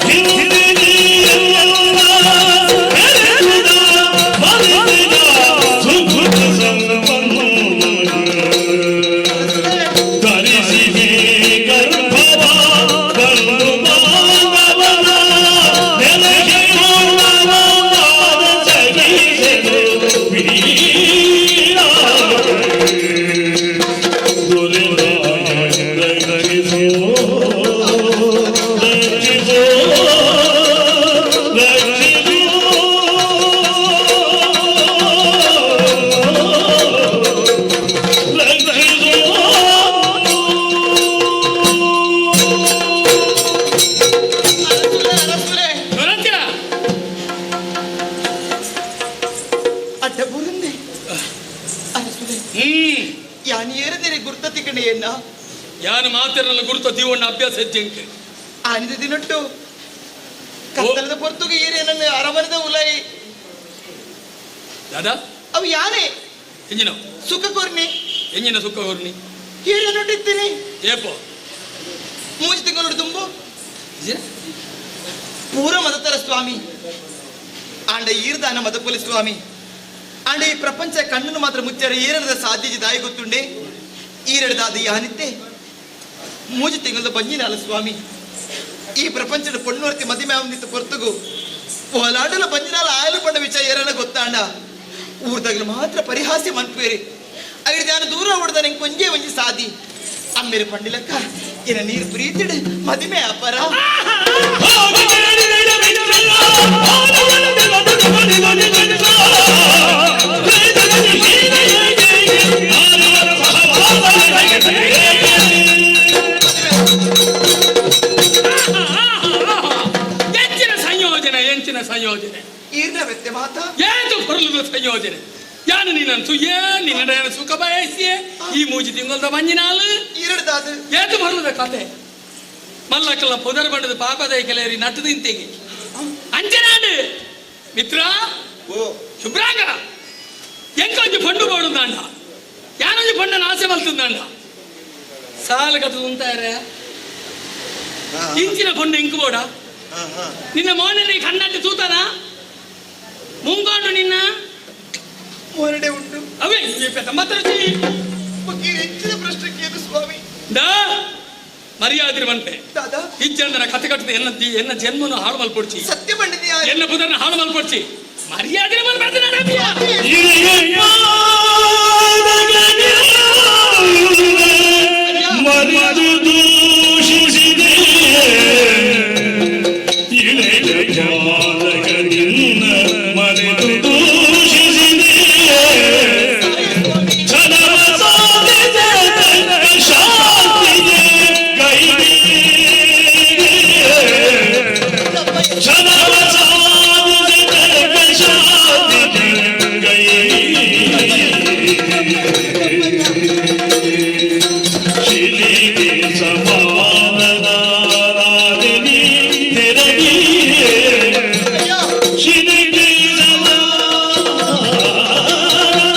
S1: ಹಿಂದೆ ನೀಯಲ್ಲ ಬಿರಿದೊಡ್ಡ ಮರುದಿಯ ಸುಗುಣ ಸಂಪನ್ನ ಧರಿಸಿದೆ ಗರ್ಭವ ಬಂದು ಮಾನವನ ನೆಲೆಗೆಯುವವ ಸಹಿಸೆನು ವೀರ ದೊರೆರಾಯ ರಕ್ಷಿಸೋ ರಕ್ಷಿಸೋ ರಕ್ಷಿಸೋ
S5: ಅರಸುಲೆ, ಅರಸುಲೆ.
S6: ದೊರಂತಿರ.
S5: ಅಡ್ಡ ಬುರುಂದೆ ಅರಸುಲೆ. ಯಾನ್ ಏರದಿರೆ ಗುರ್ತ ತಿಕಣೆಯನ್ನ.
S6: ಯಾನು ಮಾತಿರಲ್ಲ ಗುರುತ ತೀವಣ್ಣ ಅಭ್ಯಾಸ ಹೆಜ್ಜೆಂಕೆ.
S5: ಆನಿದ ದಿನಟ್ಟು ಕತ್ತಲದ ಪೊರ್ತುಗೆ ಏರೆ ನನ್ನ ಅರಮನದ ಉಲೈ.
S6: ದಾದಾ.
S5: ಅವು ಯಾನೇ?
S6: ಎಂಜಿನ?
S5: ಸುಖ ಕೊರ್ನಿ.
S6: ಎಂಜಿನ ಸುಖ ಕೊರ್ನಿ?
S5: ಏರೆ ನೋಟಿತ್ತೀನಿ.
S6: ಏಪೋ?
S5: ಮೂಜಿ ತಿಂಗಳು ತುಂಬು.
S6: ಇಜೆ?
S5: ಪೂರ ಮದತರ ಸ್ವಾಮಿ ಆಂಡ ಈರ್ದಾನ ಮದಪೊಲಿ ಸ್ವಾಮಿ ಆಂಡ ಈ ಪ್ರಪಂಚ ಕಣ್ಣನ್ನು ಮಾತ್ರ ಮುಚ್ಚಾರ ಏರಡದ ಸಾಧ್ಯಜಿ ದಾಯಿ ಗೊತ್ತುಂಡೆ ಈರಡದಾದ ಯಾನಿತ್ತೆ ಮೂಜಿ ತಿಂಗಳದ ಬಂಜಿನಾಲ ಸ್ವಾಮಿ ಈ ಪ್ರಪಂಚದ ಪೊಣ್ಣುವರ್ತಿ ಮದಿಮೆ ಅವನಿತ್ತು ಪೊರ್ತುಗು ಓಲಾಡಲ ಬಂಜಿನಾಲ ಆಯಲು ಪಂಡ ವಿಚಾರ ಏರನ ಗೊತ್ತಾಂಡ ಊರ್ದಾಗಲು ಮಾತ್ರ ಪರಿಹಾಸ್ಯ ಮನ್ಪೇರಿ ಐದು ನಾನು ದೂರ ಹೊಡೆದ ನಿಂಗೆ ಕೊಂಜೆ ಒಂಜಿ ಸಾದಿ ಅಮ್ಮೇರು ಪಂಡಿಲಕ್ಕ ಏನ ನೀರು ಪ್ರೀತಿಡು ಮದಿಮೆ ಅಪರ.
S6: ಎಂಚಿನ ಸಂಯೋಜನೆ, ಎಂಚಿನ ಸಂಯೋಜನೆ!
S5: ಈರ್ನ ವ್ಯತ್ಯ ಮಾತಾ.
S6: ಏತು ಪೊರ್ಲುದ ಸಂಯೋಜನೆ! ಯಾನು ನೀನಂತು ಏ ನಿನ್ನ ಸುಖ ಬಯಸಿಯೇ ಈ ಮೂಜಿ ತಿಂಗಳದ ಮಂಜಿನಾಲು.
S5: ಈರಡ್ದಾದು.
S6: ಏತು ಪೊರ್ಲುದ ಕತೆ! ಮಲ್ಲಕ್ಕಲ್ಲ ಪುದರ್ ಬಂಡದ ಪಾಪದ ಕೆಲರಿ ನಟ್ಟು ತಿಂತೆಗೆ ಅಂಚನಾಡು ಮಿತ್ರ.
S5: ಓ.
S6: ಶುಭ್ರಾಂಗ ಎಂಕೊಂಚು ಪಂಡು ಬೋಡುಂದಾಂಡ ಯಾನೊಂಜಿ ಪಂಡನ ಆಸೆ ಮಲ್ತುಂದಾಂಡ ಸಾಲ ಕತ್ತು ಉಂತಾರೆ ಇಂಚಿನ ಪಂಡು ಇಂಕು ಬೋಡ. ನಿನ್ನ ಮೋನಲ್ಲಿ ಕಣ್ಣಟ್ಟು ತೂತಾನ ಮುಂಗೊಂಡು ನಿನ್ನ
S5: ಮೋನಡೆ ಉಂಟು.
S6: ಅವೇ ಮಾತ್ರ.
S5: ಬುಕ್ಕೀರ್ ಹೆಚ್ಚಿನ ಪ್ರಶ್ನೆ ಕೇಳು ಸ್ವಾಮಿ.
S6: ದಾ ಮರ್ಯಾದಿರ ಬಂತೆ.
S5: ದಾದಾ.
S6: ಇಜ್ಜಂದನ ಕತೆ ಕಟ್ಟದ ಎನ್ನ ಎನ್ನ ಜನ್ಮನು ಹಾಳು ಮಲ್ಪೊಡ್ಚಿ.
S5: ಸತ್ಯ ಪಂಡಿತೀಯ.
S6: ಎನ್ನ ಪುದರ್ನ ಹಾಳು ಮಲ್ಪೊಡ್ಚಿ. ಮರ್ಯಾದಿರ ಮಲ್ಪಡ್ತೀನಿ.
S1: ಮರಿದು ದೂಷಿಸಿದೆ ಇಳೆಯ ಬಾಲಕನಿನ್ನ ಮರೆತು ದೂಷಿಸಿದೆ ಛಲವ ಸಾಧಿದೆ ಶಾಂತಿಗೆ ಕೈದೆ ಛಲವ ಸಾಧಿದೆ ಶಾಂತಿಗೆ ಶಿಲಿಗೆ ಸಮಾನನಾದಿನಿ ತೆರಗಿ ಶಿಲಿಗೆ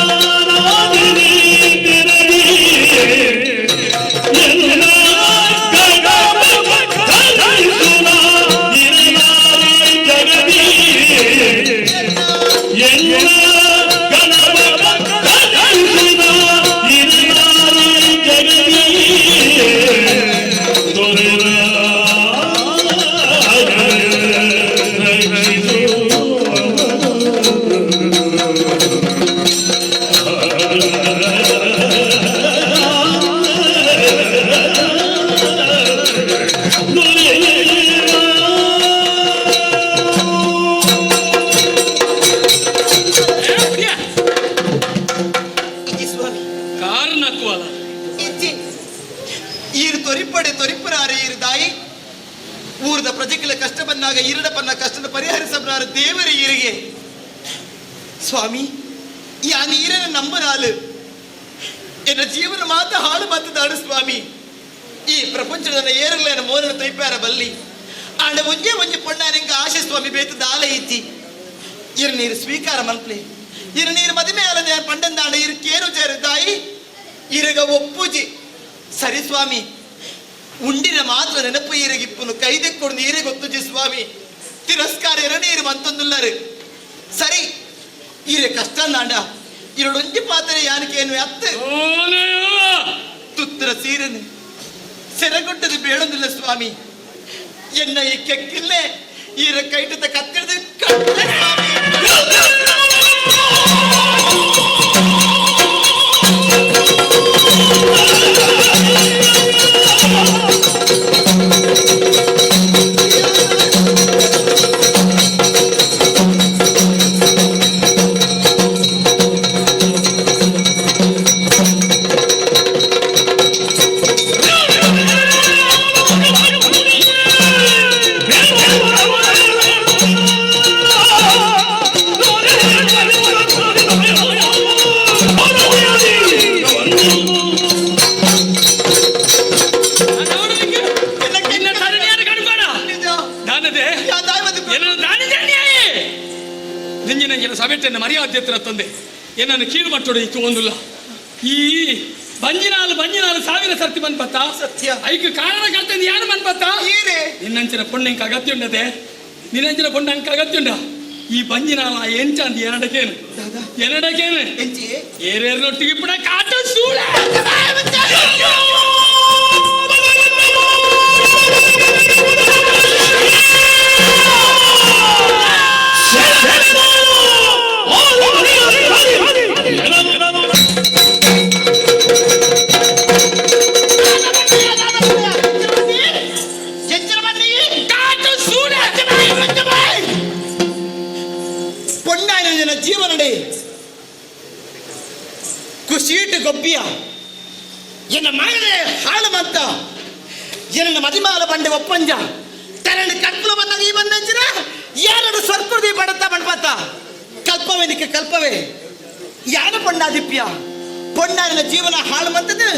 S1: ಸಮಾನನಾದಿನಿ ತೆರಗಿ ಎಲ್ಲ ಗಗನ ಜಗದಿ ಎಲ್ಲ ಗಣಪ ಧರಿಸುವ ಇರಲಾರೆ ಜಗದಿ ದೊರೆರ ರಕ್ಷಿಸು.
S5: ಇಜ್ಜಿ ಸ್ವಾಮಿ.
S6: ಕಾರಣ ಕುವಲ.
S5: ಇಜ್ಜಿ ಈರು ತೊರಿಪಡೆ ತೊರಿಪುರಾರೆ ಈರು ದಾಯಿ ಊರದ ಪ್ರಜೆಗಳ ಕಷ್ಟ ಬಂದಾಗ ಈರಡ ಪನ್ನ ಕಷ್ಟದ ಪರಿಹರಿಸಬ್ರಾರು ದೇವರ ಈರಿಗೆ ಸ್ವಾಮಿ. ಯಾನ್ ಈರನ ನಂಬರಾಲು ಎನ್ನ ಜೀವನ ಮಾತ ಹಾಳು ಮತ್ತದಾಡು ಸ್ವಾಮಿ. ಈ ಪ್ರಪಂಚದ ಏರುಗಳನ್ನ ಮೋನನ ತೊಯ್ಪಾರ ಬಲ್ಲಿ ಆಂಡ ಒಂಜೇ ಒಂಜಿ ಪೊಣ್ಣಾನಿಂಗ ಆಶೆ ಸ್ವಾಮಿ ಬೇತು ದಾಲ ಇಜ್ಜಿ. ಇರು ನೀರು ಸ್ವೀಕಾರ ಮಲ್ಪ್ಲೆ ಇರು ನೀರು ಮದುವೆ ಅಲ್ಲದೆ ಪಂಡಂದಾಂಡ ಇರು ಕೇರು ചേರು ತಾಯಿ ಇರುಗ ಒಪ್ಪುಜಿ. ಸರಿ ಸ್ವಾಮಿ, ಉಂಡಿನ ಮಾತ್ರ ನೆನಪು ಈರಗಿಪ್ಪುನು ಕೈದೆಕ್ಕೊಡು ನೀರೇ ಗೊತ್ತುಜಿ ಸ್ವಾಮಿ. ತಿರಸ್ಕಾರ ಎರ ನೀರು ಮಂತೊಂದುಲ್ಲರು. ಸರಿ ಈರೆ ಕಷ್ಟ ನಾಂಡ ಇರಡೊಂಜಿ ಪಾತ್ರೆ ಯಾನಕೇನು ಅತ್ತು ತುತ್ತರ ಸೀರನು ಸೆರಗುಟ್ಟದು ಬೇಡೊಂದಿಲ್ಲ ಸ್ವಾಮಿ. ಎನ್ನ ಈ ಕೆಕ್ಕಿಲ್ಲೇ ಈರ ಕೈಟದ ಕತ್ತಿಡ್ದು ಕಟ್ಟಲೆ ಸ್ವಾಮಿ.
S6: ನಿನ್ನ ತರಣಿಯಾದ ಕಣ್ಬೇಡ.
S5: ನಿಜ.
S6: ದಾನದೆ.
S5: ಯಾ ದಾಯಿ ಬಂದು
S6: ಏನನ್ನು ದಾನಿದೆ ಅನ್ಯಾಯ. ನಿಂಜಿನ ನಂಜಿನ ಸಭೆಟ್ಟನ್ನು ಮರ್ಯಾದೆ ಹತ್ರ ತಂದೆ ಏನನ್ನು ಕೀಳು ಇತ್ತು ಒಂದಿಲ್ಲ. ಈ ಬಂಜಿನಾಲು ಬಂಜಿನಾಲು ಸಾವಿರ ಸರ್ತಿ ಮನ್ಪತ್ತ.
S5: ಸತ್ಯ.
S6: ಐಕ್ ಕಾರಣ ಕರ್ತಂದು ಯಾರು ಮನ್ಪತ್ತ?
S5: ಈರೆ.
S6: ನಿನ್ನಂಚಿನ ಪೊಣ್ಣಂಕ ಅಗತ್ಯ ಉಂಡದೆ, ನಿನ್ನಂಚಿನ ಪೊಣ್ಣಂಕ ಅಗತ್ಯ ಉಂಡ. ಈ ಬಂಜಿನಾಲ ಎಂಚಂದು ಎರಡಕೇನು ಎರಡಕೇನು
S5: ಎಂಚಿ
S6: ಏರೇರ್ನೊಟ್ಟಿಗೆ ಇಪ್ಪಡ ಕಾಟ ಸೂಳೆ.
S7: ಎಚ್ಚರ ಬನ್ನಿ.
S6: ಕಾಟ ಸೂಳೆ.
S5: ಪೊಣ್ಣಾಯನ ಜೀವನಡೆ ಕುಶೀಟು ಗೊಬ್ಬಿಯ ಎನ್ನ ಮಗನೇ ಹಾಳು ಮಂತ ಎನ್ನ ಮದಿಮಾಲ ಬಂಡೆ ಒಪ್ಪಂಜ ತರண்டு ಕಟ್ಲು ಬಂದಾಗ ಈ ಬಂದಂಚಿನ ಯಾರಡು ಸ್ವರ್ಪದಿ ಬಡತ್ತ ಬಣ್ಪತ್ತ ಕಲ್ಪವೇ ನಿಕ್ಕ ಕಲ್ಪವೇ ಯಾರ ಪೊಣ್ಣಾದಿಪ್ಯ ಪೊಣ್ಣಾಯನ ಜೀವನ ಹಾಳು ಮಂತದ್ದು.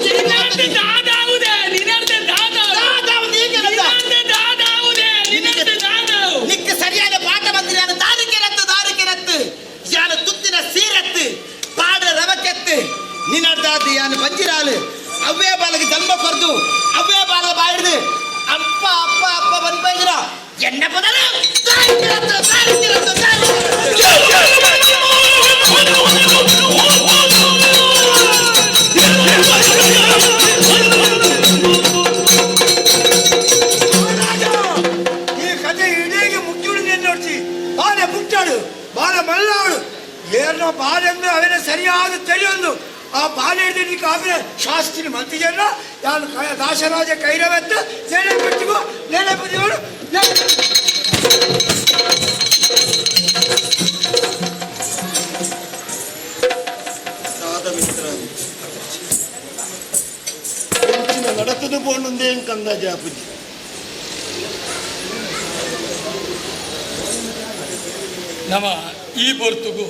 S6: ನಿನ್ನರ್ಧ ದಾದಾವುದೇ, ನಿನ್ನರ್ಧ ದಾದಾವು. ನಿನ್ನರ್ಧ ದಾದಾವುದೇ, ನಿನ್ನರ್ಧ ದಾದಾವು.
S5: ನಿಕ್ಕ ಸರಿಯಾದ ಪಾಠ ಬಂದಿಲ್ಲ. ದಾರಿಕೆ ರತ್ತು ದಾರಿಕೆ ರತ್ತು.
S7: ಪುದರ್ ದಾರಿದ್ರತ್ವ, ದಾರಿದ್ರತ್ವ, ದಾರಿದ್ರತ್ವ.
S4: ಈ ಕಥೆ ಇಡೀ ಮುಖ್ಯುడు ನೋಡ್ಸಿ ಬಾಲೆ ಪುಟ್ಟಾಡು ಬಾಲೆ ಮಲ್ಲಾಡು ಏರ್ನೋ ಬಾಲೆ ಅಂದ್ರೆ ಅವನ ಸರಿಯಾದ ತಿಳಿಯೊಂದು ಆ ಬಾಲೆ ಹಿಡಿದು ಕಾಪಿನ ಶಾಸ್ತ್ರಿ ಮಂತ್ರಿಜನ ಯಾರು ದಾಸರಾಜ ಕೈರವತ್ತ ನೇನೆ ಬಿಟ್ಟಿಗೋ ನೇನೆ ಬುದ್ಧಿಗಳು.
S9: ದಾದ ಮಿತ್ರ ಎಂಚಿನ ನಡತದ ಪೋಂಡುಂದೇ ಕಂದ ಜಾಪುಜಿ.
S6: ನಮ್ಮ ಈ ಪೊರ್ತುಗು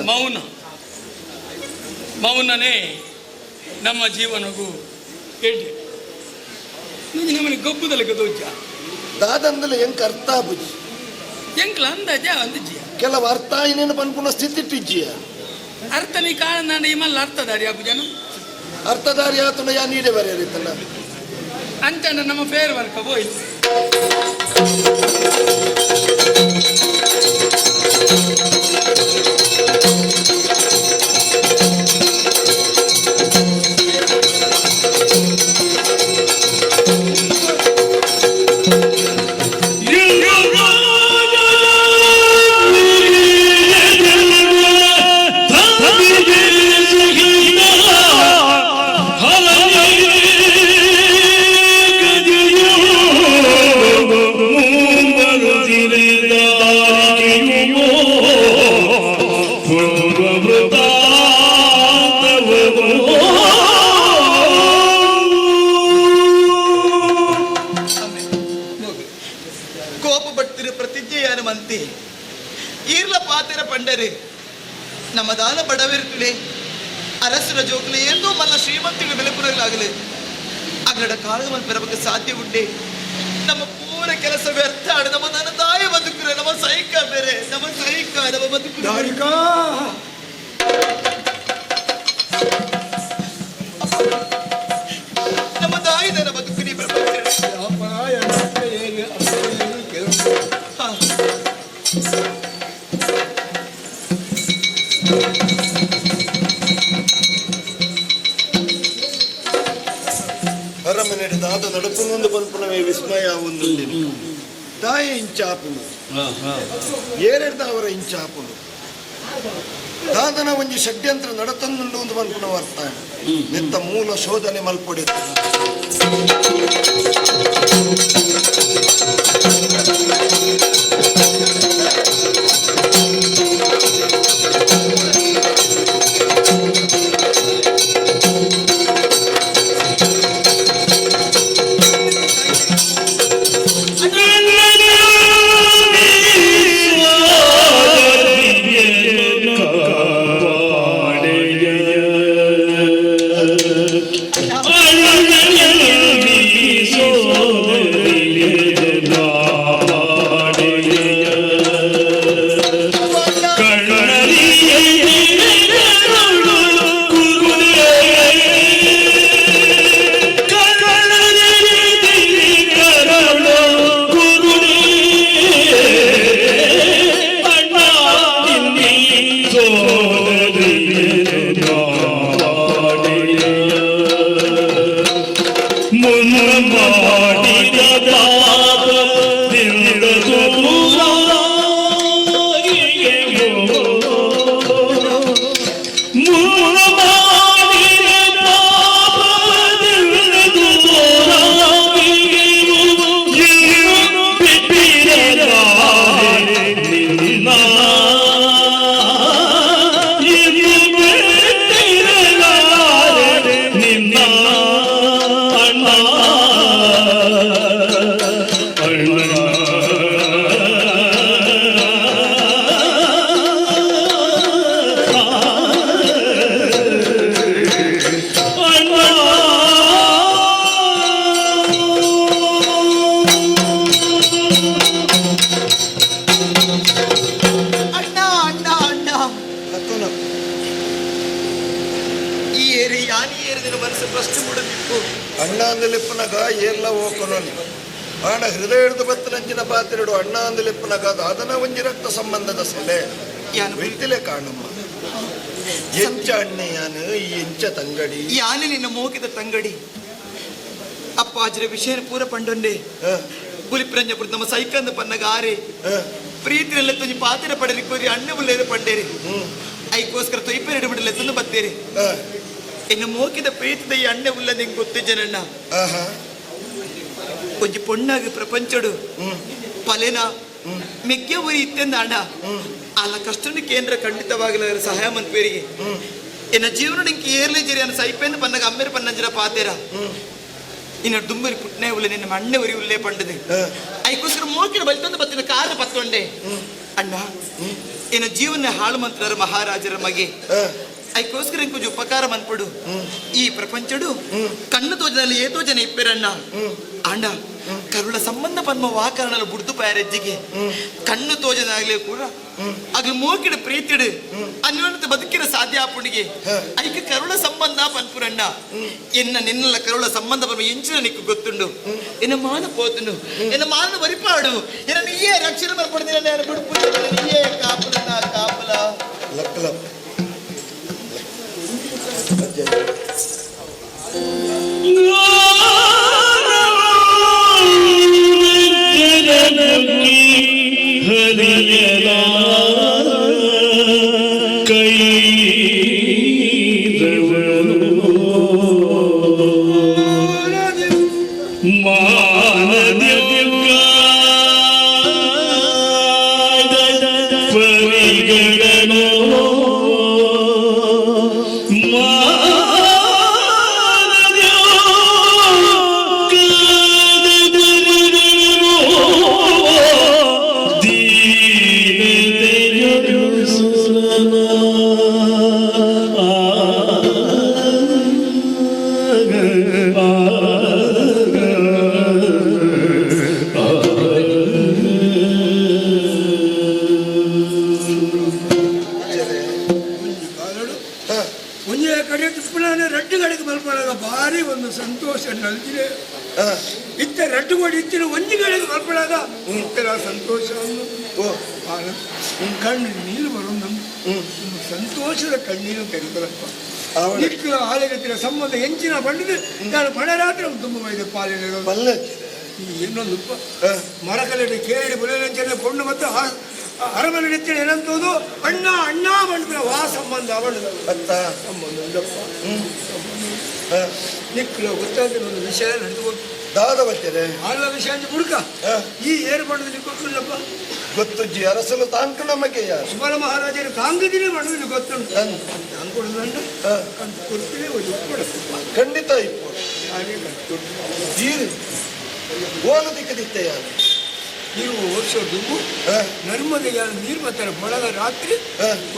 S6: ಮೌನ ಮೌನನೇ ನಮ್ಮ ಜೀವನಗೂ ಎಡ್ಡೆ. ನಮ್ಮನೆ ಗೊಬ್ಬುದಲ್ಲ ದೋಜ.
S9: ದಾದಂದಲ ಎಂಕ್ ಅರ್ಥ ಆಪುಜಿ.
S6: ಎಂಕ್ಲ ಅಂದಾಜ ಅಂದಜಿಯ.
S9: ಕೆಲವು ಅರ್ಥ ಇನ್ನೇನು ಪನ್ಪುನ ಸ್ಥಿತಿ ಇಟ್ಟಿಜ್ಜಿಯ.
S6: ಅರ್ಥ ನೀ ಕಾರಣ ಈ ಮಲ್ಲ ಅರ್ಥದಾರಿ ಅಬುಜನ.
S9: ಅರ್ಥದಾರಿ ಆತನ ಯಾ ನೀಡೆ ಬರೆಯರಿತ್ತಲ್ಲ.
S6: ಅಂಚನ ನಮ್ಮ ಫೇರ್ ವರ್ಕ ಬೋಯ್.
S5: ಕೋಪ ಬಟ್ಟಿರ ಪ್ರತಿಜ್ಞೆಯಾನ ಮಂತಿ ಈರ್ಲ ಪಾತೆರ ಪಂಡರೆ ನಮ್ಮ ದಾನ ಬಡವಿರ್ತುಲೆ ಅರಸರ ಜೋಕುಲೆ ಎಂದೋ ಮಲ್ಲ ಶ್ರೀಮಂತಿಗೆ ಬೆಲೆಪುರಲಾಗಲಿ ಅಗಡ ಕಾಳಗ ಮಲ್ಪೆರಬಕ್ಕೆ ಸಾಧ್ಯ ಉಂಡೆ. ನಮ್ಮ ಪೂರ ಕೆಲಸ ವ್ಯರ್ಥ ಆಡು. ನಮ್ಮ ನನ್ನ ತಾಯಿ ಬದುಕುರೆ, ನಮ್ಮ ಸೈಕ ಬೇರೆ, ನಮ್ಮ ಸೈಕ ನಮ್ಮ ಬದುಕು.
S4: ದಾರಿಕಾ.
S5: ನಮ್ಮ ತಾಯಿ ನನ್ನ ಬದುಕು ನೀ ಪ್ರಪಂಚ. ಹಾ.
S9: ಅರಮನೆ ದಾದ ನಡಪುನೊಂದು ಪನ್ಪುನವೇ ವಿಸ್ಮಯ ಒಂದು ತಾಯಿ ಇಂಚಾಪುನು ಏರೆಡ್ದ ಅವರ ಇಂಚಾಪುನು ದಾದನ ಒಂಜಿ ಷಡ್ಯಂತ್ರ ನಡತಂದುಂಡು ಒಂದು ಪನ್ಪುನ ಅರ್ಥ ನಿತ್ತ ಮೂಲ ಶೋಧನೆ ಮಲ್ಪೊಡೆ.
S5: ಅಣ್ಣ ಅಣ್ಣ ಅಣ್ಣ.
S9: ಕತ್ತೋನ.
S5: ಈ ಏರಿ ಯಾನಿ ಏರಿದಿನ ಮನಸ್ಸು ಪ್ರಶ್ನೆ ಮೂಡದಿಪ್ಪು.
S9: ಅಣ್ಣ ಅಂದಲಿಪ್ಪನಗ ಏರ್ಲ ಓಕೊನೊಲಿ ಆಣ ಹೃದಯದ ಬತ್ತನಂಚಿನ ಪಾತ್ರೆಡು ಅಣ್ಣ ಅಂದಲೆಪ್ಪನಗ ಅದನ ಒಂಜಿ ರಕ್ತ ಸಂಬಂಧದ ಸೆಲೆ
S5: ಯಾನು
S9: ವ್ಯಕ್ತಿಲೆ ಕಾಣಮ್ಮ. ಎಂಚ ಅಣ್ಣೆಯಾನು ಈ ಎಂಚ ತಂಗಡಿ
S5: ಯಾನೆ ನಿನ್ನ ಮೋಕಿದ ತಂಗಡಿ. ಅಪ್ಪಾಜರ ವಿಷಯ ಪೂರ ಪಂಡೊಂಡೆ ಪುಲಿಪ್ರಂಜ ಪುರ ನಮ್ಮ ಸೈಕಂದ ಪನ್ನಗ ಆರೆ ಪ್ರೀತಿನೆಲ್ಲ ತುಂಜಿ ಪಾತಿರ ಪಡರಿ ಕೋರಿ ಅಣ್ಣ ಉಲ್ಲೇರು ಪಂಡೇರಿ ಐಕೋಸ್ಕರ ತೊಯ್ಪೆರಡು ಬಿಡಲೆ ತುಂದು ಬತ್ತೇರಿ. ಇನ್ನು ಮೋಕಿದ ಪ್ರೀತಿದ ಈ ಅಣ್ಣ ಉಲ್ಲ ನಿಂಗೆ ಗೊತ್ತಿಜ್ಜನಣ್ಣ. ಒಂಜಿ ಪೊಣ್ಣಾಗಿ ಪ್ರಪಂಚಡು ಪಲೆನ ಮೆಗ್ಗೆ ಊರಿ ಇತ್ತೆಂದ ಅಣ್ಣ ಅಲ್ಲ ಕಷ್ಟನ ಕೇಂದ್ರ ಖಂಡಿತವಾಗಲ ಸಹಾಯ ಮನ್ಪೇರಿಗೆ. ಎನ್ನ ಜೀವನ ನಿಂಗೆ ಏರ್ಲಿ ಜರಿ ಅನ್ನ ಸೈಪೆಂದು ಪನ್ನಗ ಅಮ್ಮೇರು ಪನ್ನಂಜರ ಪಾತೇರ ಇನ್ನು ದುಂಬರಿ ಪುಟ್ನೆ ಉಲ್ಲೆ ನಿನ್ನ ಮಣ್ಣೆ ಉರಿ ಉಲ್ಲೆ ಪಂಡದೆ ಐಕೋಸ್ಕರ ಮೋಕಿನ ಬಲಿತಂದು ಬತ್ತಿನ ಕಾರ ಪತ್ತೊಂಡೆ ಅಣ್ಣ. ಎನ್ನ ಜೀವನ ಹಾಳು ಮಂತ್ರರ ಮಹಾರಾಜರ ಮಗೆ ಐಕೋಸ್ಕರ ಇಂಕೊಂಚ ಉಪಕಾರ ಮನ್ಪಡು. ಈ ಪ್ರಪಂಚಡು ಕಣ್ಣು ತೋಜನಲ್ಲಿ ಏತೋ ಜನ ಇಪ್ಪೆರಣ್ಣ. ಅಣ್ಣ ಕರುಳ ಸಂಬಂಧ ಪನ್ಮ ವಾಕರಣಲು ಬುಡ್ದು ಪ್ಯಾರೆಜ್ಜಿಗೆ ಕಣ್ಣು ತೋಜನಾಗ್ಲೇ ಕೂಡ ಆಗ್ಲಿ ಮೋಕಿಡ ಪ್ರೀತಿಡು ಅನ್ಯೋನ್ಯತೆ ಬದುಕಿನ ಸಾಧ್ಯ ಆಪುಣಿಗೆ ಐಕ ಕರುಳ ಸಂಬಂಧ ಪನ್ಪುರಣ್ಣ. ಎನ್ನ ನಿನ್ನಲ್ಲ ಕರುಳ ಸಂಬಂಧ ಪನ್ಮ ಎಂಚಿನ ನಿಕ್ಕು ಗೊತ್ತುಂಡು. ಎನ್ನ ಮಾನ ಪೋತುಂಡು, ಎನ್ನ ಮಾನ ವರಿಪಾಡು, ಎನ್ನ ನೀಯೇ ರಕ್ಷಣೆ ಬರ್ಪಡ್ದಿನ ನಾನು ಬಿಡುಪು ನೀಯೇ ಕಾಪುಲನ ಕಾಪುಲ
S9: ಲಕ್ಕಲ.
S4: ಒಂಜಿ ಕಡೆ ಪುನಃ ರಡ್ಡು ಕಡೆಗೆ ಮಲ್ಪಡಾಗ ಭಾರಿ ಒಂದು ಸಂತೋಷ ನಲ್ದಿದೆ. ಇತ್ತ ರಡ್ಡು ಕೊಡಿ ಇತ್ತಿನ ಒಂಜಿ ಕಡೆಗೆ ಮಲ್ಪಡಾಗ ಇತ್ತರ ಸಂತೋಷ ಕಣ್ಣು ನೀರು ಬರೋದು ಸಂತೋಷದ ಕಣ್ಣೀರು ತೆಗೆದರಪ್ಪ. ನಿಕ್ಕಲ ಆಲಗತ್ತಿನ ಸಂಬಂಧ ಹೆಂಚಿನ ಬಂಡಿದೆ ನಾನು ಬಣರಾತ್ರಿ ತುಂಬ ಇದೆ ಪಾಲಿನ ಇನ್ನೊಂದು ಮರಕಲೆಡೆ ಕೇಳಿ ಬುಲೆಂಚನೆ ಪೊಣ್ಣು ಮತ್ತು ಅರಮನೆ ನೆತ್ತಿನ ಏನಂತೋದು ಅಣ್ಣ ಅಣ್ಣ ಬಂಡ್ಪಿನ ವಾ ಸಂಬಂಧ ಅವಳು ಸಂಬಂಧ ಉಂಡಪ್ಪ. ನಿಕ್ಕಲ ಗೊತ್ತಾದ ಒಂದು ವಿಷಯ ನಡೆದು
S9: ದಾದ ಬಚ್ಚರೆ
S4: ಆಲ್ಲ ವಿಷಯ ಅಂತ ಹುಡುಕ ಈ ಏರು ಬಣ್ಣದ ಗೊತ್ತುಂಡಪ್ಪ.
S9: ಗೊತ್ತುಜ್ಜಿ ಅರಸಲು ತಾಂಕು ನಮಗೆ ಯಾರು
S4: ಸುಬಲ ಮಹಾರಾಜರು ತಾಂಗದಿನೇ ಮಾಡೋದು ಗೊತ್ತುಂಟು. ತಾಂಕೊಡುದಂಡ ಕಂಡು ಕೊಡ್ತೀನಿ ಒಂದು ಕೊಡಪ್ಪ.
S9: ಖಂಡಿತ ಇಪ್ಪು
S4: ಯಾರೇ ಕಂಡು
S9: ನೀರು ಓಲು ದಿಕ್ಕದಿತ್ತೆ ಯಾರು
S4: ನೀವು ವರ್ಷ ದುಂಬು ನರ್ಮದೆಗೆ ನೀರು ಬರ್ತಾರೆ ಬಳಗ ರಾತ್ರಿ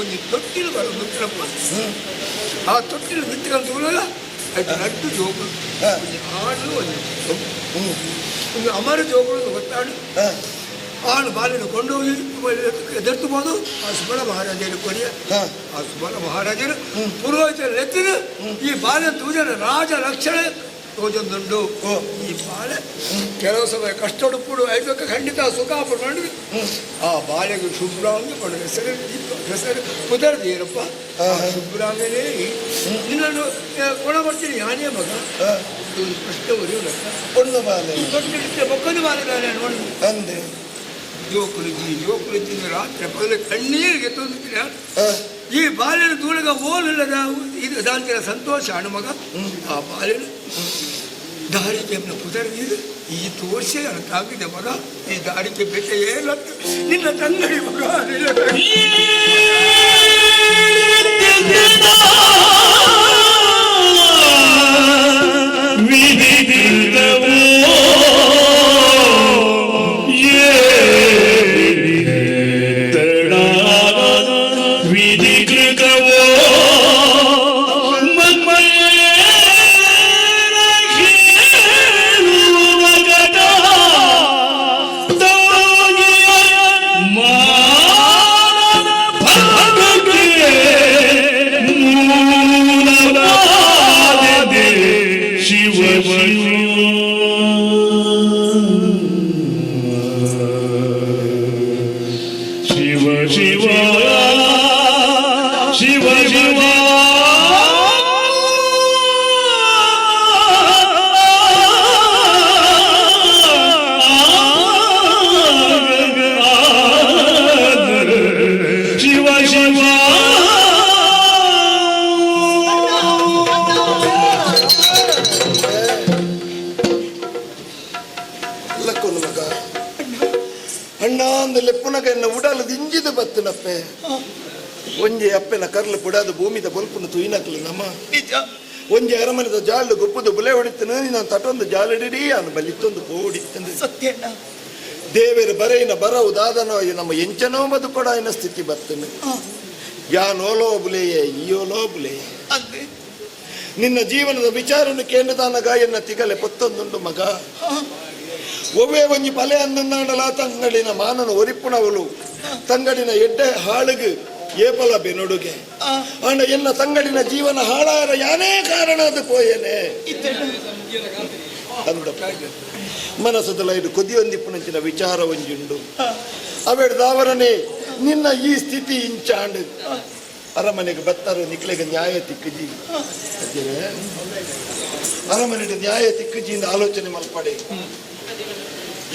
S4: ಒಂದು ತೊಟ್ಟಿಲು ಬರೋದು. ಆ ತೊಟ್ಟಿಲು ಬಿತ್ತುಕೊಂತ ಅದು ನಟ್ಟು ಜೋಗುಳು ಒಂದು ಆಡು ಒಂದು ಒಂದು ಅಮರ ಜೋಗುಳು ಗೊತ್ತಾಡು ಆಳು ಬಾಲಿನ ಕೊಂಡೋಗಿ ಎದುರ್ತಬೋದು. ಆ ಸುಬಲ ಮಹಾರಾಜರು ಕೊರಿಯ ಆ ಸುಬಲ ಮಹಾರಾಜರು ಪುರೋಹಿತರ ಎತ್ತಿದ ಈ ಬಾಲ್ಯ ತೂಜನ ರಾಜ ರಕ್ಷಣೆ ತೋಜೊಂದುಂಡು. ಈ ಬಾಲೆ ಕೆಲವು ಸಮಯ ಕಷ್ಟೊಡುಪುಡು ಐದಕ್ಕೆ ಖಂಡಿತ ಸುಖ ಪಡು. ಆ ಬಾಲೆಗೆ ಶುಭ್ರಾಂಗ ಪಡು ಹೆಸರು ಹೆಸರು ಪುದರ್ದೇರಪ್ಪ ಶುಭ್ರಾಂಗನೇ ನಿನ್ನನ್ನು ಕೊಣ ಬರ್ತೀನಿ ಯಾನೇ ಮಗ ಪ್ರಶ್ನೆ ಒರಿಯುಲಕ್ಕ
S9: ಪೊಣ್ಣು ಬಾಲೆ
S4: ತೊಟ್ಟಿಡುತ್ತೆ ಬೊಕ್ಕನು ಬಾಲೆ ನಾನು ನೋಡಿ
S9: ಅಂದೆ
S4: ಜೋಕುಲು ಜೋಕುಲು ರಾತ್ರಿ ಪಗಲು ಕಣ್ಣೀರಿಗೆ ತೊಂದಿದ್ದೀರ. ಈ ಬಾಲ್ಯನ ತೂಳಗ ಓಲಿಲ್ಲದ ಇದು ದಾಂತಿನ ಸಂತೋಷ ಅಣ್ಣು ಮಗ. ಆ ಬಾಲ್ಯನ ದಾರಿಗೆ ಪುದರ್ದಿದು ಈ ತೋರ್ಸೆ ತಾಗಿದೆ ಮಗ. ಈ ದಾರಿಗೆ ಬೆಟ್ಟ ಏನಂತ ನಿನ್ನ ತಂಗಡಿ ಮಗ ನಿನ್ನ ತಂಗಡಿ.
S1: ಮಾನ ಶಿವ ಶಿವ ಶಿವ ಶಿವ. ಶಿವ ಶಿವ.
S9: ಲಕ್ಕೊನು ಮಗ ಅಣ್ಣ ಅಂದಲೆ ಪುನಗ ಎನ್ನ ಉಡಲು ದಿಂಜಿದ ಬತ್ತನಪ್ಪೆ. ಒಂಜಿ ಅಪ್ಪೆನ ಕರ್ಲು ಪುಡಾದ ಭೂಮಿದ ಬೊಲ್ಪುನ ತುಯಿನಕ್ಲು ನಮ್ಮ.
S5: ನಿಜ.
S9: ಒಂಜಿ ಅರಮನೆದ ಜಾಲು ಗುಪ್ಪುದು ಬುಲೆ ಹೊಡಿತನ ನಾನು ತಟೊಂದು ಜಾಲಡಿಡಿ ಅನು ಬಲಿತ್ತೊಂದು ಪೋಡಿತ್ತಂದು.
S5: ಸತ್ಯ ಅಣ್ಣ.
S9: ದೇವೇರು ಬರೆಯಿನ ಬರವು ದಾದನೋ ನಮ್ಮ ಎಂಚನೋ ಬದುಕೊಡ ಸ್ಥಿತಿ ಬತ್ತನು. ಯಾನೋಲೋ ಬುಲೆಯೇ ಈಯೋಲೋ ಬುಲೆಯೇ.
S5: ಅಂದೆ.
S9: ನಿನ್ನ ಜೀವನದ ವಿಚಾರನು ಕೇಂದ್ರದಾನಗ ಎನ್ನ ತಿಗಲೆ ಪೊತ್ತೊಂದುಂಡು ಮಗ. ಒವ್ವೇ ಒಂಜಿ ಬಲೆ ಅಂದನ್ನಾಡಲ ತಂಗಡಿನ ಮಾನನ ಒರಿಪುಣವಳು ತಂಗಡಿನ ಎಡ್ಡೆ ಹಾಳುಗು ಏಪಲ ಬೆನೊಡುಗೆ. ಆಂಡ ಎನ್ನ ತಂಗಡಿನ ಜೀವನ ಹಾಳಾರ ಯಾನೇ ಕಾರಣ ಅದು ಪೋಯೇನೆ ಅಂದ ಮನಸ್ಸದಲ್ಲ. ಇದು ಕೊದಿಯೊಂದಿಪ್ಪುನಂಚಿನ ವಿಚಾರ ಒಂಜುಂಡು. ಅವೆಡ್ ದಾವರನೆ ನಿನ್ನ ಈ ಸ್ಥಿತಿ ಇಂಚಾಂಡ್. ಅರಮನೆಗೆ ಬತ್ತಾರು ನಿಕ್ಲೆಗೆ ನ್ಯಾಯ ತಿಕ್ಕಜಿ ಅಜ್ಜರೇ. ಅರಮನೆಗೆ ನ್ಯಾಯ ತಿಕ್ಕಜಿಯಿಂದ ಆಲೋಚನೆ ಮಲ್ಪಡೆ.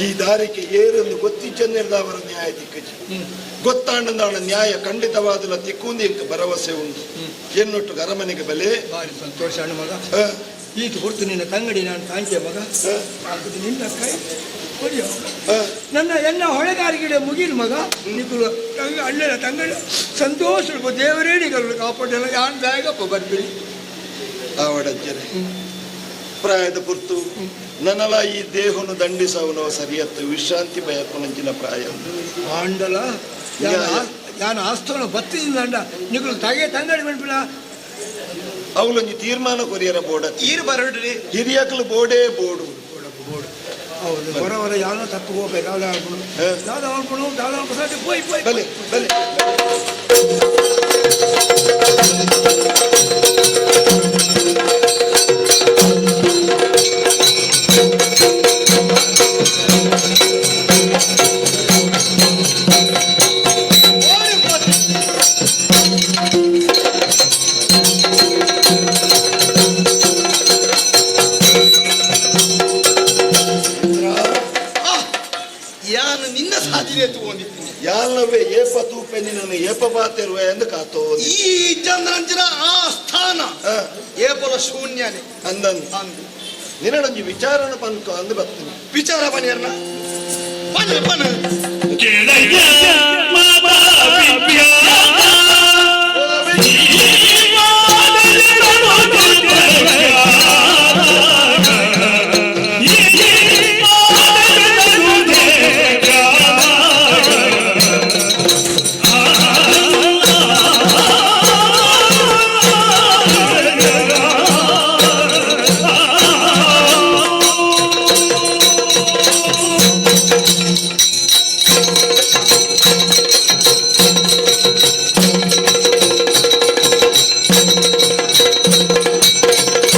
S9: ಈ ದಾರಿಗೆ ಏರೊಂದು ಗೊತ್ತಿಚ್ಚಂದಿರ್ದವರ ನ್ಯಾಯ ತಿಕ್ಕಜಿ ಗೊತ್ತಾಂಡಂದಾಳ ನ್ಯಾಯ ಖಂಡಿತವಾದಲ ತಿಕ್ಕುಂದಿ ಇಂಕ ಭರವಸೆ ಉಂಟು ಎನ್ನೊಟ್ಟು ಅರಮನೆಗೆ ಬಲೆ.
S4: ಭಾರಿ ಸಂತೋಷ ಅಣ್ಣ ಮಗ. ಈತ ಹೊರತು ನಿನ್ನ ತಂಗಡಿ ನಾನು ತಾಂಕೆ ಮಗ. ಹಾಕುದು ನಿನ್ನ ಕೈ ಕೊಡಿಯೋ. ನನ್ನ ಎನ್ನ ಹೊಳೆಗಾರಿಕೆ ಮುಗಿಲ್ ಮಗ. ನಿಕುಲು ತಂಗ ಅಣ್ಣನ ತಂಗಡಿ ಸಂತೋಷ ದೇವರೇ ನಿಗಲು ಕಾಪಾಡಲ್ಲ. ಯಾನ್ ಬೇಗಪ್ಪ ಬರ್ಬಿಡಿ.
S9: ಆವಡಜ್ಜರೆ ಪ್ರಾಯದ ಪುರ್ತು ನನ್ನಲ ಈ ದೇಹವನ್ನು ದಂಡಿಸವನೋ ಸರಿಯತ್ತು ವಿಶ್ರಾಂತಿ ಬಯಕುನಂಚಿನ ಪ್ರಾಯ.
S4: ಆಂಡಲ ಯಾನ್ ಆಸ್ತೋನ ಬತ್ತಿದಿಂದ ಅಂಡ ನಿಕುಲು ತಗೆ ತಂಗಡಿ ಬಂದ್ಬಿಡ.
S9: ಅವಳೊಂಜಿ ತೀರ್ಮಾನ ಕೊರಿಯರ ಬೋಡ.
S5: ಈರು ಬರಡ್ರಿ.
S9: ಹಿರಿಯಕ್ಲು ಬೋಡೇ ಬೋಡು.
S4: ಹೌದು, ಹೊರ ಹೊರ ಯಾನೋ ತಪ್ಪು ಹೋಗ್ಬೇಕು. ಯಾವ್ದು ಆಡ್ಬಿಡು ಯಾವ್ದು ಆಡ್ಬಿಡು ಯಾವ್ದು ಆಡ್ಬಿಡು ಪೋಯ್ ಪೋಯ್.
S9: ಬಲೆ ಬಲೆ.
S5: ಯಾನು ನಿನ್ನ ಸಾಧನೆ ತಗೊಂಡಿದ್ದೀನಿ.
S9: ಯಾಲ್ಲವೇ ಏಪ ತೂಪೆ ನಿನ್ನನ್ನು ಏಪ ಬಾತಿರುವೆ ಎಂದು ಕಾತೋ.
S5: ಈ ಚಂದ್ರಂಜನ ಆ ಸ್ಥಾನ ಏಪಲ ಶೂನ್ಯನೇ.
S9: ಅಂದನ್
S5: ಅಂದು.
S9: ನಿನ್ನೊಂಜಿ ವಿಚಾರನ ಪನ್ಕ ಅಂದು ಬರ್ತೀನಿ.
S5: ವಿಚಾರ ಬನ್ನಿರ್ನ ಬನ್ನಿ ಬನ್ನಿ.
S1: ಕೇಳಯ್ಯ ಮಾತಾ ವಿದ್ಯಾತ.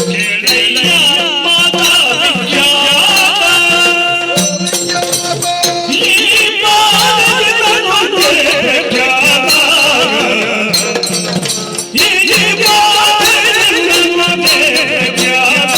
S1: ಕೇಳಯ್ಯ ಮಾತಾ ವಿದ್ಯಾತ. ಈ ಪಾದದ ಖ್ಯಾತ. ಈ ಪಾದದ ಖ್ಯಾತ.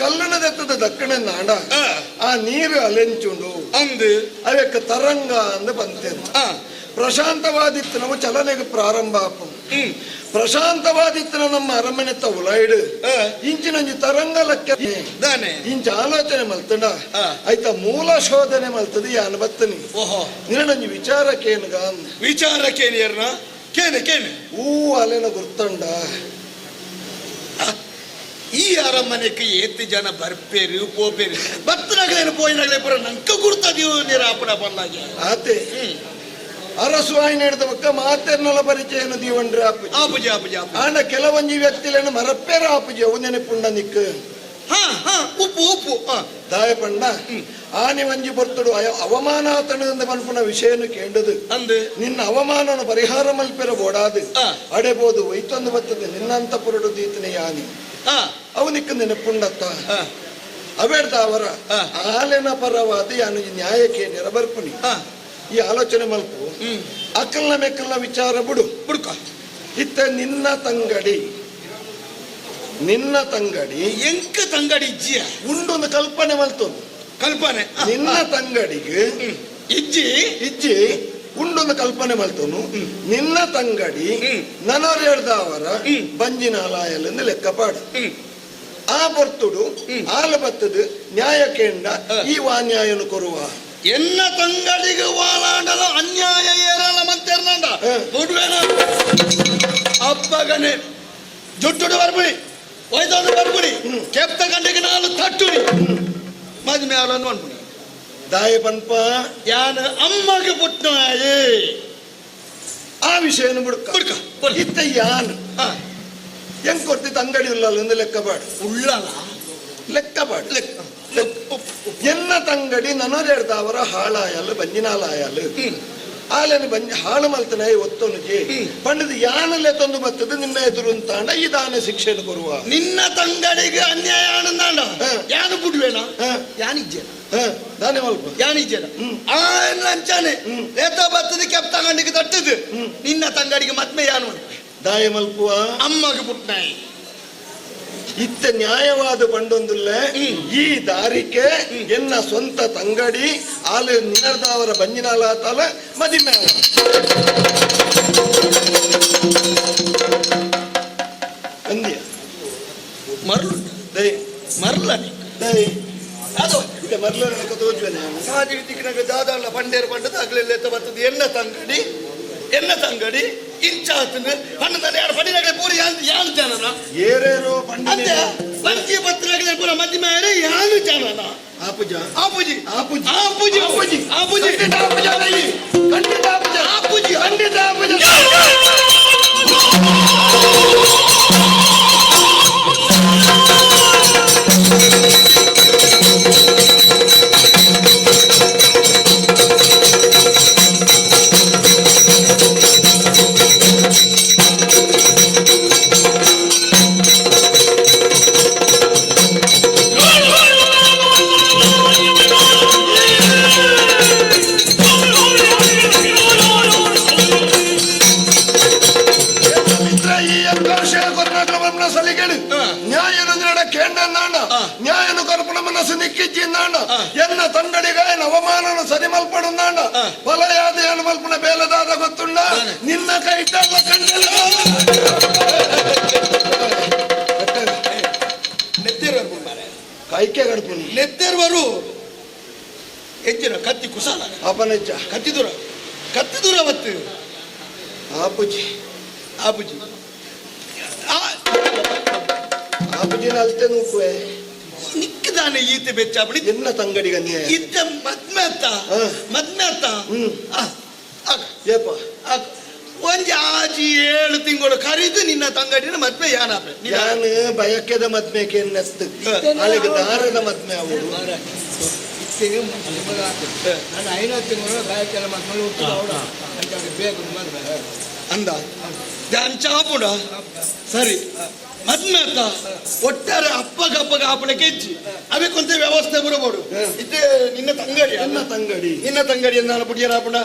S9: ಕಲ್ಲುನ ದತ್ತದ ದಕ್ಕಣ ನಾಡ ಆ ನೀರು ಅಲೆಂಚುಂಡು
S1: ಅಂದು
S9: ಅವಕ್ಕೆ ತರಂಗ ಅಂದು ಬಂತೇನೆ. ಪ್ರಶಾಂತವಾದಿತ್ತು ನಾವು ಚಲನೆಗೆ ಪ್ರಾರಂಭ ಆಪು. ಪ್ರಶಾಂತವಾದಿತ್ತು ನಮ್ಮ ಅರಮನೆತ್ತ ಉಲಾಯ್ಡು ಇಂಚಿನಂಜಿ ತರಂಗ ಲಕ್ಕ ಇಂಚ ಆಲೋಚನೆ ಮಲ್ತಂಡ ಆಯ್ತಾ ಮೂಲ ಶೋಧನೆ ಮಲ್ತದ ಯಾನ್ ಬತ್ತನಿ.
S1: ಓಹೋ
S9: ನಿನ್ನಂಜಿ ವಿಚಾರಕ್ಕೇನುಗ?
S1: ವಿಚಾರಕ್ಕೇನಿಯರ್ನ ಕೇನೆ ಕೇನೆ
S9: ಹೂ ಅಲೆನ ಗುರ್ತಂಡ.
S1: ಈ ಅರಮನೆಗೆ ಏತ್ ಜನ ಬರ್ಪೇರು ಪೋಪೇರು ಬತ್ತನಗಲೇನು ಪೋಯಿನಗಲೇ ಪೂರ ನಂಕ ಗುರ್ತದಿವು ನೀರಾಪಣ ಬಲ್ಲಾಗೆ.
S9: ಆತೆ ಅರಸು ಆಯ್ನ ಹಿಡಿದ ಬಕ್ಕ ಮಾತೆರ್ನಲ ಪರಿಚಯನ ದೀವಂಡ್ರೆ ಆಪುಜಿ.
S1: ಆಪುಜಿ ಆಪುಜಿ ಆಪುಜಿ.
S9: ಆಂಡ ಕೆಲವೊಂಜಿ ವ್ಯಕ್ತಿಲೇನು ಮರಪ್ಪೇರ ಆಪುಜಿ ಅವು ನೆನಪುಂಡ ನಿಕ್?
S1: ಹಾ ಹಾ ಉಪ್ಪು ಉಪ್ಪು
S9: ದಾಯ ಪಂಡ ಆನೆ ಒಂಜಿ ಬರ್ತಡು ಅವಮಾನ ಆತಣದಿಂದ ಪನ್ಪುನ ವಿಷಯನು ಕೇಂಡದು
S1: ಅಂದು
S9: ನಿನ್ನ ಅವಮಾನನ ಪರಿಹಾರ ಮಲ್ಪೆರ ಬೋಡಾದು ಅಡೆಬೋದು ಒಯ್ತೊಂದು ಬರ್ತದೆ ನಿನ್ನಂತ ಪುರುಡು ದೀತನೆ ಯಾನಿ. ಅವು ನಿಕ್ಕ ನೆನಪುಂಡತ್ತ? ಅವೇಡ್ದ ಅವರ ಆಲೆನ ಪರವಾದ ಯಾನು ಈ ನ್ಯಾಯಕ್ಕೆ ನೆರಬರ್ಪುನಿ. ಈ ಆಲೋಚನೆ ಮಲ್ಪು, ಅಕ್ಕಲ್ನ ಮೆಕ್ಕಲ್ನ ವಿಚಾರ ಬಿಡು.
S1: ಬುಡ್ಕ.
S9: ಇತ್ತ ನಿನ್ನ ತಂಗಡಿ, ನಿನ್ನ ತಂಗಡಿ
S1: ಎಂಕ ತಂಗಡಿ ಇಜ್ಜಿಯ?
S9: ಉಂಡೊಂದು ಕಲ್ಪನೆ ಮಲ್ತೊಂದು.
S1: ಕಲ್ಪನೆ.
S9: ನಿನ್ನ ತಂಗಡಿಗೆ
S1: ಇಜ್ಜಿ.
S9: ಇಜ್ಜಿ ಉಂಡೊಂದು ಕಲ್ಪನೆ ಮಲ್ತೋನು. ನಿನ್ನ ತಂಗಡಿ ನನೊರೆಡ್ದಾವರ ಬಂಜಿನ ಆಲಾಯಲೆಂದು ಲೆಕ್ಕ ಪಾಡು. ಆ ಬರ್ತುಡು ಆಲ ಬತ್ತದು ನ್ಯಾಯ ಕೇಂದ್ರ ಈ ನ್ಯಾಯನು ಕೊರುವ.
S1: ಎನ್ನ ತಂಗಡಿಗೆ ವಾಲಾಂಡಲ ಅನ್ಯಾಯ ಏರಲ್ಲ ಮಂತೇರ್ನಂಡ ಬುಡ್ವೇನ ಅಪ್ಪಗನೆ ಜುಟ್ಟುಡು ಬರ್ಬುಡಿ ವೈದೊಂದು ಬರ್ಬುಡಿ ಕೆಪ್ತ ಗಂಡಿಗೆ ನಾಲು ತಟ್ಟುಡಿ ಮದ್ಮೆ ಆಲನ್ನು ಅನ್ಪುಡಿ.
S9: ದಾಯ ಪನ್ಪ?
S1: ಯಾನ ಅಮ್ಮಗೆ ಪುಟ್ನಾಯೇ.
S9: ಆ ವಿಷಯನು ಬುಡ್ಕ.
S1: ಬುಡ್ಕ.
S9: ಇತ್ತ ಯಾನ್ ಹೆಂಗ್ ಕೊಡ್ತಿ ತಂಗಡಿ ಉಳ್ಳಲ್ಲ ಒಂದು ಲೆಕ್ಕ ಪಾಡು.
S1: ಉಳ್ಳಲ.
S9: ಲೆಕ್ಕ ಪಾಡು. ಎನ್ನ ತಂಗಡಿ ನನೊರೆಡ್ದಾವರ ಹಾಳಾಯಲ್ ಬಂಜಿನಾಲಾಯಲ್ ಆಲೆನ ಬಂಜಿ ಹಾಳು ಮಲ್ತನ ಒತ್ತೊನು ಜಿ ಪಂಡದ ಯಾನಲ್ಲೇ ತಂದು ಬತ್ತದ ನಿನ್ನ ಎದುರು ಅಂತಾಂಡ ಈ ದಾನ ಶಿಕ್ಷೆಯನ್ನು ಕೊರುವ.
S1: ನಿನ್ನ ತಂಗಡಿಗೆ ಅನ್ಯಾಯ ಆನಂದಾಂಡ ಯಾನು ಬುಡ್ವೇನ? ಯಾನಿಜ್ಜೇನ?
S9: ದಾನೆ ಮಲ್ಪ.
S1: ಯಾನಿಜ್ಜೇನ? ಆ ಲಂಚಾನೆ ಲೇತ ಬತ್ತದ ಕೆಪ್ಪ ತಂಗಡಿಗೆ ತಟ್ಟದು ನಿನ್ನ ತಂಗಡಿಗೆ ಮದ್ಮೆ ಯಾನು?
S9: ದಾಯ ಮಲ್ಪುವ?
S1: ಅಮ್ಮಗೆ ಪುಟ್ನಾಯಿ.
S9: ಇತ್ತ ನ್ಯಾಯವಾದ ಪಂಡೊಂದುಲ್ಲ ಈ ದಾರಿಕೆ ಎನ್ನ ಸ್ವಂತ ತಂಗಡಿ ಆಲೆ ನಿನರ್ದಾವರ ಬಂಜಿನಾಲಾತಲ ಮದಿಮೆ ಅಂದ್ಯ.
S1: ಮರ್ಲು.
S9: ದೈ.
S1: ಮರ್ಲ.
S9: ದೈ.
S1: ಅದು
S9: ಇತ್ತ ಮರ್ಲ ತೋಜುವನೆ.
S1: ಸಾದಿಡಿ ತಿಕ್ಕಿನಾಗ ದಾದಾಳ ಪಂಡೇರು ಪಂಡದ ಅಗ್ಲೆಲ್ಲ ಬರ್ತದೆ ಎನ್ನ ತಂಗಡಿ ಎನ್ನ ತಂಗಡಿ ಇಂಚಾತನ ಪಣ್ಣದ ಯಾರು ಪಂಡಿನಾಗಲೇ ಪೂರಿ ಯಾನ್ ಯಾನ್ ಜನನ?
S9: ಏರೇರೋ ಪಂಡಿನ.
S1: ಅಂದೆ ಬಂಜಿ ಬತ್ತನಾಗಲೇ ಪೂರ ಮಧ್ಯಮ ಯಾನು ಜನನ?
S9: ಆಪುಜ.
S1: ಆಪುಜಿ.
S9: ಆಪುಜಿ.
S1: ಆಪುಜಿ.
S9: ಆಪುಜಿ.
S1: ಆಪುಜಿ.
S9: ಖಂಡಿತ ಆಪುಜ ಅಲ್ಲ. ಖಂಡಿತ ಆಪುಜ.
S1: ಆಪುಜಿ.
S9: ಖಂಡಿತ ಆಪುಜ. ಮಿತ್ರ, ಈ ಅಂಗಾಂಶ ಕೊರ್ನಾಟಕ ಸಲಿಗೆಡು ನ್ಯಾಯನು ಕೇಂದ್ರ ನ್ಯಾಯನು ಕರ್ಪಣ ಮನಸ್ಸು ನಿಕ್ಕಿಚ್ಚಿಂದಾಂಡ ಎನ್ನ ತಂಗಡಿಗಾಯನ ಅವಮಾನನು ಸರಿ ಮಲ್ಪಡುಂದಾಂಡ ಫಲಯಾದ ಏನು ಮಲ್ಪುನ ಬೇಲದಾದ ಗೊತ್ತುಂಡ? ನಿನ್ನ ಕೈ ಕಂಡೆಲ್ಲ.
S1: ನೆತ್ತೇರು
S9: ಕೈಕೆ ಗಡ್ಪುನಿ.
S1: ನೆತ್ತೇರುವರು ಎಜ್ಜಿನ ಕತ್ತಿ ಕುಸಾಲ.
S9: ಅಪನೆಚ್ಚ.
S1: ಕತ್ತಿ ದೂರ ಕತ್ತಿ ದೂರ ಬತ್ತು.
S9: ಆಪುಜಿ.
S1: ಆಪುಜಿ.
S9: ಆಪುಜಿನ ಅಲ್ತೆ ನೂಕುವೆ.
S1: ನಿಕ್ಕದಾನೆ ಈತೆ ಬೆಚ್ಚಾಪಡಿ.
S9: ಎನ್ನ ತಂಗಡಿಗ ನ್ಯಾಯ
S1: ಇದ್ದ ಮದ್ಮೆ ಅತ್ತ ಮದ್ಮೆ ಅತ್ತ.
S9: ಏಪ?
S1: ಒಂಜಿ ಆಜಿ 7 ತಿಂಗಳು ಕರಿದು ನಿನ್ನ ತಂಗಡಿನ ಮದ್ಮೆ ಯಾನಾಪೆ.
S9: ಯಾನು ಬಯಕೆದ ಮದ್ಮೆಗೆ ನೆತ್ತು ಅಲ್ಲಿಗೆ ದಾರದ ಮದ್ಮೆ ಅವರು.
S4: ನಾನು 5 ತಿಂಗಳು ಬಯಕೆಲ್ಲ ಮದ್ಮೆ ಹುಟ್ಟಿದ ಬೇಗ ಮದ್ವೆ
S1: ಅಂದ ಚಾಪುಡ ಸರಿ ಮದ್ಮೆ ಅತ್ತ ಒಟ್ಟಾರೆ ಅಪ್ಪಗ ಆಪಣೆ ಕೆಜ್ಜಿ ಅವಕ್ಕೊಂತ ವ್ಯವಸ್ಥೆ ಬರಬಹುದು. ಇತ್ತೆ ನಿನ್ನ ತಂಗಡಿ.
S9: ನಿನ್ನ ತಂಗಡಿ.
S1: ನಿನ್ನ ತಂಗಡಿ ನಾನು ಬುಡಿಯರಾಪುಣ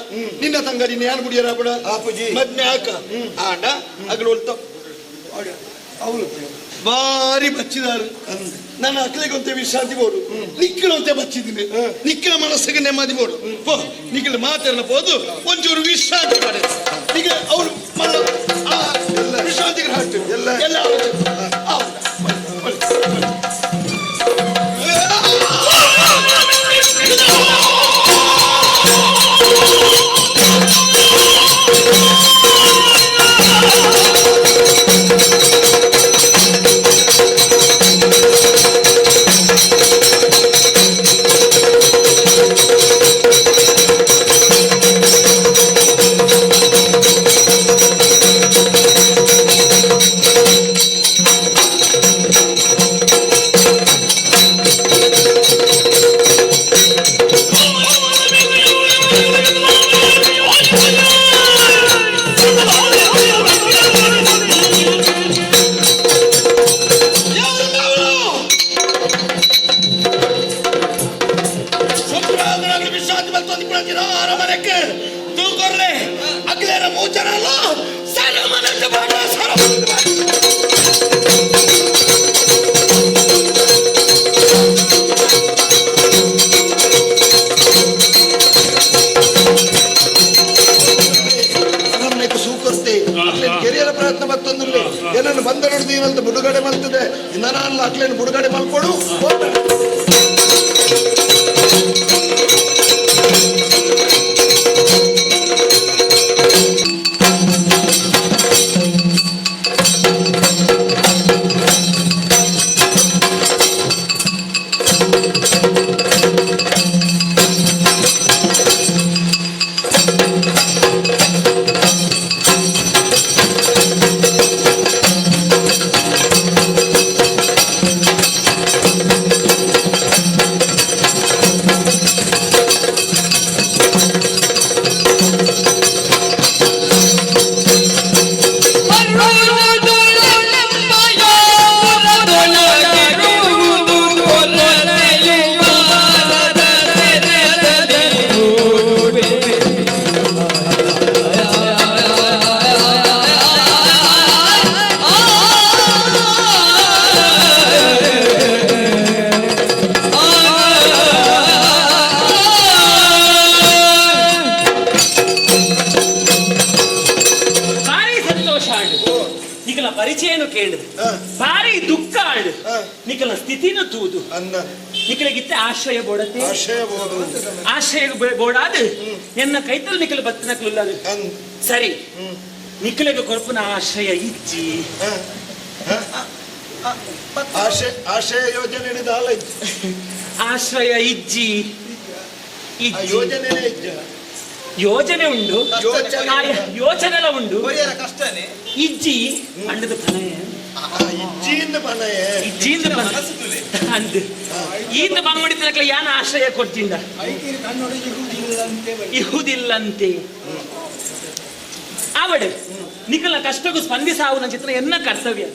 S1: ನಿನ್ನ ತಂಗಡಿ ನಾನು ಬುಡಿಯರಾಪುಣ
S9: ಆಪುಜಿ.
S1: ಮದ್ಮೆ ಹಾಕ ಆಂಡ ಅಗಲು ಒಲ್ತ
S4: ಅವಳು.
S1: ಬಾರಿ ಬಚ್ಚಿದಾರು. ನನ್ನ ಅಕ್ಲೆಗೊಂತೆ ವಿಶ್ರಾಂತಿ ಬೋಡು, ನಿಕ್ಕಿಲಂತೆ ಬಚ್ಚಿದ್ದೀನಿ, ನಿಕ್ಕಿನ ಮನಸ್ಸಿಗೆ ನೆಮ್ಮದಿ ಬೋಡು. ಪೋ, ನಿಕ್ಕಿಲ ಮಾತೆಲ್ಲ ಪೋದು ಒಂಚೂರು ವಿಶ್ರಾಂತಿ ಪಡೆ. ಈಗ ಅವರು ವಿಶ್ರಾಂತಿಗೆ ಹಾಕ್ತು
S9: ಎಲ್ಲ.
S1: ಎಲ್ಲ. ವಿಶ್ರಾಂತಿ ಬಂತು ಅರಮನೆಗೆ ತೂಕೊರ್ಲೆ ಅಗ್ಲೇರ ಮೂಚರಲ್ಲ ಸರಮನಕ್ಕೆ ಬಾಡ ಸರಮನಕ್ಕೆ ಬಾಡ.
S9: ಅರಮನೆಗೆ ಸೂಕರ್ತೆ ಕೆರಿಯರ ಪ್ರಯತ್ನ ಮತ್ತೊಂದಿರಲಿ. ಏನನ್ನು ಬಂದ ಹಿಡಿದು ಬಿಡುಗಡೆ ಮಾಡ್ತದೆ ನನ್ನ ಅಕ್ಲೇನು ಬಿಡುಗಡೆ ಮಲ್ಕೊಡು.
S10: ಭಾರಿ ಸಂತೋಷ ಆಂಡ್ ನಿಕಲ ಪರಿಚಯನು ಕೇಳಿದೆ, ಭಾರಿ ದುಃಖ ಆಂಡ್ ನಿಕಲ ಸ್ಥಿತಿನೂ ತೂದು.
S9: ಅಂದ.
S10: ನಿಕಲಗಿತ್ತೆ ಆಶ್ರಯ ಬೋಡತೆ.
S9: ಆಶ್ರಯ ಬೋಡು.
S10: ಆಶ್ರಯ ಬೋಡಾದ ಎನ್ನ ಕೈತಲ್ ನಿಕಲ ಬತ್ತಿನಕ್ಲುಲ್ಲ.
S9: ಅಂದ್.
S10: ಸರಿ, ನಿಕಲೆಗೆ ಕೊರ್ಪುನ ಆಶ್ರಯ ಇಜ್ಜಿ.
S9: ಆಶಯ ಆಶಯ ಯೋಜನೆ ಹಿಡಿದ ಇಜ್ಜಿ.
S10: ಆಶ್ರಯ ಇಜ್ಜಿ.
S9: ಆ
S10: ಇಜ್ಜಿ.
S9: ಯೋಜನೆನೇ ಇಜ್ಜ.
S10: ಯೋಜನೆ ಉಂಡು.
S9: ಯೋಚನೆ.
S10: ಯೋಚನೆಲ ಉಂಡು.
S5: ಕೊರಿಯರ ಕಷ್ಟನೇ.
S10: ಇಜ್ಜಿ ಅಂಡದ ಪನಯ.
S9: ಇಜ್ಜಿಯಿಂದ ಪನಯೆ.
S10: ಇಜ್ಜಿಯಿಂದ ಪನ ಅಂದ್ ಈಂದ ಬಂಗುಡಿ ತನಕ ಯಾನ ಆಶ್ರಯ ಕೊಡ್ತಿಂದ
S4: ಐಕಿರಿ ಕನ್ನಡ ಇರುವುದಿಲ್ಲಂತೆ ಬಳಿ.
S10: ಇಹುದಿಲ್ಲಂತೆ ಆವಡ್ ನಿಕಲ ಕಷ್ಟಕ್ಕೂ ಸ್ಪಂದಿಸಾವುನ ಚಿತ್ರ ಎನ್ನ ಕರ್ತವ್ಯ.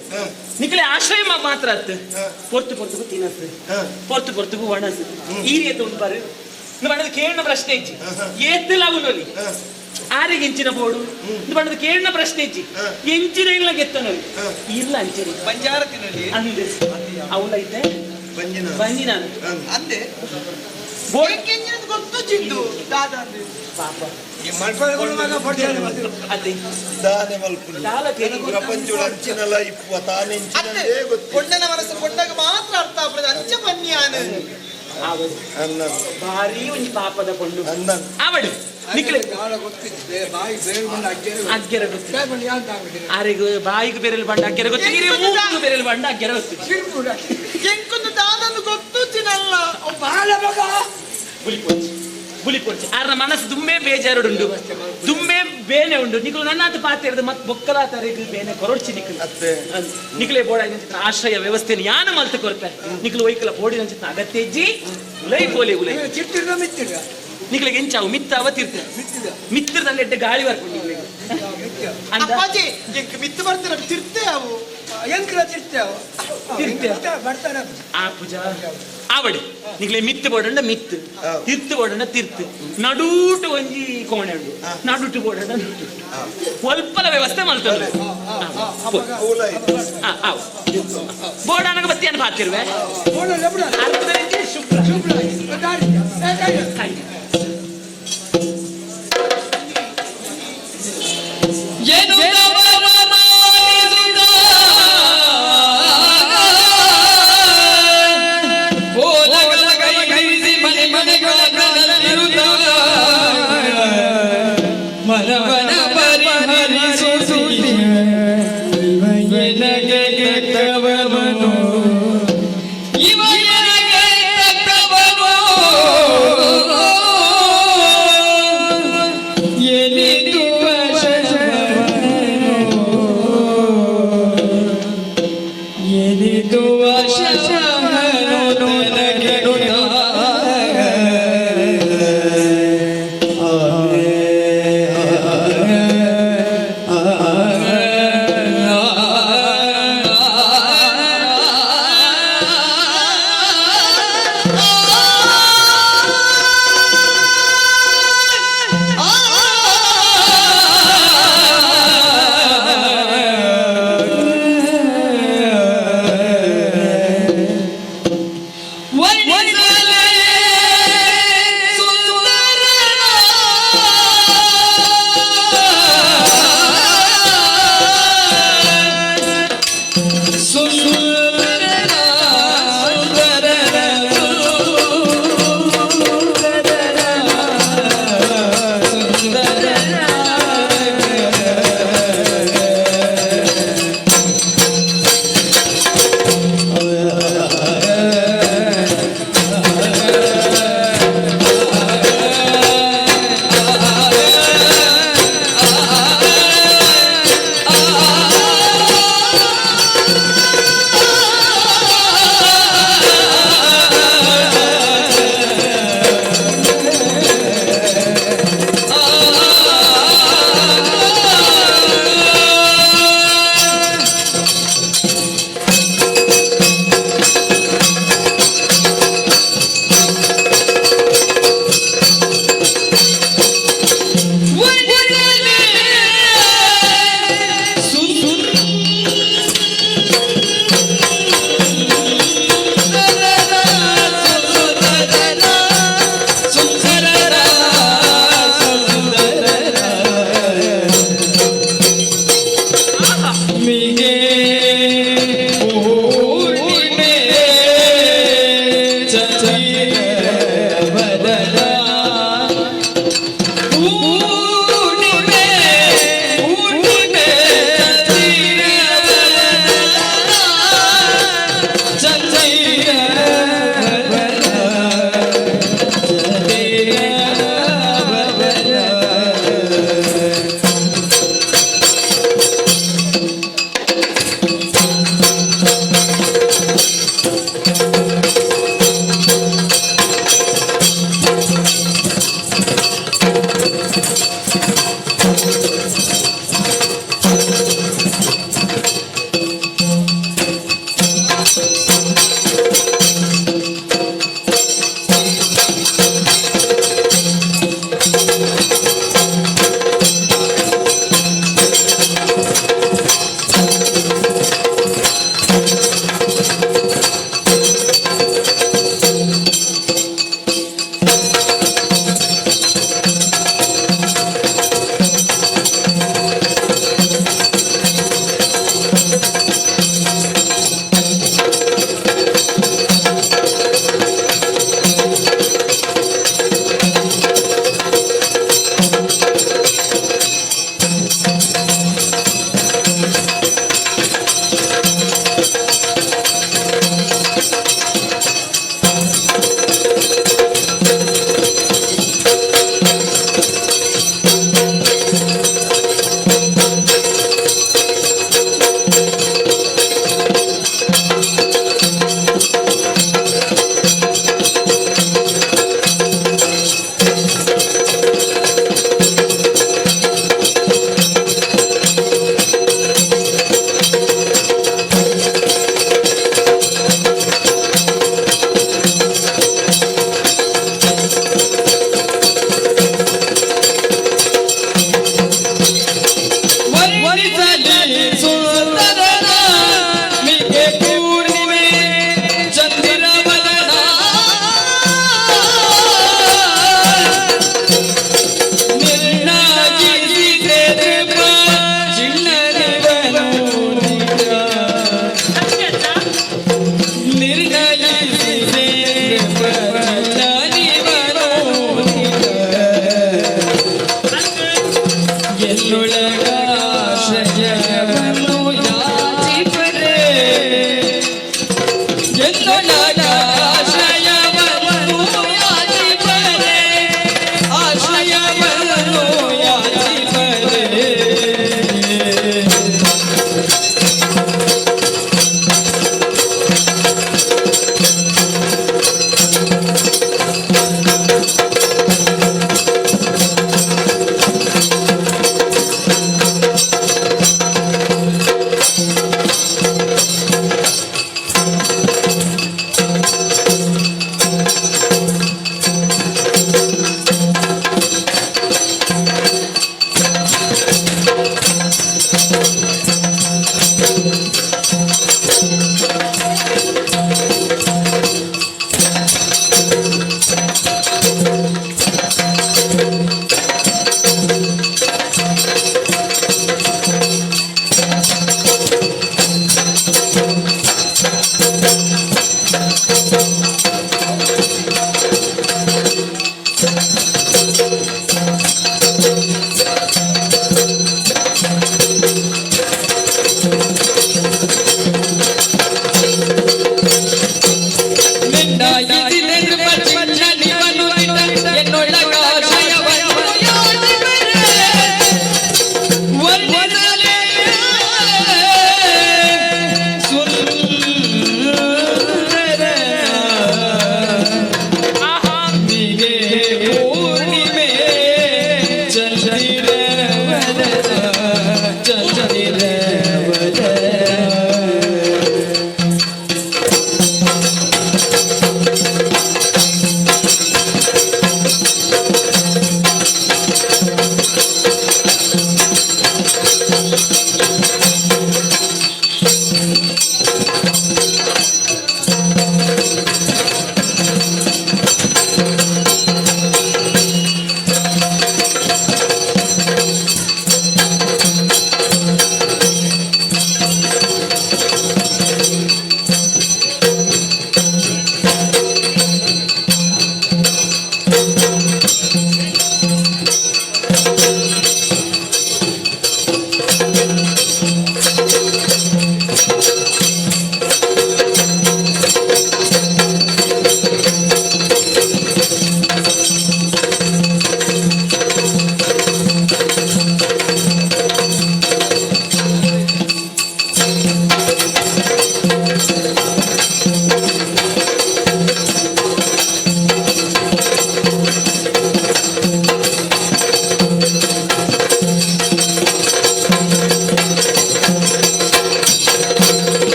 S10: ನಿಕಲೆ ಆಶ್ರಯ ಮಾತ್ರ ಅತ್ತು ಪೊರ್ತು ಪೊರ್ತುಗು ತಿನಸು, ಪೊರ್ತು ಪೊರ್ತುಗು ಒಣಸು ಈ ರೀತಿ ಉಂಟು ಬಾರು. ಬಣ್ಣದ ಕೇಳಿನ ಪ್ರಶ್ನೆ ಇಜ್ಜಿ. ಏತ್ತಲ ಅವನಲ್ಲಿ ಆರಿಗೆ ಎಂಚಿನ ಬೋಡು ಬಣ್ಣದ ಕೇಳಿನ ಪ್ರಶ್ನೆ ಇಜ್ಜಿ. ಎಂಚಿನ ಇಲ್ಲ ಗೆತ್ತನೊಲಿ ಇಲ್ಲ ಅಂಚರಿ
S5: ಬಂಜಾರ ತಿನ್ನಲಿ.
S10: ಅಂದೆ ಅವಳೈತೆ.
S9: ಬಂಜಿನ.
S10: ಬಂಜಿನ.
S5: ಅಂದೆ.
S10: ಬೋಡ್
S5: ಎಂಜಿನದು ಗೊತ್ತು ಜಿಂದು ದಾದ ಅಂದೆ.
S10: ಪಾಪ.
S4: ಈ ಮಲ್ಪೆಗಳು ಮಗ ಪಡ್ಯಾನೆ ಬಂದಿರು.
S10: ಅದೇ.
S9: ದಾನೆ ಮಲ್ಪುನಿ.
S10: ದಾಲ ತೆರಿ.
S9: ಪ್ರಪಂಚ ಅಂಚಿನಲ್ಲ ಇಪ್ಪುವ
S5: ಅತ್ತೆ
S9: ತಾನೆಂಚಿನದೇ ಗೊತ್ತು.
S5: ಪೊಣ್ಣನ ಮನಸ್ಸು ಪೊಣ್ಣಗೆ ಮಾತ್ರ ಅರ್ಥ ಆಗ್ತದೆ ಅಂಚ ಬನ್ನಿಯಾನು.
S10: ಆವಡು
S9: ಅನ್ನ.
S10: ಭಾರಿ ಒಂಜಿ ಪಾಪದ ಪೊಣ್ಣು.
S9: ಅಂದ.
S10: ಆವಡು ನಿಕ್ಲೆ
S4: ದಾಲ ಗೊತ್ತಿತ್ತು. ಬಾಯಿ ಬೇರೆ ಬಂದು ಅಗ್ಗೆರೆ ಗೊತ್ತು.
S10: ಅಗ್ಗೆರ ಗೊತ್ತು.
S4: ಬೇರೆ ಬಂದು ಯಾನ್ ತಾಂಗುದಿಲ್ಲ.
S10: ಆರೆಗ್ ಬಾಯಿಗೆ ಬೇರೆಲ್ ಬಂಡ ಅಗ್ಗೆರ ಗೊತ್ತು, ಇರೆ ಮೂಗುಗೆ ಬೇರೆಲ್ ಬಂಡ ಅಗ್ಗೆರ ಗೊತ್ತು.
S4: ಸಿರ್ಪುಡ.
S5: ಎಂಕೊಂದು ದಾದನ್ನು ಗೊತ್ತು ಚಿನಲ್ಲ.
S4: ಅವ್ ಬಾಲ ಮಗ.
S10: ಬುಲಿ ಪೊಂಚಿ ಬುಲಿ ಪೊಂಚಿ ಆರ್ನ ಮನಸ್ಸು ದುಮ್ಮೆ ಬೇಜಾರುಡುಂಡು, ದುಮ್ಮೆ ಬೇನೆ ಉಂಡು. ನಿಕುಲು ನನ್ನಾತ ಪಾತೆರ್ದು ಮತ್ ಬೊಕ್ಕಲ ತರೆಗ್ ಬೇನೆ ಕೊರೊಡ್ಚಿ ನಿಕುಲು.
S9: ಅತ್ತೆ.
S10: ನಿಕಲೆ ಬೋಡ ಆಶ್ರಯ ವ್ಯವಸ್ಥೆನ ಯಾನ ಮಲ್ತು ಕೊರ್ಪೆ. ನಿಕಲು ಒಯ್ಕಲ ಬೋಡಿ ನಂಚಿನ ಅಗತ್ಯ ಇಜ್ಜಿ. ಉಲೈ ಪೋಲೆ ಉಲೈ.
S4: ಚಿಟ್ಟಿರ್ದ ಮಿತ್ತಿರ.
S10: ನಿಕಲೆಗೆ ಎಂಚಾವು ಮಿತ್ತಾವ ತೀರ್ಥ.
S4: ಮಿತ್ತಿದ.
S10: ಮಿತ್ರದಲ್ಲಿ ಎಡ್ಡೆ ಗಾಳಿ ಬರ್ಪುಂಡು ನಿಕಲೆಗೆ.
S4: ಮಿತ್ತ.
S10: ಅಂದ.
S5: ಅಪ್ಪಾಜಿ ಎಂಕ್ ಮಿತ್ತು ಬರ್ತೀರ ತಿರ್ತೆ ಅವು.
S4: ಎಂಕ್ಲ ತಿರ್ತೆ ಅವು.
S10: ತಿರ್ತೆ.
S4: ಬರ್ತಾನೆ.
S10: ಆ ಪೂಜಾ ಆವಡಿ ನಿಕ್ಲೆ ಮಿತ್ತು ಬೋಡಂಡ ಮಿತ್ತು, ತಿರ್ತು ಬೋಡಂಡ ತಿರ್ತು, ನಡೂಟು ಒಂಜಿ ಕೋಣೆ ಉಂಡು, ನಡುಟು ಬೋಡಂಡ ನಡುಟು, ಒಲ್ಪಲ ವ್ಯವಸ್ಥೆ ಮಲ್ತೊಂದು. ಆವು ಬೋಡಾನಗ ಬತ್ತಿಯನ್ನು ಪಾತಿರುವೆ. ಅರ್ಧರಿಗೆ ಶುಭ್ರ ಕಾಯಿ.
S3: ಮನವನ ಪರಿಹರಿಸುತ್ತಿ ತಕ್ಕವನು ಇವ ಎನಗೆ ತಕ್ಕವನು.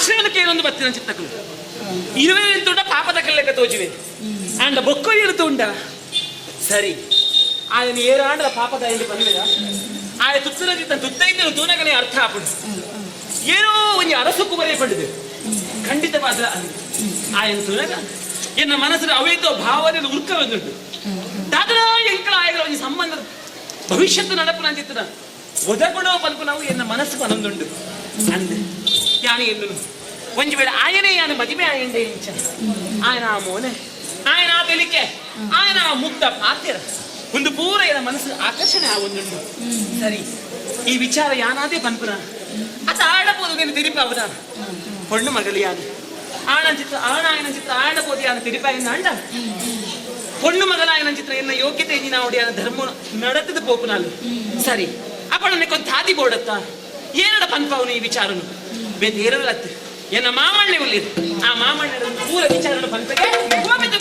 S10: ಆಶ್ರಯನ ಕೇಳೊಂದು ಬತ್ತಿನ ಚಿತ್ತಕಲು ಇರುವೆ ಎಂತುಂಡ ಪಾಪದ ಕಲ್ಲೆಕ್ಕ ತೋಜುವೆ ಅಂಡ ಬೊಕ್ಕ ಇರುತ್ತುಂಡ ಸರಿ ಆಯನ ಏರಾಂಡಲ ಪಾಪದ ಎಂದು ಬಂದಿದ ಆಯ ತುತ್ತಿನ ಚಿತ್ತ ತುತ್ತೈದನು ತೂನಗನೇ ಅರ್ಥ ಆಪುಡು ಏನೋ ಒಂಜಿ ಅರಸು ಕುಮರೇ ಪಡೆದು ಖಂಡಿತವಾದ ಆಯನ ತೂನಗ ಎನ್ನ ಮನಸ್ಸಿನ ಅವೇತೋ ಭಾವನೆ ಉರ್ಕ ಬಂದುಂಟು ದಾದರಾ ಎಂಕಲ ಆಯಗಳ ಒಂಜಿ ಸಂಬಂಧ ಭವಿಷ್ಯತ್ತು ನಡಪುನ ಅಂತಿತ್ತದ ಒದಗುಣೋ ಪನ್ಪು ನಾವು ಎನ್ನ ಮನಸ್ಸು ಮನೊಂದುಂಡು ಅಂದೆ ಯಾನೆ ಎಂದುನು ಒಂಜಿ ವೇಳೆ ಆಯನೇ ಯಾನು ಮದಿಮೆ ಆಯಂಡೆ ಇಂಚ ಆಯನ ಆ ಮೋನೆ ಆಯನ ಆ ತೆಲಿಕೆ ಆಯನ ಆ ಮುಕ್ತ ಪಾತ್ಯರ ಒಂದು ಪೂರ ಎನ್ನ ಮನಸ್ಸು ಆಕರ್ಷಣೆ ಆ ಒಂದುಂಡು ಸರಿ ಈ ವಿಚಾರ ಯಾನಾದೇ ಪನ್ಪುನ ಅತ ಆಡಬಹುದು ನೀನು ತಿರಿಪಾವನ ಹೊಣ್ಣು ಮಗಲಿ ಯಾನು ಆಣ ಚಿತ್ರ ಆಣ ಆಯನ ಚಿತ್ರ ಆಡಬಹುದು ಯಾನು ತಿರಿಪಾಯಿನ ಅಂಡ பொண்ணு ಮಗನಾಯನ ಚಿತ್ರ ಎನ್ನ ಯೋಗ್ಯತೆ ಇಂಜಿನ ಒಡಿಯಾನ ಧರ್ಮ ನಡತದ ಪೋಪುನಾಲು ಸರಿ ಅಪ್ಪ ನನಗೆ ಒಂದು ತಾದಿ ಬೋಡತ್ತ ಏನಡ ಪನ್ಪಾವನು ಈ ವಿಚಾರನು ಬೇರೆ ಎನ್ನ ಮಾಮಣ್ಣೆ ಉಲ್ಲಿರು ಆ ಮಾಮಣ್ಣ ಪೂರ ವಿಚಾರನು ಪನ್ಪಗೆ ಮಾಮಣ್ಣ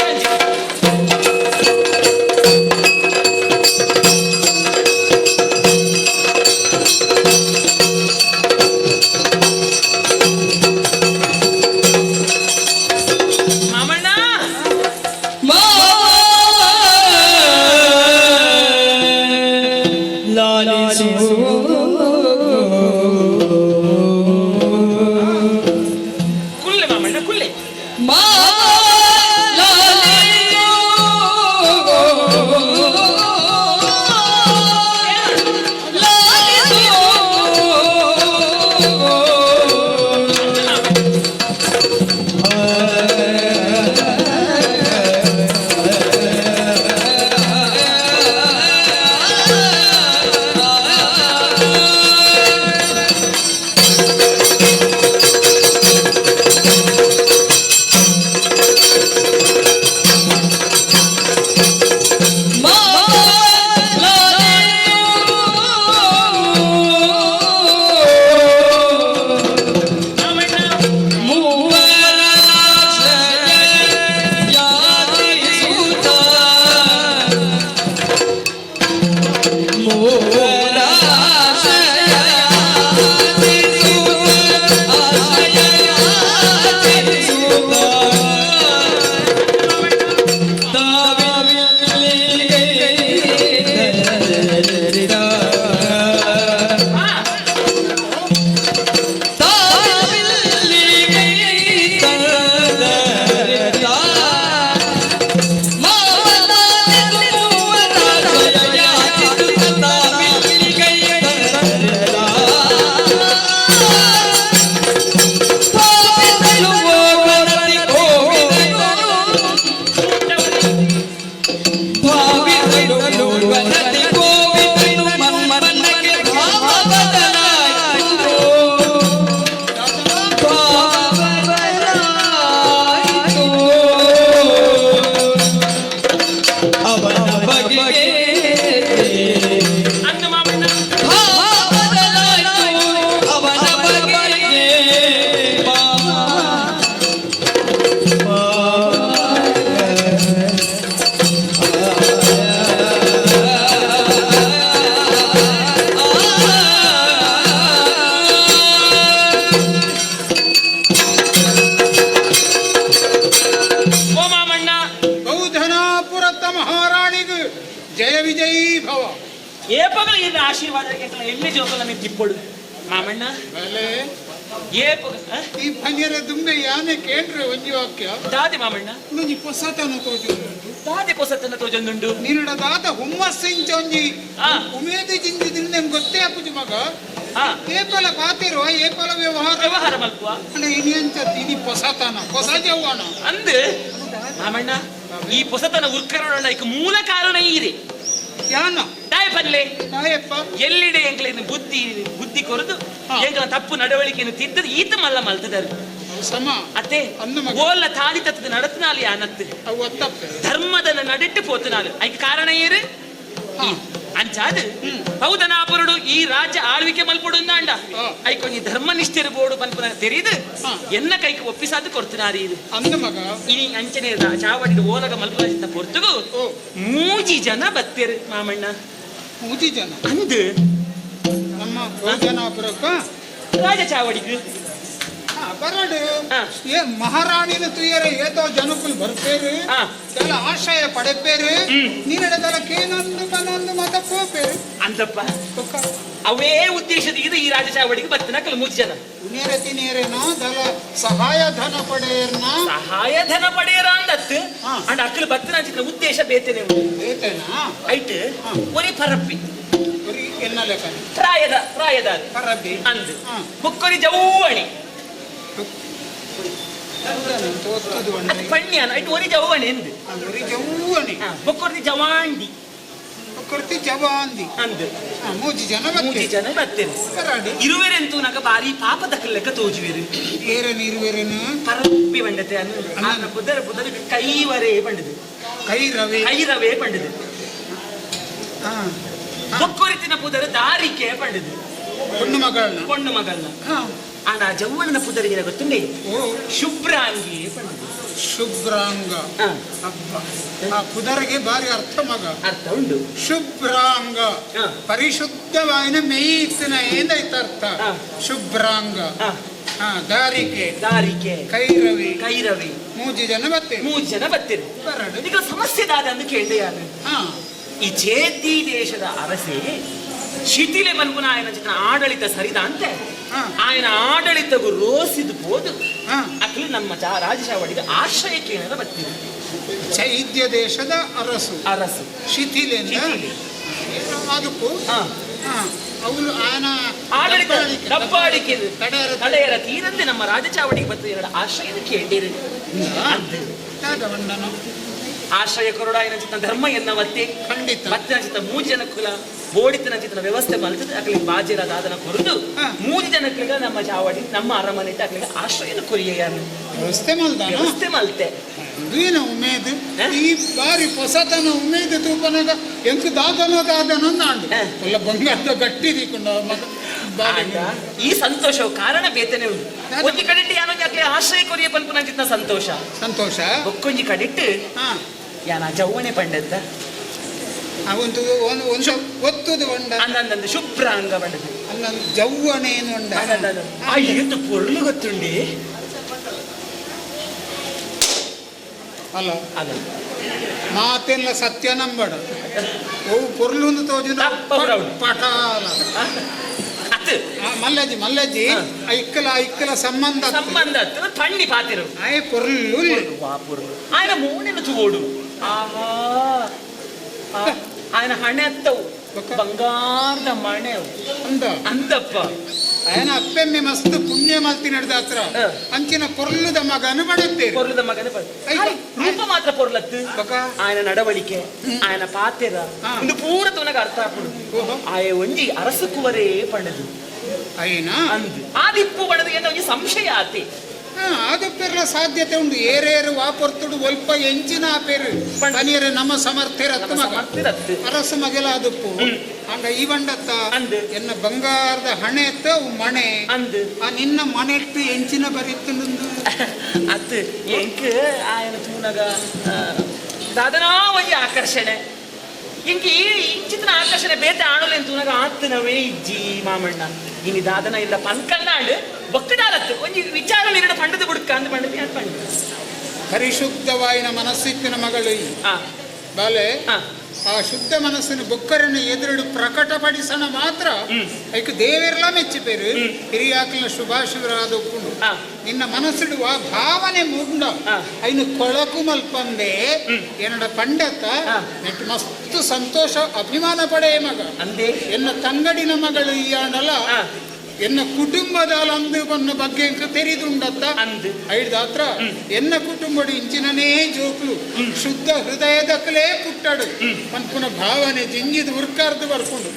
S10: ಕುಲ್ಲೆ ಮಾಮಣ್ಣ ಕುಲ್ಲೆ ಅಂದು ಮಾಮಣ್ಣ ಓ ಮಾಮಣ್ಣ
S2: ಬೌಧನಾಪುರತ ಮಹಾರಾಣಿಗೆ ಜಯ ವಿಜಯೀ ಭವ.
S10: ಏಪಗಲ ಇನ್ನ ಆಶೀರ್ವಾದ ಎಲ್ಲಿ ಜೋಕಲ ನೀ ತಿಪ್ಪೊಡು ಮಾಮಣ್ಣ.
S2: ಬಲೆ.
S10: ಏಪಗ
S2: ಈ ಪನ್ಯರ ದುಂಬೆ ಯಾನೆ ಕೇಂದ್ರ ಒಂಜಿ ವಾಕ್ಯ.
S10: ದಾದೆ ಮಾಮಣ್ಣ.
S2: ಒಂಜಿ ಪೊಸತನ ತೋಜುಂಡು.
S10: ದಾದೆ ಪೊಸತನ ತೋಜೊಂದುಂಡು.
S2: ನಿನ್ನಡ ದಾದ ಹುಮ್ಮಸ್ಸಿಂಚ ಒಂಜಿ ಉಮೇದಿ ಜಿಂಜಿ ದಿನ ಗೊತ್ತೇ ಆಪುಜಿ ಮಗ. ಏಪಲ ಪಾತಿರುವ ಏಪಲ ವ್ಯವಹಾರ
S10: ವ್ಯವಹಾರ ಮಲ್ಪುವ
S2: ಅಂದ್ರೆ ಇನಿ ಅಂಚ ಇನಿ ಪೊಸತನ ಹೊಸ ಜವ್ವಣ
S10: ಅಂದು ಮಾಮಣ್ಣ ಈ ಪೊಸತನ ಉರ್ಕರೋಣ ಮೂಲ ಕಾರಣ ಈರೆ.
S2: ಯಾನ
S10: ದಾಯ ಪಲ್ಲೆ
S2: ದಾಯಪ್ಪ.
S10: ಎಲ್ಲಿಡೆ ಎಂಕ್ಲೇನು ಬುದ್ಧಿ ಬುದ್ಧಿ ಕೊರದು ಎಂಕಲ ತಪ್ಪು ನಡವಳಿಕೆಯನ್ನು ತಿದ್ದದು ಈತ ಮಲ್ಲ ಮಲ್ತದರು
S2: ಸಮ
S10: ಅತ್ತೆ ಓಲ್ಲ ತಾದಿ ತತ್ತದ ನಡತ್ನಾಲಿ ಯಾನತ್ತು ಧರ್ಮದ ನಡಿಟ್ಟು ಪೋತನಾಲು ಐಕ್ ಕಾರಣ ಏರು ಅಂಚಾದು ಹೌದನಾಪುರುಡು ಈ ರಾಜ್ಯ ಆಳ್ವಿಕೆ ಮಲ್ಪೊಡು ಅಂಡ ಐಕೊಂಜಿ ಧರ್ಮನಿಷ್ಠರು ಬೋಡು ಪನ್ಪುನ ತೆರೀದು ಎನ್ನ ಕೈಗೆ ಒಪ್ಪಿಸಾದು ಕೊಡ್ತಿನಾರಿ ಇದು.
S2: ಅಂದ ಮಗ.
S10: ಇನಿ ಅಂಚನೆ ಚಾವಡಿ ಓಲಗ ಮಲ್ಪುನ ಪೊರ್ತುಗು ಮೂಜಿ ಜನ ಬತ್ತೇರು ಮಾಮಣ್ಣ.
S2: ಮೂಜಿ ಜನ
S10: ಅಂದು
S2: ನಮ್ಮ ಬಹುಜನಾಪುರಕ್ಕ
S10: ರಾಜ ಚಾವಡಿಗೆ.
S11: ಬರಡು. ಏ ಮಹಾರಾಣಿನ ತುಯರೆ ಏತೋ ಜನಕುಲು ಬರ್ಪೇರು, ಕೆಲ ಆಶಯ ಪಡೆಪೇರು, ನೀನಡದಲ ಕೇನೊಂದು ಮನೊಂದು ಮತ ಪೋಪೇರು.
S10: ಅಂತಪ್ಪ, ಅವೇ ಉದ್ದೇಶದ ಇದು ಈ ರಾಜಚಾವಡಿಗೆ ಬತ್ತಿನ ಕಲ್ ಮೂಜಿ ಜನ.
S11: ಉನೇರೆ ತಿನೇರೇನೋ ದಲ ಸಹಾಯ ಧನ ಪಡೆಯರ್ನ.
S10: ಸಹಾಯ ಧನ ಪಡೆಯರ ಅಂದತ್ತು ಅಂಡ್ ಅಕ್ಕಲು ಬತ್ತಿನ ಅಂಚಿನ ಉದ್ದೇಶ ಬೇತೇನೆ.
S11: ಬೇತೇನಾ?
S10: ಐಟ್ ಒರಿ ಪರಪ್ಪಿ.
S11: ಒರಿ ಎನ್ನ ಲೆಕ್ಕ?
S10: ಪ್ರಾಯದ ಪ್ರಾಯದ
S11: ಪರಬ್ಬಿ
S10: ಅಂದ್ ಬುಕ್ಕೊರಿ ಜೌವಣಿ. ಅದು ಪಣ್ಯಾನ ಐಟ್ ಒರಿ ಜೌವಣಿ ಎಂದ್.
S11: ಒರಿ ಜೌವಣಿ.
S10: ಬೊಕ್ಕೊರ್ತಿ ಜವಾಂಡಿ.
S11: ಬೊಕ್ಕೊರ್ತಿ ಜವಾಂದಿ
S10: ಅಂದ್.
S11: ಮೂಜಿ ಜನ.
S10: ಮೂಜಿ ಜನ ಬತ್ತೇನೆ. ಇರುವೆರೆಂತೂ ನಗ ಬಾರಿ ಪಾಪದ ಲೆಕ್ಕ ತೋಜುವೆರು.
S11: ಏರನ್ ಇರುವೆರೇನು?
S10: ಪರಪ್ಪಿ ಬಂಡತೆ ಅನ್ನು ಆನ ಪುದರ್ ಪುದರ್ ಕೈವರೇ ಪಂಡದು.
S11: ಕೈರವೆ.
S10: ಕೈರವೇ ಪಂಡದು. ಬೊಕ್ಕೊರಿತಿನ ಪುದರ್ ದಾರಿಕೆ ಪಂಡದು.
S11: ಪೊಣ್ಣು ಮಗಳನ್ನ.
S10: ಪೊಣ್ಣು ಮಗಳನ್ನ. ಆನ ಜವ್ವಣನ ಪುದರಿಗೆ ಗೊತ್ತುಂಡೆ? ಶುಭ್ರಾಂಗಿ ಪಂಡದು.
S11: ಶುಭ್ರಾಂಗ. ಅಬ್ಬ, ಆ ಪುದರಿಗೆ ಬಾರಿ ಅರ್ಥ ಮಗ.
S10: ಅರ್ಥ ಉಂಟು.
S11: ಶುಭ್ರಾಂಗ ಪರಿಶುದ್ಧವಾಯಿನ ಮೇಯ್ತಿನ ಏನೈತ ಅರ್ಥ. ಶುಭ್ರಾಂಗ, ದಾರಿಕೆ.
S10: ದಾರಿಕೆ.
S11: ಕೈರವಿ.
S10: ಕೈರವಿ.
S11: ಮೂಜಿ ಜನ ಬತ್ತೇನೆ.
S10: ಮೂಜಿ ಜನ ಬತ್ತೇನೆ. ಈಗ ಸಮಸ್ಯೆ ದಾದ ಅಂದು ಕೇಳಿದೆ ಯಾರು? ಈ ಚೇತಿ ದೇಶದ ಅರಸೆ ಶಿಥಿಲೆ ಮನ್ಪುನ ಆಯನ ಚಿತ್ರ ಆಡಳಿತ ಸರಿದ ಅಂತೆ. ಆಯನ ಆಡಳಿತಗೂ ರೋಸಿದ ಬೋದು ಅಕ್ಲು ನಮ್ಮ ರಾಜಶಾವಡಿಗೆ ಆಶ್ರಯಕ್ಕೆ ಏನಾರ ಬರ್ತೀವಿ.
S11: ಚೈತ್ಯ ದೇಶದ ಅರಸು.
S10: ಅರಸು
S11: ಶಿಥಿಲೆ. ಅದಕ್ಕೂ ಅವನು ಆಯನ
S10: ಆಡಳಿತ ದಬ್ಬಾಳಿಕೆ ತಡೆಯರ ತೀರಂದೆ ನಮ್ಮ ರಾಜಚಾವಡಿಗೆ ಬರ್ತದೆ ಆಶ್ರಯದ ಕೇಳಿರಿ. ಆಶ್ರಯ ಕೊರಡ ಚಿತ್ತ ಧರ್ಮ ಎನ್ನವತ್ತೆ.
S11: ಖಂಡಿತ.
S10: ಮತ್ತೆ ಚಿತ್ತ ಮೂಜಿ ಜನಕ್ಕುಲ ಬೋಡಿತನ ಚಿತ್ತನ ವ್ಯವಸ್ಥೆ ಮಲ್ತದೆ. ಅಕಲಿಗೆ ಬಾಜೇರ ದಾದನ ಕೊರದು ಮೂಜಿ ಜನಕ್ಕೀಗ ನಮ್ಮ ಚಾವಡಿ ನಮ್ಮ ಅರಮನೆ ಅಕಲಿಗೆ ಆಶ್ರಯನ ಕೊರಿಯ
S11: ವ್ಯವಸ್ಥೆ ಮಲ್ದ.
S10: ವ್ಯವಸ್ಥೆ ಮಲ್ತೆ.
S11: ಏನು ಉಮೇದ್ ಈ ಬಾರಿ ಹೊಸತನ ಉಮೇದ್ ತೂಪನಾಗ ಎಂಕ್ ದಾದನೋ ದಾದನೋ ನಾಂಡು ಎಲ್ಲ ಬಂಗಾರದ ಗಟ್ಟಿ ದೀಕೊಂಡ.
S10: ಈ ಸಂತೋಷ ಕಾರಣ ಬೇತನೆ ಉಂಟು. ಒಂಜಿ ಕಡೆಟ್ಟು ಯಾನೊಂಜಿ ಅಕ್ಲೆ ಆಶ್ರಯ ಕೊರಿಯ ಪನ್ಪುನ ಚಿತ್ತ ಸಂತೋಷ.
S11: ಸಂತೋಷ.
S10: ಬೊಕ್ಕೊಂಜಿ ಕಡೆಟ್ಟು ಯಾನ ಜವ್ವಣೆ ಪಂಡದ್ದ
S11: ಒಂದು ಒಂದು ಒತ್ತುದು ಒಂಡ
S10: ಅಂದಂದು ಶುಭ್ರಾಂಗ ಬಂಡದು.
S11: ಅಂದಂದು ಜವ್ವಣೆ ಏನು ಉಂಡ.
S10: ಆ ಏತು ಪೊರ್ಲು ಗೊತ್ತುಂಡಿ.
S11: ಅಲ್ಲ
S10: ಅಲ್ಲ
S11: ಮಾತೆಲ್ಲ ಸತ್ಯ ನಂಬಡ. ಅವು ಪೊರ್ಲುಂದು ತೋಜಿನ ಪಟಾಲ. ಮಲ್ಲಜ್ಜಿ ಮಲ್ಲಜ್ಜಿ ಐಕ್ಕಲ ಐಕ್ಕಲ ಸಂಬಂಧ
S10: ಸಂಬಂಧ ತಣ್ಣಿ ಪಾತಿರು
S11: ಆಯ್ ಪೊರ್ಲು
S10: ಪೊರ್ಲು ఆయన ಮೋನೆನು ತೋಡು. ಆಹಾ, ఆయన ಹಣೆ ಅತ್ತವು ಬಂಗಾರದ ಮಣೆ
S11: ಅಂದ
S10: ಅಂದಪ್ಪ.
S11: ఆయన ಅಪ್ಪೆಮ್ಮೆ ಮಸ್ತ್ ಪುಣ್ಯ ಮಲ್ತಿ ನಡೆದ ಹತ್ರ ಅಂಚಿನ ಪೊರ್ಲುದ ಮಗನು ಪಡೆಯುತ್ತೇವೆ.
S10: ಪೊರ್ಲುದ ಮಗನ ರೂಪ ಮಾತ್ರ ಪೊರ್ಲತ್ತು. ఆయన ನಡವಳಿಕೆ ఆయన ಪಾತೆರ ಒಂದು ಪೂರ ತುನಗ ಅರ್ಥ ಆಪುಂಡು. ಆಯ ಒಂಜಿ ಅರಸು ಕುವರೇ ಪಂಡದು
S11: ಅಯ್ಯನಾ
S10: ಅಂದ್ ಆದಿಪ್ಪು ಪಣದು ಎನ್ನ ಒಂಜಿ ಸಂಶಯ ಆತಿ.
S11: ಅದು ಸಾಧ್ಯತೆ ಉಂಟು. ಏರೇರು ವಾಪೊರ್ತುಡು ಒಲ್ಪ ಎಂಚಿನ ಪೇರು ಪನಿಯರೆ ನಮ್ಮ ಸಮರ್ಥಿರತ್ತು ಮಗ ಅರಸು ಮಗೆಲ ಅದುಪ್ಪು ಅಂಡ ಈ ಬಂಡತ್ತ ಎನ್ನ ಬಂಗಾರದ ಹಣೆ ಎತ್ತ ಅವು ಮಣೆ
S10: ಅಂದ್
S11: ಆ ನಿನ್ನ ಮನೆಟ್ಟು ಎಂಚಿನ ಬರಿತ್ತು.
S10: ಅತ್ತು ಎಂಕ್ ಆಯನ ತೂನಗ ದಾದನಾ ಒಂಜಿ ಆಕರ್ಷಣೆ. ಇಂಕ್ ಈ ಇಂಚಿತನ ಆಕರ್ಷಣೆ ಬೇತೆ ಆಣುಲೆನ್ ತೂನಗ ಆತ್ತನವೇ ಇಜ್ಜಿ ಮಾಮಣ್ಣ. ಇನಿ ದಾದನ ಇಲ್ಲ ಪನ್ಕಲ್ನಾಂಡ್ ಬೊಕ್ಕದಾಲತ್ತು ಒಂಜಿ ವಿಚಾರ ನಿರಡ ಪಂಡದ ಬುಡ್ಕ ಅಂದ್ ಪಂಡದಿ ಅಂತ ಪಂಡ.
S11: ಪರಿಶುದ್ಧವಾಯಿನ ಮನಸ್ಸಿತ್ತಿನ ಮಗಳು ಬಾಲೆ. ಆ ಶುದ್ಧ ಮನಸ್ಸಿನ ಬೊಕ್ಕರನ್ನು ಎದುರುಡು ಪ್ರಕಟಪಡಿಸೋಣ ಮಾತ್ರ ಐಕ್ ದೇವೆರ್ಲ ಮೆಚ್ಚಿಪೇರು ಹಿರಿಯಾಕಲಿನ ಶುಭಾಶಿವರಾದ ಉಪ್ಪುಂಡು. ನಿನ್ನ ಮನಸ್ಸುಡು ಆ ಭಾವನೆ ಮುಂಡ ಐನು ಕೊಳಕು ಮಲ್ಪಂದೆ ಏನಡ ಪಂಡತ ನೆಟ್ ಮಸ್ತ್ ಸಂತೋಷ ಅಭಿಮಾನ ಪಡೆಯ ಮಗ.
S10: ಅಂದೆ
S11: ಎನ್ನ ತಂಗಡಿನ ಮಗಳು ಈ ಆಂಡಲ ಎನ್ನ ಕುಟುಂಬದ ಅಂದು ಬನ್ನ ಬಗ್ಗೆ ತೆರಿದುಂಡತ್ತ ಐಡ್ದಾತ್ರ ಎನ್ನ ಕುಟುಂಬಡು ಇಂಚಿನನೇ ಜೋಕ್ಲು ಶುದ್ಧ ಹೃದಯದಕ್ಕಲೇ ಪುಟ್ಟಡು ಪನ್ಪುನ ಭಾವನೆ ಜಿಂಜಿದ ಉರ್ಕಾರ್ದು ಬರ್ಕೊಂಡು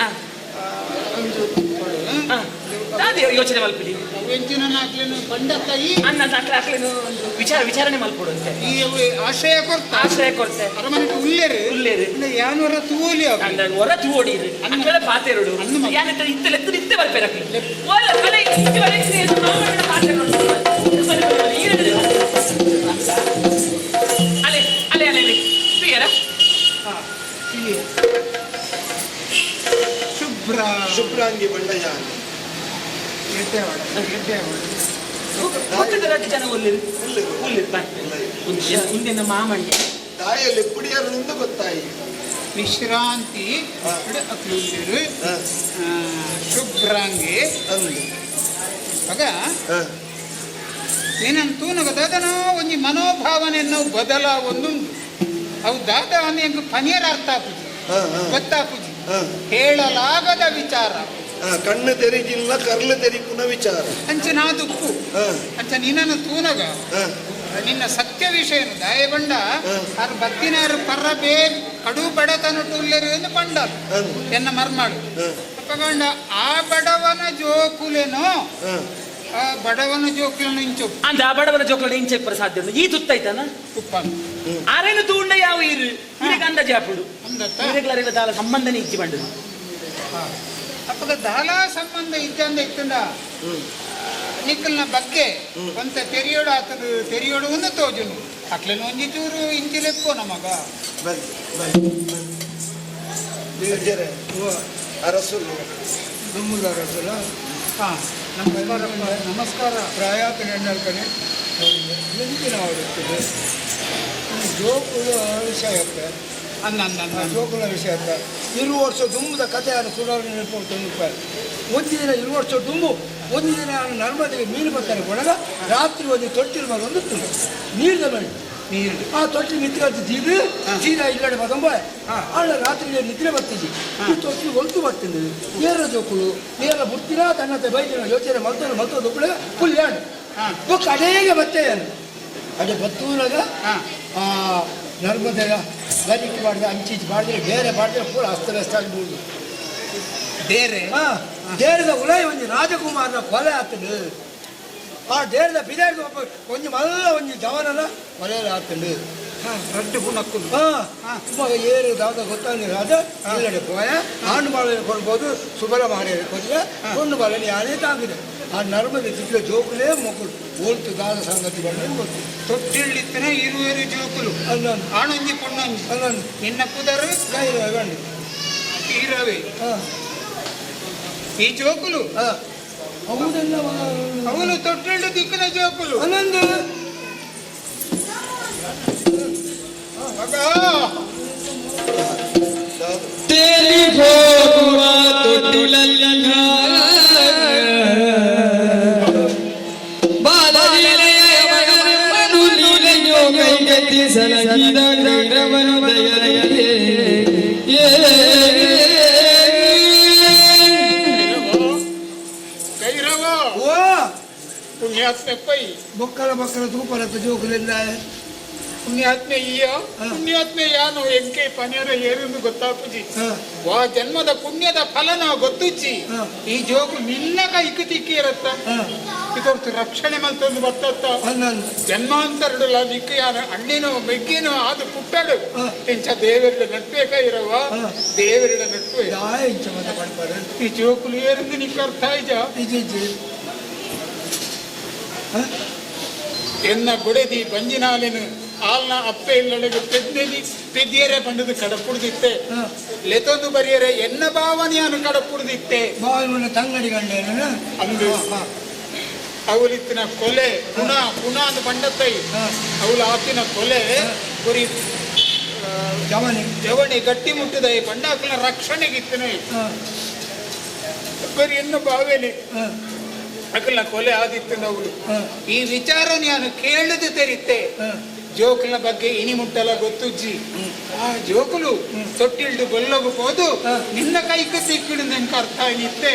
S10: ಯೋಚನೆ ಮಲ್ಪಿಡಿ.
S11: ಎಂಚಿನ ನಾಕ್ಲೇನು ಪಂಡತ್ತ ಈ
S10: ಅನ್ನ ದಾಖಲಾಕ್ಲೇನು ವಿಚಾರ ವಿಚಾರಣೆ ಮಲ್ಪಡು ಅಂತೆ.
S11: ಈ ಆಶ್ರಯ ಕೊರ್ತ
S10: ಆಶ್ರಯ ಕೊರ್ತೆ
S11: ಅರಮನೆ ಉಲ್ಲೇರು
S10: ಉಲ್ಲೇರು
S11: ಯಾನೊರ ತೂಲಿ
S10: ಹೊರ ತೂವಡಿರು ಅಕ್ಕಳ ಪಾತೆರುಡು ಯಾನಿತ್ತ ಇತ್ತ ಲೆತ್ತು ನಿತ್ತೆ ಬರ್ಪೇರು ಅಕ್ಲೆ ಒಲ್ಲ ಕಲೆ ಇತ್ತಿ ಬರೆ ಮಾಮಣ್ಣ ಪಾತೆರುಡು ಅಲೆ ಅಲೆ ಅಲೆ ಅಲೆ ಪ್ರಿಯರ
S11: ಶುಭ್ರ
S9: ಶುಭ್ರಾಂಗಿ ಬಂಡಯ್ಯ.
S10: ರಡ್ಡು ಜನ ಒಲ್ಲಿರು ಉಲ್ಲಿರು ಬರ್ತೆ ಉಂದೆನ ಮಾಮಣ್ಣ
S9: ತಾಯಿಯಲ್ಲಿ ಪುಡಿಯರನಿಂದ ಗೊತ್ತಾಯಿ
S11: ವಿಶ್ರಾಂತಿ ಅಕ್ಲುಲ್ಲಿರು ಶುಭ್ರಾಂಗಿ ಮಗ ಏನಂತೂ ತೂನಗ ದಾದನೋ ಒಂಜಿ ಮನೋಭಾವನೆಯನ್ನು ಬದಲಾವೊಂದುಂಡು ಅವು ದಾದ ಅಂದ್ರೆ ಎಂಕ್ ಪನಿಯರ್ ಅರ್ಥ ಆಪುಜಿ ಗೊತ್ತಾಪುಜಿ ಹೇಳಲಾಗದ ವಿಚಾರ
S9: ಕಣ್ಣು ತೆರಿಗಿಲ್ಲ ಕರ್ಲು ತೆರಿಕುನ ವಿಚಾರ
S11: ಅಂಚನ ದುಕ್ಕು ಅಂಚ ನಿನ್ನನ್ನು ತೂನಗ ನಿನ್ನ ಸತ್ಯ ವಿಷಯನು ದಾಯ ಬಂಡ ಅರ್ ಬತ್ತಿನಾರು ಪರ್ರ ಬೇ ಕಡು ಬಡತನ ಟುಲ್ಲೆರು ಎಂದು ಪಂಡರು ಎನ್ನ ಮರ್ಮಾಡು ಅಪ್ಪಗಂಡ ಆ ಬಡವನ ಜೋಕುಲೇನೋ ಆ ಬಡವನ ಜೋಕುలను ಇಂಚು
S10: ಅಂದ ಆ ಬಡವನ ಜೋಕುలను ಇಂಚೆ ಸಾಧ್ಯ ಉಂಟು. ಈ ತುತ್ತೈತನ ಆರೇನು ತೂಂಡ ಯಾವ ಇರು ಇರಗ ಅಂದಾಜು ಹಾಪುಡು ಇರಗ್ಲಾರಿಗ ದಾಲ ಸಂಬಂಧನೇ ಇಜ್ಜಿ ಬಂಡು
S11: ಅಪ್ಪಗ ದಾಲ ಸಂಬಂಧ ಇದ್ದಂದ ಇತ್ತಂದ ನಿಕ್ಕಲ್ನ ಬಗ್ಗೆ ಒಂತ ತೆರಿಯೋಡು ಆತದು ತೆರಿಯೋಡು ಒಂದು ತೋಜುನು ಅಕ್ಲೆನ ಒಂಜಿ ಚೂರು ಇಂಚಿಲೆಪ್ಪೋ ನಮಗ
S9: ಅರಸುಲು
S4: ದುಮ್ಮುದ ಅರಸುಲ
S11: ಹಾ ನಮಸ್ಕಾರ ನಮಸ್ಕಾರ
S4: ಪ್ರಾಯಾತ ಕಡೆ ಎಂಚಿನ ಆವಡುತ್ತದೆ ಜೋಕುಲ ವಿಷಯಕ್ಕೆ
S11: ಅನ್ನ ಅನ್ನ
S4: ಜೋಕುಲ ವಿಷಯಕ್ಕೆ ಇರು ವರ್ಷ ದುಂಬುದ ಕಥೆಯನ್ನು ಸುಡಾವಣೆ ನೆನಪು ಒಂದು ದಿನ ಇರು ವರ್ಷ ದುಂಬು ಒಂದು ದಿನ ನಾನು ನರ್ಮದೆಗೆ ಮೀನು ಬರ್ತಾರೆ ಕೊಡಗ ರಾತ್ರಿ ಒಂದು ತೊಟ್ಟಿಲ್ ಮೇಲೆ ಒಂದು ತುಂಬ ನೀರಿನ ಮೇಲೆ
S11: ನೀರು
S4: ಆ ತೊಟ್ಟಿಲು ಮಿತ್ಕಾತು ಜೀದು ಸೀದಾ ಇಲ್ಲಡೆ ಬದಂಬ ಆಳ ರಾತ್ರಿ ನಿದ್ರೆ ಬರ್ತಿದ್ದಿ ಈ ತೊಟ್ಟಿಲು ಹೊಲ್ತು ಬರ್ತಿದ್ದು ಏರ ಜೋಕುಲು ಏರ ಬುಡ್ತೀರಾ ತನ್ನತೆ ಬೈದಿನ ಯೋಚನೆ ಮಲ್ತೋದು ಮಲ್ತೋದು ಕೂಡ ಫುಲ್ ಯಾಡು ಕಡೆಗೆ ಬತ್ತೆ ಅಡೆ ಬತ್ತೂನಾಗ ಆ ನರ್ಮದೆಯ ಗರಿಕೆ ಮಾಡಿದ ಅಂಚೀಚಿ ಮಾಡಿದ್ರೆ ಬೇರೆ ಮಾಡಿದ್ರೆ ಪೂರ ಅಸ್ತವ್ಯಸ್ತ ಆಗ್ಬೋದು
S11: ಬೇರೆ
S4: ದೇರದ ಉಲೈ ಒಂಜಿ ರಾಜಕುಮಾರನ ಕೊಲೆ ಆತಂಡು ಆ ದೇರದ ಬಿದಾರ್ದ ಒಬ್ಬ ಒಂಜಿ ಮಲ್ಲ ಒಂಜಿ ಜವನನ ಕೊಲೆ ಆತಂಡು
S11: ರಡ್ಡು ಗುಣಕ್ಕುಲು
S4: ಮಗ ಏರು ದಾದ ಗೊತ್ತಾಗ ರಾಜ ಇಲ್ಲಡೆ ಪೋಯ ಆಣು ಬಾಳೆ ಕೊಡ್ಬೋದು ಸುಬಲ ಮಾಡಿ ಕೊಡ್ಲೆ ಕೊಂಡು ಬಾಳೆ ಯಾರೇ ತಾಗಿದೆ ಆ ನರ್ಮದೆ ತಿಕ್ಕ ಜೋಕುಲೇ ಮೊಕ್ಕಳು ಓಲ್ತು ದಾದ ಸಂಗತಿ ಬಂದ್ರೆ ಗೊತ್ತು
S11: ತೊಟ್ಟಿಳಿತ್ತನೆ ಇರುವೆರು ಜೋಕುಲು ಆಣೊಂಜಿ ಪೊಣ್ಣೊಂಜಿ ನಿನ್ನ ಪುದರು
S4: ಗೈರವೆ
S11: ಇರವೆ ಈ ಜೋಕುಲು
S4: ಹೌದಲ್ಲ
S11: ಅವನು ತೊಟ್ಟಿಳ್ಳು ದಿಕ್ಕಿನ ಜೋಕುಲು
S4: ಆನಂದ
S11: ಮಗ
S12: तेरी भोगवा ತೊಟ್ಟಿಲಲ್ಲ ಬಾಲಲೀಲೆಯ ಕೈಗೆತ್ತಿ ಸಲಹಿದ ಗೈರವನು ದಯದಯೇ
S11: ಗೈರವ
S4: ಓ
S11: ಪುಣ್ಯಾತ್ಮೆ ಪೈ
S4: ಬೊಕ್ಕಲ ಬೊಕ್ಕಲ ತೂಪಲತ್ತ ಜೋಕುಲಿಂದ
S11: ಪುಣ್ಯಾತ್ಮೆ ಈಯ ಪುಣ್ಯಾತ್ಮೆ ಯಾನು ಎಂಕೆ ಪನಿಯರ ಏರೆಂದು ಗೊತ್ತಾಪುಜಿ ವಾ ಜನ್ಮದ ಪುಣ್ಯದ ಫಲನ ಗೊತ್ತುಚ್ಚಿ ಈ ಜೋಗು ನಿನ್ನ ಕೈಕು ತಿಕ್ಕಿ ಇರತ್ತ ಇದೊರ್ತು ರಕ್ಷಣೆ ಮಲ್ತೊಂದು ಬತ್ತತ್ತ ಜನ್ಮಾಂತರಡುಲ ನಿಕ್ಕು ಯಾನು ಅಣ್ಣಿನೋ ಮೆಗ್ಗಿನೋ ಅದು ಪುಟ್ಟಡು ಇಂಚ ದೇವರಿಡ ನಟ್ಬೇಕ ಇರವ ದೇವರಿಡ ನಟ್ವೆ
S4: ಇಂಚ ಮತ್ತೆ ಪಡ್ಪಾರೆ
S11: ಈ ಜೋಕುಲು ಏರೆಂದು ನಿಕ್ಕ ಅರ್ಥ ಆಯ್ಜ ಎನ್ನ ಗುಡೆದಿ ಬಂಜಿನಾಲಿನ ಆಲ್ನ ಅಪ್ಪೆ ಇಲ್ಲಡೆಗೆ ಪೆದ್ದೆದಿ ಪೆದ್ದಿಯರೆ ಬಂಡದು ಕಡಪುಡ್ದಿತ್ತೆ ಲೆತೊಂದು ಬರಿಯರೆ ಎನ್ನ ಭಾವನೆಯನ್ನು ಕಡಪುಡ್ದಿತ್ತೆ
S4: ಬಾವನ ತಂಗಡಿ ಗಂಡೇನ
S11: ಅಂದು ಅವಲಿತ್ತಿನ ಕೊಲೆ ಪುಣ ಪುಣ ಅಂದು ಬಂಡತ್ತೈ ಅವಳು ಆತಿನ ಕೊಲೆ ಗುರಿ
S4: ಜವಣಿ
S11: ಜವಣಿ ಗಟ್ಟಿ ಮುಟ್ಟಿದ ಈ ಬಂಡಾಕಲ ರಕ್ಷಣೆಗಿತ್ತನೆ ಬರಿ ಎನ್ನ ಭಾವೇನೆ ಅಕಲ್ನ ಕೊಲೆ ಆದಿತ್ತು ಅವಳು ಈ ವಿಚಾರ ನಾನು ಕೇಳದೆ ತೆರಿತ್ತೆ ಜೋಕುಲ ಬಗ್ಗೆ ಇನಿ ಮುಟ್ಟಲ ಗೊತ್ತುಜ್ಜಿ ಆ ಜೋಕುಲು ತೊಟ್ಟಿಲ್ಡು ಗೊಲ್ಲಗು ಹೋದು ನಿನ್ನ ಕೈಕ ಸಿಕ್ಕಿಡು ನಿನ್ಗೆ ಅರ್ಥ ಆಗಿತ್ತೆ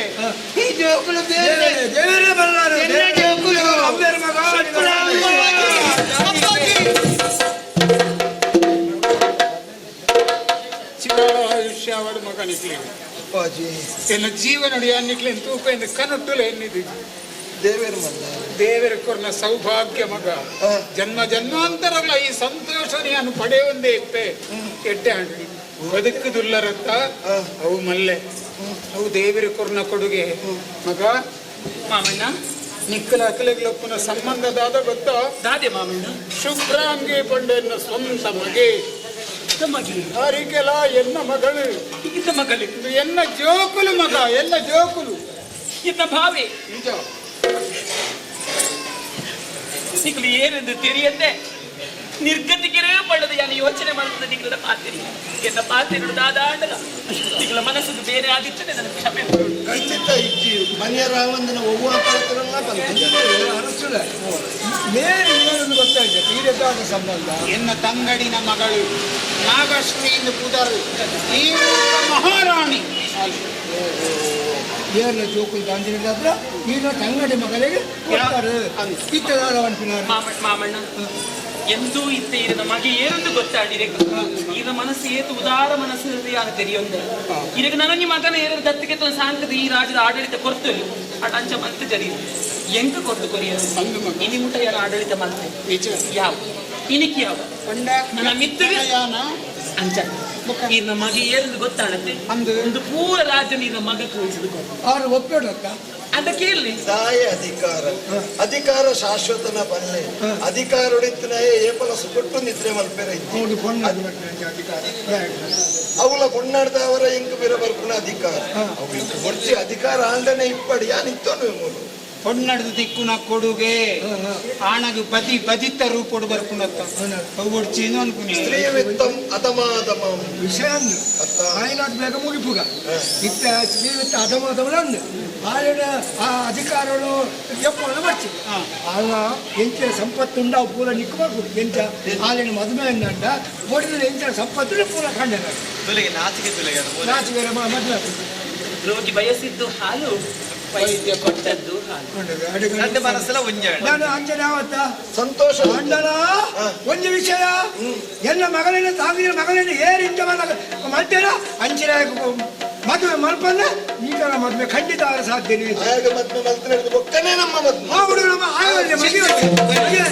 S11: ಈ ಜೋಕುಲು ಬೇರೆ
S4: ದೇವರೇ ಬಲ್ಲಾರು
S11: ಎನ್ನ ಜೋಕುಲು
S4: ಅಮ್ಮೇರ ಮಗ
S11: ಚಿರಾಯುಷ್ಯ ಅವಡು ಮಗ ನಿಕ್ಲಿ
S9: ಅಪ್ಪಾಜಿ
S11: ಎನ್ನ ಜೀವನ ನಿಕ್ಲಿ ತೂಕ ಎಂದು ಕನುಟ್ಟುಲೆ ಎನ್ನಿದು
S9: ದೇವೇರು ಮಲ್ಲ
S11: ದೇವರ ಕೊರ್ನ ಸೌಭಾಗ್ಯ ಮಗ ಜನ್ಮ ಜನ್ಮಾಂತರಗಳ ಈ ಸಂತೋಷ ನಾನು ಪಡೆಯುವಂದೇ ಇತ್ತೆ ಎಡ್ಡೆ ಆಂಡ್ರಿ ಬದುಕುದುಲ್ಲರತ್ತ ಅವು ಮಲ್ಲೆ ಅವು ದೇವರ ಕೊರ್ನ ಕೊಡುಗೆ ಮಗ
S10: ಮಾಮಣ್ಣ
S11: ನಿಕ್ಕಲ ಅಕಲೆಗ್ಲೊಪ್ಪನ ಸಂಬಂಧದಾದ ಗೊತ್ತಾ
S10: ದಾದೆ ಮಾಮಣ್ಣ
S11: ಶುಭ್ರಾಂಗಿ ಪಂಡೆನ್ನ ಸ್ವಂತ ಮಗೆ ಹರಿಕೆಲ ಎನ್ನ ಮಗಳು
S10: ಇದ್ದ ಮಗಳು
S11: ಇದು ಎನ್ನ ಜೋಕುಲು ಮಗ ಎಲ್ಲ ಜೋಕುಲು
S10: ಇದ್ದ ಭಾವೆ
S11: ನಿಜ
S10: ನಿಕ್ಲು ಏನೆಂದು ತೆರಿಯಂದೆ ನಿರ್ಗತಿಕರೇ ಪಡೆದು ಯಾನು ಯೋಚನೆ ಮಾಡ್ತದೆ ನಿಕ್ಲದ ಪಾತಿರಿ ಎನ್ನ ಪಾತಿರು ದಾದಾಂಡಲ ನಿಕ್ಲ ಮನಸ್ಸು ಬೇರೆ ಆಗಿತ್ತು ನನ್ನ ಕ್ಷಮೆ ಕೊಡು.
S9: ಖಂಡಿತ ಇಜ್ಜಿ ಮನೆಯ ರಾವಂದನ ಒವ್ವ ಪಾತ್ರಲ್ಲ ಬಂತಿದ್ದಾರೆ
S4: ಅರಸುಲೆ ಮೇರೆ ಏನೊಂದು ಗೊತ್ತಾಯ್ತು ಈರೆದಾದ ಸಂಬಂಧ.
S11: ಎನ್ನ ತಂಗಡಿನ ಮಗಳು ನಾಗಶ್ರೀ ಎಂದು ಪುದರು ಈ ಮಹಾರಾಣಿ.
S4: ಏರ್ನ ಜೋಕುಲ್ ಗಾಂಧಿನಗರ ಈನ ತಂಗಡಿ ಮಗಳಿಗೆ ಕೊಡ್ತಾರೆ ಇತ್ತದಾದ ಅನ್ಪಿನಾರು.
S10: ಮಾಮಣ್ಣ ಎಂದೂ ಇತ್ತ ಇರದ ಮಗೆ ಏನೊಂದು ಗೊತ್ತಾಡಿರೆ ಈರ ಮನಸ್ಸು ಏತು ಉದಾರ ಮನಸ್ಸು ಯಾರು ತೆರಿಯೊಂದ ಇರಗ ನನಗೆ ಮಗನ ಏರ ದತ್ತಿಗೆ ತನ್ನ ಸಾಂಕದ ಈ ರಾಜ್ಯದ ಆಡಳಿತ ಕೊರ್ತಲಿ ಅಟ ಅಂಚ ಮಂತ್ ಜರಿ ಎಂಕ ಕೊರ್ತು ಕೊರಿಯ ಇನಿ ಮುಟ್ಟ ಯಾರ ಆಡಳಿತ ಮಂತೆ ಯಾವ ಇನಿಕ್ ಯಾವ ನನ್ನ ಮಿತ್ತಿಗೆ ಅಂಚ ಈರ್ನ ಮಗ ಏರಂದು ಗೊತ್ತಾಣತ್ತೆ ಒಂದು ಪೂರ ರಾಜ್ಯ ನೀರ್ನ ಮಗ ಕಳಿಸಿದ
S4: ಅವ್ರು ಒಪ್ಪೇಡಕ್ಕ.
S10: ಅಂತ ಕೇಳಿ.
S9: ದಾಯ ಅಧಿಕಾರ ಅಧಿಕಾರ ಶಾಶ್ವತನ ಬಲ್ಲೆ ಅಧಿಕಾರೊಡಿತ್ತನ ಏಪಲ ಸುಕೊಟ್ಟು ನಿದ್ರೆ ಮಲ್ಪೆರ ಇದ್ದಿ.
S4: ಅವ್ರು ಕೊಂಡ ಅಧಿಕಾರ
S9: ಅವಳ ಕೊಂಡಾಡ್ದವರ ಎಂಕ್ ಬಿರ ಬರ್ಪುನ ಅಧಿಕಾರ ಅವು ಇಂಕ್ ಬೊಡ್ಚಿ ಅಧಿಕಾರ ಆಂಡನೆ ಇಪ್ಪಡಿ ಯಾನ್ ಇತ್ತೋನು ಮೂಲು.
S11: ಹೊನ್ನಡ್ದು ದಿಕ್ಕುನ ಕೊಡುಗೆ ಆಣಗು ಬದಿ ಬದಿತ್ತ ರೂಪೋಡು ಬರ್ಪುನತ್ತ ಅವು ಅನ್ಕುನಿ.
S9: ಸ್ತ್ರೀ ವಿತ್ತಂ ಅಧಮಾಧಮಂ
S4: ವಿಷಯ ಅಂದು ಆಯ್ನಾಟ್ ಬೇಗ ಮುಗಿಪುಗ ಇತ್ತ ಶ್ರೀವಿತ್ತ ಅಧಮಾಧಮಲ ಅಂದು ಆಳಿನ ಆ ಅಧಿಕಾರನು ಎಪ್ಪೊಂದು ಬರ್ಚಿ ಆಗ ಎಂಚಿನ ಸಂಪತ್ತುಂಡ ಅವು ಪೂರ ನಿಕ್ಕಬೇಕು ಎಂಚ ಆಳಿನ ಮದುವೆ ಅಂದ ಬಡಿದ ಎಂಚಿನ ಸಂಪತ್ತು ಪೂರ ಕಂಡ
S5: ತುಲೆಗೆ ನಾಚಿಕೆ ತುಲೆಗೆ ಅದು ಮೂಲೆ.
S4: ನಾಚಿಕೆ ಮದುವೆ
S10: ರೋಗಿ ಬಯಸಿದ್ದು ಹಾಲು, ವೈದ್ಯ ಕೊಟ್ಟದ್ದು ಹಾಲು.
S5: ರಡ್ಡು ಮನಸ್ಸೆಲ್ಲ ಒಂಜೆ.
S4: ನಾನು ಅಂಜನೆ ಯಾವತ್ತ
S9: ಸಂತೋಷ
S4: ಅಂಡಲ ಒಂದು ವಿಷಯ ಎಲ್ಲ ಮಗಳನ್ನ ತಾಂಗಿನ ಮಗಳನ್ನ ಏರಿಂತ ಮಲ್ತೇರ ಅಂಚಿನ ಮದುವೆ ಮಲ್ಪಲ್ಲ ಈ ತರ ಮದುವೆ ಖಂಡಿತ ಆಗ ಸಾಧ್ಯ ಇಲ್ಲ.
S9: ಆಯಾಗ ಮದ್ವೆ ಮಲ್ತಿನ ಬೊಕ್ಕನೆ ನಮ್ಮ ಮದ್ವೆ.
S4: ಆ ಹುಡುಗ ನಮ್ಮ ಆಗಲ್ಲ ಮದುವೆ ಮದುವೆ.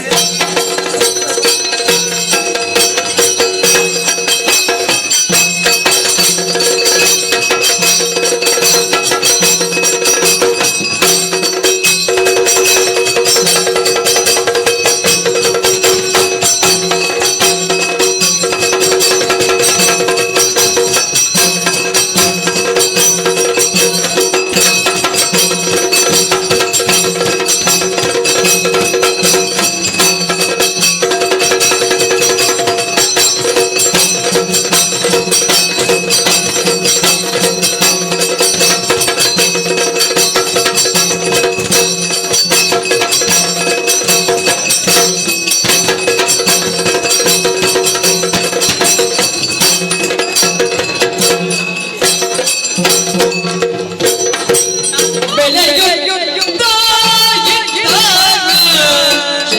S12: ಬೆಳೆಯುತ್ತ ಇದ್ದಾಗ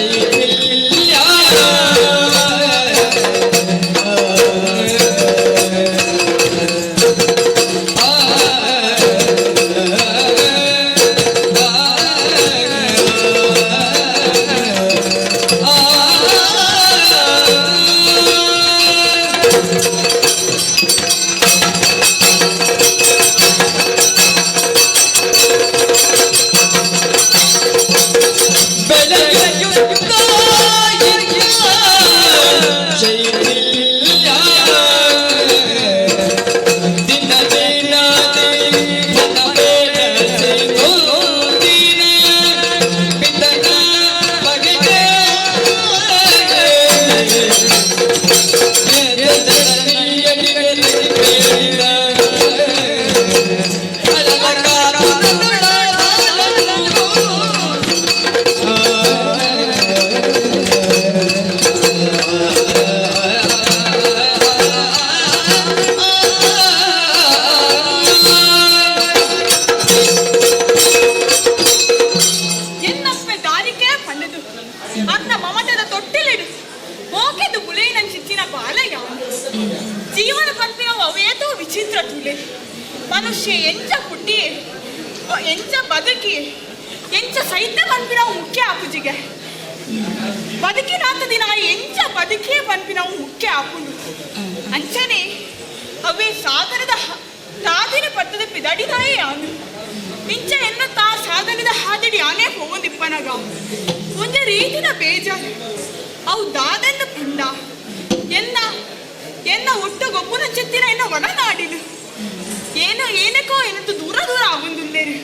S12: ಶೈಥಿಲ್ಯ. ಬೆಳೆಯುತ್ತ ಇದ್ದಾಗ ಶೈಥಿಲ್ಯ. ದಿನ ದಿನದಿ ಮನ ಬೆಳೆಸಿತು ದಿನ ಪಿತನ ಬಗೆಗೆ.
S8: ಎನ್ನಪ್ಪೆ ದಾರಿಕೆ ಪಣ್ಣದು ಅನ್ನ ಮಮತದ ತೊಟ್ಟಿಲಿಡು ಮೋಕೆದು ಬುಲೇನಂ ಚಿತ್ತಿನ ಬಾಲ ಯಾನು ಜೀವನ ಪಂಪಿನ ಅವೇತೋ ವಿಚಿತ್ರ ತುಲೆ ಮನುಷ್ಯ ಎಂಚ ಪುಟ್ಟಿ ಎಂಚ ಬದುಕಿ ಎಂಚ ಸೈತ ಪನ್ಪಿನ ಮುಖ್ಯ ಆಪುಜಿಗೆ ಬದುಕಿನಾತ ದಿನ ಎಂಚ ಬದುಕಿಯೇ ಪನ್ಪಿನ ಮುಖ್ಯ ಆಪುಂಡು ಅಂಚನೆ ಅವೇ ಸಾಗರದ ತಾದಿನ ಪಟ್ಟದ ಪಿದಡಿದಾಯೇ ಯಾನು ಇಂಚ ಎನ್ನ ತಾ ಸಾಧನದ ಹಾದಡಿ ಆನೆ ಹೋಗೊಂದಿಪ್ಪನಗ ಒಂಜ ರೀತಿನ ಬೇಜಾರು ಅವು ದಾದನ್ನ ಪಂಡ ಎನ್ನ ಎನ್ನ ಒಟ್ಟು ಗೊಬ್ಬರ ಚೆತ್ತಿನ ಎನ್ನ ಒಡನಾಡಿಲು ಏನೋ ಏನಕ್ಕೋ ಏನಂತ ದೂರ ದೂರ ಆಗುಂದುಲ್ಲೇರು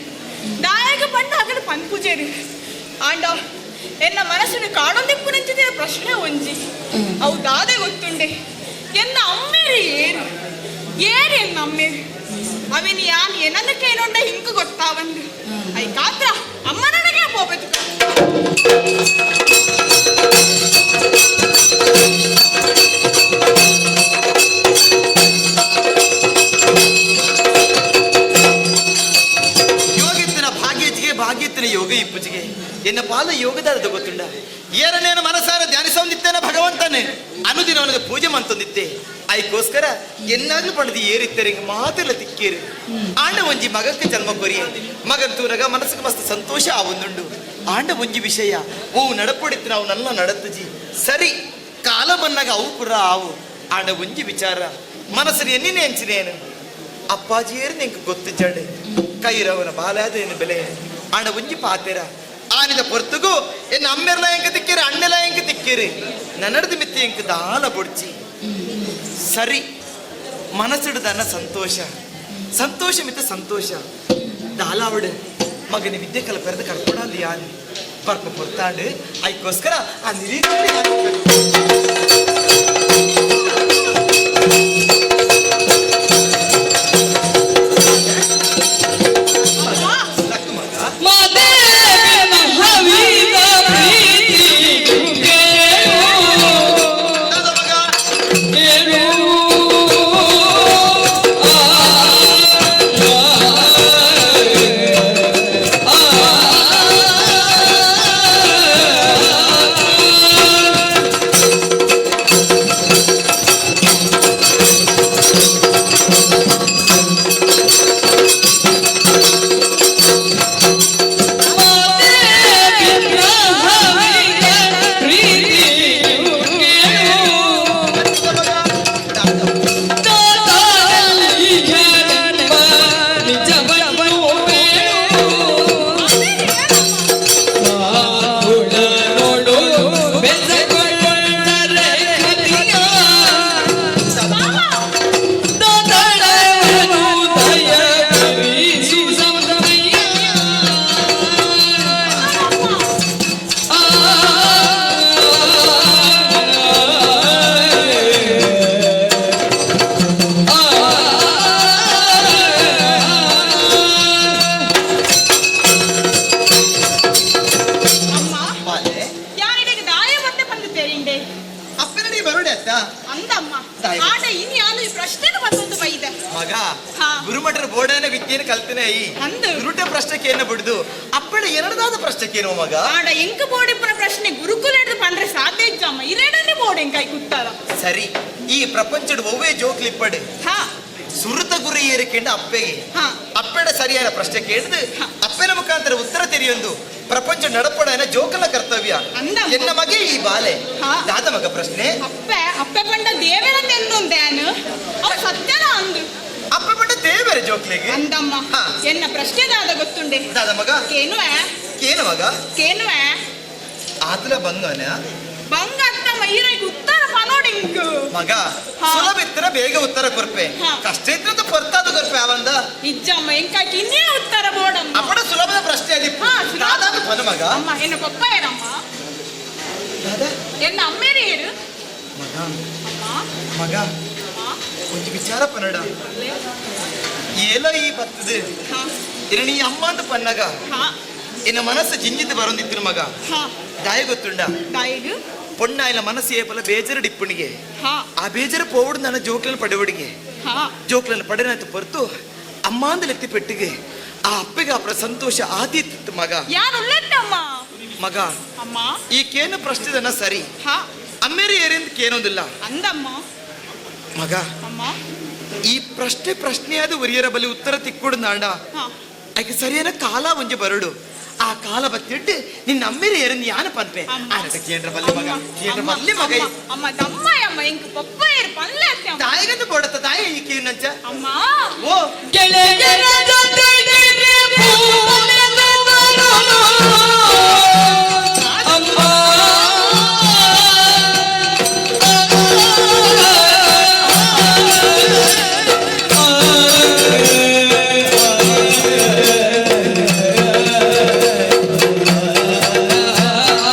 S8: ದಾಯಕ ಪಂಡ ಅಗಡ ಪನ್ಪುಜೇರು ಆಂಡ ಎನ್ನ ಮನಸ್ಸಿನ ಕಾಡೊಂದಿಪ್ಪುನಂಚಿದ ಪ್ರಶ್ನೆ ಒಂಜಿ ಅವು ದಾದೆ ಗೊತ್ತುಂಡೆ ಎನ್ನ ಅಮ್ಮೇರಿ ಏರು ಏರು ಎನ್ನ ಅಮ್ಮೇರು ಅವಿನ ಯಾನ್ ಏನಂದಕ್ಕೆ ಏನೊಂಡ ಹಿಂಕು ಗೊತ್ತಾವಂದು I ಕಾತ್ರ ಅಮ್ಮ ನನಗೆ ಹೋಗ್ಬೇಕು.
S5: ಯೋಗಿತ್ತಿನ ಭಾಗ್ಯಜ್ಗೆ ಭಾಗ್ಯತ್ತಿನ ಯೋಗ ಇಪ್ಪುಜಿಗೆ ಎನ್ನ ಪಾಲ ಯೋಗದಾರದ ಗೊತ್ತುಂಡ ಏರನೇನು ಮನಸಾರ ಧ್ಯಾನಿಸೊಂದಿತ್ತೇನ ಭಗವಂತನೇ ಅನುದಿನ ಅವನಿಗೆ ಪೂಜೆ ಮಂತೊಂದಿತ್ತೆ ಐಕೋಸ್ಕರ ಎನ್ನಾಗ್ಲೂ ಪಡೆದು ಏರಿತ್ತರೆ ಮಾತೆಲ್ಲ ತಿಕ್ಕೇರು ಆಂಡ ಒಂಜಿ ಮಗಕ್ಕೆ ಜನ್ಮ ಕೊರಿಯೆ ಮಗನ್ ತೂನಗ ಮನಸ್ಸಿಗೆ ಮಸ್ತ್ ಸಂತೋಷ ಆವೊಂದುಂಡು ಆಂಡ ಒಂಜಿ ವಿಷಯ ಓ ನಡಪಡಿತ್ತು ನಾವು ನನ್ನ ನಡತ್ತಜಿ ಸರಿ ಕಾಲ ಬನ್ನಾಗ ಅವು ಪುರ ಆವು ಆಂಡ ಒಂಜಿ ವಿಚಾರ ಮನಸ್ಸು ಎನ್ನಿನೇ ಅಂಚಿನೇನು ಅಪ್ಪಾಜಿಯೇರು ನಿಂಗೆ ಗೊತ್ತಿಜ್ಜಾಂಡೆ ಕೈರವನ ಬಾಲಾದೇನು ಬೆಲೆ ಆಂಡ ಒಂಜಿ ಪಾತೆರ ಆನಿದ ಪೊರ್ತುಗು ಎನ್ನ ಅಮ್ಮೆರ್ಲ ಎಂಕ ತಿಕ್ಕಿರಿ ಅಣ್ಣೆಲ ಎಂಕ ತಿಕ್ಕಿರಿ ನನ್ನಡದ ಮಿತ್ತಿ ಎಂಕ ದಾಲ ಬೊಡ್ಚಿ ಸರಿ ಮನಸ್ಸಿಡ್ದನ್ನ ಸಂತೋಷ ಸಂತೋಷ ಮಿತ್ತ ಸಂತೋಷ ದಾಲಾವಡು ಮಗನ ವಿದ್ಯೆ ಕಲಪೆರೆದು ಕರ್ಕೊಡಲ್ಲಿ ಯಾನ್ ಬರ್ಪ ಪೊರ್ತಾಂಡು ಐಕೋಸ್ಕರ ಆ ನಿರೀಕ್ಷೆ ಮಗ ಗುರುಮಠರ ಬೋರ್ಡನ ವಿದ್ಯೆಯನ್ನು ಕಲ್ತಿನ ಈ ಗುರುಟ ಪ್ರಶ್ನೆಕೇನ ಬಿಡುದು ಅಪ್ಪಡ ಎರಡದಾದ ಪ್ರಶ್ನೆಕೇನೋ ಮಗ
S8: ಆಡ ಎಂಕ ಬೋಡಿಪ್ಪನ ಪ್ರಶ್ನೆ ಗುರುಕುಲ ಹಿಡಿದು ಪಂಡ್ರೆ ಸಾಧ್ಯ ಇಜ್ಜಮ್ಮ ಇರೆಡನೆ ಬೋರ್ಡ್ ಎಂಕಾಯಿ ಕುತ್ತಾರ.
S5: ಸರಿ ಈ ಪ್ರಪಂಚದ ಒವ್ವೇ ಜೋಕ್ಲಿಪ್ಪಡು ಸುರುತ ಗುರಿ ಏರಿಕೆಂಡ ಅಪ್ಪೆಗೆ ಅಪ್ಪೆಡ ಸರಿಯಾದ ಪ್ರಶ್ನೆ ಕೇಳಿದು ಅಪ್ಪೆನ ಮುಖಾಂತರ ಉತ್ತರ ತೆರೆಯೊಂದು ಪ್ರಪಂಚ ನಡಪಡನ ಜೋಕಲ ಕರ್ತವ್ಯ ಎನ್ನ ಮಗೆ ಈ ಬಾಲೆ ದಾದ ಮಗ ಪ್ರಶ್ನೆ
S8: ಅಪ್ಪೆ ಅಪ್ಪೆ ಪಂಡ ದೇವರಂತ ಎಂದೊಂದೇನು ಅವ ಸತ್ಯನ ಅಂದು
S5: ಅಪ್ಪೆ ಪಂಡ ದೇವರ ಜೋಕ್ಲೆಗೆ
S8: ಅಂದಮ್ಮ ಎನ್ನ ಪ್ರಶ್ನೆ ದಾದ ಗೊತ್ತುಂಡೆ
S5: ದಾದ ಮಗ
S8: ಕೇನುವೆ
S5: ಕೇನು ಮಗ
S8: ಕೇನುವೆ
S5: ಆತಲ ಬಂಗನ
S8: ಬಂಗ ಅತ್ತಮ್ಮ ಈರೈಗೆ ಉತ್ತರ ಪನೋಡಿಂಗ್
S5: ಮಗ ಸುಲಭ ಇತ್ತರ ಬೇಗ ಉತ್ತರ ಕೊರ್ಪೆ ಕಷ್ಟ ಇತ್ರ ಪೊರ್ತಾದ ಕೊರ್ಪೆ ಅವಂದ
S8: ಇಜ್ಜಮ್ಮ ಎಂಕಾಕಿ ಇನ್ನೇ ಉತ್ತರ ಬೋಡಮ್ಮ
S5: ಅಪ್ಪಡ ಸುಲಭದ ಪ್ರಶ್ನೆ ಅಲ್ಲಿ ದಾದಾದ ಪನ ಮಗ
S8: ಅಮ್ಮ ಎನ್ನ ಪಪ್ಪ ಏನಮ್ಮ
S5: ದಾದಾ
S8: ಎನ್ನ ಅಮ್ಮೇರಿ ಏರು
S5: ಮಗ ಮಗ ಒಂಜಿ ವಿಚಾರ ಪನಡ ಏಲೋ ಈ ಬತ್ತದ ಇರಣಿ ಅಮ್ಮ ಅಂತ ಪನ್ನಗ ಎನ್ನ ಮನಸ್ಸು ಜಿಂಜಿದ್ದು ಬರೊಂದಿತ್ತಿನ ಮಗ ದಾಯ ಗೊತ್ತುಂಡ
S8: ದಾಯಿಗು
S5: ಪೊಣ್ಣ ಮನಸ್ಸು ಏಪಲ ಬೇಜಾರು ಡಿಪ್ಪಣಿಗೆ ಆ ಬೇಜಾರು ಪೋವಡು ನನ್ನ ಜೋಕ್ಲನ್ನು ಪಡೆವಡಿಗೆ ಜೋಕ್ಲನ್ನು ಪಡೆನಾಯ್ತು ಪೊರ್ತು ಅಮ್ಮಾಂದ ಲೆತ್ತಿ ಪೆಟ್ಟಿಗೆ ಆ ಅಪ್ಪಗೆ ಅಪ್ಪರ ಸಂತೋಷ ಆದಿತ್ತು ಮಗ
S8: ಯಾರು
S5: ಮಗ
S8: ಅಮ್ಮ
S5: ಈ ಕೇನು ಪ್ರಶ್ನೆದನ್ನ ಸರಿ ಅಮ್ಮೇರಿ ಏರಿಂದ ಕೇನೊಂದಿಲ್ಲ
S8: ಅಂದಮ್ಮ
S5: ಮಗ
S8: ಅಮ್ಮ
S5: ಈ ಪ್ರಶ್ನೆ ಪ್ರಶ್ನೆಯಾದ ಒರಿಯರ ಬಲಿ ಉತ್ತರ ತಿಕ್ಕುಡು ನಾಂಡ ಆಕೆ ಸರಿಯಾದ ಕಾಲ ಒಂಜಿ ಬರಡು ಆ ಕಾಲ ಬತ್ತಿಟ್ಟು ನಿನ್ನ ಅಮ್ಮೇರಿ ಏರಿಂದ ಯಾನ ಪನ್ಪೆ ಆನಟ ಕೇಂದ್ರ ಬಲ್ಲಿ ಮಗ ಕೇಂದ್ರ ಬಲ್ಲಿ ಮಗ
S8: ಅಮ್ಮ ದಮ್ಮಯ್ಯ ಅಮ್ಮ ಇಂಕ ಪಪ್ಪ ಏರು ಪಲ್ಲೆ
S5: ತಾಯಿಗಂತ ಬೋಡತ್ತ ತಾಯಿ ಈ ಕೇನಂಚ
S8: ಅಮ್ಮ
S5: ಓ
S12: ಗೆಳೆಯರ ಜೊತೆಗಿರಿ ಅಮ್ಮ ಆ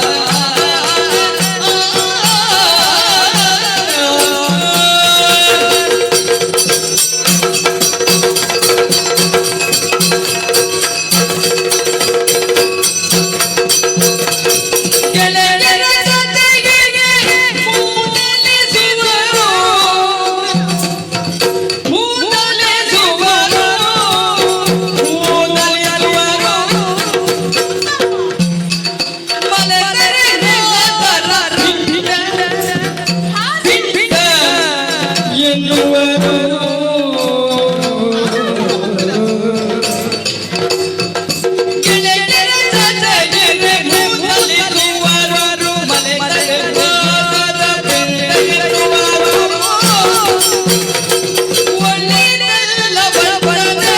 S12: ಎನ್ನುವರು. ಗೆಳೆಯರ ಜೊತೆಗೆ ಮೂದಲಿಸುವರು, ಮಲೆನಾದ ಬೆಟ್ಟೆನ್ನುವರು. ಒಳ್ಳೆಯದೆಲ್ಲ ಬರ್ತದೆ,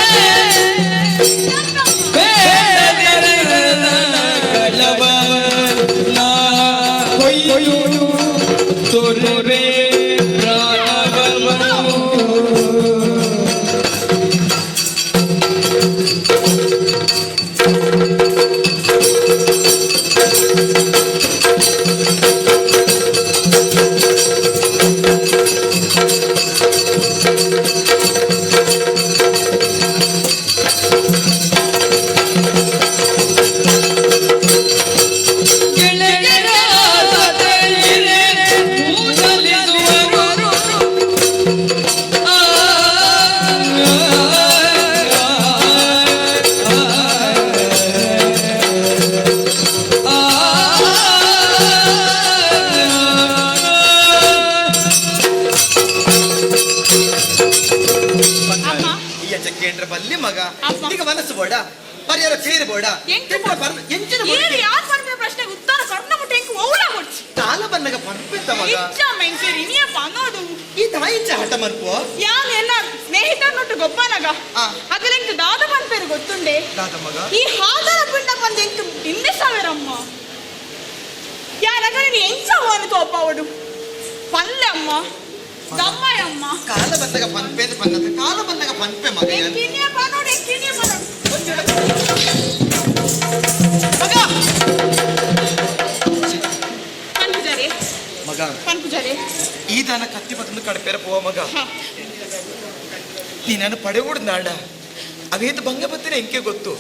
S12: ಬೇಡದೆಲ್ಲ ಕಳವನ ಕೊಯ್ದು ತೊರೆ ಪ್ರಾಣವನ್ನು. ಗೆಳೆಯರ ಜೊತೆಗೆ ಮೂದಲಿಸುವರು. ಆ ಆ
S8: ಅಮ್ಮ.
S5: ಈ ಅಜ್ಜ ಕೇಂದ್ರ ಬಲ್ಲಿ ಮಗ.
S8: ಅಮ್ಮ.
S5: ಈಗ ಮನಸ್ಸು ಬೋಡ, ಪರಿಹಾರ ಪೇರು ಬೋಡ.
S8: ಎಂಕ್
S5: ಎಂಚಿನ
S8: ಏರು ಯಾರ್ ಪನ್ಪಿನ ಪ್ರಶ್ನೆಗೆ ಉತ್ತರ ಕೊರ್ನ ಮುಟ್ಟ ಎಂಕ್ ಓಲ ಕೊಡ್ಚಿ.
S5: ಕಾಲ ಬನ್ನಗ ಪನ್ಪೆತ್ತ ಮಗ.
S8: ಇಜ್ಜ ಮೆಂಕೇರಿ ಇನಿಯ ಪನೋಡು.
S5: ಈ ತಾಯಿಂಚ ಹಠ ಮನ್ಪು.
S8: ಯಾನ್ ಎನ್ನ ಸ್ನೇಹಿತರನ್ನೊಟ್ಟು ಗೊಬ್ಬನಗ ಅಗಲೆಂಕ್ ದಾದ ಪನ್ಪೇರು ಗೊತ್ತುಂಡೆ?
S5: ದಾದ ಮಗ?
S8: ಈ ಹಾದರ ಪಿಂಡ ಪಂದ್ ಎಂಕ್ ಹಿಂದೆ ಸಾವಿರಮ್ಮ. ಯಾನ್ ಅಗಲಿನ ಎಂಚ ಅವನು ತೋಪಾವಡು ಪಲ್ಲೆ ಅಮ್ಮ, ದಮ್ಮಯಮ್ಮ.
S5: ಕಾಲ ಬಂದಾಗ ಪನ್ಪೆ ಅಂತ ಪನ್ನತ್ತ, ಕಾಲ ಬಂದಾಗ ಪನ್ಪೆ ಮಗ.
S8: ಎಂಕ್ ಇನಿಯ ಪನೋಡು, ಎಂಕ್ ಇನಿಯ ಪನೋಡು.
S5: ಮಗ.
S8: ಪನ್ಪುಜಾರೆ.
S5: ಮಗ.
S8: ಪನ್ಪುಜಾರೆ.
S5: ಈ ದಾನ ಕತ್ತಿ ಬತ್ತಂದು ಕಡಪೇರ ಪೋವ ಮಗ. ನೀನನ್ನು ಪಡೆಗುಡು ನಾಡ ಅವೇತು ಭಂಗ ಬತ್ತಿನ ಎಂಕೆ ಗೊತ್ತು.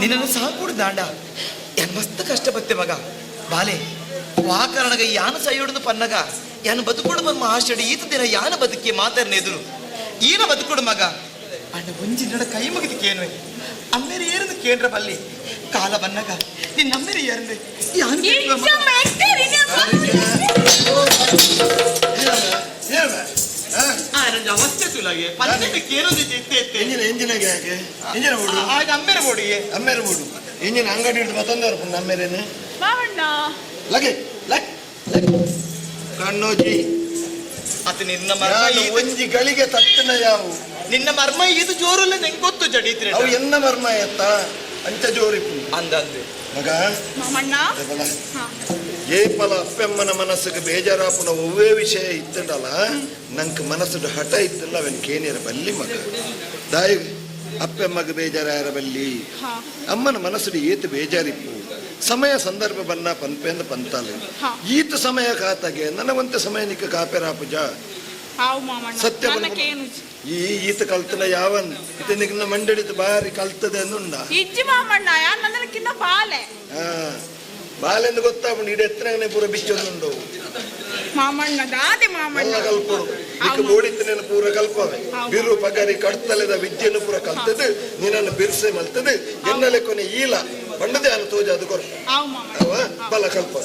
S5: ನಿನ್ನನ್ನು ಸಾಕುಡು ನಾಡ ಯಾನ್ ಮಸ್ತ್ ಕಷ್ಟ ಬತ್ತೆ ಮಗ. ಬಾಲೆ ವಾಕರಣಗ ಯಾನ ಸೈಯೋಡದು ಪನ್ನಗ ಯಾನು ಬದುಕುಡು ಮಮ್ಮ ಆಶೆಡು ಈತ ದಿನ ಯಾನ ಬದುಕಿ ಮಾತಾರನ ಎದುರು ಈನ ಬದುಕುಡು ಮಗ. ಅಣ್ಣ ಒಂಜಿ ನಡ ಕೈ ಮುಗಿದು ಕೇನ್ವೆ, ಅಮ್ಮೇರೆ ಏರಂದು ಕೇಂದ್ರ ಬಲ್ಲಿ. ಕಾಲ ಬನ್ನಗ ನಿನ್ನ ಅಮ್ಮೇರೆ ಏರಂದೆ ಯಾನು ಕೇಳುವೆ ಮಗ?
S8: ಇಜ್ಜ ಮೆಂಕೇರಿ ಇನಿಯ
S5: ಆ, ನಂಜ ಅವಸ್ಥೆ ತುಲಾಗೆ ಪನ್ನೆಂಡು ಕೇನೊಂದು ಇತ್ತೆ ಇತ್ತೆ.
S9: ಇಂಜಿನ ಇಂಜಿನಾಗೆ ಯಾಕೆ ಇಂಜಿನ ಬೋಡು?
S5: ಆಗ ಅಮ್ಮೇರೆ ಬೋಡಿಗೆ.
S9: ಅಮ್ಮೇರೆ ಬೋಡು. ಇಂಜಿನ ಅಂಗಡಿ ಹಿಡಿದು ಮತ್ತೊಂದು ಪುಣ್ಣ ಅಮ್ಮೇರೇನು.
S8: ಮಾವಣ್ಣ.
S9: ಲಗೆ ಲಗ್ ಕಣ್ಣೋಜಿ.
S5: ಅತ ನಿನ್ನ ಮರ್ಮ
S9: ನಾನು ಒಂಜಿ ಗಳಿಗೆ ತತ್ತಿನ ಯಾವು.
S5: ನಿನ್ನ ಮರ್ಮ ಇದು ಜೋರಲ್ಲ, ನಿಂಗೆ ಗೊತ್ತು ಜಡಿತ್ರೆ.
S9: ಅವು ಎನ್ನ ಮರ್ಮ ಎತ್ತ ಅಂಚ ಜೋರಿಪು.
S5: ಅಂದ ಅಂದೆ.
S9: ಮಗ.
S8: ಮಾಮಣ್ಣ.
S9: ಬಲ ಏಪಲ ಅಪ್ಪೆಮ್ಮನ ಮನಸ್ಸಿಗೆ ಬೇಜಾರಾಪುನ ಒವ್ವೇ ವಿಷಯ ಇತ್ತಂಡಲ್ಲ, ನಂಗೆ ಮನಸ್ಸು ಹಠ ಇತ್ತಲ್ಲ ಅವನ್ ಕೇನಿಯರ ಬಲ್ಲಿ ಮಗ. ದಾಯಿ ಅಪ್ಪೆಮ್ಮಗ ಬೇಜಾರಾಯರ ಬಲ್ಲಿ. ಅಮ್ಮನ ಮನಸ್ಸು ಏತು ಬೇಜಾರಿಪ್ಪು, ಸಮಯ ಸಂದರ್ಭ ಬನ್ನ ಪನ್ಪೆಂದ ಪಂತಾಲೆ. ಈತ ಸಮಯ ಕಾತಾಗೆ ನನವಂತೆ ಸಮಯ ನಿಕ್ಕ ಕಾಪೆರಾಪುಜ.
S8: ಆವು ಮಾಮಣ್ಣ.
S9: ಸತ್ಯ
S8: ನನ್ನ
S9: ಪನ್ಪುನ.
S8: ಕೇನುಜಿ.
S9: ಈ ಈತ ಕಲ್ತನ ಯಾವನ್ ಇತ ನಿನ್ನ ಮಂಡಳಿತ ಬಾರಿ ಕಲ್ತದೆ ಅಂದುಂಡ.
S8: ಇಜ್ಜಿ ಮಾಮಣ್ಣ, ಯಾನ್ ನನ್ನಕ್ಕಿಂತ ಬಾಲೆ.
S9: ಹಾ, ಬಾಲೆಂದು ಗೊತ್ತಾಪುಂಡು, ಇಡ ಎತ್ತನಗನೆ ಪೂರ ಬಿಚ್ಚೊಂದುಂಡು.
S8: ಮಾಮಣ್ಣ ದಾದೆ ಮಾಮಣ್ಣ.
S9: ಎಲ್ಲ ಕಲ್ಪಡು ಇಕ್ಕ ಬೋಡಿತ್ತನೇನು ಪೂರ ಕಲ್ಪವೆ. ಬಿರು ಪಗರಿ ಕಡ್ತಲೆದ ವಿದ್ಯೆಯನ್ನು ಪೂರ ಕಲ್ತದ್ದು ನಿನ್ನನ್ನು ಬಿರ್ಸೆ ಮಲ್ತದ್ದು ಎನ್ನಲೆ ಕೊನೆ ಈಲ ಪಂಡದೆ ಅನು ತೋಜ ಅದು ಕೊರ.
S8: ಆವು ಮಾಮಣ್ಣ.
S9: ಅವ ಬಲ ಕಲ್ಪ.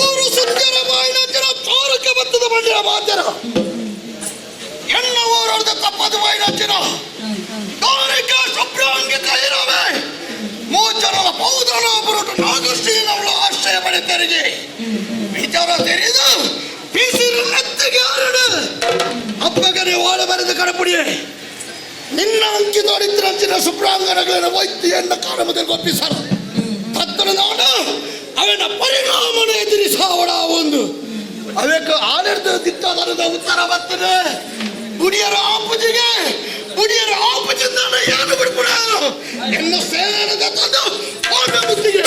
S1: ಊರು ಸುತ್ತರ ಬಾಯಿನಂಚಿನ ತೋರಕ್ಕೆ ಬತ್ತದ ಬಂಡಿರ ಮಾತರ ಎಣ್ಣ ಊರೊಡೆದ ತಪ್ಪದು ಬಾಯಿನಂಚಿನ ತೋರಕ್ಕೆ ಸುಬ್ರಹ್ಮಣ್ಯ ಕೈರವೇ ಮೂಚರಲ ಪೌದ್ರನ ಒಬ್ಬರು ನಾಗಶ್ರೀನವಳ ಆಶ್ರಯ ಪಡೆತರಿಗೆ ವಿಚಾರ ತೆರೆದು ಬಿಸಿರು ನೆತ್ತಿಗೆ ಹರಡು ಅಪ್ಪಗನೆ ಓಡ ಬರೆದು ಕಡಪುಡಿಯೇ ನಿನ್ನ ಅಂಕಿತೋಡಿದ್ರಂಚಿನ ಸುಬ್ರಾಂಗನಗಳನ್ನು ವೈದ್ಯ ಎನ್ನ ಕಾರಣದಲ್ಲಿ ಒಪ್ಪಿಸರ ತತ್ತನ ನಾನು. ಅವನ ಪರಿಣಾಮನ ಎದುರಿಸಾವಡ ಒಂದು ಅವಕ್ಕೆ ಆಡಳಿತ ದಿಟ್ಟಾದ ಉತ್ತರ ಬರ್ತದೆ. ಬುಡಿಯರ ಆಪುಜಿಗೆ ಬುಡಿಯರ ಆಪುಜಿಂದ ಏನು ಬಿಡ್ಬಿಡ ಎನ್ನ ಸೇನದ ತಂದು ಬುದ್ಧಿಗೆ.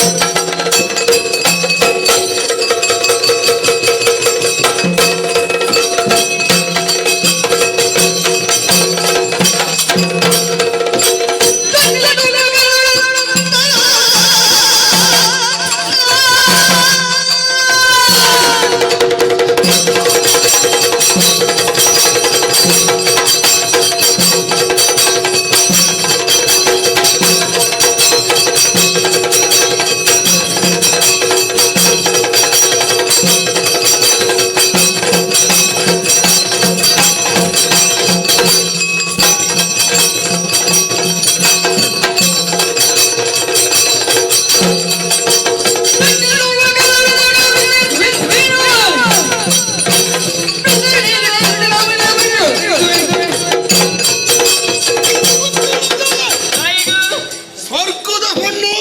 S1: ಸ್ವರ್ಗದ ಹೊಣ್ಣು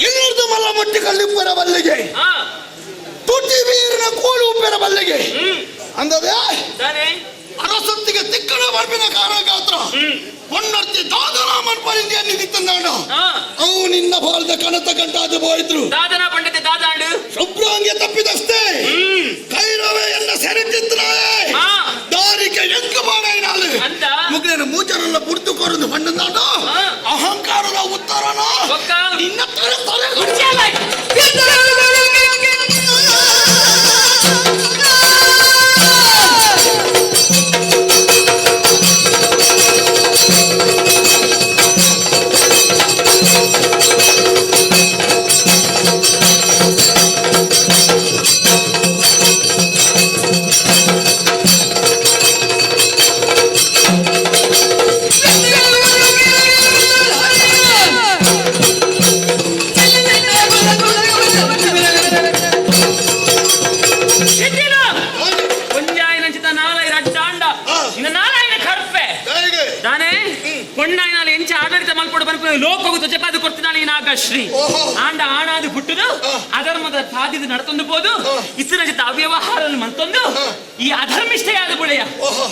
S1: ಇನ್ನೊಂದು ಮಲ್ಲ ಮಟ್ಟಿ ಕಲ್ಲಿಪ್ಪರ ಬಲ್ಲಿಗೆ ತುಟಿ ವೀರನ ಕೋಲು ಉಪ್ಪರ ಬಲ್ಲಿಗೆ ಅಂದದೆ ಅರಸೊತ್ತಿಗೆ ತಿಕ್ಕಣ ಬರ್ಬಿನ ಕಾರಗಾತ್ರ ಹೊನ್ನರ್ತಿ ದಾದರಾಮನ್ ಪರಿಂದಿಯ ನಿಧಿತ್ತಂದಾಂಡ ಅವು ನಿನ್ನ ಬಾಲ್ದ ಕನತ ಗಂಟಾದ ಬೋಯಿದ್ರು
S10: ದಾದನ ಪಂಡಿತ ದಾದಾಂಡು
S1: ಶುಭ್ರಾಂಗೆ ತಪ್ಪಿದಷ್ಟೇ ಕೈರವೆ ಎನ್ನ ಸೆರೆತಿದ್ರೆ ದಾರಿಗೆ ಎಂಕು ಮಾಡೈನಾಳು ಮುಗ್ಲೇನ ಮೂಚರಲ್ಲ ಬುಡ್ದು ಕೊರದು ಹಣ್ಣಂದಾಂಡ ಅಹಂಕಾರದ ಉತ್ತರನ ನಿನ್ನ ತಲೆ ತಲೆ
S10: ಒಂಜಾಯಿನಂಚಿತ ನಾಲಾಯಿ ರಡ್ಡಾಂಡ ಇನ್ನ ನಾಲಾಯಿನ ಕರ್ಪೆ ದಾನೆ ಕೊಂಡಾಯಿನಾಲ ಎಂಚ ಆಡಳಿತ ಮಲ್ಪಡು ಬರ್ಪು ಲೋಕಗು ತುಜಪಾದ ಕೊಡ್ತಿನಾಳೆ ಈ ನಾಗಶ್ರೀ ಆಂಡ ಆಣಾದು ಹುಟ್ಟುದು ಅಧರ್ಮದ ಸಾಧಿದು ನಡ್ತೊಂದು ಬೋದು ಇತ್ತಿನ ಅವ್ಯವಹಾರ ಮಂತೊಂದು ಈ ಅಧರ್ಮಿಷ್ಠೆಯಾದ ಬುಳೆಯ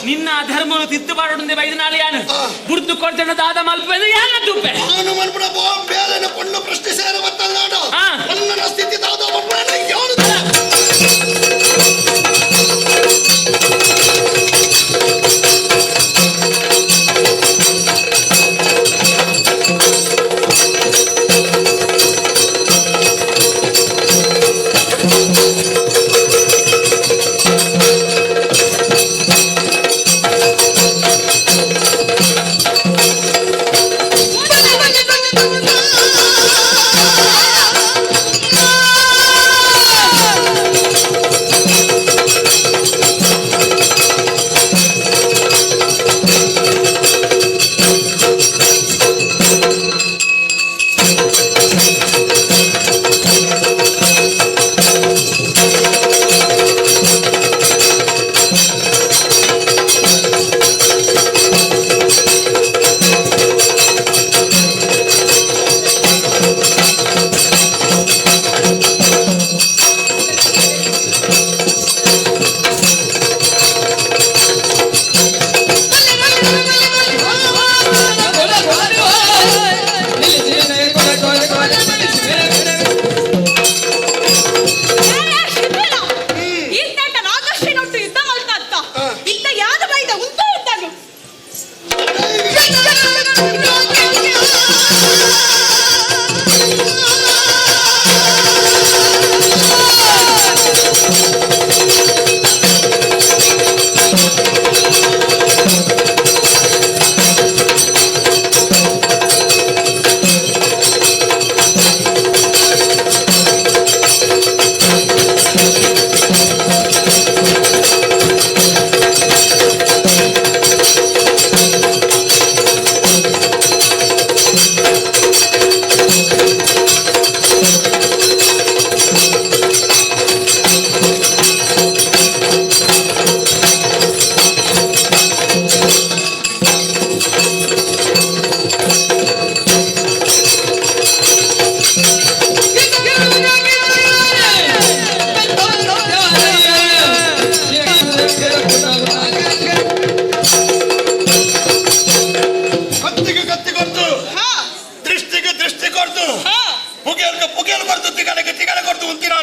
S10: ನಿನ್ನ ಅಧರ್ಮನು ತಿದ್ದುಬಾರೊಂದೇ ಬೈದು ನಾಳೆ ಯಾನು ಬುರ್ದು ಕೊಡ್ತೇನೆ ದಾದ ಮಲ್ಪೆ ಯಾನ ತುಪ್ಪೆ
S1: ನಾನು ಮನ್ಪುಡ ಬೇಲೆನ ಪೊಣ್ಣು ಪ್ರಶ್ನಿಸೇರ ಬತ್ತಲ್ಲಾಡ ಪೊಣ್ಣನ ಸ್ಥಿತಿ ದಾದ ಮನ್ಪುಡ ಯಾನು
S12: ಆ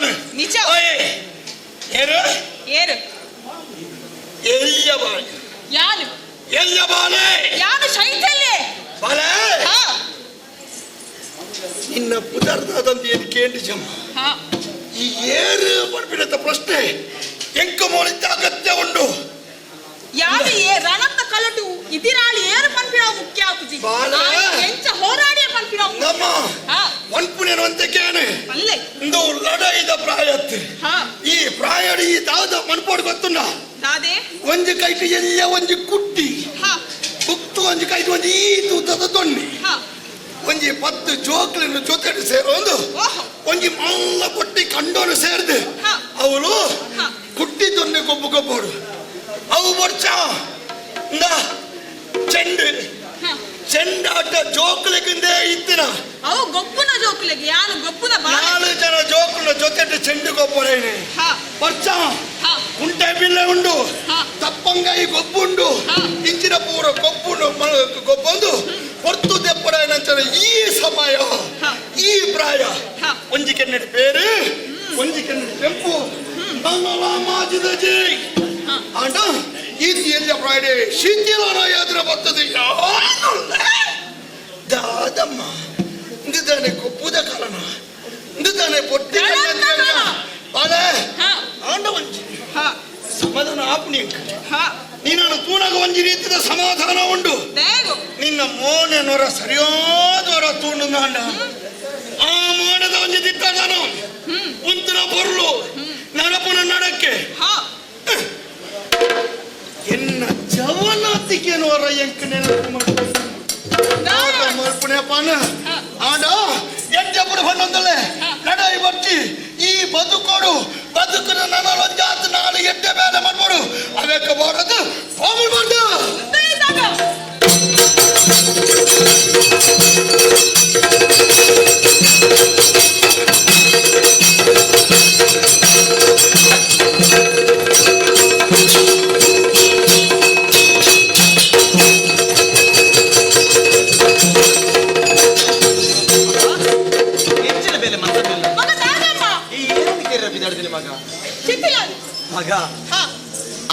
S1: ಯಾನು
S8: ನಿಜ
S1: ಏರು
S8: ಏರು
S1: ಎಲ್ಲಿಯ ಬಾಳೆ
S8: ಯಾನು
S1: ಎಲ್ಲಿಯ ಬಾಳೆ
S8: ಯಾನು ಶೈಥಲ್ಯ
S1: ಬಾಳೆ
S8: ಹಾ
S1: ನಿನ್ನ ಪುದರ್ದಾದಂತ ಏನು ಕೇಂದ್ರ ಜಮ್ಮ
S8: ಹಾ
S1: ಈ ಏರು ಪಡ್ಪಿನಂತ ಪ್ರಶ್ನೆ ಎಂಕ ಮೋಳಿದ್ದ ಅಗತ್ಯ ಉಂಡು
S8: ಯಾರು ಏ ರಣತ್ತ ಕಲಟು ಇದಿರಾಳಿ ಏರು ಪನ್ಪಿನವು ಮುಖ್ಯ ಆಪುಜಿ
S1: ಬಾಲ.
S8: ಎಂಚ ಹೋರಾಡಿಯ ಪನ್ಪಿನವು
S1: ನಮ್ಮ
S8: ಹಾ
S1: ಮನ್ಪುನೇನು ಕೇನೆ
S8: ಅಲ್ಲೇ
S1: ಇಂದು ಲಡೈದ ಪ್ರಾಯತ್ತು
S8: ಹಾ
S1: ಈ ಪ್ರಾಯಡು ಈ ದಾದ ಮನ್ಪೋಡು ಗೊತ್ತುಂಡ
S8: ದಾದೆ
S1: ಒಂಜಿ ಕೈಟು ಎಲ್ಲ ಒಂಜಿ ಕುಟ್ಟಿ
S8: ಹಾ
S1: ಬುಕ್ತು ಒಂಜಿ ಕೈಟು ಒಂಜಿ ಈ ತೂತದ ದೊಣ್ಣಿ
S8: ಹಾ
S1: ಒಂಜಿ ಪತ್ತು ಜೋಕ್లను ಜೊತೆ ಸೇರೊಂದು
S8: ಓಹೋ
S1: ಒಂಜಿ ಮಲ್ಲ ಕೊಟ್ಟಿ ಕಂಡೋನು ಸೇರ್ದು
S8: ಹಾ.
S1: ಅವಳು
S8: ಹಾ.
S1: ಕುಟ್ಟಿ ದೊಣ್ಣೆ ಕೊಬ್ಬು ಕೊಬ್ಬೋಡು ಅವು ಬರ್ಚ ಇಂದ ಚೆಂಡು
S8: ಹಾ
S1: ಚೆಂಡಾಟ ಜೋಕ್ಲಿಗಿಂದೇ ಇತ್ತಿನ
S8: ಅವು ಗೊಪ್ಪುನ ಜೋಕುಲೆಗೆ ಯಾನು ಗೊಪ್ಪುನ ಬಾಳೆ
S1: ನಾಲು ಜನ ಜೋಕುಲ ಜೊತೆ ಚೆಂಡು ಗೊಬ್ಬರೇನೆ
S8: ಹಾ
S1: ಬರ್ಚ
S8: ಹಾ
S1: ಕುಂಟೆ ಬಿಲ್ಲೆ ಉಂಡು
S8: ಹಾ.
S1: ತಪ್ಪಂಗಾಯಿ ಗೊಬ್ಬುಂಡು
S8: ಹಾ.
S1: ಇಂಚಿನ ಪೂರ ಗೊಬ್ಬುಂಡು ಗೊಬ್ಬೊಂದು ಹೊರ್ತು ದೆಪ್ಪಡ ನಂತರ ಈ ಸಮಯ
S8: ಹಾ.
S1: ಈ ಪ್ರಾಯ
S8: ಹಾ.
S1: ಒಂಜಿ ಕೆನ್ನಡಿ ಬೇರೆ ಒಂಜಿ ಕೆನ್ನಡಿ ಕೆಂಪು ನನ್ನಲ ಮಾಜಿದ ಜೈ
S8: ಹಾ.
S1: ಆಂಡ ಈ ಎಲ್ಲ ಪ್ರಾಯಡೆ ಶಿಥಿಲನ ಎದುರ ಬರ್ತದೆ ಯಾರುಳ್ಳೆ? ದಾದಮ್ಮ ಇಂದುದಾನೆ ಗೊಬ್ಬುದ ಕಾರಣ ಇಂದುದಾನೆ ಪೊಟ್ಟಿ
S8: ರಣತ್ತ ಕಾಲ.
S1: ಬಾಳೆ
S8: ಹಾ
S1: ಆಂಡ ಒಂಜಿ
S8: ಹಾ
S1: ಸಮಾಧಾನ ಆಪುನಿ
S8: ಹಾ
S1: ನೀನು ತೂನಗ ಒಂಜಿ ರೀತಿಯ ಸಮಾಧಾನ ಉಂಡು
S8: ದೇಗು
S1: ನಿನ್ನ ಮೋನೆ ನೊರ ಸರಿಯಾದವರ ತೂಂಡು ನಾಂಡ ಆ ಮೋನದ ಒಂಜಿ ದಿಟ್ಟ ನಾನು ಉಂತಿನ ಪೊರ್ಲು ನಡಪುನ ನಡಕ್ಕೆ
S8: ಹಾ
S1: ಎನ್ನ ಜವನಾತಿಕೇನೋರ ಎಂಕ್ ನೆನಪು ಮಾಡ್ಕೊಂಡು ಮಲ್ಪುಣೆಪ್ಪಾನ ಆಂಡ ಎಡ್ಡೆಪ್ಪಡು ಹೊನ್ನೊಂದಲೆ ನಡೈ ಬರ್ತಿ ಈ ಬದುಕೋಡು ಬದುಕುನ ನನಲೊಂಜಾತ್ ನಾಳೆ ಎಡ್ಡೆ ಬೇಲೆ ಮಾಡ್ಬೋಡು ಅವೆಕ್ಕ ಬಾರದು ಹೋಗಿ ಬಂದು
S5: ಹೆಚ್ಚಿನ ಬೆಲೆ ಮಂತದಿಲ್ಲ
S8: ಮಗ ದಾದಮ್ಮ
S5: ಈ ಏನನ್ನು ಕೇರ ಬಿದಾಡ್ದಿಲ್ಲ ಮಗ
S8: ಶಿಥಿಲ
S5: ಮಗ
S8: ಹಾ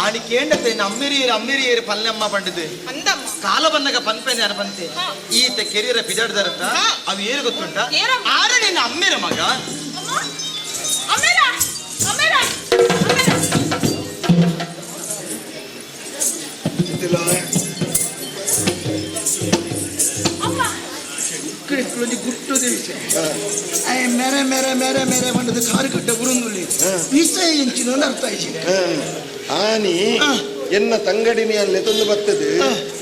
S5: ಆಣಿ ಕೇಂಡತೆ ಅಮ್ಮಿರಿಯರು ಅಮ್ಮಿರಿಯರು ಪಲ್ಲೆಮ್ಮ ಪಂಡಿದೆ
S8: ಅಂದಮ್ಮ
S5: ಕಾಲ ಬನ್ನಗ ಪನ್ಪೆನೆ ಅನಪಂತೆ
S8: ಹಾ.
S5: ಈತ ಕೆರಿಯರ ಬಿದಾಡ್ದರತ್ತ
S8: ಹಾ.
S5: ಅವು ಏನು ಗೊತ್ತುಂಟ
S8: ಏನಮ್ಮ?
S5: ಆರ ನಿನ್ನ ಅಮ್ಮಿರ ಮಗ
S8: ಅಮ್ಮ ಅಮ್ಮೇರ ಅಮ್ಮೇರ ಅಮ್ಮೇರ ಅಮ್ಮ
S4: ಒಂಜಿ ಗುಟ್ಟು ದಿವಸ ಆಯ್ ಮೇರೆ ಮೇರೆ ಮೇರೆ ಮೇರೆ ಪಂಡದ ಕಾರು ಕಟ್ಟ ಬುರುಂದುಳ್ಳಿ ವಿಷಯ ಎಂಚಿನ ಅರ್ಥ ಆಯ್ತು
S9: ಆನಿ ಎನ್ನ ತಂಗಡಿನಿ ಅಲ್ಲಿ ತಂದು ಬರ್ತದೆ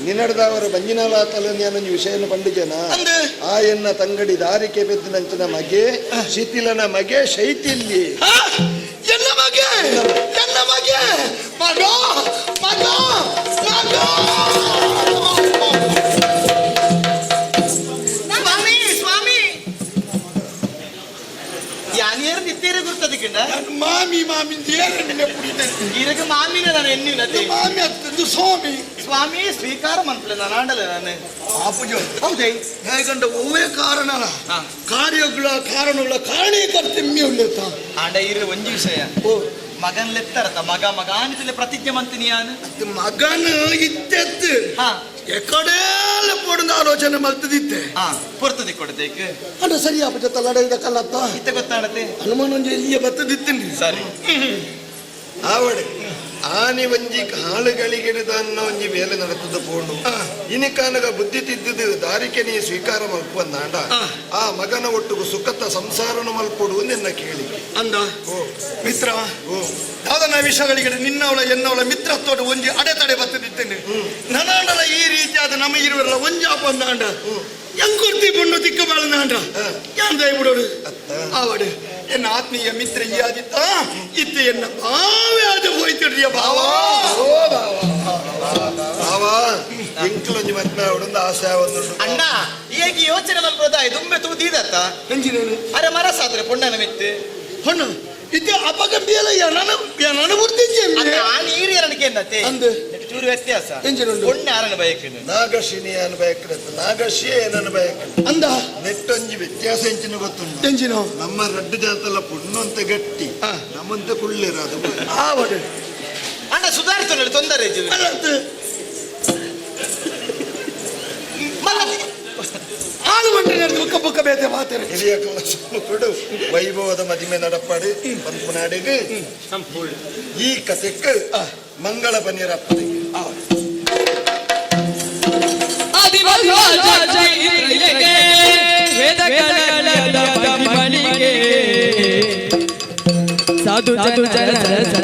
S9: ನಿನ್ನಡ್ದವರ ಬಂಜಿನಾಲಾತಲ ಒಂಜಿ ವಿಷಯನ ಪಂಡಿಜನ
S1: ಅಂದೆ.
S9: ಆ ಎನ್ನ ತಂಗಡಿ ದಾರಿಕೆ ಬೆದ್ದು ನಂಚಿನ ಮಗೆ ಶಿಥಿಲನ ಮಗೆ ಶೈಥಿಲ್ಯ
S1: ಆ? ಎನ್ನ ಮಗೆ ಎನ್ನ ಮಗೆ ಮಗ ಮಗ ಮಗ
S5: ಸ್ವಾಮಿ ಸ್ವಾಮಿ ಯಾನೇರು ನಿತ್ಯರೇ ಗುರ್ತದಕ್ಕಿಂಡ
S1: ನನ್ನ ಮಾಮಿ ಮಾಮಿ ಏನು ನಿನ್ನೆ ಪುಡಿತೇನೆ
S5: ಈರಗ ಮಾಮಿನ ನಾನು ಎನ್ನಿನತೆ
S1: ಮಾಮಿ ಅತ್ತಂದು ಸ್ವಾಮಿ
S5: ಸ್ವಾಮಿ ಸ್ವೀಕಾರ ಮನ್ಪಲೆ ನಾನು ಆಂಡಲೆ ನಾನು
S1: ಆಪುಜು
S5: ಹೌದೇ
S1: ಹೇಗಂಡ ಒವ್ವೇ ಕಾರಣ
S5: ಹಾ.
S1: ಕಾರ್ಯಗಳ ಕಾರಣಗಳ ಕಾರಣೀಕರ್ತಿಮ್ಮಿ ಉಳ್ಳೇತ
S5: ಆಂಡ ಇರ ಒಂಜಿ ವಿಷಯ
S1: ಓ
S5: ಮಗನ್ ಲೆತ್ತರತ ಮಗ ಮಗ ಆನಿತಲೆ ಪ್ರತಿಜ್ಞೆ ಮಂತಿನಿ ಯಾನು
S1: ಅದು ಮಗನ ಇತ್ತೆತ್ತು
S5: ಹಾ
S1: ಎಕಡೆಲ್ಲ ಪೋಡುಂದು ಆಲೋಚನೆ ಮಲ್ತದಿತ್ತೆ
S5: ಹಾ ಪೊರ್ತದಿ ಕೊಡದೇಕ್
S1: ಅಂಡ ಸರಿ ಆಪುಜ ತಲಡ ಕಲ್ಲತ್ತ
S5: ಇತ್ತ ಗೊತ್ತಾಡತೆ
S1: ಹನುಮಾನ್ ಒಂಜಿ ಎಲ್ಲಿಯ ಬತ್ತದಿತ್ತೀನಿ
S5: ಸರಿ
S9: ಆವಡೆ ಆನಿ ಒಂಜಿ ಕಾಳುಗಳಿಗಿಡದನ್ನ ಒಂಜಿ ಬೇಲೆ ನಡತದ ಪೋಂಡು ಇನಿಕಾನಗ ಬುದ್ಧಿ ತಿದ್ದುದು ದಾರಿಕೆ ನೀ ಸ್ವೀಕಾರ ಮಲ್ಪಂದಾಂಡ ಆ ಮಗನ ಒಟ್ಟುಗು ಸುಖತ ಸಂಸಾರನ ಮಲ್ಪೊಡು ನಿನ್ನ ಕೇಳಿಕೆ
S1: ಅಂದ
S9: ಓ
S1: ಮಿತ್ರ
S9: ಓ
S1: ದಾದನ ವಿಷಯಗಳಿಗೆ ನಿನ್ನವಳ ಎನ್ನವಳ ಮಿತ್ರತ್ವದ ಒಂಜಿ ಅಡೆತಡೆ ಬತ್ತದಿತ್ತೇನೆ ನನಾಂಡಲ ಈ ರೀತಿಯಾದ ನಮ್ಮ ಇರುವಲ್ಲ ಒಂಜಿ ಅಪ್ಪಂದಾಂಡ ಎಂಕುರ್ತಿ ಪುಣ್ಣು ತಿಕ್ಕು ಬಾಳಂದಾಂಡ ಯಾನ್ ದಯ ಬಿಡೋಡು ಆವಡು ಎನ್ನ ಆತ್ಮೀಯ ಮಿತ್ರ ಈ ಆದಿತ್ತ ಇತ್ತ ಎನ್ನ ಬಾವೆ ಆದ ಹೋಯ್ತಿಡ್ರಿಯ ಬಾವ
S9: ಓ ಬಾವ ಎಂಕ್ಲೊಂಜಿ ಮದ್ಮೆ ಆವಡೊಂದು ಆಸೆ ಆವೊಂದುಂಡು
S5: ಅಣ್ಣ ಈಗ ಯೋಚನೆ ಮಲ್ಪದ ದುಂಬೆ ತೂದೀದತ್ತ
S1: ಎಂಜಿನೇನು
S5: ಅರೆ ಮರ ಸಾದ್ರೆ ಪೊಣ್ಣನ ಮಿತ್ತು
S1: ಹೊಣ್ಣು ಇತ್ತೆ ಅಪಗಂಬಿಯಲ್ಲ ಎನನ ಎನನ ಬುರ್ತಿಜ್ಜೆ
S5: ಆ ನೀರು ಎರಡಕ್ಕೆ ಏನತ್ತೆ
S1: ಅಂದು.
S5: ಚೂರು ವ್ಯತ್ಯಾಸ. ಪೊಣ್ಣು ಆರನ ಬಯಕನು?
S9: ನಾಗಶಿನಿ ಅನ್ ಬಯಕನ, ನಾಗಶಿಯೇ ಏನನ್ನು ಬಯಕನು.
S1: ಅಂದ.
S9: ನೆಟ್ಟೊಂಜಿ ವ್ಯತ್ಯಾಸ ಎಂಚಿನ ಗೊತ್ತುಂಟು?
S1: ಎಂಚಿನ?
S9: ನಮ್ಮ ರಡ್ಡು ಜಾತಲ ಪುಣ್ಣಂತೆ ಗಟ್ಟಿ, ನಮ್ಮಂತೆ ಕುಳ್ಳಿರ ಅದು.
S1: ಆವಡು.
S5: ಅಣ್ಣ, ಸುಧಾರಿತ, ತೊಂದರೆ ಇಜ್ಜಿ.
S1: ಅಲ್ಲಂತ.
S5: ಮಲ್ಲ.
S1: ಆಳು ಮಂಡ್ರಿ ನಡೆದು ಬುಕ್ಕ ಬುಕ್ಕ ಬೇತೆ ಮಾತಾರೆ.
S9: ಹಿರಿಯ ಕೊಡು ವೈಭವದ ಮದಿಮೆ ನಡಪಾಡು ಪನ್ಪುನಾಡಿಗೆ ಈ ಕಥೆಕ್ ಮಂಗಳ ಬನ್ನಿರಪ್ಪನಿಗೆ.
S12: ವೇದ ಬಳಿಗೆ ಸಾಧು ಜನ.